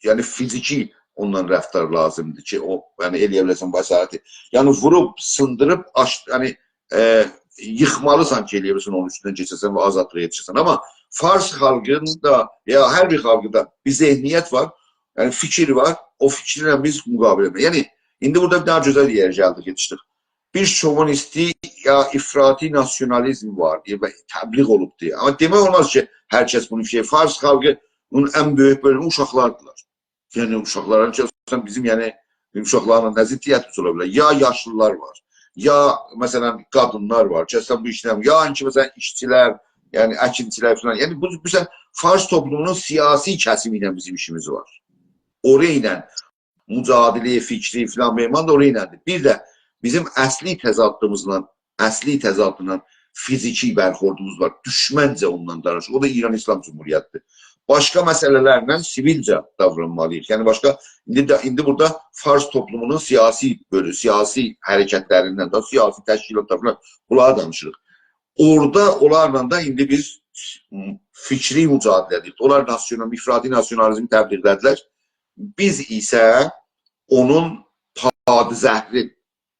یعنی فیزیکی اوننان رفتار لازیمدیر کی، او، یعنی ائلیه بیله‌سن بو حسارتی. یعنی ووروب، سیندیریب، آش-، یعنی، ائ، ییخمالیسان کی، ائلیه بیله‌سن اونون اوستوندن کئچه‌سن و آزادلیق یئتیشه‌سن. آمما فارس خالقیندا، یا هر بیر خالقدا بیر ذهنیت وار، یعنی فیکیر وار، او فیکیرله بیز مقابله ائتمه‌لی‌ییک. یعنی، ایندی بورادا بیر داها گؤزل یئره گلدیک، یئتیشدیک. بیر شووینیستی یا افراطی ناسیونالیزم وار دئیه و تبلیغ اولوب دئیه. آمما دئمک اولماز کی، هر کس بونو شئی، فارس خالقی، بونون ان بؤیوک بؤلومو اوشاقلاردیلار. یعنی، اوشاقلارین کی، سن بیزیم، یعنی، اوشاقلارلا نه ضدیتیمیز اولا بیلر؟ یا یاشلیلار وار، یا، مثلا، قادینلار وار کی، سن بو ایشله، یا کی، مثلا، ایشچیلر، یعنی، اکینچیلر فلان. یعنی، بو، بو، سن فارس توپلومونون سیاسی کسیمی ایله بیزیم ایشیمیز وار. اورایا ایله مجادله فکری فلان بهمان دا اورایا ایلندیر. بیر ده بیزیم اصلی تضادیمیزلا، اصلی تضادلا فیزیکی برخوردوموز وار. دوشمنجه اوننان دانیشیر. او دا ایران ایسلام جمهوریتی‌دیر. باشقا مسئله‌لرله سیویلجه داورانمالی‌ییق. یعنی باشقا، ایندی ده، ایندی بورادا فارس توپلومونون سیاسی بؤلو-، سیاسی حرکتلریندن ده، سیاسی تشکیلاتلار فلان، بونلاری دانیشیریق. اورادا اونلارلا دا ایندی بیز فکری مجادله ائدیریک. اونلار ناسیونال، افراطی ناسیونالیزمی تبلیغ ائله‌دیلر. بیز ایسه اونون پادزهری،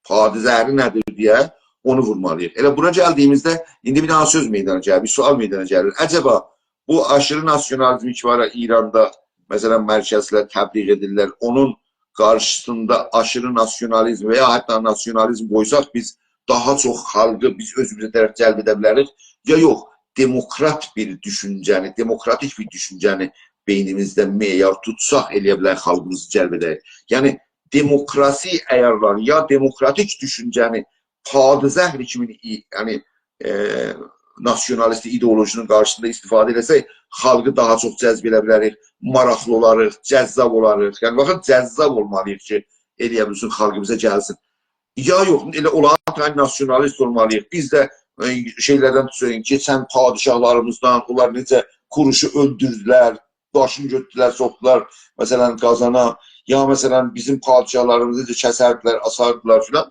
پادزهری نه‌دیر دئیه اونو وورمالی‌ییق. ائله بورا گلدیگیمیزده ایندی بیر داها سؤز میدانا گلیر، بیر سؤال میدانا گلیر. عجبا بو آشیری ناسیونالیزم کی وار ایراندا، مثلا، مرکزچیلر تبلیغ ائدیرلر، اونون قارشیسیندا آشیری ناسیونالیزم و یا حتی ناسیونالیزم قویساق، بیز داها چوخ خالقی بیز اؤزوموزه طرف جلب ائده بیلریک، یا یوخ، دموکرات بیر دوشونجه‌نی، دموکراتیک بیر دوشونجه‌نی بئینیمیزده معیار توتساق، ائلیه بیلریک خالقیمیزی جلب ائدک. یعنی، دموکراسی عیارلاری، یا دموکراتیک دوشونجه‌نی پادزهر کیمی ای-، یعنی، ائ، ناسیونالیست ایدئولوژی‌نین قارشیسیندا استفاده ائله‌سک، خالقی داها چوخ جذب ائده بیلریک، ماراقلی اولاریق، جذاب اولاریق. یعنی، باخین، جذاب اولمالی‌ییق کی، ائلیه بیلسین، خالقیمیزا گلسین. یا یوخ، ائله اولارین تایی ناسیونالیست اولمالی‌ییق. بیز ده، ائ، شئیلردن توتون، کئچن پادشاهلاریمیزدان، اونلار نئجه کوروشو اؤلدوردولر، باشینی گؤتوردولر، سوخدولار، مثلا، قازانا، یا، مثلا، بیزیم پادشاهلاریمیزی نئجه کسردیلر، آساردیلار فلان.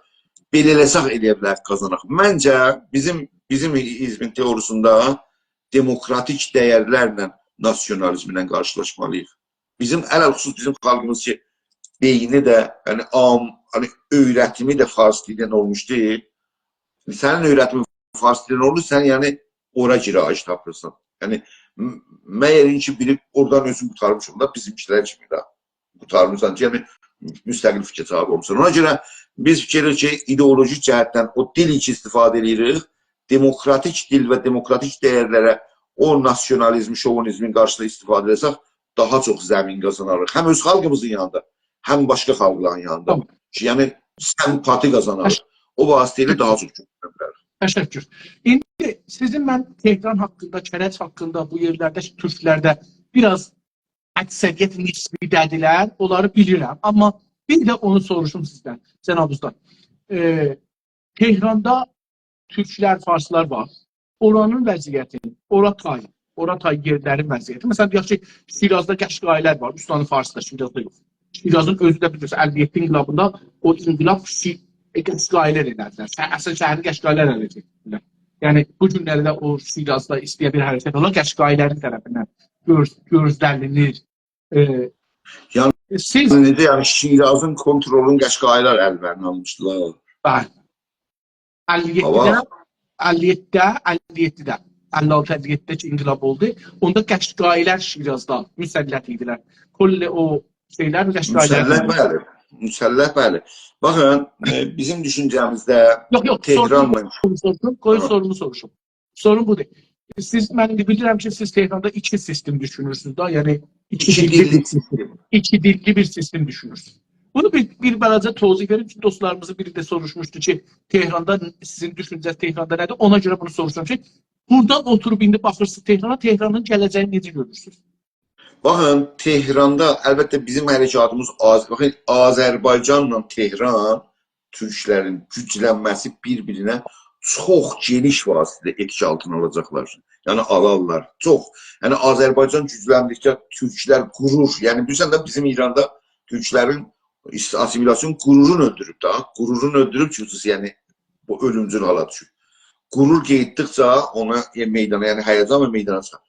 بئله ائله‌سک، ائلیه بیلریک قازاناق. منجه، بیزیم، بیزیم حزبین تئوریسینده دموکراتیک دَیَرلرله ناسیونالیزمله قارشیلاشمالی‌ییق. بیزیم، علی‌الخصوص بیزیم خالقیمیز کی، بئینی ده، یعنی، عام، یعنی، اؤیرتیمی ده فارس دیلیندن اولموشدو. سنین اؤیرتیمین فارس دیلیندن اولدو، سن، یعنی، اورا گرایش تاپیرسان. یعنی، م-، مگر این کی، بیری اورادان اؤزون قورتارمیش اولور، بیزیمکیلر کیمی ده قورتارمیسان کی، یعنی، مستقل فیکره صاحیب اولموسان. اونا گؤره بیز فیکیر ائدیریک کی، ایدئولوژیک جهتدن او دیل کی استفاده ائدیریک، دموکراتیک دیل و دموکراتیک دَیَرلره، او ناسیونالیزم، شووینیزمین قارشیسیندا استفاده ائتسک، داها چوخ زمین قازاناریق. هم اؤز خالقیمیزین یانیندا، هم باشقا خالقلارین یانیندا. تامام. کی، یعنی، سمپاتی قازاناریق. او واسطه ایله داها چوخ گؤتوره بیلریک. تشکر. ایندی سیزین، من تهران حاقیندا، کرج حاقیندا، بو یئرلرده، تورکلرده بیر آز اکثریت نسبی‌ده‌دیرلر، اونلاری بیلیرم. آمما بیر ده اونو سوروشوم سیزدن، جناب اوستاد. ائ، تهراندا تورکلر، فارسلار وار. اورانین وضعیتی، اورا تای، اورا تای یئرلرین وضعیتی. مثلا، دئیک کی، شیرازدا قشقایی‌لر وار، استان فارسدا، شیرازدا یوخ. شیرازین اؤزو ده بیلیرسن، اللی یئددی انقلابیندا او انقلاب شی-، ائ، قشقایی‌لر ائله‌دیلر. شه-، اصل شهری قشقایی‌لر اله گئتدیلر. یعنی، بو گونلری ده او شیرازدا ایسته‌یه بیر حرکت اولا، قشقایی‌لرین طرفیندن گؤز-، گؤزله‌نیر. ائ، یعنی، سیز نئجه، یعنی شیرازین کونترولونو قشقایی‌لر اللرینه آلمیشدیلار. بلی. اللی یئددیده، اللی یئددیده، اللی یئددیده، اللی آلتی اللی یئددیده کی انقلاب اولدو. اوندا قشقایی‌لر شیرازدا مسلط ایدیلر. کل او شئیلر قشقایی‌لر مسلط، بلی. مسلط، بلی. باخین، ائ، بیزیم دوشونجه‌میزده یوخ، یوخ، تهران سورومو سوروشوم، قوی تامام. سورومو سوروشوم. سوروم بودور. سیز، من ایندی بیلیرم کی، سیز تهراندا ایکی سیستم دوشونورسونوز دا، یعنی ایکی ایکی دیللی دیللی بیر سیستم، ایکی دیللی بیر سیستم دوشونورسونوز. بونو بیر، بیر بالاجا توضیح وئرین کی، دوستلاریمیزین بیری ده سوروشموشدو کی، تهراندا سیزین دوشونجه‌نیز تهراندا نه‌دیر؟ اونا گؤره بونو سوروشورام کی، بورادان اوتوروب ایندی باخیرسینیز تهرانا، تهرانین گله‌جه‌یینی نئجه گؤرورسونوز؟ باخین، تهراندا، البته، بیزیم حرکاتیمیز آذ-، باخین، آذربایجانلا تهران، تورکلرین گوجلنمه‌سی بیر-بیرینه چوخ گئنیش وسعتده ائتکی آلتینا آلاجاقلار. یعنی آلارلار. چوخ. یعنی آذربایجان گوجلندیکجه تورکلر غرور، یعنی بیلیرسن ده بیزیم ایراندا تورکلرین ایس-، آسیمیلاسیون غرورونو اؤلدوروب ده، غرورونو اؤلدوروب کی، یعنی بو اؤلومجول حالا دوشوب. غرور گئتدیکجه اونا، ائ، میدانا، یعنی هیجان و میدانا چیخار.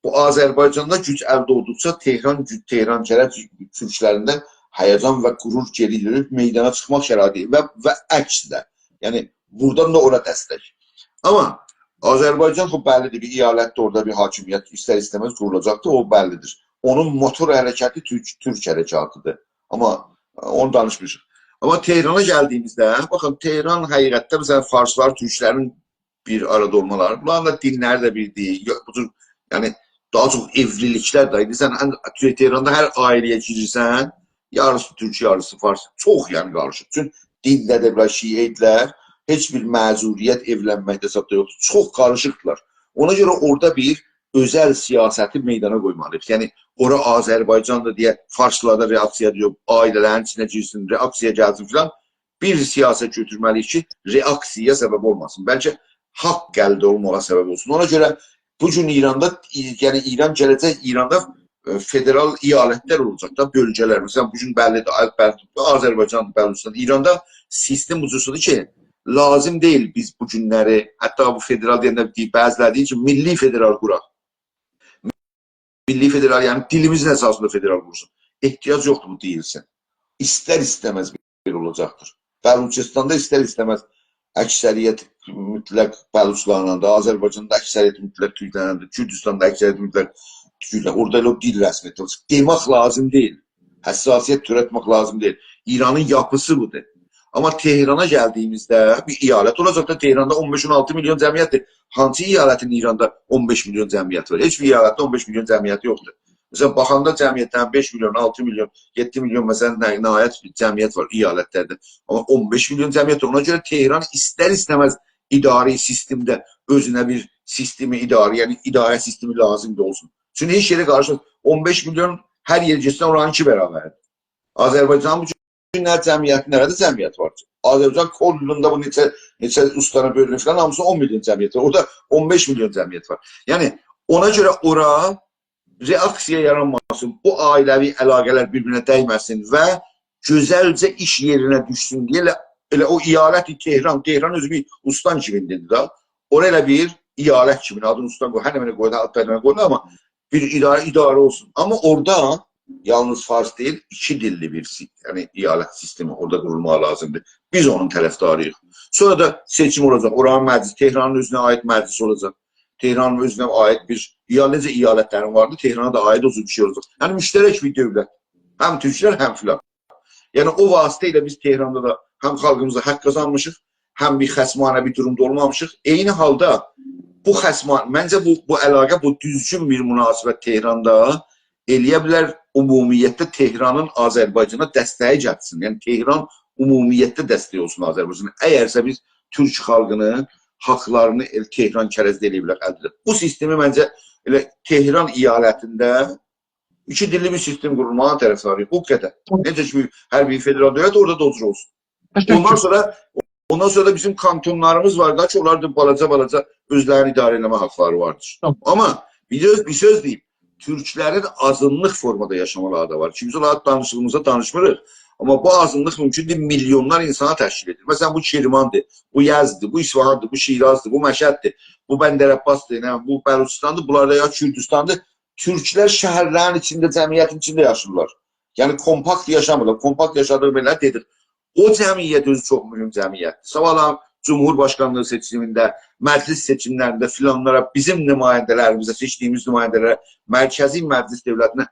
بو آذربایجاندا گوج الده اولدوقجا تهران، گو-، تهران کرج تورکلریندن هیجان و غرور گئری دؤنوب میدانا چیخماق شرایطی و، و عکس ده. یعنی بورادان دا اورا دستک. آمما آذربایجان، خب، بللی‌دیر، بیر ایالتدیر، اورادا بیر حاکمیت ایستر ایسته‌مز قورولاجاقدیر، او بللی‌دیر. اونون موتور حرکتی تورک، تورک حرکاتی‌دیر. آمما، ائ، اونو دانیشمیریق. آمما تهرانا گلدیییمیزده، باخین، تهران حقیقتده، مثلا، فارسلار، تورکلرین بیر آرادا اولمالاری. بونلارین دا دینلری ده بیر دئییل. یو-، بو جور، یعنی، داها چوخ ائوریلیکلر ده ایدی. سن ان-، تهراندا هر عائله‌یه گیریرسن، یاریسی تورک، یاریسی فارس. چوخ، یعنی، قاریشیق. چون دینده ده بئله شیعه ایدیلر. هئچ بیر معذوریت ائولنمکده حسابدا یوخدور. چوخ قاریشیقدیلار. اونا گؤره اورادا بیر اؤزل سیاستی میدانا قویمالی‌ییق. یعنی، اورا آذربایجاندیر دئیه فارسلاردا رئاکسییا یوخ، عائله‌لرین ایچینه گیرسین، رئاکسییا گلسین فلان. بیر سیاست گؤتورمه‌لی‌ییک کی، رئاکسیایا سبب اولماسین. بلکه حاق الده اولماغا سبب اولسون. اونا گؤره بو گون ایراندا، یعنی ایران گله‌جک، ایراندا، ائ، فدرال ایالتلر اولاجاق دا، بؤلگه‌لر. مثلا، بو گون بللی‌دیر، آل-، بل-، آذربایجان، بلوچستان. ایراندا سیستم بو جورسودور کی، لازیم دئییل بیز بو گونلری، حتی بو فدرال دئینده دئییر، بعضی‌لری دئییر کی، میللی فدرال قوراق. میللی فدرال، یعنی دیلیمیزین اساسیندا فدرال قورسون. احتیاج یوخدور بو دئییلسین. ایستر ایسته‌مز بئله اولاجاقدیر. بلوچستاندا ایستر ایسته‌مز اکثریت مطلق بلوچلاریندا، آذربایجاندا اکثریت مطلق تورکلرینده، کوردوستاندا اکثریت مطلق تورکلر. اورادا ائله او دیل رسمیتی اولاجاق. دئمک لازیم دئییل. حساسیت تؤرتمک لازیم دئییل. ایرانین یاپیسی بودور. آمما تهرانا گلدیییمیزده بیر ایالت اولاجاق دا، تهراندا اون بئش، اون آلتی میلیون جمعیتدیر. هانسی ایالتین ایراندا اون بئش میلیون جمعیتی وار؟ هئچ بیر ایالتده اون بئش میلیون جمعیتی یوخدور. مثلا، باخاندا جمعیتدن بئش میلیون، آلتی میلیون، یئددی میلیون، مثلا، نه-، نهایت بیر جمعیت وار ایالتلرده. آمما اون بئش میلیون جمعیت، اونا گؤره تهران ایستر ایسته‌مز اداری سیستمده اؤزونه بیر سیستمی اداری، یعنی اداره سیستمی لازیم دا اولسون. چونکی هئچ یئره قاریشمیر. اون بئش میلیون هر یئره گئتسن اورانین ایکی برابری‌دیر. آذربایجانین بو گون نه جمعیتی، نه قدر جمعیت وار کی؟ آذربایجان کلّوندا بو نئچه، نئچه اوستانا بؤلونوب فلان، هامیسی اون میلیون جمعیت وار. اورادا اون بئش میلیون جمعیت وار. یعنی اونا گؤره اورا رئاکسیا یارانماسین، بو عائله‌وی علاقه‌لر بیر-بیرینه دیمه‌سین و گؤزلجه ایش یئرینه دوشسون دئیه ائله، ائله او ایالت تهران، تهران اؤزو بیر اوستان کیمیندیر دا. اورا ائله بیر ایالت کیمی، آدینی اوستان قوی، هر نمنه قوی، آد بیر نمنه قوی، آمما بیر اداره، اداره اولسون. آمما اورادا یالنیز فارس دئییل، ایکی دیللی بیر سی-، یعنی ایالت سیستمی اورادا قورولماغی لازیمدیر. بیز اونون طرفداری‌ییق. سونرا دا سئچیم اولاجاق. اورانین مجلس، تهرانین اؤزونه عایید مجلس اولاجاق. تهرانین اؤزونه عایید بیر، یا نئجه ایالتلرین واردی، تهرانا دا عایید او جور بیر شئی اولاجاق. یعنی مشترک بیر دؤولت. هم تورکلر، هم فلان. یعنی او واسطه ایله بیز تهراندا دا هم خالقیمیزا حاق قازانمیشیق، هم بیر خصمانه بیر دورومدا اولمامیشیق. عینی حالدا بو خصمان-، منجه بو، بو علاقه، بو دوزگون بیر مناسبت تهراندا ائلیه بیلر عمومیتده تهرانین آذربایجانا دستگی گتیرسین. یعنی تهران عمومیتده دستک اولسون آذربایجانا. اگرسه بیز تورک خالقینین حاقلارینی ائل-، تهران کرجده ائلیه بیلر الده ائده. بو سیستمی منجه ائله تهران ایالتینده ایکی دیللی بیر سیستم قورولماغا طرفداری‌ییق. بو قدر. نئجه کی، هر بیر فدرال دؤولت اورادا دا او جور اولسون. اوندان سونرا، اوندان سونرا دا بیزیم کانتونلاریمیز وار دا کی، اونلار دا بالاجا-بالاجا اؤزلرینی اداره ائله‌مه حاقلاری واردیر. تامام. آمما بیر سؤز، بیر سؤز دئییم. تورکلرین آزینلیق فورمادا یاشامالاری دا وار. کی، بیز اونلاری دانیشیغیمیزدا دانیشمیریق. آمما بو آزینلیق مومکوندور میلیونلار اینسانا تشکیل ائدیر. مثلا، بو کرماندیر، بو یزددیر، بو اصفهاندیر، بو شیرازدیر، بو مشهددیر، بو بندرعباسدیر، نه بیلیم، بو بلوچستاندیر، بونلار دا یا کوردوستاندیر. تورکلر شهرلرین ایچینده، جمعیتین ایچینده یاشاییرلار. یعنی، کومپاکت یاشامیرلار. کومپاکت یاشادیغی بئله دئدیک. او جمعیت اؤزو چوخ مهم جمعیتدیر. صاباحلاری جمهور باشقانلیغی سئچیمینده، مجلس سئچیملرینده فلانلارا، بیزیم نماینده‌لریمیزه، سئچدیگیمیز نماینده‌لره، مرکزی مجلس دؤولتینه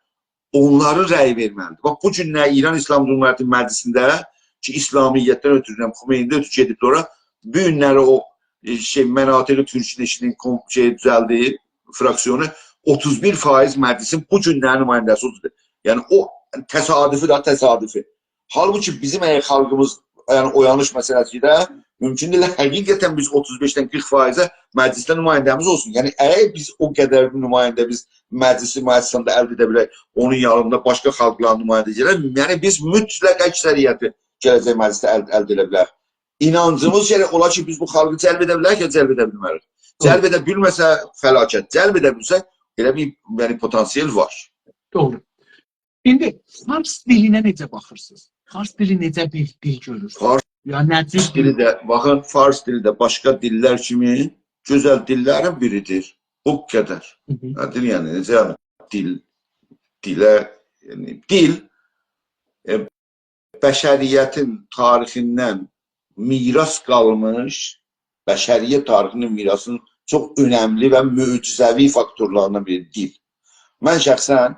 اونلارین رأیی وئرمه‌لیدیر. باخ، بو گونلر ایران ایسلام جمهوریتی مجلسینده کی، اسلامیتدن اؤترو، خمینی‌دن اؤترو گئدیب اورا، بو گونلری او، ائ، شئی، مناطق تورک‌نشینین کون-، شئی دوزلدی، فراکسیونو اوتوز بیر فایز مجلسین بو گونلری نماینده‌سی اودور. یعنی، او تصادفی ده تصادفی. حالبوکی بیزیم اگر خالقیمیز، یعنی، اویانیش مسئله‌سی ده مومکون دئییل. حقیقتا بیز اوتوز بئشدن قیرخ فایزه مجلسده نماینده‌میز اولسون. یعنی، اگر بیز او قدر نماینده، بیز مجلسی مجلسینده الده ائده بیلک، اونون یانیندا باشقا خالقلارین نماینده گلر، یعنی، بیز مطلق اکثریتی گله‌جک مجلسده ال-، الده ائده بیلریک. اینانجیمیز گرک اولا کی، بیز بو خالقی جلب ائده بیلریک یا جلب ائده بیلمه‌ریک. دوغرو. جلب ائده بیلمه‌سه، فلاکت. جلب ائده بیلسه، ائله بیر، یعنی، پتانسیل وار. دوغرو. ایندی فارس دیلینه نئجه باخیرسینیز؟ فارس دیلی نئجه بیر دیل گؤرورسونوز؟ فارس یا نه جور دیلی دیل؟ ده، باخین، فارس دیلی ده باشقا دیللر کیمی گؤزل دیللرین بیریدیر. او قدر. هی هی. نه‌دیر، یعنی، نئجه، یعنی، دیل، دیله، یعنی، دیل، ائ، بشریتین تاریخیندن میراث قالمیش، بشریت تاریخینین میراثینین چوخ اؤنملی و معجزه‌وی فاکتورلاریندان بیری دیل. من شخصا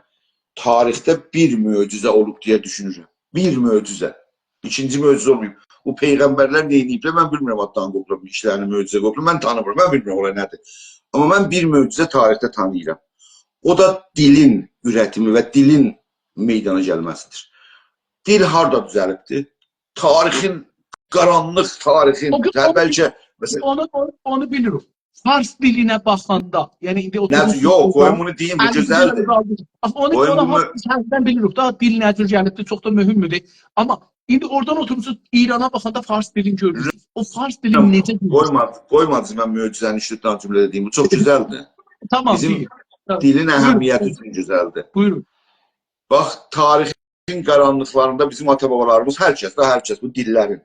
تاریخده بیر معجزه اولوب دئیه دوشونورم. بیر معجزه. ایکینجی معجزه اولماییب. بو پیغمبرلر نه ائدیبلر، من بیلمیرم آدلارینی قویوبلار، بو ایکیلرینی معجزه قویوبلار. من تانیمیرام، من بیلمیرم اولار نه‌دیر. آمما من بیر معجزه تاریخده تانیییرام. او دا دیلین اورتیمی و دیلین میدانا گلمه‌سیدیر. دیل هاردا دوزلیبدیر؟ تاریخین، قارانلیق تاریخین، او، او، بلکه، مثلا، اونو، اونو، اونو بیلیریک. فارس دیلینه باخاندا، یعنی ایندی نه، اوتوروب یوخ، قویون بونو دئییم، بو گؤزلدیر. باخ، اونو، قویون اونو بونو هامیمیز بیلیریک دا، دیل نه جور گلیبدیر، چوخ دا مهمدور. آمما ایندی اورادان اوتورموسونوز، ایرانا باخاندا فارس دیلینی گؤرورسونوز. او فارس دیلینی نئجه گؤرورسونوز؟ قویما-، قویمادینیز من معجزه‌نین اوچ دنه جمله دئییم. بو چوخ گؤزلدیر. تامام، بیزیم دئیین. تامام. دیلین، بویورون، اهمیتی، بویورون، اوچون گؤزلدیر. بویورون. باخ، تاریخین قارانلیقلاریندا بیزیم آتا-بابالاریمیز، هر کس ده، هر کس، بو دیللرین،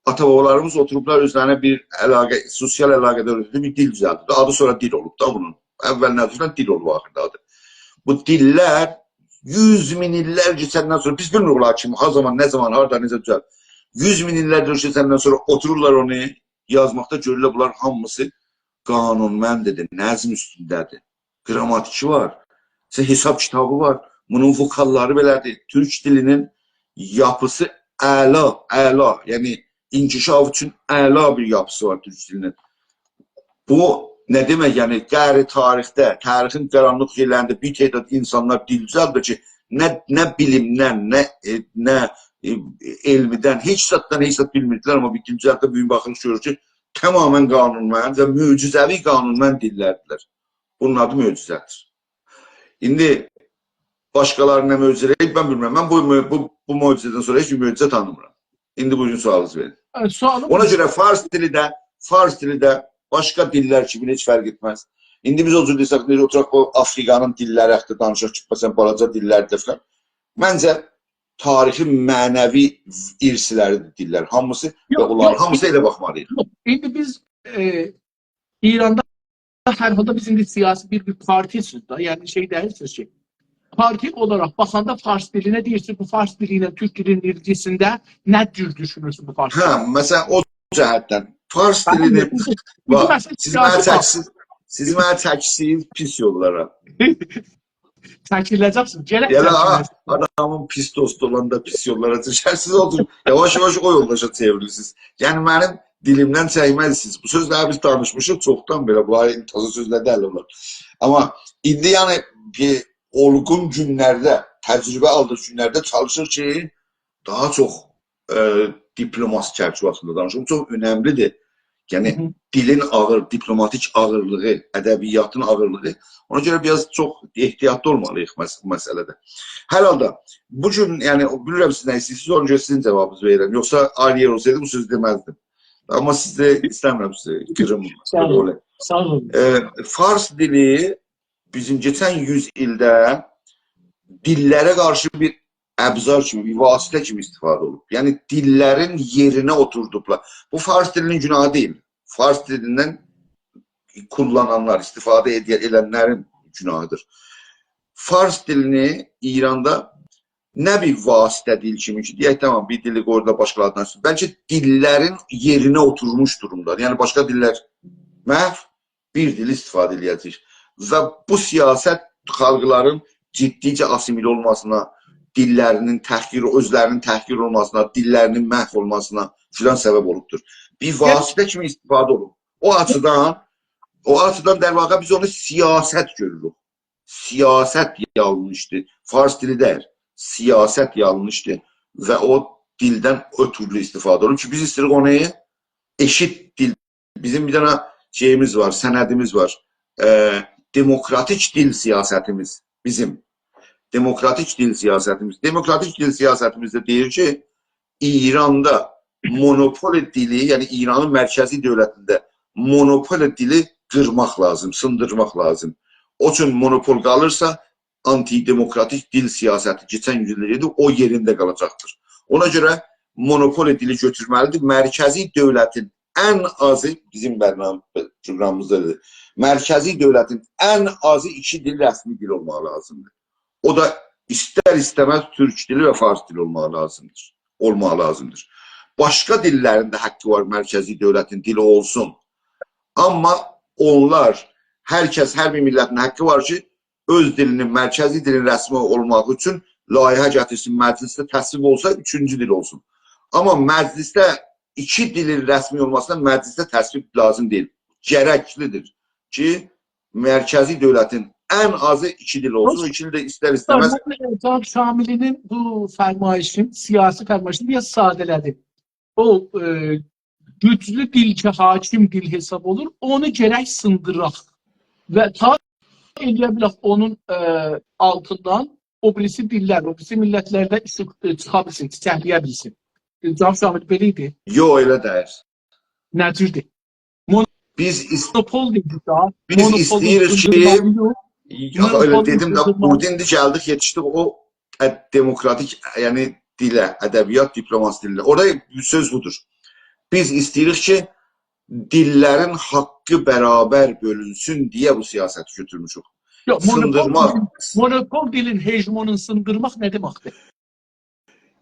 آتا-بابالاریمیز اوتوروبلار اؤزلرینه بیر علاقه، سوسیال علاقه دؤولتی بیر دیل دوزلدیبلر. آدی سونرا دیل اولوب دا بونون. اولینده آدی سونرا دیل اولوب آخیردا آدی. بو دیللر یوز مین ایللر کئچندن سونرا، بیز بیلمیریک اونلار کیم، ها زامان، نه زامان، هاردا، نئجه دوزلدیب. یوز مین ایللر کئچندن سونرا اوتورورلار اونو یازماقدا، گؤرورلر بونلار هامیسی قانونمنددیر، نظم اوستونده‌دیر. گراماتیکی وار، مثلا، حساب کیتابی وار. بونون وکاللاری بئله‌دیر. تورک دیلینین یاپیسی اعلا، اعلا، یعنی انکشاف اوچون اعلا بیر یاپیسی وار تورک دیلینین. بو نه دئمک، یعنی، غیر تاریخده، تاریخین قارانلیق یئرلرینده بیر تعداد اینسانلار دیل دوزلدیب کی، نه، نه بیلیمدن، نه، ائ، نه، ائ، علمیدن، هئچ زاددان، هئچ زاد بیلمیردیلر، آمما بیر دیل دوزلدیب، بو گون باخیریق، گؤروروک کی، تمامیله قانونمند و معجزه‌وی قانونمند دیللردیلر. بونون آدی معجزه‌دیر. ایندی باشقالاری نه معجزه ائله‌ییب، من بیلمیرم. من بو، بو، بو معجزه‌دن سونرا هئچ بیر معجزه تانیمیرام. ایندی بویورون، سؤالینیزی وئرین. ائ، سؤالیم اونا گؤره فارس دیلی ده، فارس دیلی ده باشقا دیللر کیمی هئچ فرق ائتمز. ایندی بیز او جور دئسک، نئجه اوتوراق بو آفریقانین دیللری حاقیندا دانیشاق کی، مثلا، بالاجا دیللردیر فلان. منجه، تاریخی، معنوی ارثلریدیر دیللر هامیسی و، یوخ، اونلارین، یوخ، هامیسی، ائله باخمالیییق. یوخ، ایندی بیز، ائ، ایراندا هر حالدا بیز ایندی سیاسی بیر، بیر پارتی‌سیز دا، یعنی شئی دئییلسینیز کی، پارتی اولاراق باخاندا فارس دیلینه دئییرسینیز، بو فارس دیلی ایله تورک دیلینین ایلگیسینده نه جور دوشونورسونوز بو فارس دیلی؟ هه، مثلا، او جهتدن. فارس دیلینی، باخ، سیز منی چکیسیز، سیز منی چکیسیز پیس یوللارا. چکیله‌جکسینیز، گرک چکیله‌جکسینیز. ائله ها، آدامین پیس دوستو اولاندا پیس یوللارا دوشرسینیز، او جور یاواش-یاواش او یولداشا چئوریلیرسینیز. یعنی، منیم دیلیمدن چکمزسینیز. بو سؤزلری بیز دانیشمیشیق چوخدان بئله، بونلار تازا سؤزلر دئییل اونلار. آمما ایندی، یعنی، بیر اولغون گونلرده، تجربه آلدیغی گونلرده چالیشیر کی، داها چوخ، ائ، دیپلوماسی چرچیوه‌سینده دانیشیم. چوخ اؤنملیدیر. یعنی، هی هی. دیلین آغیر، دیپلوماتیک آغیرلیغی، ادبیاتین آغیرلیغی. اونا گؤره بیر آز چوخ احتیاطلی اولمالیییق مس-، مسئله‌ده. هر حالدا، بو گون، یعنی، بیلمیرم سیز نه ایسته‌ییرسینیز، اونا گؤره سیزین جاوابینیزی وئریرم. یوخسا آیری یئر اولسایدی، بو سؤزو دئمزدیم. آمما سیزی ایسته‌میرم سیزی قیریم. ساغ اولون. ساغ اولون. ائ، فارس دیلی بیزیم کئچن یوز ایلده دیللره قارشی بیر ابزار کیمی، بیر واسطه کیمی استفاده اولوب. یعنی دیللرین یئرینه اوتوردوبلار. بو فارس دیلینین گوناهی دئییل. فارس دیلیندن کوللانانلار، استفاده ائده-، ائدنلرین گوناهیدیر. فارس دیلینی ایراندا نه بیر واسطه دیل کیمی کی، دئیک، تامام، بیر دیلی قویور دا باشقالاریندان اوستون. بلکه دیللرین یئرینه اوتورموش دورومدادیر. یعنی باشقا دیللر محو، بیر دیل استفاده ائله‌یه‌جه‌ییک. و بو سیاست خالقلارین جدیجه آسیمیله اولماسینا، دیللرینین تحقیر، اؤزلرینین تحقیر اولماسینا، دیللرینین محو اولماسینا فلان سبب اولوبدور. بیر واسطه کیمی استفاده اولوب. او آچیدان، او آچیدان، در واقع، بیز اونو سیاست گؤروروک. سیاست یانلیشدیر. فارس دیلی دئییل، سیاست یانلیشدیر. و او دیلدن اؤتورلو استفاده اولونور کی، بیز ایسته‌ییریک اونو ائشیت دیل. بیزیم بیر دنه شئییمیز وار، سندیمیز وار. ائ، دموکراتیک دیل سیاستیمیز بیزیم. دموکراتیک دیل سیاستیمیز. دموکراتیک دیل سیاستیمیزده دئییر کی، ایراندا مونوپول دیلی، یعنی ایرانین مرکزی دؤولتینده مونوپول دیلی قیرماق لازیم، سیندیرماق لازیم. او اوچون مونوپول قالیرسا، آنتی‌دموکراتیک دیل سیاستی کئچن ایل ائله‌ییردی، او یئرینده قالاجاقدیر. اونا گؤره مونوپول دیلی گؤتورمه‌لیدیر. مرکزی دؤولتین ان آزی، بیزیم برنامه، پروگرامیمیزدا دئدی، مرکزی دؤولتین ان آزی ایکی دیل رسمی دیل اولماغی لازیمدیر. او دا ایستر ایسته‌مز تورک دیلی و فارس دیلی اولماغی لازیمدیر. اولماغی لازیمدیر. باشقا دیللرین ده حاققی وار مرکزی دؤولتین دیلی اولسون. آمما اونلار، هر کس، هر بیر میللتین حاققی وار کی، اؤز دیلینین، مرکزی دیلین رسمی اولماغی اوچون لایحه گتیرسین، مجلیسده تصویب اولسا، اوچونجو دیل اولسون. آمما مجلیسده ایکی دیلین رسمی اولماسینا مجلیسده تصویب لازیم دئییل. گرکلیدیر کی، مرکزی دؤولتین ان آزی ایکی دیل اولسون. او ایکی دیل ده ایستر ایسته‌مز. من، ائ، جناب شاملی‌نین بو فرمایشین، سیاسی فرمایشینی بیر آز ساده‌له‌دیم. او، ائ، گوجلو دیل کی، حاکم دیل حساب اولور، اونو گرک سیندیراق. و تا ائلیه بیلک اونون، ائ، آلتیندان او بیریسی دیللر، او بیریسی میللتلر ده ایشیق، ائ، چیخا بیلسین، چیچکله‌یه بیلسین. ائ، جناب شاملی، بئله ایدی؟ یوخ، ائله دئییل. نه جوردور؟ مون- بیز ایس- مونوپول دئدیک دا. بیز مونوپولون ایسته‌ییریک کی، سیندیرماغی یوخ. یوخ، ائله مونوپولون دئدیم ده، سیندیرماغی بورادا ایندی گلدیک، یئتیشدیک او ا-، دموکراتیک، یعنی دیله، ادبیات دیپلوماسی دیلینه. اورادا سؤز بودور. بیز ایسته‌ییریک کی، دیللرین حاققی برابر بؤلونسون دئیه بو سیاستی گؤتورموشوک. یوخ، مونوپول سیندیرماق. دیلین، مونوپول دیلین هژمونون سیندیرماق نه دئمکدیر؟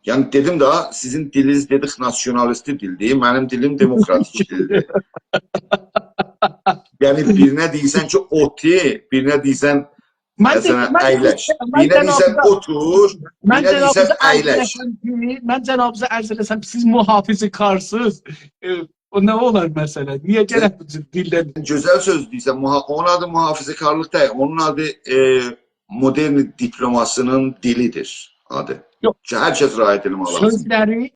یعنی دئدیم ده، سیزین دیلینیز، دئدیک، ناسیونالیستی دیلدیر، منیم دیلیم دموکراتیک دیلدیر. یعنی بیرینه دئییرسن کی، اوتور، بیرینه دئییرسن، من ده، مثلا، من، اگلش. من بیرینه دئییرسن، جنابیزا، اوتور، من بیرینه دئییرسن، جنابیزا عرض اگلش. ائله‌سم کی، من جنابیزا عرض ائله‌سم، سیز محافظه‌کارسیز. ائ، او نه اولار مثلا؟ نییه گرک بو جور دیلدن؟ گؤزل سؤز دئییرسن، محا-، اونون آدی محافظه‌کارلیق دئییل، اونون آدی، ائ، مدرن دیپلوماسی‌نین دیلیدیر آدی. یوخ. کی، هر کس رعایت ائله‌مک لازیم. سؤزلری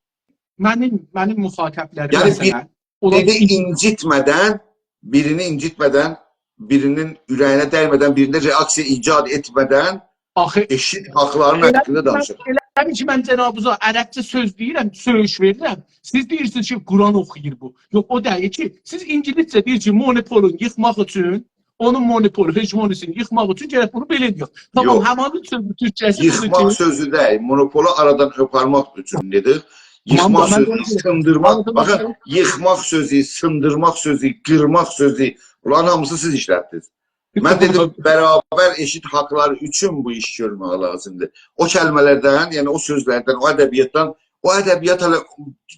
منیم، منیم مخاطبلریم، یعنی، مثلا، بیر، اولار بیرینی کی اینجیتمه‌دن، بیرینی اینجیتمه‌دن، بیرینین اوره‌یینه دیمه‌دن، بیرینده رئاکسیا ایجاد ائتمه‌دن آخی ائشیت حاقلارین ائله حاققیندا کی من، دانیشیر. ائله بیل کی، من جنابیزا عربجه سؤز دئییرم، سؤیوش وئریرم. سیز دئییرسینیز کی، قرآن اوخویور بو. یوخ، او دئییل کی. سیز اینگیلیسجه دئییر کی، مونوپولون ییخماق اوچون، اونون مونوپول هژمونی‌سینی ییخماق اوچون گرک بونو بئله ائله‌یک. تامام، یوخ. همانین سؤزو تورکجه‌سی بودور کی، ییخماق سؤزو دئییل، مونوپولو آرادان قوپارماق اوچون دئدیک. تامام، ییخماق سؤزو، سیندیرماق. باخین، ییخماق سؤزو، سیندیرماق سؤزو، قیرماق سؤزو، بونلارین هامیسی سیز ایشلتدینیز. من دئدیم، برابر ائشیت حاقلار اوچون بو ایش گؤرمک لازیمدیر. او کلمه‌لردن، یعنی او سؤزلردن، او ادبیاتدان، او ادبیات هله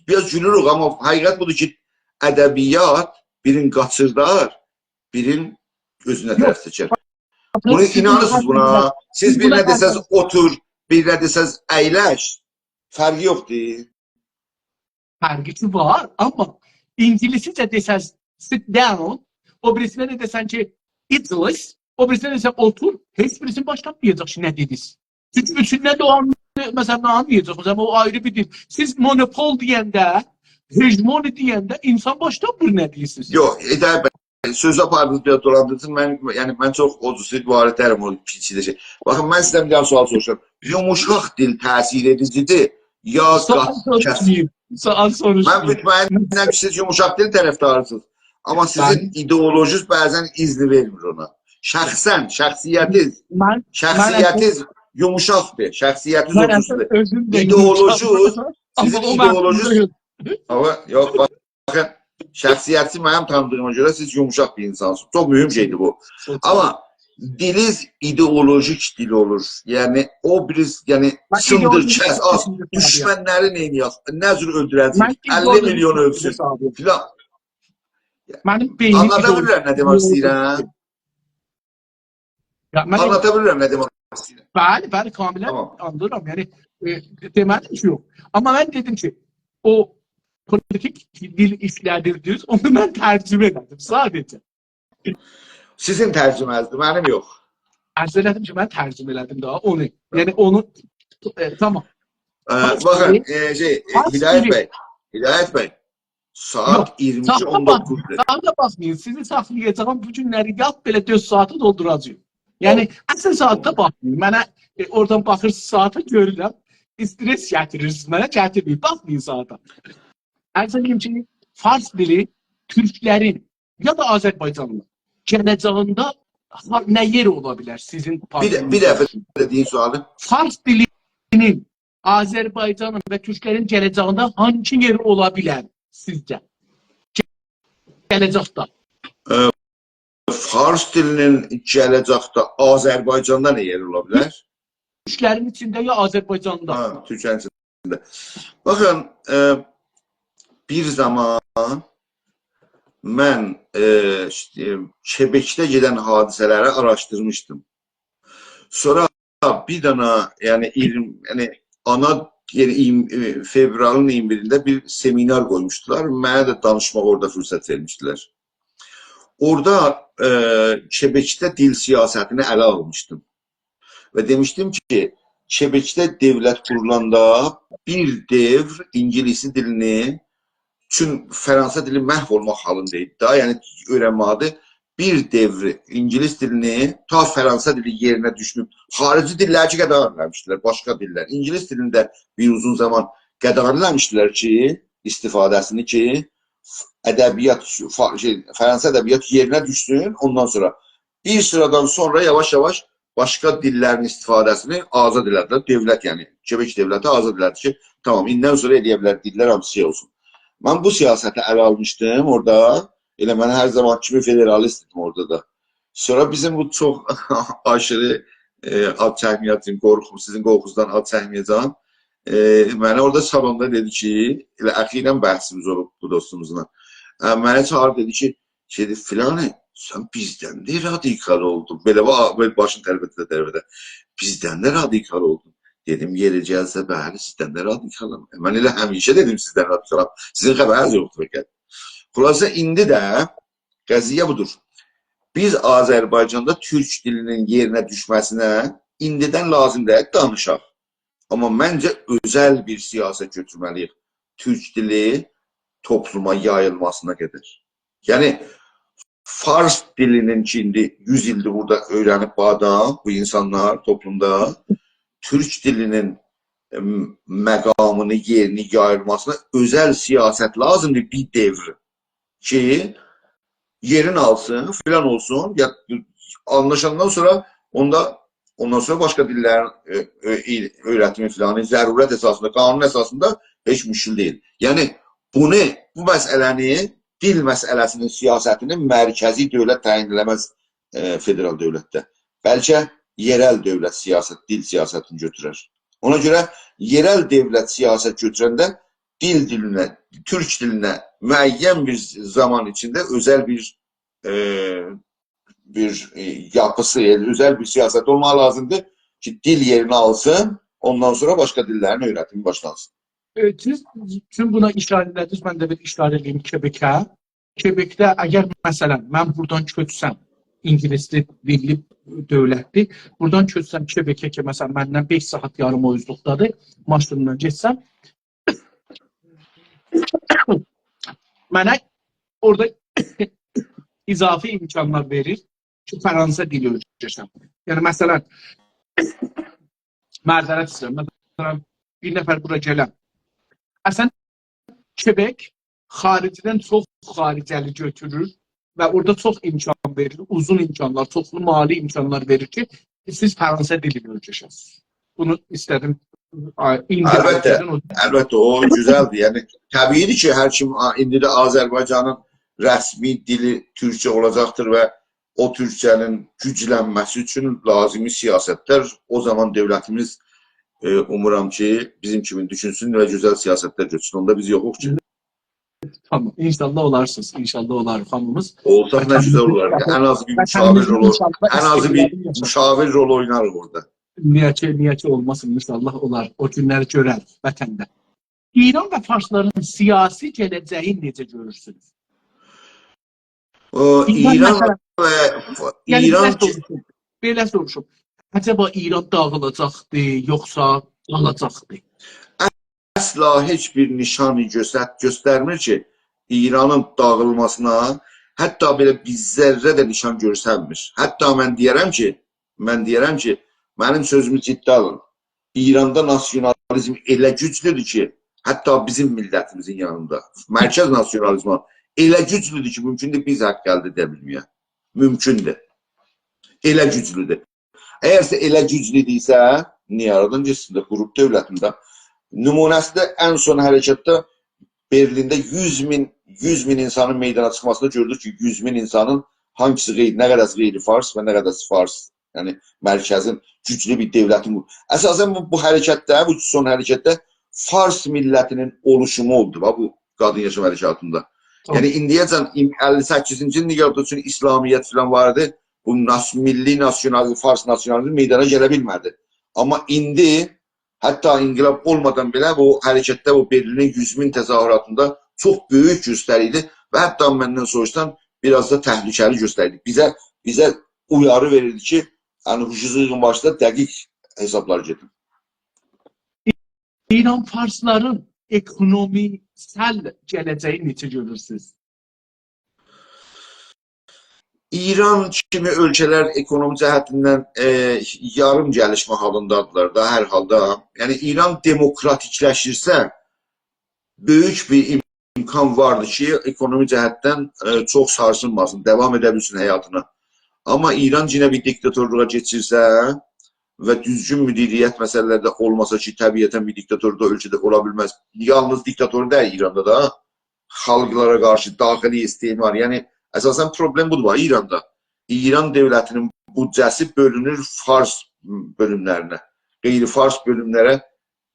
بیر آز گولوروک، آمما حقیقت بودور کی، ادبیات بیرین قاچیردار، بیرین اؤزونه طرف چکر. بونو، سیزین اینانیرسینیز بونا؟ سیز بیرینه دئسز اوتور، بیرینه دئسز اگلش، فرقی یوخدور. فرقی کی وار، آمما اینگیلیسجه دئسز sit down، او بیریسینه ده دئسن کی اجلس، او بیریسینه دئسن اوتور، هئچ بیریسینی باشلامایاجاق کی نه دئدینیز. چونکی اوچوندن ده او آن-، مثلا، آنلایاجاق. مثلا، او آیری بیر دیل. سیز مونوپول دئینده، هژمونی دئینده اینسان باشلامیر نه دئییرسینیز. یوخ، ائده سؤزو آپاردینیز، بیر آز دولاندیردینیز. من، یعنی، من چوخ او جور وارد دئییلم او پیچیده شئی. باخین، من سیزدن بیر دنه سؤال سوروشورام. یوموشاق دیل تأثیر ائدیجی‌دیر، یا سؤال قات-، سوروشمایین. کس-، سؤال سوروشمایین. من مطمئنم کی، سیز یوموشاق دیل طرفداری‌سینیز. آمما سیزین من ایدئولوژیز بعضا اذن وئرمیر اونا. شخصا، شخصیتیز، من، من شخصیتیز یوموشاقدیر، شخصیتینیز من اوتوزدور. اصلا اؤزوم ده ایدئولوژی، یوموشاق. سیزین آمما او ایدئولوژی، منظوردا یوخ. آمما یوخ، باخین، شخصیتی منیم تانیدیغیما گؤره سیز یوموشاق بیر اینسانسینیز. چوخ مهم شئیدیر بو. آمما دیلینیز ایدئولوژیک دیل اولور. یعنی او بیر، یعنی من سیندیر، ایدئولوژیک کس، آز، دیل دوشمنلری نئینیه‌ک، نه جور اؤلدوره‌جه‌ییک، من اللی ایدئولوژیک میلیون دیل اؤلسون حسابی. فلان. منیم بئینیم آنلادا ایدئولوژیک بیلیرم نه دئمک دیل ایسته‌ییرم؟ یا، من آنلادا بیلیرم نه دئمک ایسته‌ییرم؟ بلی، بلی، کاملا تامام. آنلاییرام. یعنی، ائ، دئمه‌دیم کی، یوخ. آمما من دئدیم کی، او پولیتیک دیل ایشله‌دیردینیز، اونو من ترجمه ائله‌دیم، ساده‌جه. سیزین ترجمه‌نیزدیر، منیم یوخ. عرض ائله‌دیم کی، من ترجمه ائله‌دیم داها اونو. یعنی اونو، ائ، تامام. اه، فارس باخین، دیلی، ائ، شئی، ائ، فارس هدایت دیلی. بی، هدایت بی، ساعات یوخ، ایگیرمی ایکی ساعاتا اون دوققوزدور. باخمایین، ساعاتا باخمایین. سیزی ساخلایاجاغام، بو گونلری یات بئله دؤرد ساعاتی دولدوراجاغام. یعنی، یوخ. اصل ساعاتا باخمایین. منه، ائ، اورادان باخیرسینیز ساعاتا، گؤرورم. استرس گتیریرسینیز منه، گتیرمه‌یین. باخمایین ساعاتا. عرض ائدییم کی، فارس دیلی تورکلرین یا دا آذربایجانین گله‌جه‌یینده ها-، نه یئری اولا بیلر سیزین، بیر ده، بیر ده، بیر ده دئیین سؤالی. فارس دیلینین آذربایجانین و تورکلرین گله‌جه‌یینده هانسی یئری اولا بیلر سیزجه؟ گله‌جکده. اه، فارس دیلینین گله‌جکده آذربایجاندا نه یئری اولا بیلر؟ تورکلرین ایچینده یا آذربایجاندا؟ ها، تورکلرین ایچینده. باخین، اه، بیر زامان من، اه، ایشته، کبکده گئدن حادثه‌لری آراشدیرمیشدیم. سونرا بیر دنه، یعنی ایگیرمی، یعنی آنا، یعنی ایگیرمی، ائ، فئورالین ایگیرمی بیرینده بیر سمینار قویموشدولار. منه ده دانیشماغا اورادا فرصت وئرمیشدیلر. اورادا، ائ، کبکده دیل سیاستینی اله آلمیشدیم. و دئمیشدیم کی، کبکده دؤولت قورولاندا بیر دؤور اینگیلیسی دیلینی، چون فرانسه دیلی محو اولماق حالیندا ایدی دا، یعنی اؤیرنمه‌دی. بیر دؤور اینگیلیس دیلینی، تا فرانسه دیلی یئرینه دوشموش، خاریجی دیللری کی قاداغان ائله‌میشدیلر، باشقا دیللر. اینگیلیس دیلینی ده بیر اوزون زامان قاداغان ائله‌میشدیلر کی، استفاده‌سینی کی، ادبیات، فا-، شئی، فرانسه ادبیات یئرینه دوشسون، اوندان سونرا بیر سیرادان سونرا یاواش-یاواش باشقا دیللرین استفاده‌سینی آزاد ائله‌دیلر. دؤولت، یعنی کبک دؤولتی آزاد ائله‌دی کی، تامام، ایندیدن سونرا ائلیه بیلر دیللر هامیسی شئی اولسون. من بو سیاستی اله آلمیشدیم اورادا. ائله من هر زامان کیمی فدرالیست ایدیم اورادا دا. سونرا بیزیم بو چوخ آشیری، ائ، آد چکمه‌یه‌جه‌ییم، قورخوم، سیزین قورخوزدان آد چکمه‌یه‌جم. ائ، منه اورادا سالوندا دئدی کی، ائله اخیراً بحثیمیز اولوب بو دوستوموزلا. اه، منه چاغیریب دئدی کی، شئیدی، «فلانی، سن بیزدن ده رادیکال اولدون.» بئله با-، بئله باشینی ترپده، ترپده. «بیزدن ده رادیکال اولدون.» دئدیم، «یئری گلسه، بلی، سیزدن ده رادیکالام. من ائله همیشه دئدیم سیزدن رادیکالام. سیزین خبرینیز یوخدور فقط.» خلاصه، ایندی ده قضیه بودور. بیز آذربایجاندا تورک دیلینین یئرینه دوشمه‌سینه ایندیدن لازیم دئییل دانیشاق. آمما منجه اؤزل بیر سیاست گؤتورمه‌لی‌ییک تورک دیلی توپلوما یاییلماسینا قدر. یعنی، فارس دیلینین کی، ایندی یوز ایلدیر بورادا اؤیرنیب بو آدام، بو اینسانلار توپلومدا، تورک دیلینین، ائم، مقامینی، یئرینی یاییلماسینا اؤزل سیاست لازیمدیر بیر دؤور کی، یئرین آلسین، فلان اولسون، یا آنلاشاندان سونرا اوندا، اوندان سونرا باشقا دیللرین، ائ، ائ، ایل-، اؤیرتیمی فلانی ضرورت اساسیندا، قانون اساسیندا هئچ مشکل دئییل. یعنی بونو، بو مسئله‌نی، دیل مسئله‌سینین سیاستینی مرکزی دؤولت تعیین ائله‌مز، ائ، فدرال دؤولتده. بلکه یئرل دؤولت سیاست، دیل سیاستینی گؤتورر. اونا گؤره یئرل دؤولت سیاست گؤتورنده دیل دیلینه، تورک دیلینه معین بیر زامان ایچینده اؤزل بیر، ائ، بیر، ائ، یاپیسی، یعنی اؤزل بیر سیاست اولماغی لازیمدیر کی، دیل یئرینی آلسین، اوندان سونرا باشقا دیللرین اؤیرتیمی باشلانسین. ائ، سیز چون بونا ایشاره ائله‌دینیز، من ده بیر ایشاره ائله‌ییم کبکه. کبکده اگر، مثلا، من بورادان کؤچسم، اینگیلیس دیللی دؤولتدیر، بورادان کؤچسم کبکه کی، مثلا، مندن بئش ساعات یاریم او اوزلوقدادیر، ماشینلا گئتسم، منه اورادا اضافی امکانلار وئریر کی، فرانسه دیلی اؤیرشم. یعنی، مثلا، معذرت ایسته‌ییرم، مثلا، بیر نفر بورا گله، اصلا، کبک خاریجدن چوخ خارجه‌لی گؤتورور و اورادا چوخ امکان وئریر، اوزون امکانلار، چوخلو مالی امکانلار وئریر کی، سیز فرانسه دیلی اؤیرشه‌سینیز. بونو ایسته‌دیم، آ، ایندی البته، البته، او گؤزلدیر. یعنی، طبیعی‌دیر کی، هر کیم، آ، ایندی ده آذربایجانین رسمی دیلی تورکجه اولاجاقدیر و او تورکجه‌نین گوجلنمه‌سی اوچون لازیمی سیاستلر، او زامان دؤولتیمیز، ائ، اومورام کی، بیزیم کیمی دوشونسون و گؤزل سیاستلر گؤتورسون. اوندا بیز یوخوق کی. تامام. انشاءالله اولارسینیز. انشاءالله اولار هامیمیز. اولساق نه گؤزل اولار. ان آز بیر مشاور رولو، ان آز بیر مشاور رولو اویناریق اورادا. نییه کی، نییه کی اولماسین؟ انشاءالله اولار. او گونلری گؤرر وطنده. ایران و فارسلارین سیاسی گله‌جه‌یینی نئجه گؤرورسونوز؟ او، ایران، ایران مثلاً، و ف- یعنی، ایران بئله کی- سوروشوم، بئله سوروشوم. عجبا ایران داغیلاجاقدی، یوخسا قالاجاقدی؟ اصلا هئچ بیر نشانی گؤستر-، گؤسترمیر کی، ایرانین داغیلماسینا حتی بئله بیر ذره ده نشان گؤرسنمیر. حتی من دئیه‌رم کی، من دئیه‌رم کی، منیم سؤزومو جدی آلین. ایراندا ناسیونالیزم ائله گوجلودور کی، حتی بیزیم میللتیمیزین یانیندا. مرکز ناسیونالیزمی ائله گوجلودور کی، مومکوندور بیز حق الده ائده بیلمه‌یک. مومکوندور. ائله گوجلودور. اگرسه ائله گوجلودورسه، نییه آرادان گئتسین ده، قوروب دؤولتینده. نمونه‌سی ده ان سون حرکتده برلینده یوز مین، یوز مین اینسانین میدانا چیخماسیندا گؤردوک کی، یوز مین اینسانین هانگیسی غیر، نه قدر غیر فارس و نه قدر فارس. یعنی، مرکزین گوجلو بیر دؤولتین قور-، اساساً بو، بو حرکتده، بو سون حرکتده فارس میللتینین اولوشومو اولدو، باخ، بو قادین یاشام حرکاتیندا. تامام. یعنی، ایندییه‌جن این-، اللی سککیزینجی ایلین یاخود اوچون اسلامیت فلان واردی، بو ناس-، میللی ناسیونالیزم، فارس ناسیونالیزمی میدانا گله بیلمه‌دی. آمما ایندی حتی انقلاب اولمادان بئله بو حرکتده، بو برلینین یوز مین تظاهراتیندا چوخ بؤیوک گؤستریدی و حتی مندن سوروشسان بیر آز دا تهلکه‌لی گؤستریدی. بیزه، بیزه اویاری وئریردی کی، یعنی، هوشوزو ییغین باشدا دقیق حسابلار گئدین. ایران فارسلارین اکونومیسل گله‌جه‌یینی نئجه گؤرورسونوز؟ ایران کیمی اؤلکه‌لر اکونومی جهتیندن، ائ، یاریم گلیشمه حالیندادیلار دا هر حالدا. یعنی، ایران دموکراتیکلشیرسه، بؤیوک بیر امکان واردیر کی، اکونومی جهتدن، ائ، چوخ سارسینماسین، داوام ائده بیلسین حیاتینا. آمما ایران یئنه بیر دیکتاتورلوغا کئچیرسه و دوزگون مدیریت مسئله‌لری ده اولماسا کی، طبیعتاً بیر دیکتاتور دا اؤلکه‌ده اولا بیلمز. یالنیز دیکتاتور دئییل ایراندا دا، خالقلارا قارشی داخلی استعمار. یعنی، اساساً پروبلئم بودور باخ، ایراندا. ایران دؤولتینین بودجه‌سی بؤلونور فارس بؤلوملرینه. غیر فارس بؤلوملره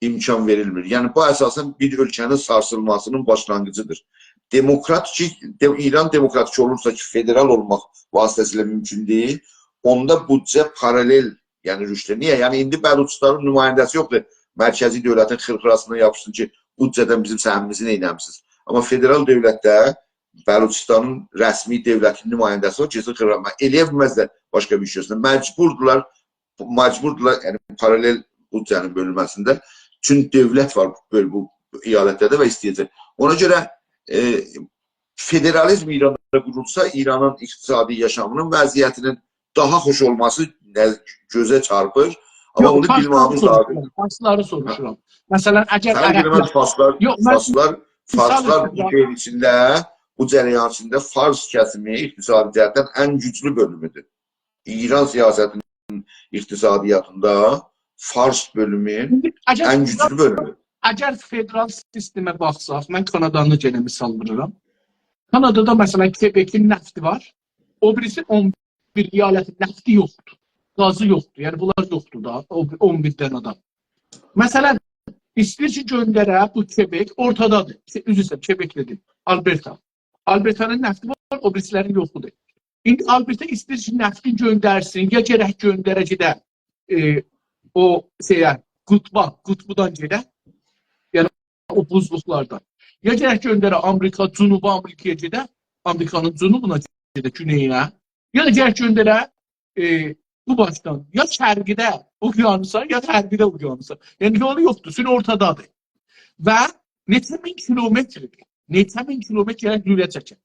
امکان وئریلمیر. یعنی، بو اساساً بیر اؤلکه‌نین سارسیلماسینین باشلانغیجیدیر. دموکرات کی، دئ-، ایران دموکراتیک اولورسا کی، فدرال اولماق واسطه‌سیله مومکون دئییل، اوندا بودجه پارالل، یعنی رشد. نییه؟ یعنی، ایندی بلوچستانین نماینده‌سی یوخدور مرکزی دؤولتین خیرخیراسیندان یاپیشسین کی، بودجه‌دن بیزیم سهمیمیزی نئینه‌میسینیز؟ آمما فدرال دؤولتده بلوچستانین رسمی دؤولتین نماینده‌سی وار، کئچین خیرخیراسیندان. ائلیه بیلمزلر باشقا بیر ایش گؤرسونلر. مجبوردولار، مجبوردولار، یعنی پارالل بودجه‌نین بؤلونمه‌سینده. چونکی دؤولت وار بؤل-، بو ایالتلرده و ایسته‌یه‌جک. اونا گؤره، ائ، فدرالیزم ایراندا قورولسا، ایرانین اقتصادی یاشامینین وضعیتینین داها خوش اولماسی نز-، گؤزه چارپیر. آمما یوخ، بونو فارسلاری بیلمه‌میز لازیم. سوروشورام، فارسلاری سوروشورام. مثلاً، اگر سن عربلر بیلمز، فارسلار، یوخ، من فارسلار، مثال فارسلار بو وئریرم. شئیین ایچینده، بو جریان ایچینده فارس کسیمی اقتصادی جهتدن ان گوجلو بؤلومودور. ایران سیاستینین اقتصادیاتیندا فارس بؤلومو ایندی اگر ان گوجلو بؤلومودور. اگر فدرال سیستمه باخساق، من کانادانی یئنه مثال وورورام. کانادادا، مثلاً، کبکین نفتی وار. او بیریسی اون بیر ایالتین نفتی یوخدور. گازی یوخدور. یعنی، بونلار یوخدور دا، او اون بیر دنه آدام. مثلاً، ایسته‌ییر کی، گؤندره بو کبک اورتادادیر. شئی، عذر ایسته‌ییرم، کبک دئدیم. آلبرتا. آلبرتانین نفتی وار، او بیریسی‌لرین یوخودور. ایندی آلبرتا ایسته‌ییر کی، نفتین گؤندرسین، یا گرک گؤندره گئده، ائ، او شئیه، قطبا، قطبدان گئده، یعنی او بوزلوقلاردان. یا گرک گؤندره آمریکا، جنوبی آمریکایا گئده، آمریکانین جنوبونا گئده، گونئیینه. یا دا گرک گؤندره، ائ، بو باشدان، یا شرقده اقیانوسا، یا غربده اقیانوسا. یعنی یولو یوخدور، سون اورتادادیر. و نئچه مین کیلومتردیر. نئچه مین کیلومتر گرک لوله چکه.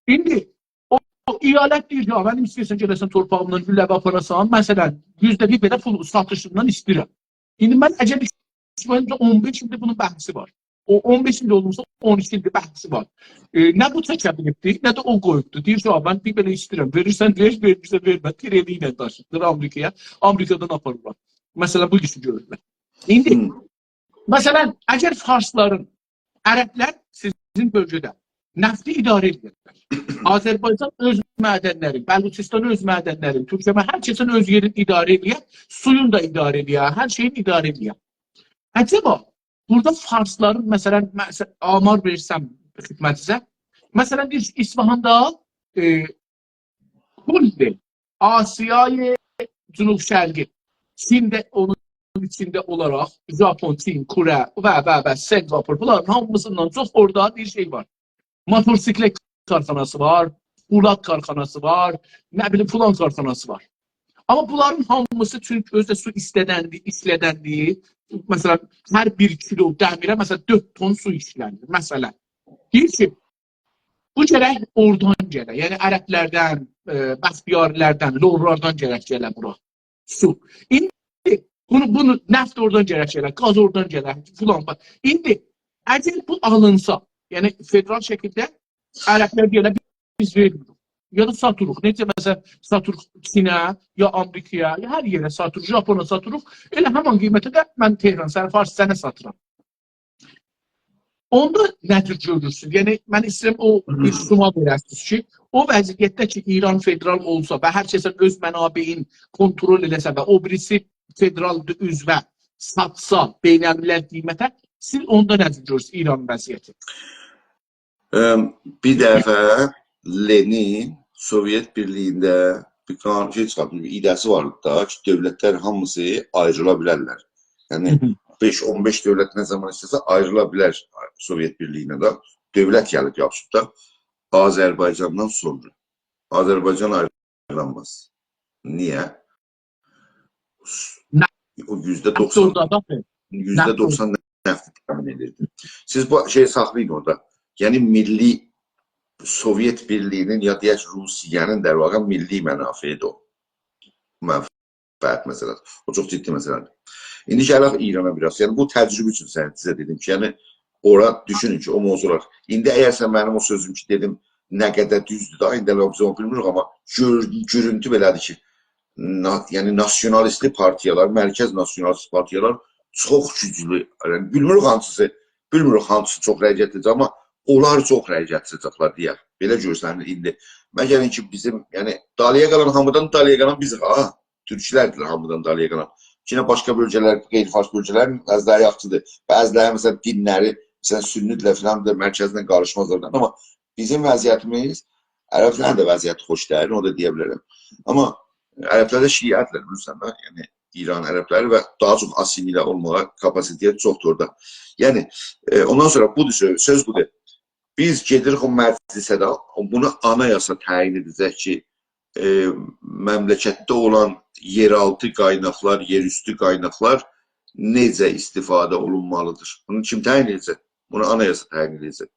ایندی او، او ایالت دئییر کی، «آ، منیم ایسته‌ییرسن گله‌سن تورپاغیمدان لوله آپاراسان، مثلاً، یوزده بیر بئله پول ساتیشیندان ایسته‌ییرم.» ایندی من عجب ایشلریم اون بئش ایلدیر بونون بحثی وار. او اون بئش ایلدیر اولموسا، اون ایکی ایلدیر بحثی وار. ائ، نه بو چکه بیلیبدی، نه ده او قویوبدو. دئییر کی، «آ، من بیر بئله ایسته‌ییرم، وئریرسن وئر، وئرمیرسن وئرمه، تریلی ایله داشیدیر آمریکایا، آمریکادان آپاریرلار.» مثلاً، بو ایشی گؤرورلر. ایندی، هی. مثلا، اگر فارسلارین، عربلر سیزین بؤلگه‌ده نفتی اداره ائدیرلر. آذربایجان اؤز معدنلری، بلوچستان اؤز معدنلری، تورکمن، هر کسین اؤز یئرینی اداره ائدیر، سویون دا اداره ائدیر، هر شئیین اداره ائدیر. عجبا، بورادا فارسلارین، مثلا، مثلا، آمار وئرسم خدمتینیزه، مثلا، دئییر کی، اصفهاندا، ائ، کل آسیای جنوب شرقی، چین ده اونون ایچینده اولاراق، ژاپون، چین، کره و، و، و سنگاپور، بونلارین هامیسیندان چوخ اورادا بیر شئی وار. موتورسیکلت کارخاناسی وار، پولاد کارخاناسی وار، نه بیلیم، فلان کارخاناسی وار. آمما بونلارین هامیسی، چونکی اؤزو ده سو ایشلدندی، ایشلدندی، مثلا، هر بیر کیلو دمیره، مثلا، دؤرد تن سو ایشلنیر، مثلا. دئییر کی، بو گرک اورادان گله، یعنی عربلردن، ائ، بختیاری‌لردن، لورلاردان گرک گله بورا سو. ایندی بونو، بونو نفت اورادان گرک گله، گاز اورادان گله، فلان. ایندی اگر بو آلینسا، یعنی فدرال شکیلده عربلر دئیه‌لر، بیز وئرمیریک. یا دا ساتیریق. نئجه، مثلا، ساتیریق چینه، یا آمریکایا، یا هر یئره ساتیریق، ژاپونا ساتیریق. ائله همان قیمته ده من تهران، سن فارس، سنه ساتیرام. اوندا نه جور گؤرورسونوز؟ یعنی، من ایسته‌ییرم او بیر سوما وئره‌سینیز کی، او وضعیتده کی، ایران فدرال اولسا و هر کسین اؤز منابعین کنترل ائله‌سه و او بیریسی فدرال عضوه ساتسا بین‌الملل قیمته، سیز اوندا نه جور گؤرورسونوز ایرانین وضعیتی؟ ام، بیر دفعه لنین سووئت بیرلیگینده بیر قانون شئی چیخارتمیش، بیر ایده‌سی وار دا کی، دؤولتلر هامیسی آیریلا بیلرلر. یعنی، هی هی. بئش، اون بئش دؤولت نه زامان ایسته‌سه آیریلا بیلر سووئت بیرلیگینه ده. دؤولت گلیب یاپیشیب دا آذربایجاندان سونرا. آذربایجان آیریلانماز. نییه؟ نه؟ او یوزده دوخسان، اورادا دا، یوزده دوخسان نفتی تأمین ائدیردی. سیز بو شئیی ساخلایین اورادا. یعنی، میللی، سووئت بیرلیگینین، یا دئیک، روسیه‌نین، در واقع، میللی منافعی‌دیر او. منفعت مسئله‌سی. او چوخ جدی مسئله‌دیر. ایندی گلک ایرانا بیر آز. یعنی، بو تجربه اوچون سنه، سیزه دئدیم کی، یعنی، اورا دوشونون کی، او موضوعلار. ایندی اگر سن منیم او سؤزوم کی، دئدیم، نه قدر دوزدور دا، ایندی هله بیز اونو بیلمیریک، آمما گؤر-، گؤرونتو بئله‌دیر کی، نا-، یعنی ناسیونالیستلی پارتیالار، مرکز ناسیونالیست پارتیالار چوخ گوجلو، یعنی بیلمیریک هانسیسی، بیلمیریک هانسیسی چوخ رأی گتیره‌جک، آمما اونلار چوخ رأی گتیره‌جکلر دئیه. بئله گؤرسنیر ایندی. مگر کی بیزیم، یعنی دالی‌یا قالان، هامیدان دالی‌یا قالان بیزیک ها. تورکلردیر هامیدان دالی‌یا قالان. یئنه باشقا بؤلگه‌لر، غیر فارس بؤلگه‌لر بعضی‌لری یاخشیدیر. بعضی‌لری، مثلا، دینلری، مثلا، سنی‌دیرلر فلان، دا مرکزله قاریشمازلار دا. آمما بیزیم وضعیتیمیز، عربلرین ده وضعیتی خوش دئییل، اونو دا دئیه بیلرم. آمما عربلر ده شیعه‌دیرلر، بیلیرسن ده، یعنی ایران عربلری و داها چوخ آسیمیله اولماغا کاپاسیته‌سی چوخدور اورادا. یعنی، ائ، اوندان سونرا بودور سؤز، سؤز بودور. بیز گئدیریک او مجلسه ده، بونو آنایاسا تعیین ائده‌جک کی، ائ، مملکتده اولان یئرآلتی قایناقلار، یئراوستو قایناقلار نئجه استفاده اولونمالیدیر؟ بونو کیم تعیین ائده‌جک؟ بونو آنایاسا تعیین ائده‌جک.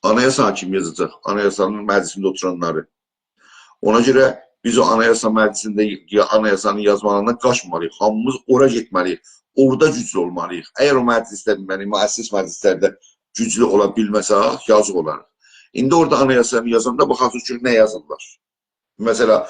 آنایاسانی کیم یازاجاق؟ آنایاسانین مجلسینده اوتورانلاری. اونا گؤره بیز او آنایاسا مجلسینده یا آنایاسانین یازمالاریندان قاچمامالی‌ییق. هامیمیز اورا گئتمه‌لی‌ییک. اورادا گوجلو اولمالی‌ییق. اگر او مجلسده، یعنی مؤسس مجلسلرده گوجلو اولا بیلمه‌سک، یازیق اولاریق. ایندی اورادا آنایاسانی یازاندا باخاسینیز کی، نه یازیرلار. مثلا،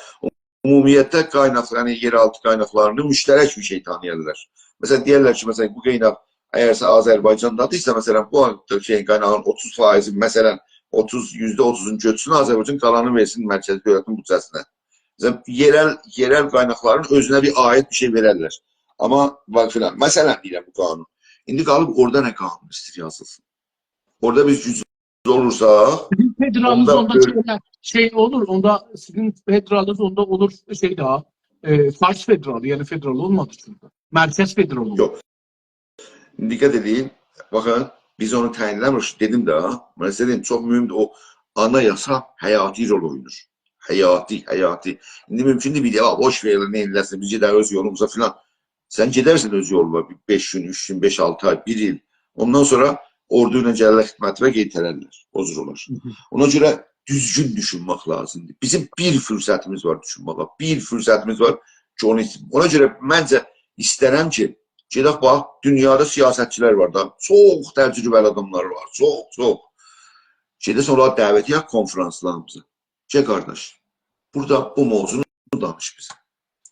عمومیتده قایناق، یعنی یئرآلتی قایناقلارینی مشترک بیر شئی تانییارلار. مثلا، دئیرلر کی، مثلا، بو قایناق اگرسه آذربایجاندادیرسا، مثلا، بو شئیین، قایناغین اوتوز فایضی، مثلا، اوتوز، یوزده اوتوزون گؤتورسون آذربایجان، قالانینی وئرسین مرکزی دؤولتین بودجه‌سینه. مثلا، یئرل، یئرل قایناقلارین اؤزونه بیر عاید بیر شئی وئررلر. آمما، باخ فلان، مثلا دئییرم بو قانون. ایندی قالیب اورادا نه قانون ایسته‌ییر یازیلسین؟ اورادا بیز گوجلو اولورساق، سیزین فدرالینیز اوندا اوندا بؤل- شئیله، شئی اولور، اوندا سیزین فدرالینیز اوندا اولور شئی ده، ائ، فارس فدرالی، یعنی فدرال اولمادیغی اوچون دا. مرکز فدرالی اولور. یوخ. دقت ائدین، باخین، بیز اونو تعیین ائله‌میریک، دئدیم ده، من سیزه دئییم، چوخ مهمدور، او آنایاسا حیاتی رول اویناییر. حیاتی، حیاتی. ایندی مومکوندور، بیر دئیه، «آ، بوش وئر، نه ائله‌سین، بیز گئدک اؤز یولوموزا» فلان. سن گئدرسن اؤز یولونا بیر بئش گون، اوچ گون، بئش، آلتی آی، بیر ایل. اوندان سونرا اوردو ایله گلرلر خدمته و قئیتررلر. او جور اولار. اونا گؤره دوزگون دوشونمک لازیمدیر. بیزیم بیر فرصتیمیز وار دوشونمه‌یه. بیر فرصتیمیز وار کی، اونو ایتمه‌یک. اونا گؤره منجه ایسترم کی، گئدک باخ، دونیادا سیاستچیلر وار دا. چوخ تجربه‌لی آداملار وار. چوخ، چوخ. گئده‌سن اونلاری دعوت ائدک کنفرانسلاریمیزا. گل قارداش، بورادا بو موضوعنو دانیش بیزه.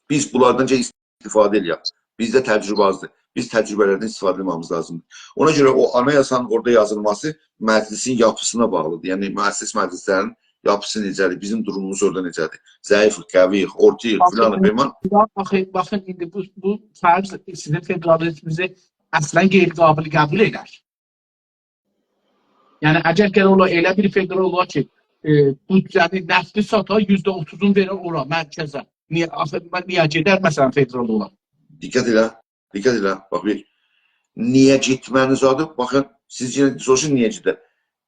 بیز بونلاردان گل استفاده ائله‌یک. بیزده تجربه آزدیر. بیز تجربه‌لردن استفاده ائتمه‌میز لازیمدیر. اونا گؤره او آنایاسانین اورادا یازیلماسی مجلسین یاپیسینا باغلیدیر. یعنی، مؤسس مجلسلرین یاپیسی نئجه‌دیر، بیزیم دوروموموز اورادا نئجه‌دیر؟ ضعیفیک، قوی‌ییک، اورتاییق، باخین، فلانیق، ایندی، بهمان. باخین، باخین، ایندی بو، بو فرض سیزین فدرالیزمینیزی اصلاً غیرقابل قبول ائدر. یعنی، اگر گرک اولا ائله بیر فدرال اولا کی، ائ، بودجه‌نی، نفتی ساتا، یوزده اوتوزون وئره اورا، مرکزه. نییه، آخی، نییه گئدر، مثلاً، فدرال اولا؟ دقت ائله، دقت ائله. باخ، بیر، نییه گئتمه‌نی زادی؟ باخین، سیز یئنه سوروشون، نییه گئدر؟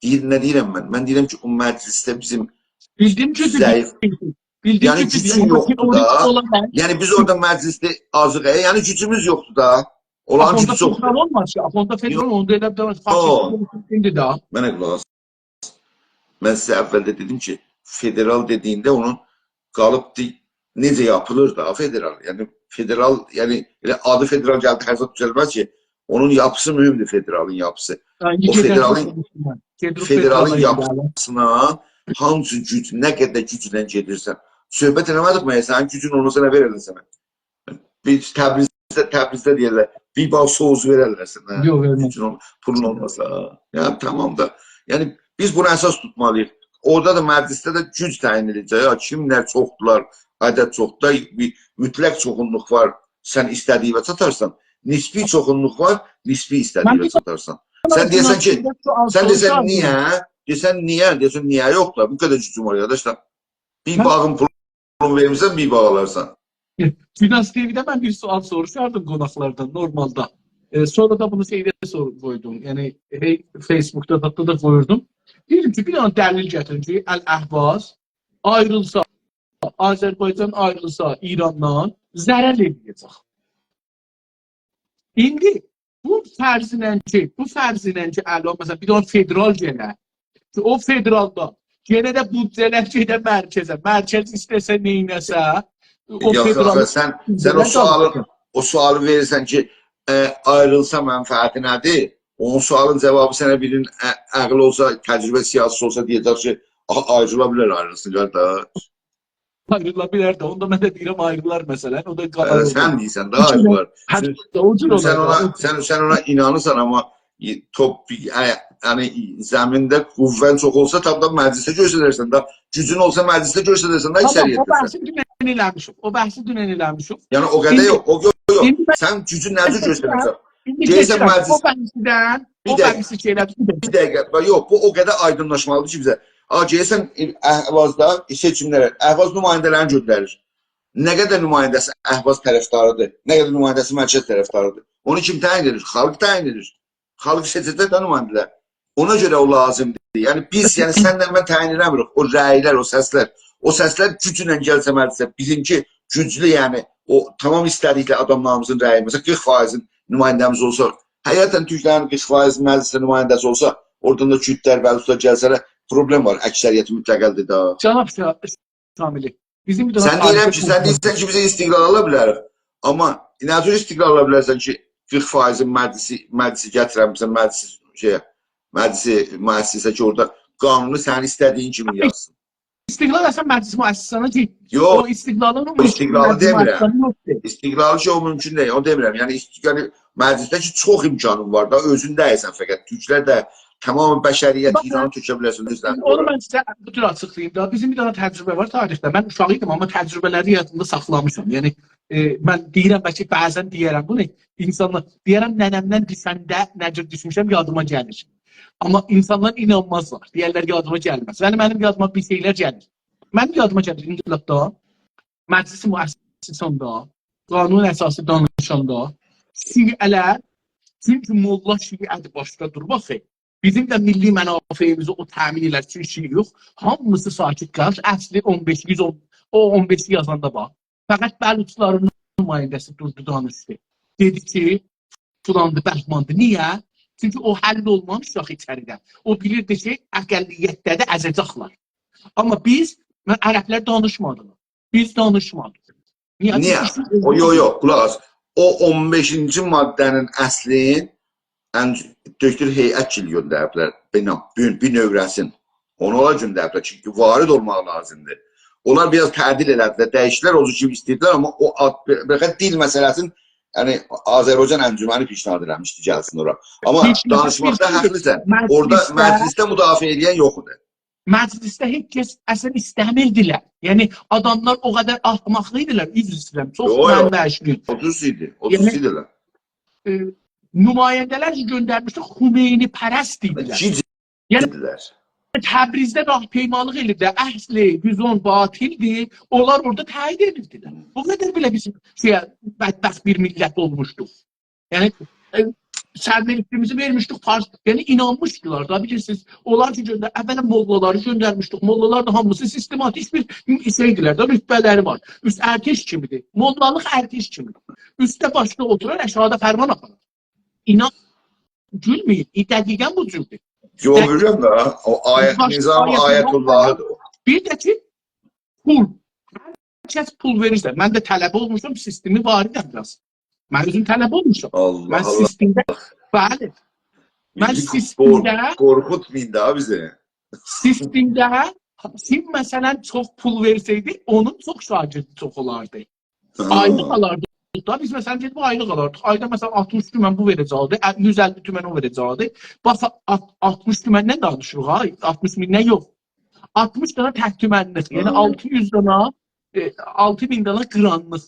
دئییر، نه دئییرم من؟ من دئییرم کی، او مجلسده بیزیم بیلدیم کی، ضعیف، بیلدیم، بیلدیم یعنی، کی، گوجون بیلدیم، آمما یوخدور کی، دا. اولا بیلر. یعنی، بیز اورادا مجلسده آزیق، ائ، یعنی، گوجوموز یوخدور دا. اولارین آخی گوجو اوندا چوخدور. فدرال اولماز کی، آخی اوندا فدرال، یوخ، اوندا ائله بیر دنه یوخ. فاکیرلیک ایندی ده. منه قولاق آس. من سیزه اولده دئدیم کی، فدرال دئدیگینده اونون قالیب دی-، نئجه یاپیلیر دا فدرال؟ یعنی، فدرال، یعنی، ائله آدی فدرال گلدی، هر زاد دوزلمز کی، اونون یاپیسی مهمدور، فدرالین یاپیسی. هه، او گئدن فدرالین، سونرا گئدیر، فدرالین فدرال یاپیسینا هانسی گوج، نه قدر گوجله گئدیرسن. صحبت ائله‌مه‌دیک مگر؟ سنین گوجون اولماسا نه وئررلر سنه؟ بیر تبریزده، تبریزده دئیرلر، بیر باغ سوزو وئررلر سنه. یوخ، وئرمز. گوجون اول-، پولون اولماسا. یعنی، تمام دا. یعنی، بیز بونو اساس توتمالی‌ییق. اورادا دا، مجلسده ده گوج تعیین ائده‌جک. یا، کیملر چوخدولار، عدد چوخدور، بیر مطلق چوخونلوق وار. سن ایسته‌دیگینه چاتارسان. نسبی چوخونلوق وار، نسبی ایسته‌دیگینه چاتارسان. سن دئیه‌سن کی، سن دئیه‌سن، نییه؟ دئیه‌سن، نییه؟ دئیه‌سن، نییه یوخدور؟ بو قدر گوجوم وار، قارداش دا. بیر باغین پولونو وئرمیرسن، بیر باغ آلارسان. گوناز تی‌وی‌ده من بیر سؤال سوروشاردیم قوناقلاردان نورمالدا. ائ، سونرا دا بونو شئیده سور-، قویدوم. یعنی، هئی، فیس‌بوکدا، زاددا دا قویوردوم. دئییرم کی، بیر دنه دلیل گتیرین کی، الاحواز آیریلسا، آذربایجان آیریلسا ایراندان، ضرر ائله‌یه‌جک. ایندی بو فرض ایله کی، بو فرض ایله کی، الان، مثلاً، بیر دنه فدرال گله، کی، او فدرالدا یئنه ده بودجه‌لر گئده مرکزه، مرکز ایسته‌سه نئینه‌سه، او یوخ، یوخ، فدرال سن، سن او بودجه‌لر سؤالی، قالیر. او سؤالی وئریرسن کی، ائ، آیریلسا منفعتی نه‌دیر؟ اونون سؤالین جاوابی سنه بیرین، ائ، عقلی اولسا، تجربه سیاسی‌سی اولسا، دئیه‌جک کی، «آها، آیریلا بیلر، آیریلسین، قارداش.» آیریلا بیلر ده، اوندا من ده دئییرم، آیریلار، مثلاً، او دا قالار. هه، سن دئییرسن ده، آیریلار. هه، چون، او جور اولار. سن اونا، سن، سن اونا اینانیرسان، آمما توپ، یعنی، زمینده قوه‌ن چوخ اولسا، تام دا مجلسده گؤستررسن ده. گوجون اولسا، مجلسده گؤستررسن ده، اکثریتده. او بحثی دونن ائله‌میشیک. او بحثی دونن ائله‌میشیک. یعنی، او قدر یوخ، او، یوخ، یوخ. سن گوجون نئجه گؤستره‌سن؟ گئدیرسن مجلس-، او بحثدن، بیر دقیقه. بیر دقیقه. باخ، یوخ، بو او قدر آیدینلاشمالیدیر کی، بیزه. آ، گئدیرسن، ائ، اهوازدا سئچیملره، اهواز نماینده‌لرینی گؤندریر. نه قدر نماینده‌سی اهواز طرفداریدیر، نه قدر نماینده‌سی مرکز طرفداریدیر. اونو کیم تعیین ائدیر؟ خالق تعیین ائدیر. خالق سئچه‌جک ده نماینده‌لر. اونا گؤره او لازیمدیر. یعنی بیز، یعنی سنله من تعیین ائله‌میریک. او رأی‌لر، او سسلر، او سسلر گوجونن گلسه مجلسه، بیزیمکی گوجلو، یعنی او تمام ایسته‌دیکلری آداملاریمیزین رأیی، مثلاً قیرخ فاییزین نماینده‌میز اولسا، حقیقتاً تورکلرین قیرخ فاییز مجلسده نماینده‌سی اولسا، اورادان دا کوردلر، بلوچلار گلسه‌لر، پروبلم وار، اکثریت مطلق الده ده. جناب شا-، شاملی، بیزیم بیر دنه سن دئییرم کی، سن دئییرسن کی، بیز استقلال آلا بیلریک. آمما نه جور استقلال آلا بیلرسن کی، قیرخ فاییزین مجلسی، مجلسی گتیرمیسن، مجلسی شئیه، مجلسی مؤسسه کی، اورادا قانونو سنین ایسته‌دیگین کیمی یازسین؟ استقلال اصلاً مجلس مؤسسه‌سینه دئییل. یوخ، او استقلالین او استقلالی مجلس دئمیرم. مؤسسه‌سینه یوخدور. استقلال کی، او ممکن دئییل، اونو دئمیرم. یعنی، است-، یعنی مجلسده کی، چوخ امکانین وار دا، اؤزون دئییلسن فقط. تورکلر ده، تمام بشریت، باخ، ایرانی تؤکه بیلرسن، اؤزلرینی اونو قورار. من سیزه بو جور آچیقلاییم دا. بیزیم بیر دنه تجربه وار تاریخده. من اوشاق ایدیم، آمما تجربه‌لری یادیمدا ساخلامیشام. یعنی، ائ، من دئییرم، بلکه بعضاً دئیه‌رم بونو، اینسانلار، دئیه‌رم، ننه‌مدن دوشنده نه جور دوشموشم، یادیما گلیر. آمما اینسانلار اینانمازلار. دئیرلر، یادیما گلمز. یعنی، منیم یادیما بیر شئیلر گلیر. منیم یادیما گلیر، انقلابدا، مجلس مؤسساندا، قانون اساسی دانیشاندا، شیعه‌لر، چونکی موللا شیعه‌دیر، باشدا دورور، باخ، بیزیم ده میللی منافعیمیزی او تأمین ائلر، چونکی شیعه‌یوخ، هامیسی ساکت قالیر. اصلی اون بئش، یوز اون، او اون بئشی یازاندا باخ، فقط بلوچلارین نماینده‌سی دوردو، دانیشدی. دئدی کی، فلاندی، بهماندی. نییه؟ چونکی او حل اولمامیش آخی ایچریده. او بیلیردی کی، اقلیتده‌دیر، ازه‌جکلر. آمما بیز، من، عربلر دانیشمادیلار. بیز دانیشمادیق. نییه؟ نییه؟ چونکی او، یوخ، یوخ، قولاق آس. او اون بئشینجی ماده‌نین اصلین ان-، دکتر هیئت‌گیل گؤندریبلر. بنا-، بیر، بیر نؤمره‌سین. اونو اونلار گؤندریبلر. چونکی وارد اولماق لازیمدیر. اونلار بیر آز تعدیل ائله‌دیلر، دییشدیلر، او جور کی ایسته‌ییردیلر، آمما او آد، بئ-، بئله دیل مسئله‌سین یعنی، آذربایجان انجمنی پیشنهاد ائله‌میشدی گلسین اورا. آمما پیشنهاد دانیشماقدا ائله‌میر. حاقلیسان. اورادا مجلسده مجلسده مدافعه ائله‌ین یوخ ایدی. مجلسده هئچ کس اصلاً ایسته‌میردیلر. یعنی، آداملار او قدر احمق ایدیلر، عذر ایسته‌ییرم. چوخ یوخ، یوخ. منبعشلی. اوتوز ایدی، اوتوز ایدیلر. یعنی، ائ، نماینده‌لر کی گؤندرمیشدیک، خمینی‌پرست ایدیلر. گیج ایدیلر. یعنی، تبریزده راهپیمالیق ائدیردی. اصل یوز اون باطلدیر. اونلار اورادا تأیید ائدیردیلر. هی. بو قدر بئله بیز شئیه، بدبخت بیر میللت اولموشدوق. یعنی، ائ، سرنوشتیمیزی وئرمیشدیک فارس، یعنی اینانمیشدیلار دا، بیلیرسینیز. اونلار کی گؤندر-، اولاً موللالاری گؤندرمیشدیک. موللالار دا هامیسی سیستماتیک بیر شئیدیلر ده، رتبه‌لری وار. اوست ارتش کیمیدیر. موللالیق ارتش کیمیدیر. اوستده باشدا اوتورار، آشاغیدا فرمان آپارار. اینان، گولمه‌یین. ائ، دقیقاً بو جوردور. گؤرورم ده، او آیت، باش-، نظام آیت‌الله. آیت‌اللهی‌دیر او. بیر ده کی، پول. هر کس پول وئریرسه، من ده طلبه اولموشام، سیستمی واریدم بیر آز. من اؤزوم طلبه اولموشام. الله من الله. سیستمده، بلی. من بیزی سیستمده قور-، قورخوتمایین دا بیزی. سیستمده کیم، مثلاً، چوخ پول وئرسه‌یدی، اونون چوخ شاگردی چوخ اولاردی. ها. آیلیق آلاردیق دا، بیز، مثلاً، گئدیب آیلیق آلاردیق. آیدا، مثلاً، آلتمیش تومن بو وئره‌جکدی، ا، یوز اللی تومن او وئره‌جکدی. باخ، آل-، آلتمیش تومندن دانیشیریق ها، آلتمیش میندن یوخ. آلتمیش دانا تک تومنلیک، یعنی ها. آلتی یوز دانا، ائ، آلتی مین دانا قیرانلیق.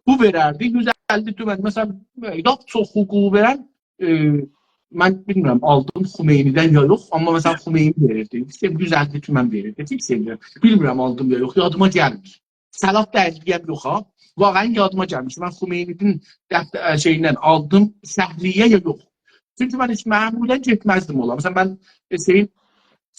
بو وئرردی، یوز اللی تومن، مثلاً، ائ، لاپ چوخ حقوقو وئرن، ائ، من بیلمیرم، آلدیم خمینی‌دن یا یوخ، آمما، مثلاً، خمینی وئریردی. ایشته یوز اللی تومن وئریردی، فیکس ائدیرم. بیلمیرم، آلدیم یا یوخ، یادیما گلمیر. سلام دئییرم، یوخ ها. واقعاً یادیما گلمیر. من خمینی‌نین دفتر، ائ، شئییندن آلدیم شهریه یا یوخ. چونکی من هئچ معمولاً گئتمزدیم اولا. مثلاً، من، ائ، شئیین،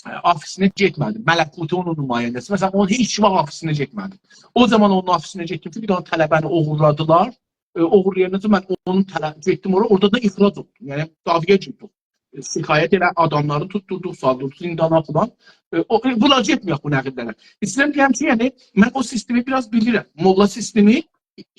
ائ، آفیسینه گئتمه‌دیم. ملکوتی اونون نماینده‌سی. مثلاً، اونون هئچ واخت آفیسینه گئتمه‌دیم. او زامان اونون آفیسینه گئتدیم کی، بیر دانا طلبه‌نی اوغورلادیلار. ائ، اوغورلایاندا من اونون طلب-، گئتدیم اورا، اورادا دا اخراج اولدوم. یعنی، دعوایا گیردیم. ائ، شکایت ائله آداملاری توتدوردوق، سالدیق زیندانا فلان. ائ، او، ائ، بونلار گئتمه‌یک بو نقیللره. ایسته‌ییرم دئیم کی، یعنی، من او سیستمی بیر آز بیلیرم. موللا سیستمی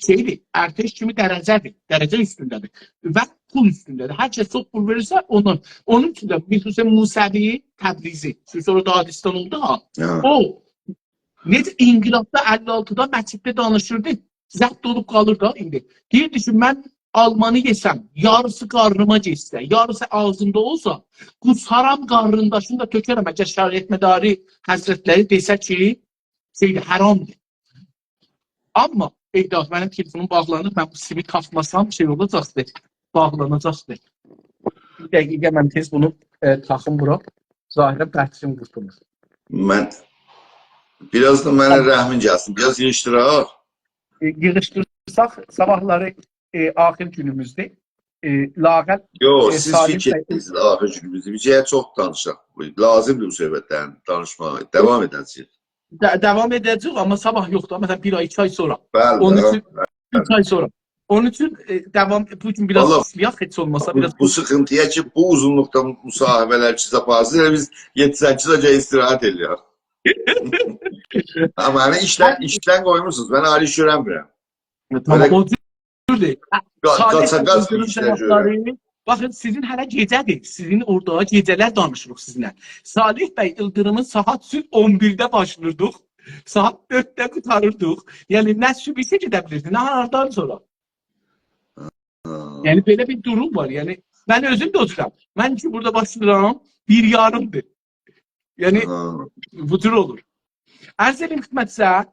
شئیدیر، ارتش کیمی درجه‌دیر، درجه اوستونده‌دیر و پول اوستونده‌دیر. هر کس چوخ پول وئریرسه، اوندان. اونون اوچون ده میرحسین موسوی تبریزی، سونرا دادستان اولدو ها. هه. او، نئجه انقلابدا اللی آلتیدا مسجدده دانیشیردی، ضبط اولوب قالیر دا ایندی. دئییردی کی، من آلمانی یئسم، یاریسی قارنیما گئتسه، یاریسی آغزیمدا اولسا، قوسارام، قارنین داشینی دا تؤکرم، اگر شریعتمداری حضرتلری دئسه کی، شئیدیر، حرامدیر. آمما، ای داد، منیم تلفونوم باغلانیر، من بو سیمی تاخماسام، شئی اولاجاقدی، باغلاناجاقدی. بیر دقیقه، من تئز بونو، ائ، تاخیم بورا. ظاهراً بطریم قورتولور. من، بیر آز دا منه رحمین گلسین، بیر آز ییغیشدیراق. ائ، ییغیشدیرساق، صاباحلاری، ائ، آخیر گونوموزدور. ائ، لااقل، یوخ، ائ، سیز صالح فیکیر بی ائدیرسینیز، آخیر گونوموزدور. بیز گرک چوخ دانیشاق. لازیمدیر بو صحبتلرین دانیشماغا. داوام ائده‌جه‌ییک. دا-، داوام ائده‌جه‌ییک، آمما صاباح یوخ دا. مثلاً، بیر آی، ایکی آی سونرا. بلی، اونون بلی، اوچون، بلی. اوچ آی سونرا. اونون اوچون، ائ، داوام، بو گون بیر آز، والله، ایسته‌یک، هئچ اولماسا بو، بیر آز بو سیخینتی‌یا کی، بو اوزونلوقدا مصاحبه‌لر کی، آپاریرسینیز، ائله بیز یئددی سککیز آی گرک استراحت ائله‌یک. آمما منی ایشدن، ایشدن قویموسونوز. من آیری ایش گؤرنمیرم. تامام، بئله او جوردور. قا-، صالح بی ایلدیریم ایلدیریم ایشلر گؤرورم. جاوابلاری، باخین، سیزین هله گئجه‌دیر. سیزین اورادا گئجه‌لر دانیشیریق سیزینله. صالح بی ایلدیریمین ساعات سیز اون بیرده باشلاییردیق. ساعات دؤردده قوتاریردیق. یعنی، نه صبح ایشه گئده بیلیردی، نه ناهاردان سونرا. ها. یعنی، بئله بیر دوروم وار. یعنی، من اؤزوم ده او جورم. من کی بورادا باشلاییرام، بیر یاریمدیر. یعنی، ها، بو جور اولور. عرض ائدیم خدمتینیزه،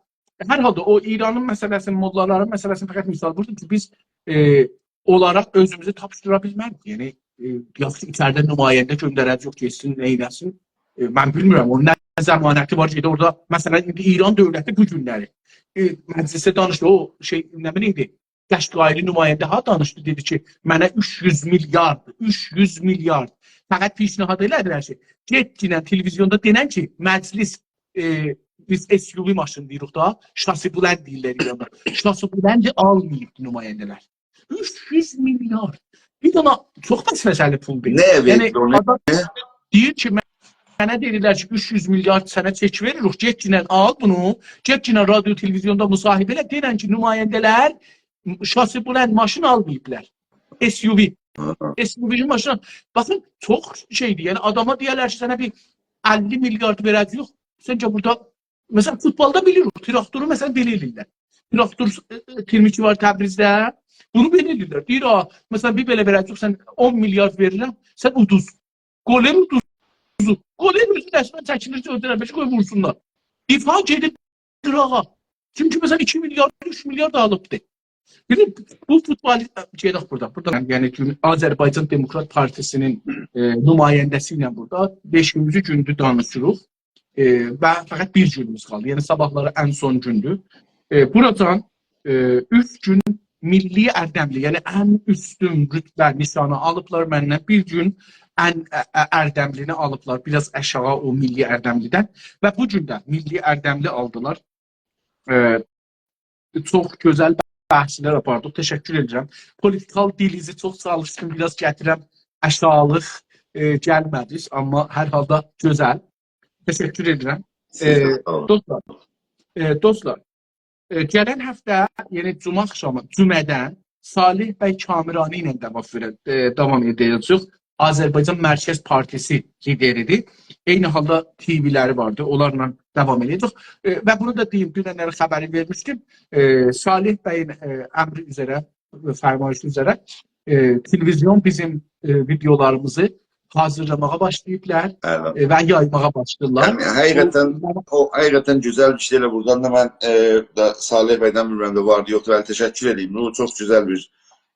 هر حالدا او ایرانین مسئله‌سینی، موللالارین مسئله‌سینی فقط مثال ووردوم کی، بیز، ائ، اونلارا اؤزوموزو تاپشیرا بیلمریک. یعنی، ائ، یاخشی، ایچریده نماینده گؤندره‌جه‌ییک، گئتسین، نئینه‌سین؟ ائ، من بیلمیرم، اونون نه ضمانتی وار کی، اورادا، مثلاً، ایندی ایران دؤولتی بو گونلری، ائ، مجلسده دانیشدی، او شئی، نه بیلیم، ایدی، قشقایی‌لی نماینده ها دانیشدی، دئدی کی، منه اوچ یوز میلیارد، اوچ یوز میلیارد. فقط پیشنهاد ائله‌دیلر کی، گئتگینن تلویزیوندا دئنن کی، مجلس، ائ، بیز SUV ماشین دئییریک دا، شاسی بلند دئییرلر ایراندا. شاسی بلندی آلماییب نماینده‌لر. اوچ یوز میلیارد. بیر دانا چوخ وسوسه‌لی پولدور. نه، یعنی، وئردی اونو؟ آدام دئییر کی، من، منه دئدیلر کی، اوچ یوز میلیارد سنه چک وئریریک، گئتگینن آل بونو، گئتگینن رادیو، تلویزیوندا مصاحبه ائله، دئنن کی، نماینده‌لر شاسی بلند ماشین آلماییبلار. SUV. ها. SUV ماشین. باخین، چوخ شئیدیر. یعنی، آداما دئیرلر کی، سنه بیر اللی میلیارد وئره‌جه‌ییک. سن کی بورادا، مثلاً، فوتبالدا بیلیریک، تراکتورو، مثلاً، بئله ائله‌ییرلر. تراکتور، ائ، ائ، تیرمیکی وار تبریزده. بونو بئله ائدیرلر. دئییر، «آ، مثلا، بیر بئله وئره‌جک، سن اون میلیارد وئریرم، سن اودوز.» گلر اودوزو. گلر اؤزو رسماً چکیلیر، اؤزو رسماً قوی وورسونلار. دفاع گئدیر قیراغا. چونکی، مثلا، ایکی میلیارد، اوچ میلیارد آلیبدی. بیلین، بو فوتبال، گئدک بورادا. بورادا، یعنی، چون آذربایجان دموکرات پارتیسی‌نین، ائ، نماینده‌سی ایله بورادا بئشینجی گوندور دانیشیریق. ائ، و فقط بیر گونوموز قالدی. یعنی، صاباحلاری ان سون گوندور. ائ، بورادان، ائ، اوچ گون میللی اردملی، یعنی ان اوستون رتبه نشانی آلیبلار مندن. بیر گون ان، ا، ا، اردملینی آلیبلار، بیر آز آشاغی او میللی اردملیدن. و بو گون ده میللی اردملی آلدیلار. ائ، چوخ گؤزل بحثلر آپاردیق. تشکر ائدیرم. پولیتیکال دیلیزی چوخ چالیشدیم، بیر آز گتیرم، آشاغیلیق، ائ، گلمه‌دی، آمما هر حالدا گؤزل. تشکر ائدیرم. سیز ده، ائ، ساغ اولون. دوستلار، ائ، دوستلار، ائ، گلن هفته، یعنی جمعه آخشامی، جمعه‌دن صالح بی کامرانی ایله داوام وئره-، ائ، داوام ائده‌جه‌ییک. آذربایجان مرکز پارتیسی لیدری‌دیر. عینی حالدا تی‌وی‌لری واردی، اونلارلا داوام ائده‌جه‌ییک. ائ، و بونو دا دئییم، دونن‌لری خبرین وئرمیشدیم. ائ، صالح بیین، ائ، امری اوزره، فرمایشی اوزره، ائ، تلویزیون بیزیم، ائ، ویدئولاریمیزی حاضیرلاماغا باشلاییبلار، بلی. ائ، و یایماغا باشلاییرلار. یعنی، حقیقتاً، او، او حقیقتاً گؤزل بیر شئی. ائله بورادان دا من، ائ، دا صالح بیدن، بیلمیرم ده واردی، یوخدور، ولی تشکر ائدیرم. بو چوخ گؤزل بیر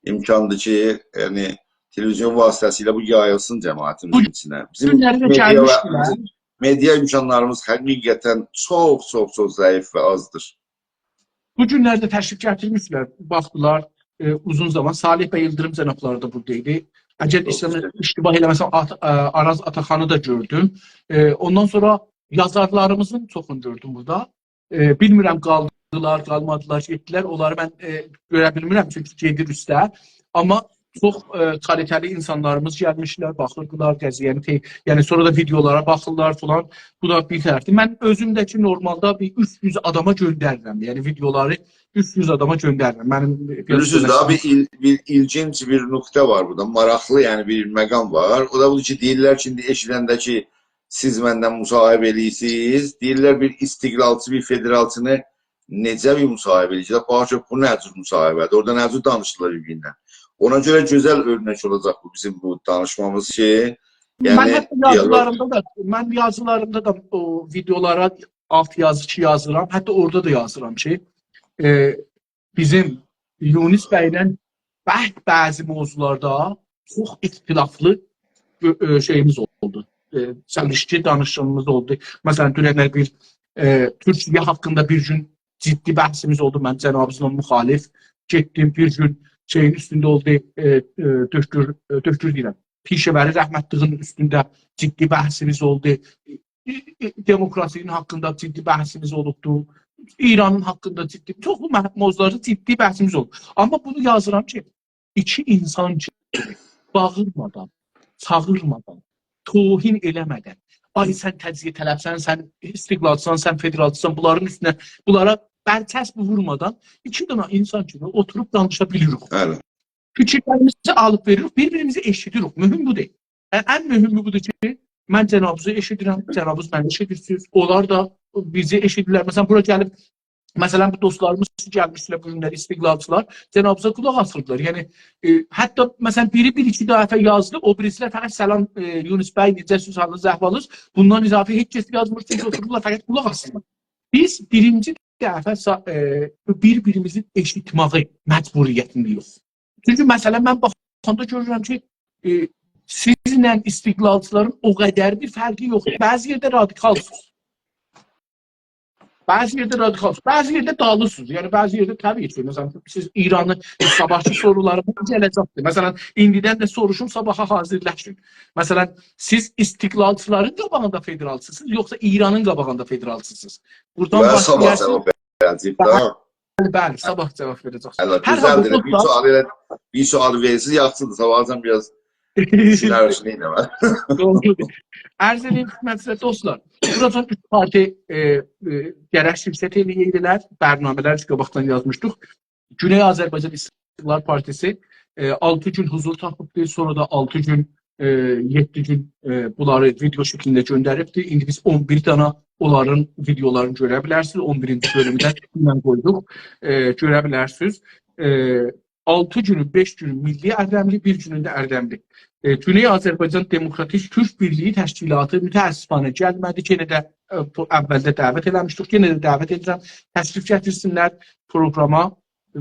امکاندیر کی، یعنی، تلویزیون واسطه‌سیله بو یاییلسین جماعتیمیزین بو ایچینه. بیزیم گونلری ده مئدیا، گلمیشدیلر. بیزیم مئدیا امکانلاریمیز حقیقتاً چوخ، چوخ، چوخ ضعیف و آزدیر. بو گونلرده تشریف گتیرمیشدیلر، باخدیلار، ائ، اوزون زامان. صالح بی ایلدیریم جنابلاری دا بورادا ایدی. اگر چوخ ایسته‌سم، گؤزل. اشتباه ائله‌مه‌سم، آت-، ائ، آراز آتاخانی دا گؤردوم. ائ، اوندان سونرا یازارلاریمیزین چوخونو گؤردوم بورادا. ائ، بیلمیرم، قالدیلار، قالمادیلار، گئتدیلر. اونلاری من، ائ، گؤره بیلمیرم، چونکی گئدیر اوسته. آمما چوخ، ائ، کالیته‌لی اینسانلاریمیز گلمیشلر، باخیردیلار قضیه‌نی، تی-، یعنی سونرا دا ویدئولارا باخیرلار فلان. بو دا بیر طرفدیر. من اؤزوم ده کی، نورمالدا بیر اوچ یوز آداما گؤندریرم. یعنی ویدئولاری اوچ یوز آداما گؤندریرم. منیم بیر بیلیرسینیز ده، بیر ایل-، بیر ایلگینج بیر نقطه وار بورادا. ماراقلی، یعنی بیر مقام وار. او دا بودور کی، دئییرلر کی، ایندی ائشیدنده کی، سیز مندن مصاحبه ائله‌ییرسینیز، دئییرلر بیر استقلالچی، بیر فدرالچینی نئجه بیر مصاحبه ائله‌ییر؟ باخاق کی، بو نه جور مصاحبه‌دیر؟ اورادا نه جور دانیشیرلار بیر-بیرینه؟ اونا گؤره گؤزل اؤرنک اولاجاق بو بیزیم بو دانیشمامیز کی، من یعنی، حتی دیالوق. یازیلاریمدا دا، من یازیلاریمدا دا او ویدئولارا آلت یازی کی یازیرام، حتی اورادا دا یازیرام کی، ائ، بیزیم یونس بیله بح-، بعضی موضوعلاردا چوخ اختلافلی، ائ، ائ، شئییمیز اولدو. ائ، چلیشکی دانیشیغیمیز اولدو. مثلا، دوننلر بیر، ائ، تورکیه حاقیندا بیر گون جدی بحثیمیز اولدو. من جنابینیزلا مخالف گئتدیم. بیر گون شئیین اوستونده اولدو، ائ، ائ، دکتر، ائ، دکتر دئییرم، پیشه‌وری رحمتلیگین اوستونده جدی بحثیمیز اولدو. ائ، ائ، دموکراسی‌نین حاقیندا جدی بحثیمیز اولوبدو. ایرانین حاقیندا جدی، چوخلو مح-، موضوعلاردا جدی بحثیمیز اولوب. آمما بونو یازیرام کی، ایکی اینسان کی، باغیرمادان، چاغیرمادان، توهین ائله‌مه‌دن، «آی، سن تجزیه‌طلبسن، سن استقلالچیسان، سن فدرالچیسان»، بونلارین اوستونه، بونلارا برچسب وورمادان ایکی دنه اینسان کیمی اوتوروب دانیشا بیلیریک. بلی. فیکیرلریمیزی آلیب وئریریک، بیر-بیریمیزی ائشیدیریک. مهم بودور. ا-، ان مهمو بودور کی، من جنابینیزی ائشیدیرم، جنابینیز منی ائشیدیرسینیز، اونلار دا بیزی ائشیدیرلر. مثلا، بورا گلیب، مثلا، بو دوستلاریمیز کی، گلمیشدیلر بو گونلر، استقلالچیلار، جنابینیزا قولاق آسیردیلار. یعنی، ائ، حتی، مثلا، بیری بیر-ایکی دفعه یازدی، او بیریسیلر فقط «سلام، ائ، یونس بی، نئجه‌سیز، حالینیز، احوالینیز؟» بوندان اضافه هئچ کس یازمیر، چونکی اوتوروبلار، فقط قولاق آسیرلار. بیز بیرینجی دفعه سا-، ائ، بیر-بیریمیزی ائشیتمه‌یه مجبوریتینده‌ییک. چونکی، مثلا، من باخاندا گؤرورم کی، ائ، سیزله استقلالچیلارین او قدر بیر فرقی یوخدور. بعضی یئرده رادیکالسینیز. بعضی یئرده رادیکالسینیز. بعضی یئرده دالیسینیز. یعنی، بعضی یئرده طبیعی کی، مثلا، سیز ایرانی، صاباحکی سورولاریما گله‌جکدیر. مثلا، ایندیدن ده سوروشوم، صاباحا حاضیرلاشین. مثلا، سیز استقلالچیلارین قاباغیندا فدرالچیسینیز، یوخسا ایرانین قاباغیندا فدرالچیسینیز؟ بورادان من صاباح باشلایاسینیز. جاواب وئره‌جه‌یم، بلی. تامام. بلی، بلی، صاباح جاواب وئره‌جکسینیز. هر حالدا، گؤزلدیر. بیر دوستلار، سؤال ائله، بیر سؤال وئرسینیز، یاخشیدیر. صاباحاجان بیر آز دوشونرسینیز، نئینه‌مه؟ دوغرودور. عرض ائدیم خدمتینیزه، دوستلار. بورادان اوچ پارتی، ائ، ائ، گرک شرکت ائله‌یه‌یدیلر. برنامه‌لر کی، قاباقدان یازمیشدیق. گونئی آذربایجان استقلال پارتیسی، ائ، آلتی گون حضور تاپیبدی، سونرا دا آلتی گون، ائ، یئددی گون، ائ، بونلاری ویدئو شکلینده گؤندریبدیر. ایندی بیز اون بیر دانا اونلارین ویدئولارینی گؤره بیلرسینیز. اون بیرینجی بؤلومو ده دونن قویدوق. ائ، گؤره بیلرسینیز. ائ، آلتی گونون، بئش گونون میللی اردملی، بیر گونون ده اردملی. ائ، گونئی آذربایجان دموکراتیک تورک بیرلیگی تشکیلاتی متأسفانه گلمه‌دی. یئنه ده، ائ، بو، اولده دعوت ائله‌میشدیک، یئنه ده دعوت ائدیرم، تشریف گتیرسینلر پروگراما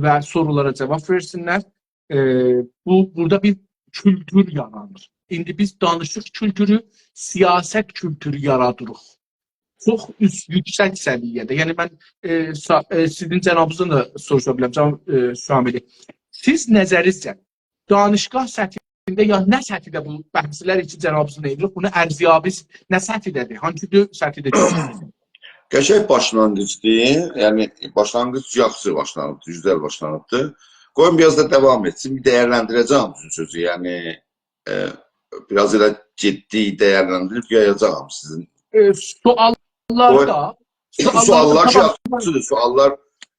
و سورولارا جاواب وئرسینلر. ائ، بو، بورادا بیر کولتور یارانیر. ایندی بیز دانیشیق کولتورو، سیاست کولتورو یارادیریق. چوخ اوست، یوکسک سویه‌ده. یعنی من، ائ، سا-، ائ، سیزین جنابینیزدان دا سوروشا بیلرم، جناب، ائ، شاملی. سیز نظرینیزجه دانشگاه سطحینده یا نه سطحده بو بحثلر کی جنابینیزلا ائدیلیب، بونو ارزیابیز نه سطحده‌دیر؟ هانسی دؤ-، سطحده گؤرورسونوز؟ قشنگ باشلانغیجدیر. یعنی باشلانغیج یاخشی باشلانیبدیر، گؤزل باشلانیبدیر. قویون بیر آز دا داوام ائتسین، بیر دیرلندیره‌جم سیزین سؤزو. یعنی ائ، بیر آز ائله جدی دیرلندیریب یایاجاغام سیزین. ائ، سؤاللاردا، سؤاللار یاخشیدیر، سؤاللار،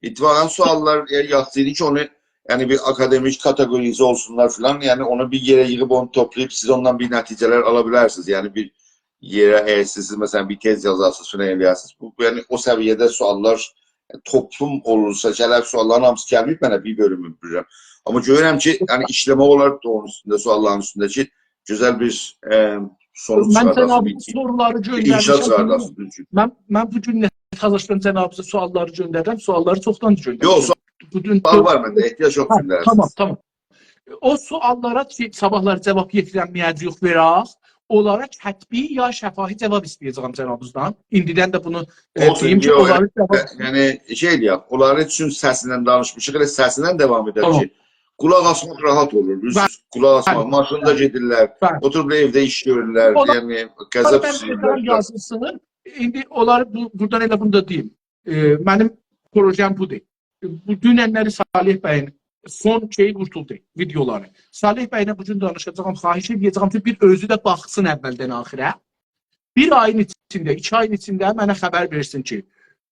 اتفاقا سؤاللار، ائ، یاخشی ایدی کی اونو، یعنی بیر آکادمیک کاتگوریزه اولسونلار فلان، یعنی اونو بیر یئره ییغیب اونو توپلاییب سیز اوندان بیر نتیجه‌لر آلا بیلرسینیز. یعنی بیر یئره، اگر سیز مثلا بیر تز یازارسینیز، فلان ائله‌یرسینیز. بو، یعنی او سویه‌ده سؤاللار توپلوم اولورسا، گلر سؤاللارین هامیسی گلمه‌ییب منه، بیر بؤلومون بیلیرم. آمما گؤرورم کی یعنی ایشله‌مک اولار اونون اوستونده، سؤاللارین اوستونده کی گؤزل بیر، ائ، سونوج چیخارداسین، بیر، بیر انشا چیخارداسین. من، من بو گون نه تازاشدان جنابینیزا سؤاللاری گؤندردیم، سؤاللاری چوخدان گؤندردیم. یوخ، سؤال، بو گون سؤال وار منده، احتیاج یوخ، هه، گؤندره‌سینیز. تامام، تامام. او سؤاللارا کی صاباحلاری جاواب یئتیرنمه‌یه‌جه‌ییک، وئرک، اونلارا کتبی یا شفاهی جاواب ایسته‌یه‌جم جنابینیزدان. ایندیدن ده بونو، ائ، اولسون، دئییم کی یوخ، اونلاری، یعنی، جاواب، یعنی، شئی ائله‌یک، اونلاری اوچون سسینن دانیشمیشیق، ائله سسینن داوام ائدک، تامام، کی قولاق آسماق راحت اولور. بلی. قولاق آسماق، بلی، ماشیندا، بلی، گئدیرلر، بلی، اوتوروب ائوده ایش گؤرورلر، اونلار، یعنی غذا، اونلاری من بیشیریرلر، سئویرم، یازیلسین. ایندی اونلاری بو، بورادان ائله بونو دا دئییم. ائ، منیم پروژه‌م بودور. بو دوننلری صالح بیین سون شئیی قورتولدو، ویدئولاری. صالح بیینن بو گون دانیشاجاغام، خواهش ائده‌جه‌یم کی بیر اؤزو ده باخسین اولدن آخیره. بیر آیین ایچینده، ایکی آیین ایچینده منه خبر وئرسین کی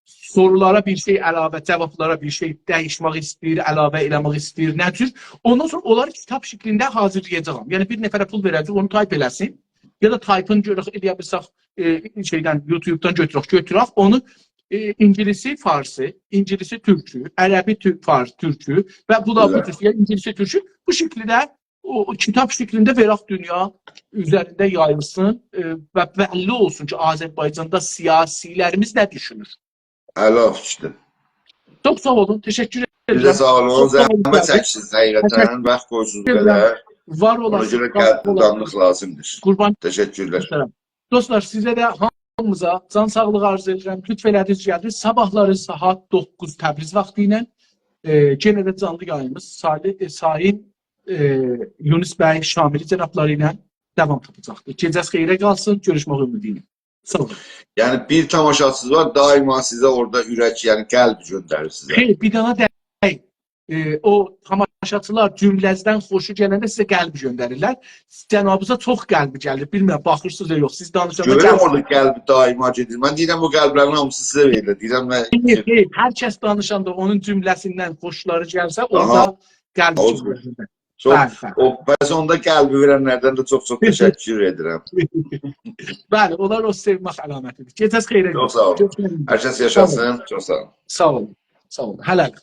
سورولارا بیر شئی علاوه، جاوابلارا بیر شئی دییشمک ایسته‌ییر، علاوه ائله‌مک ایسته‌ییر، نه جور. اوندان سونرا اونلاری کیتاب شکلینده حاضیرلایاجاغام. یعنی بیر نفره پول وئره‌جک، اونو تایپ ائله‌سین. یا دا تایپین گؤرک، ائله‌یه بیلسک، ائ، شئیدن، یوتیوبدان گؤتورک، گؤتورک اونو، ائ، اینگیلیسی فارسی، اینگیلیسی تورکو، عربی تو-، فارس تورکو و بو دا بو، بلی، تورکو، یا اینگیلیسی تورکو. بو شکیلده او، او کیتاب شکلینده وئرک، دونیا اوزرینده یاییلسین، ائ، و بللی اولسون کی آذربایجاندا سیاسیلریمیز نه دوشونور. عالی فیکیردیر. چوخ ساغ اولون، تشکر ائدیرم. سیز ده ساغ اولون، چوخ ساغ اولون، زحمت چکدینیز حقیقتا، تکر-، واخت قویدونوز بئله. وار اولاسینیز، ساغ اولون. اونا گؤره قلبدن دانلیق لازیمدیر. قوربان. تشکرلر. دوستلار، سیزه ده، هامینیزا جان ساغلیغی آرزو ائدیرم. لطف ائله‌دینیز، گلدینیز. صاباحلاری ساعت دوققوز تبریز واختی ایله، ائ، یئنه ده جانلی یایینیمیز سالی-، ائ، سایین، ائ، یونس بی شاملی جنابلاری ایله داوام تاپاجاقدیر. گئجه‌ز خئیره قالسین، گؤروشمک امیدی ایله. ساغ اولون. یعنی بیر تاماشاچینیز وار، دائما سیزه اورادا اورک، یعنی قلب گؤندریر سیزه. خئیر، بیر دانا دئییل. ائ، او تاماشاچیلار جمله‌زدن خوشو گلنده سیزه قلب گؤندریرلر. جنابینیزا چوخ قلبی گلیر. بیلمیرم، باخیرسینیز یا یوخ. سیز دانیشاندا گؤرورم قلب اورادا قلبی دائما گئدیر. من دئییرم، او قلبلرین هامیسی سیزه وئریلیر. دئییرم، من، خئیر، خئیر. هر کس دانیشاندا اونون جمله‌سیندن خوشلاری گلسه، اورادا، آها، قلب گؤندریرلر. چوخ، بلی، بلی. او، بعضا اوندا قلبی وئرنلردن ده چوخ-چوخ تشکر ائدیرم. بلی، اونلار او سئومک علامتیدیر. گئجه‌ز خئیره قالسین. چوخ ساغ اولون. گؤروشمک اوزره. هر کس یاشاسین. ساغ اولون. چوخ ساغ اولون. ساغ اولون. ساغ اولون. هله‌لیک.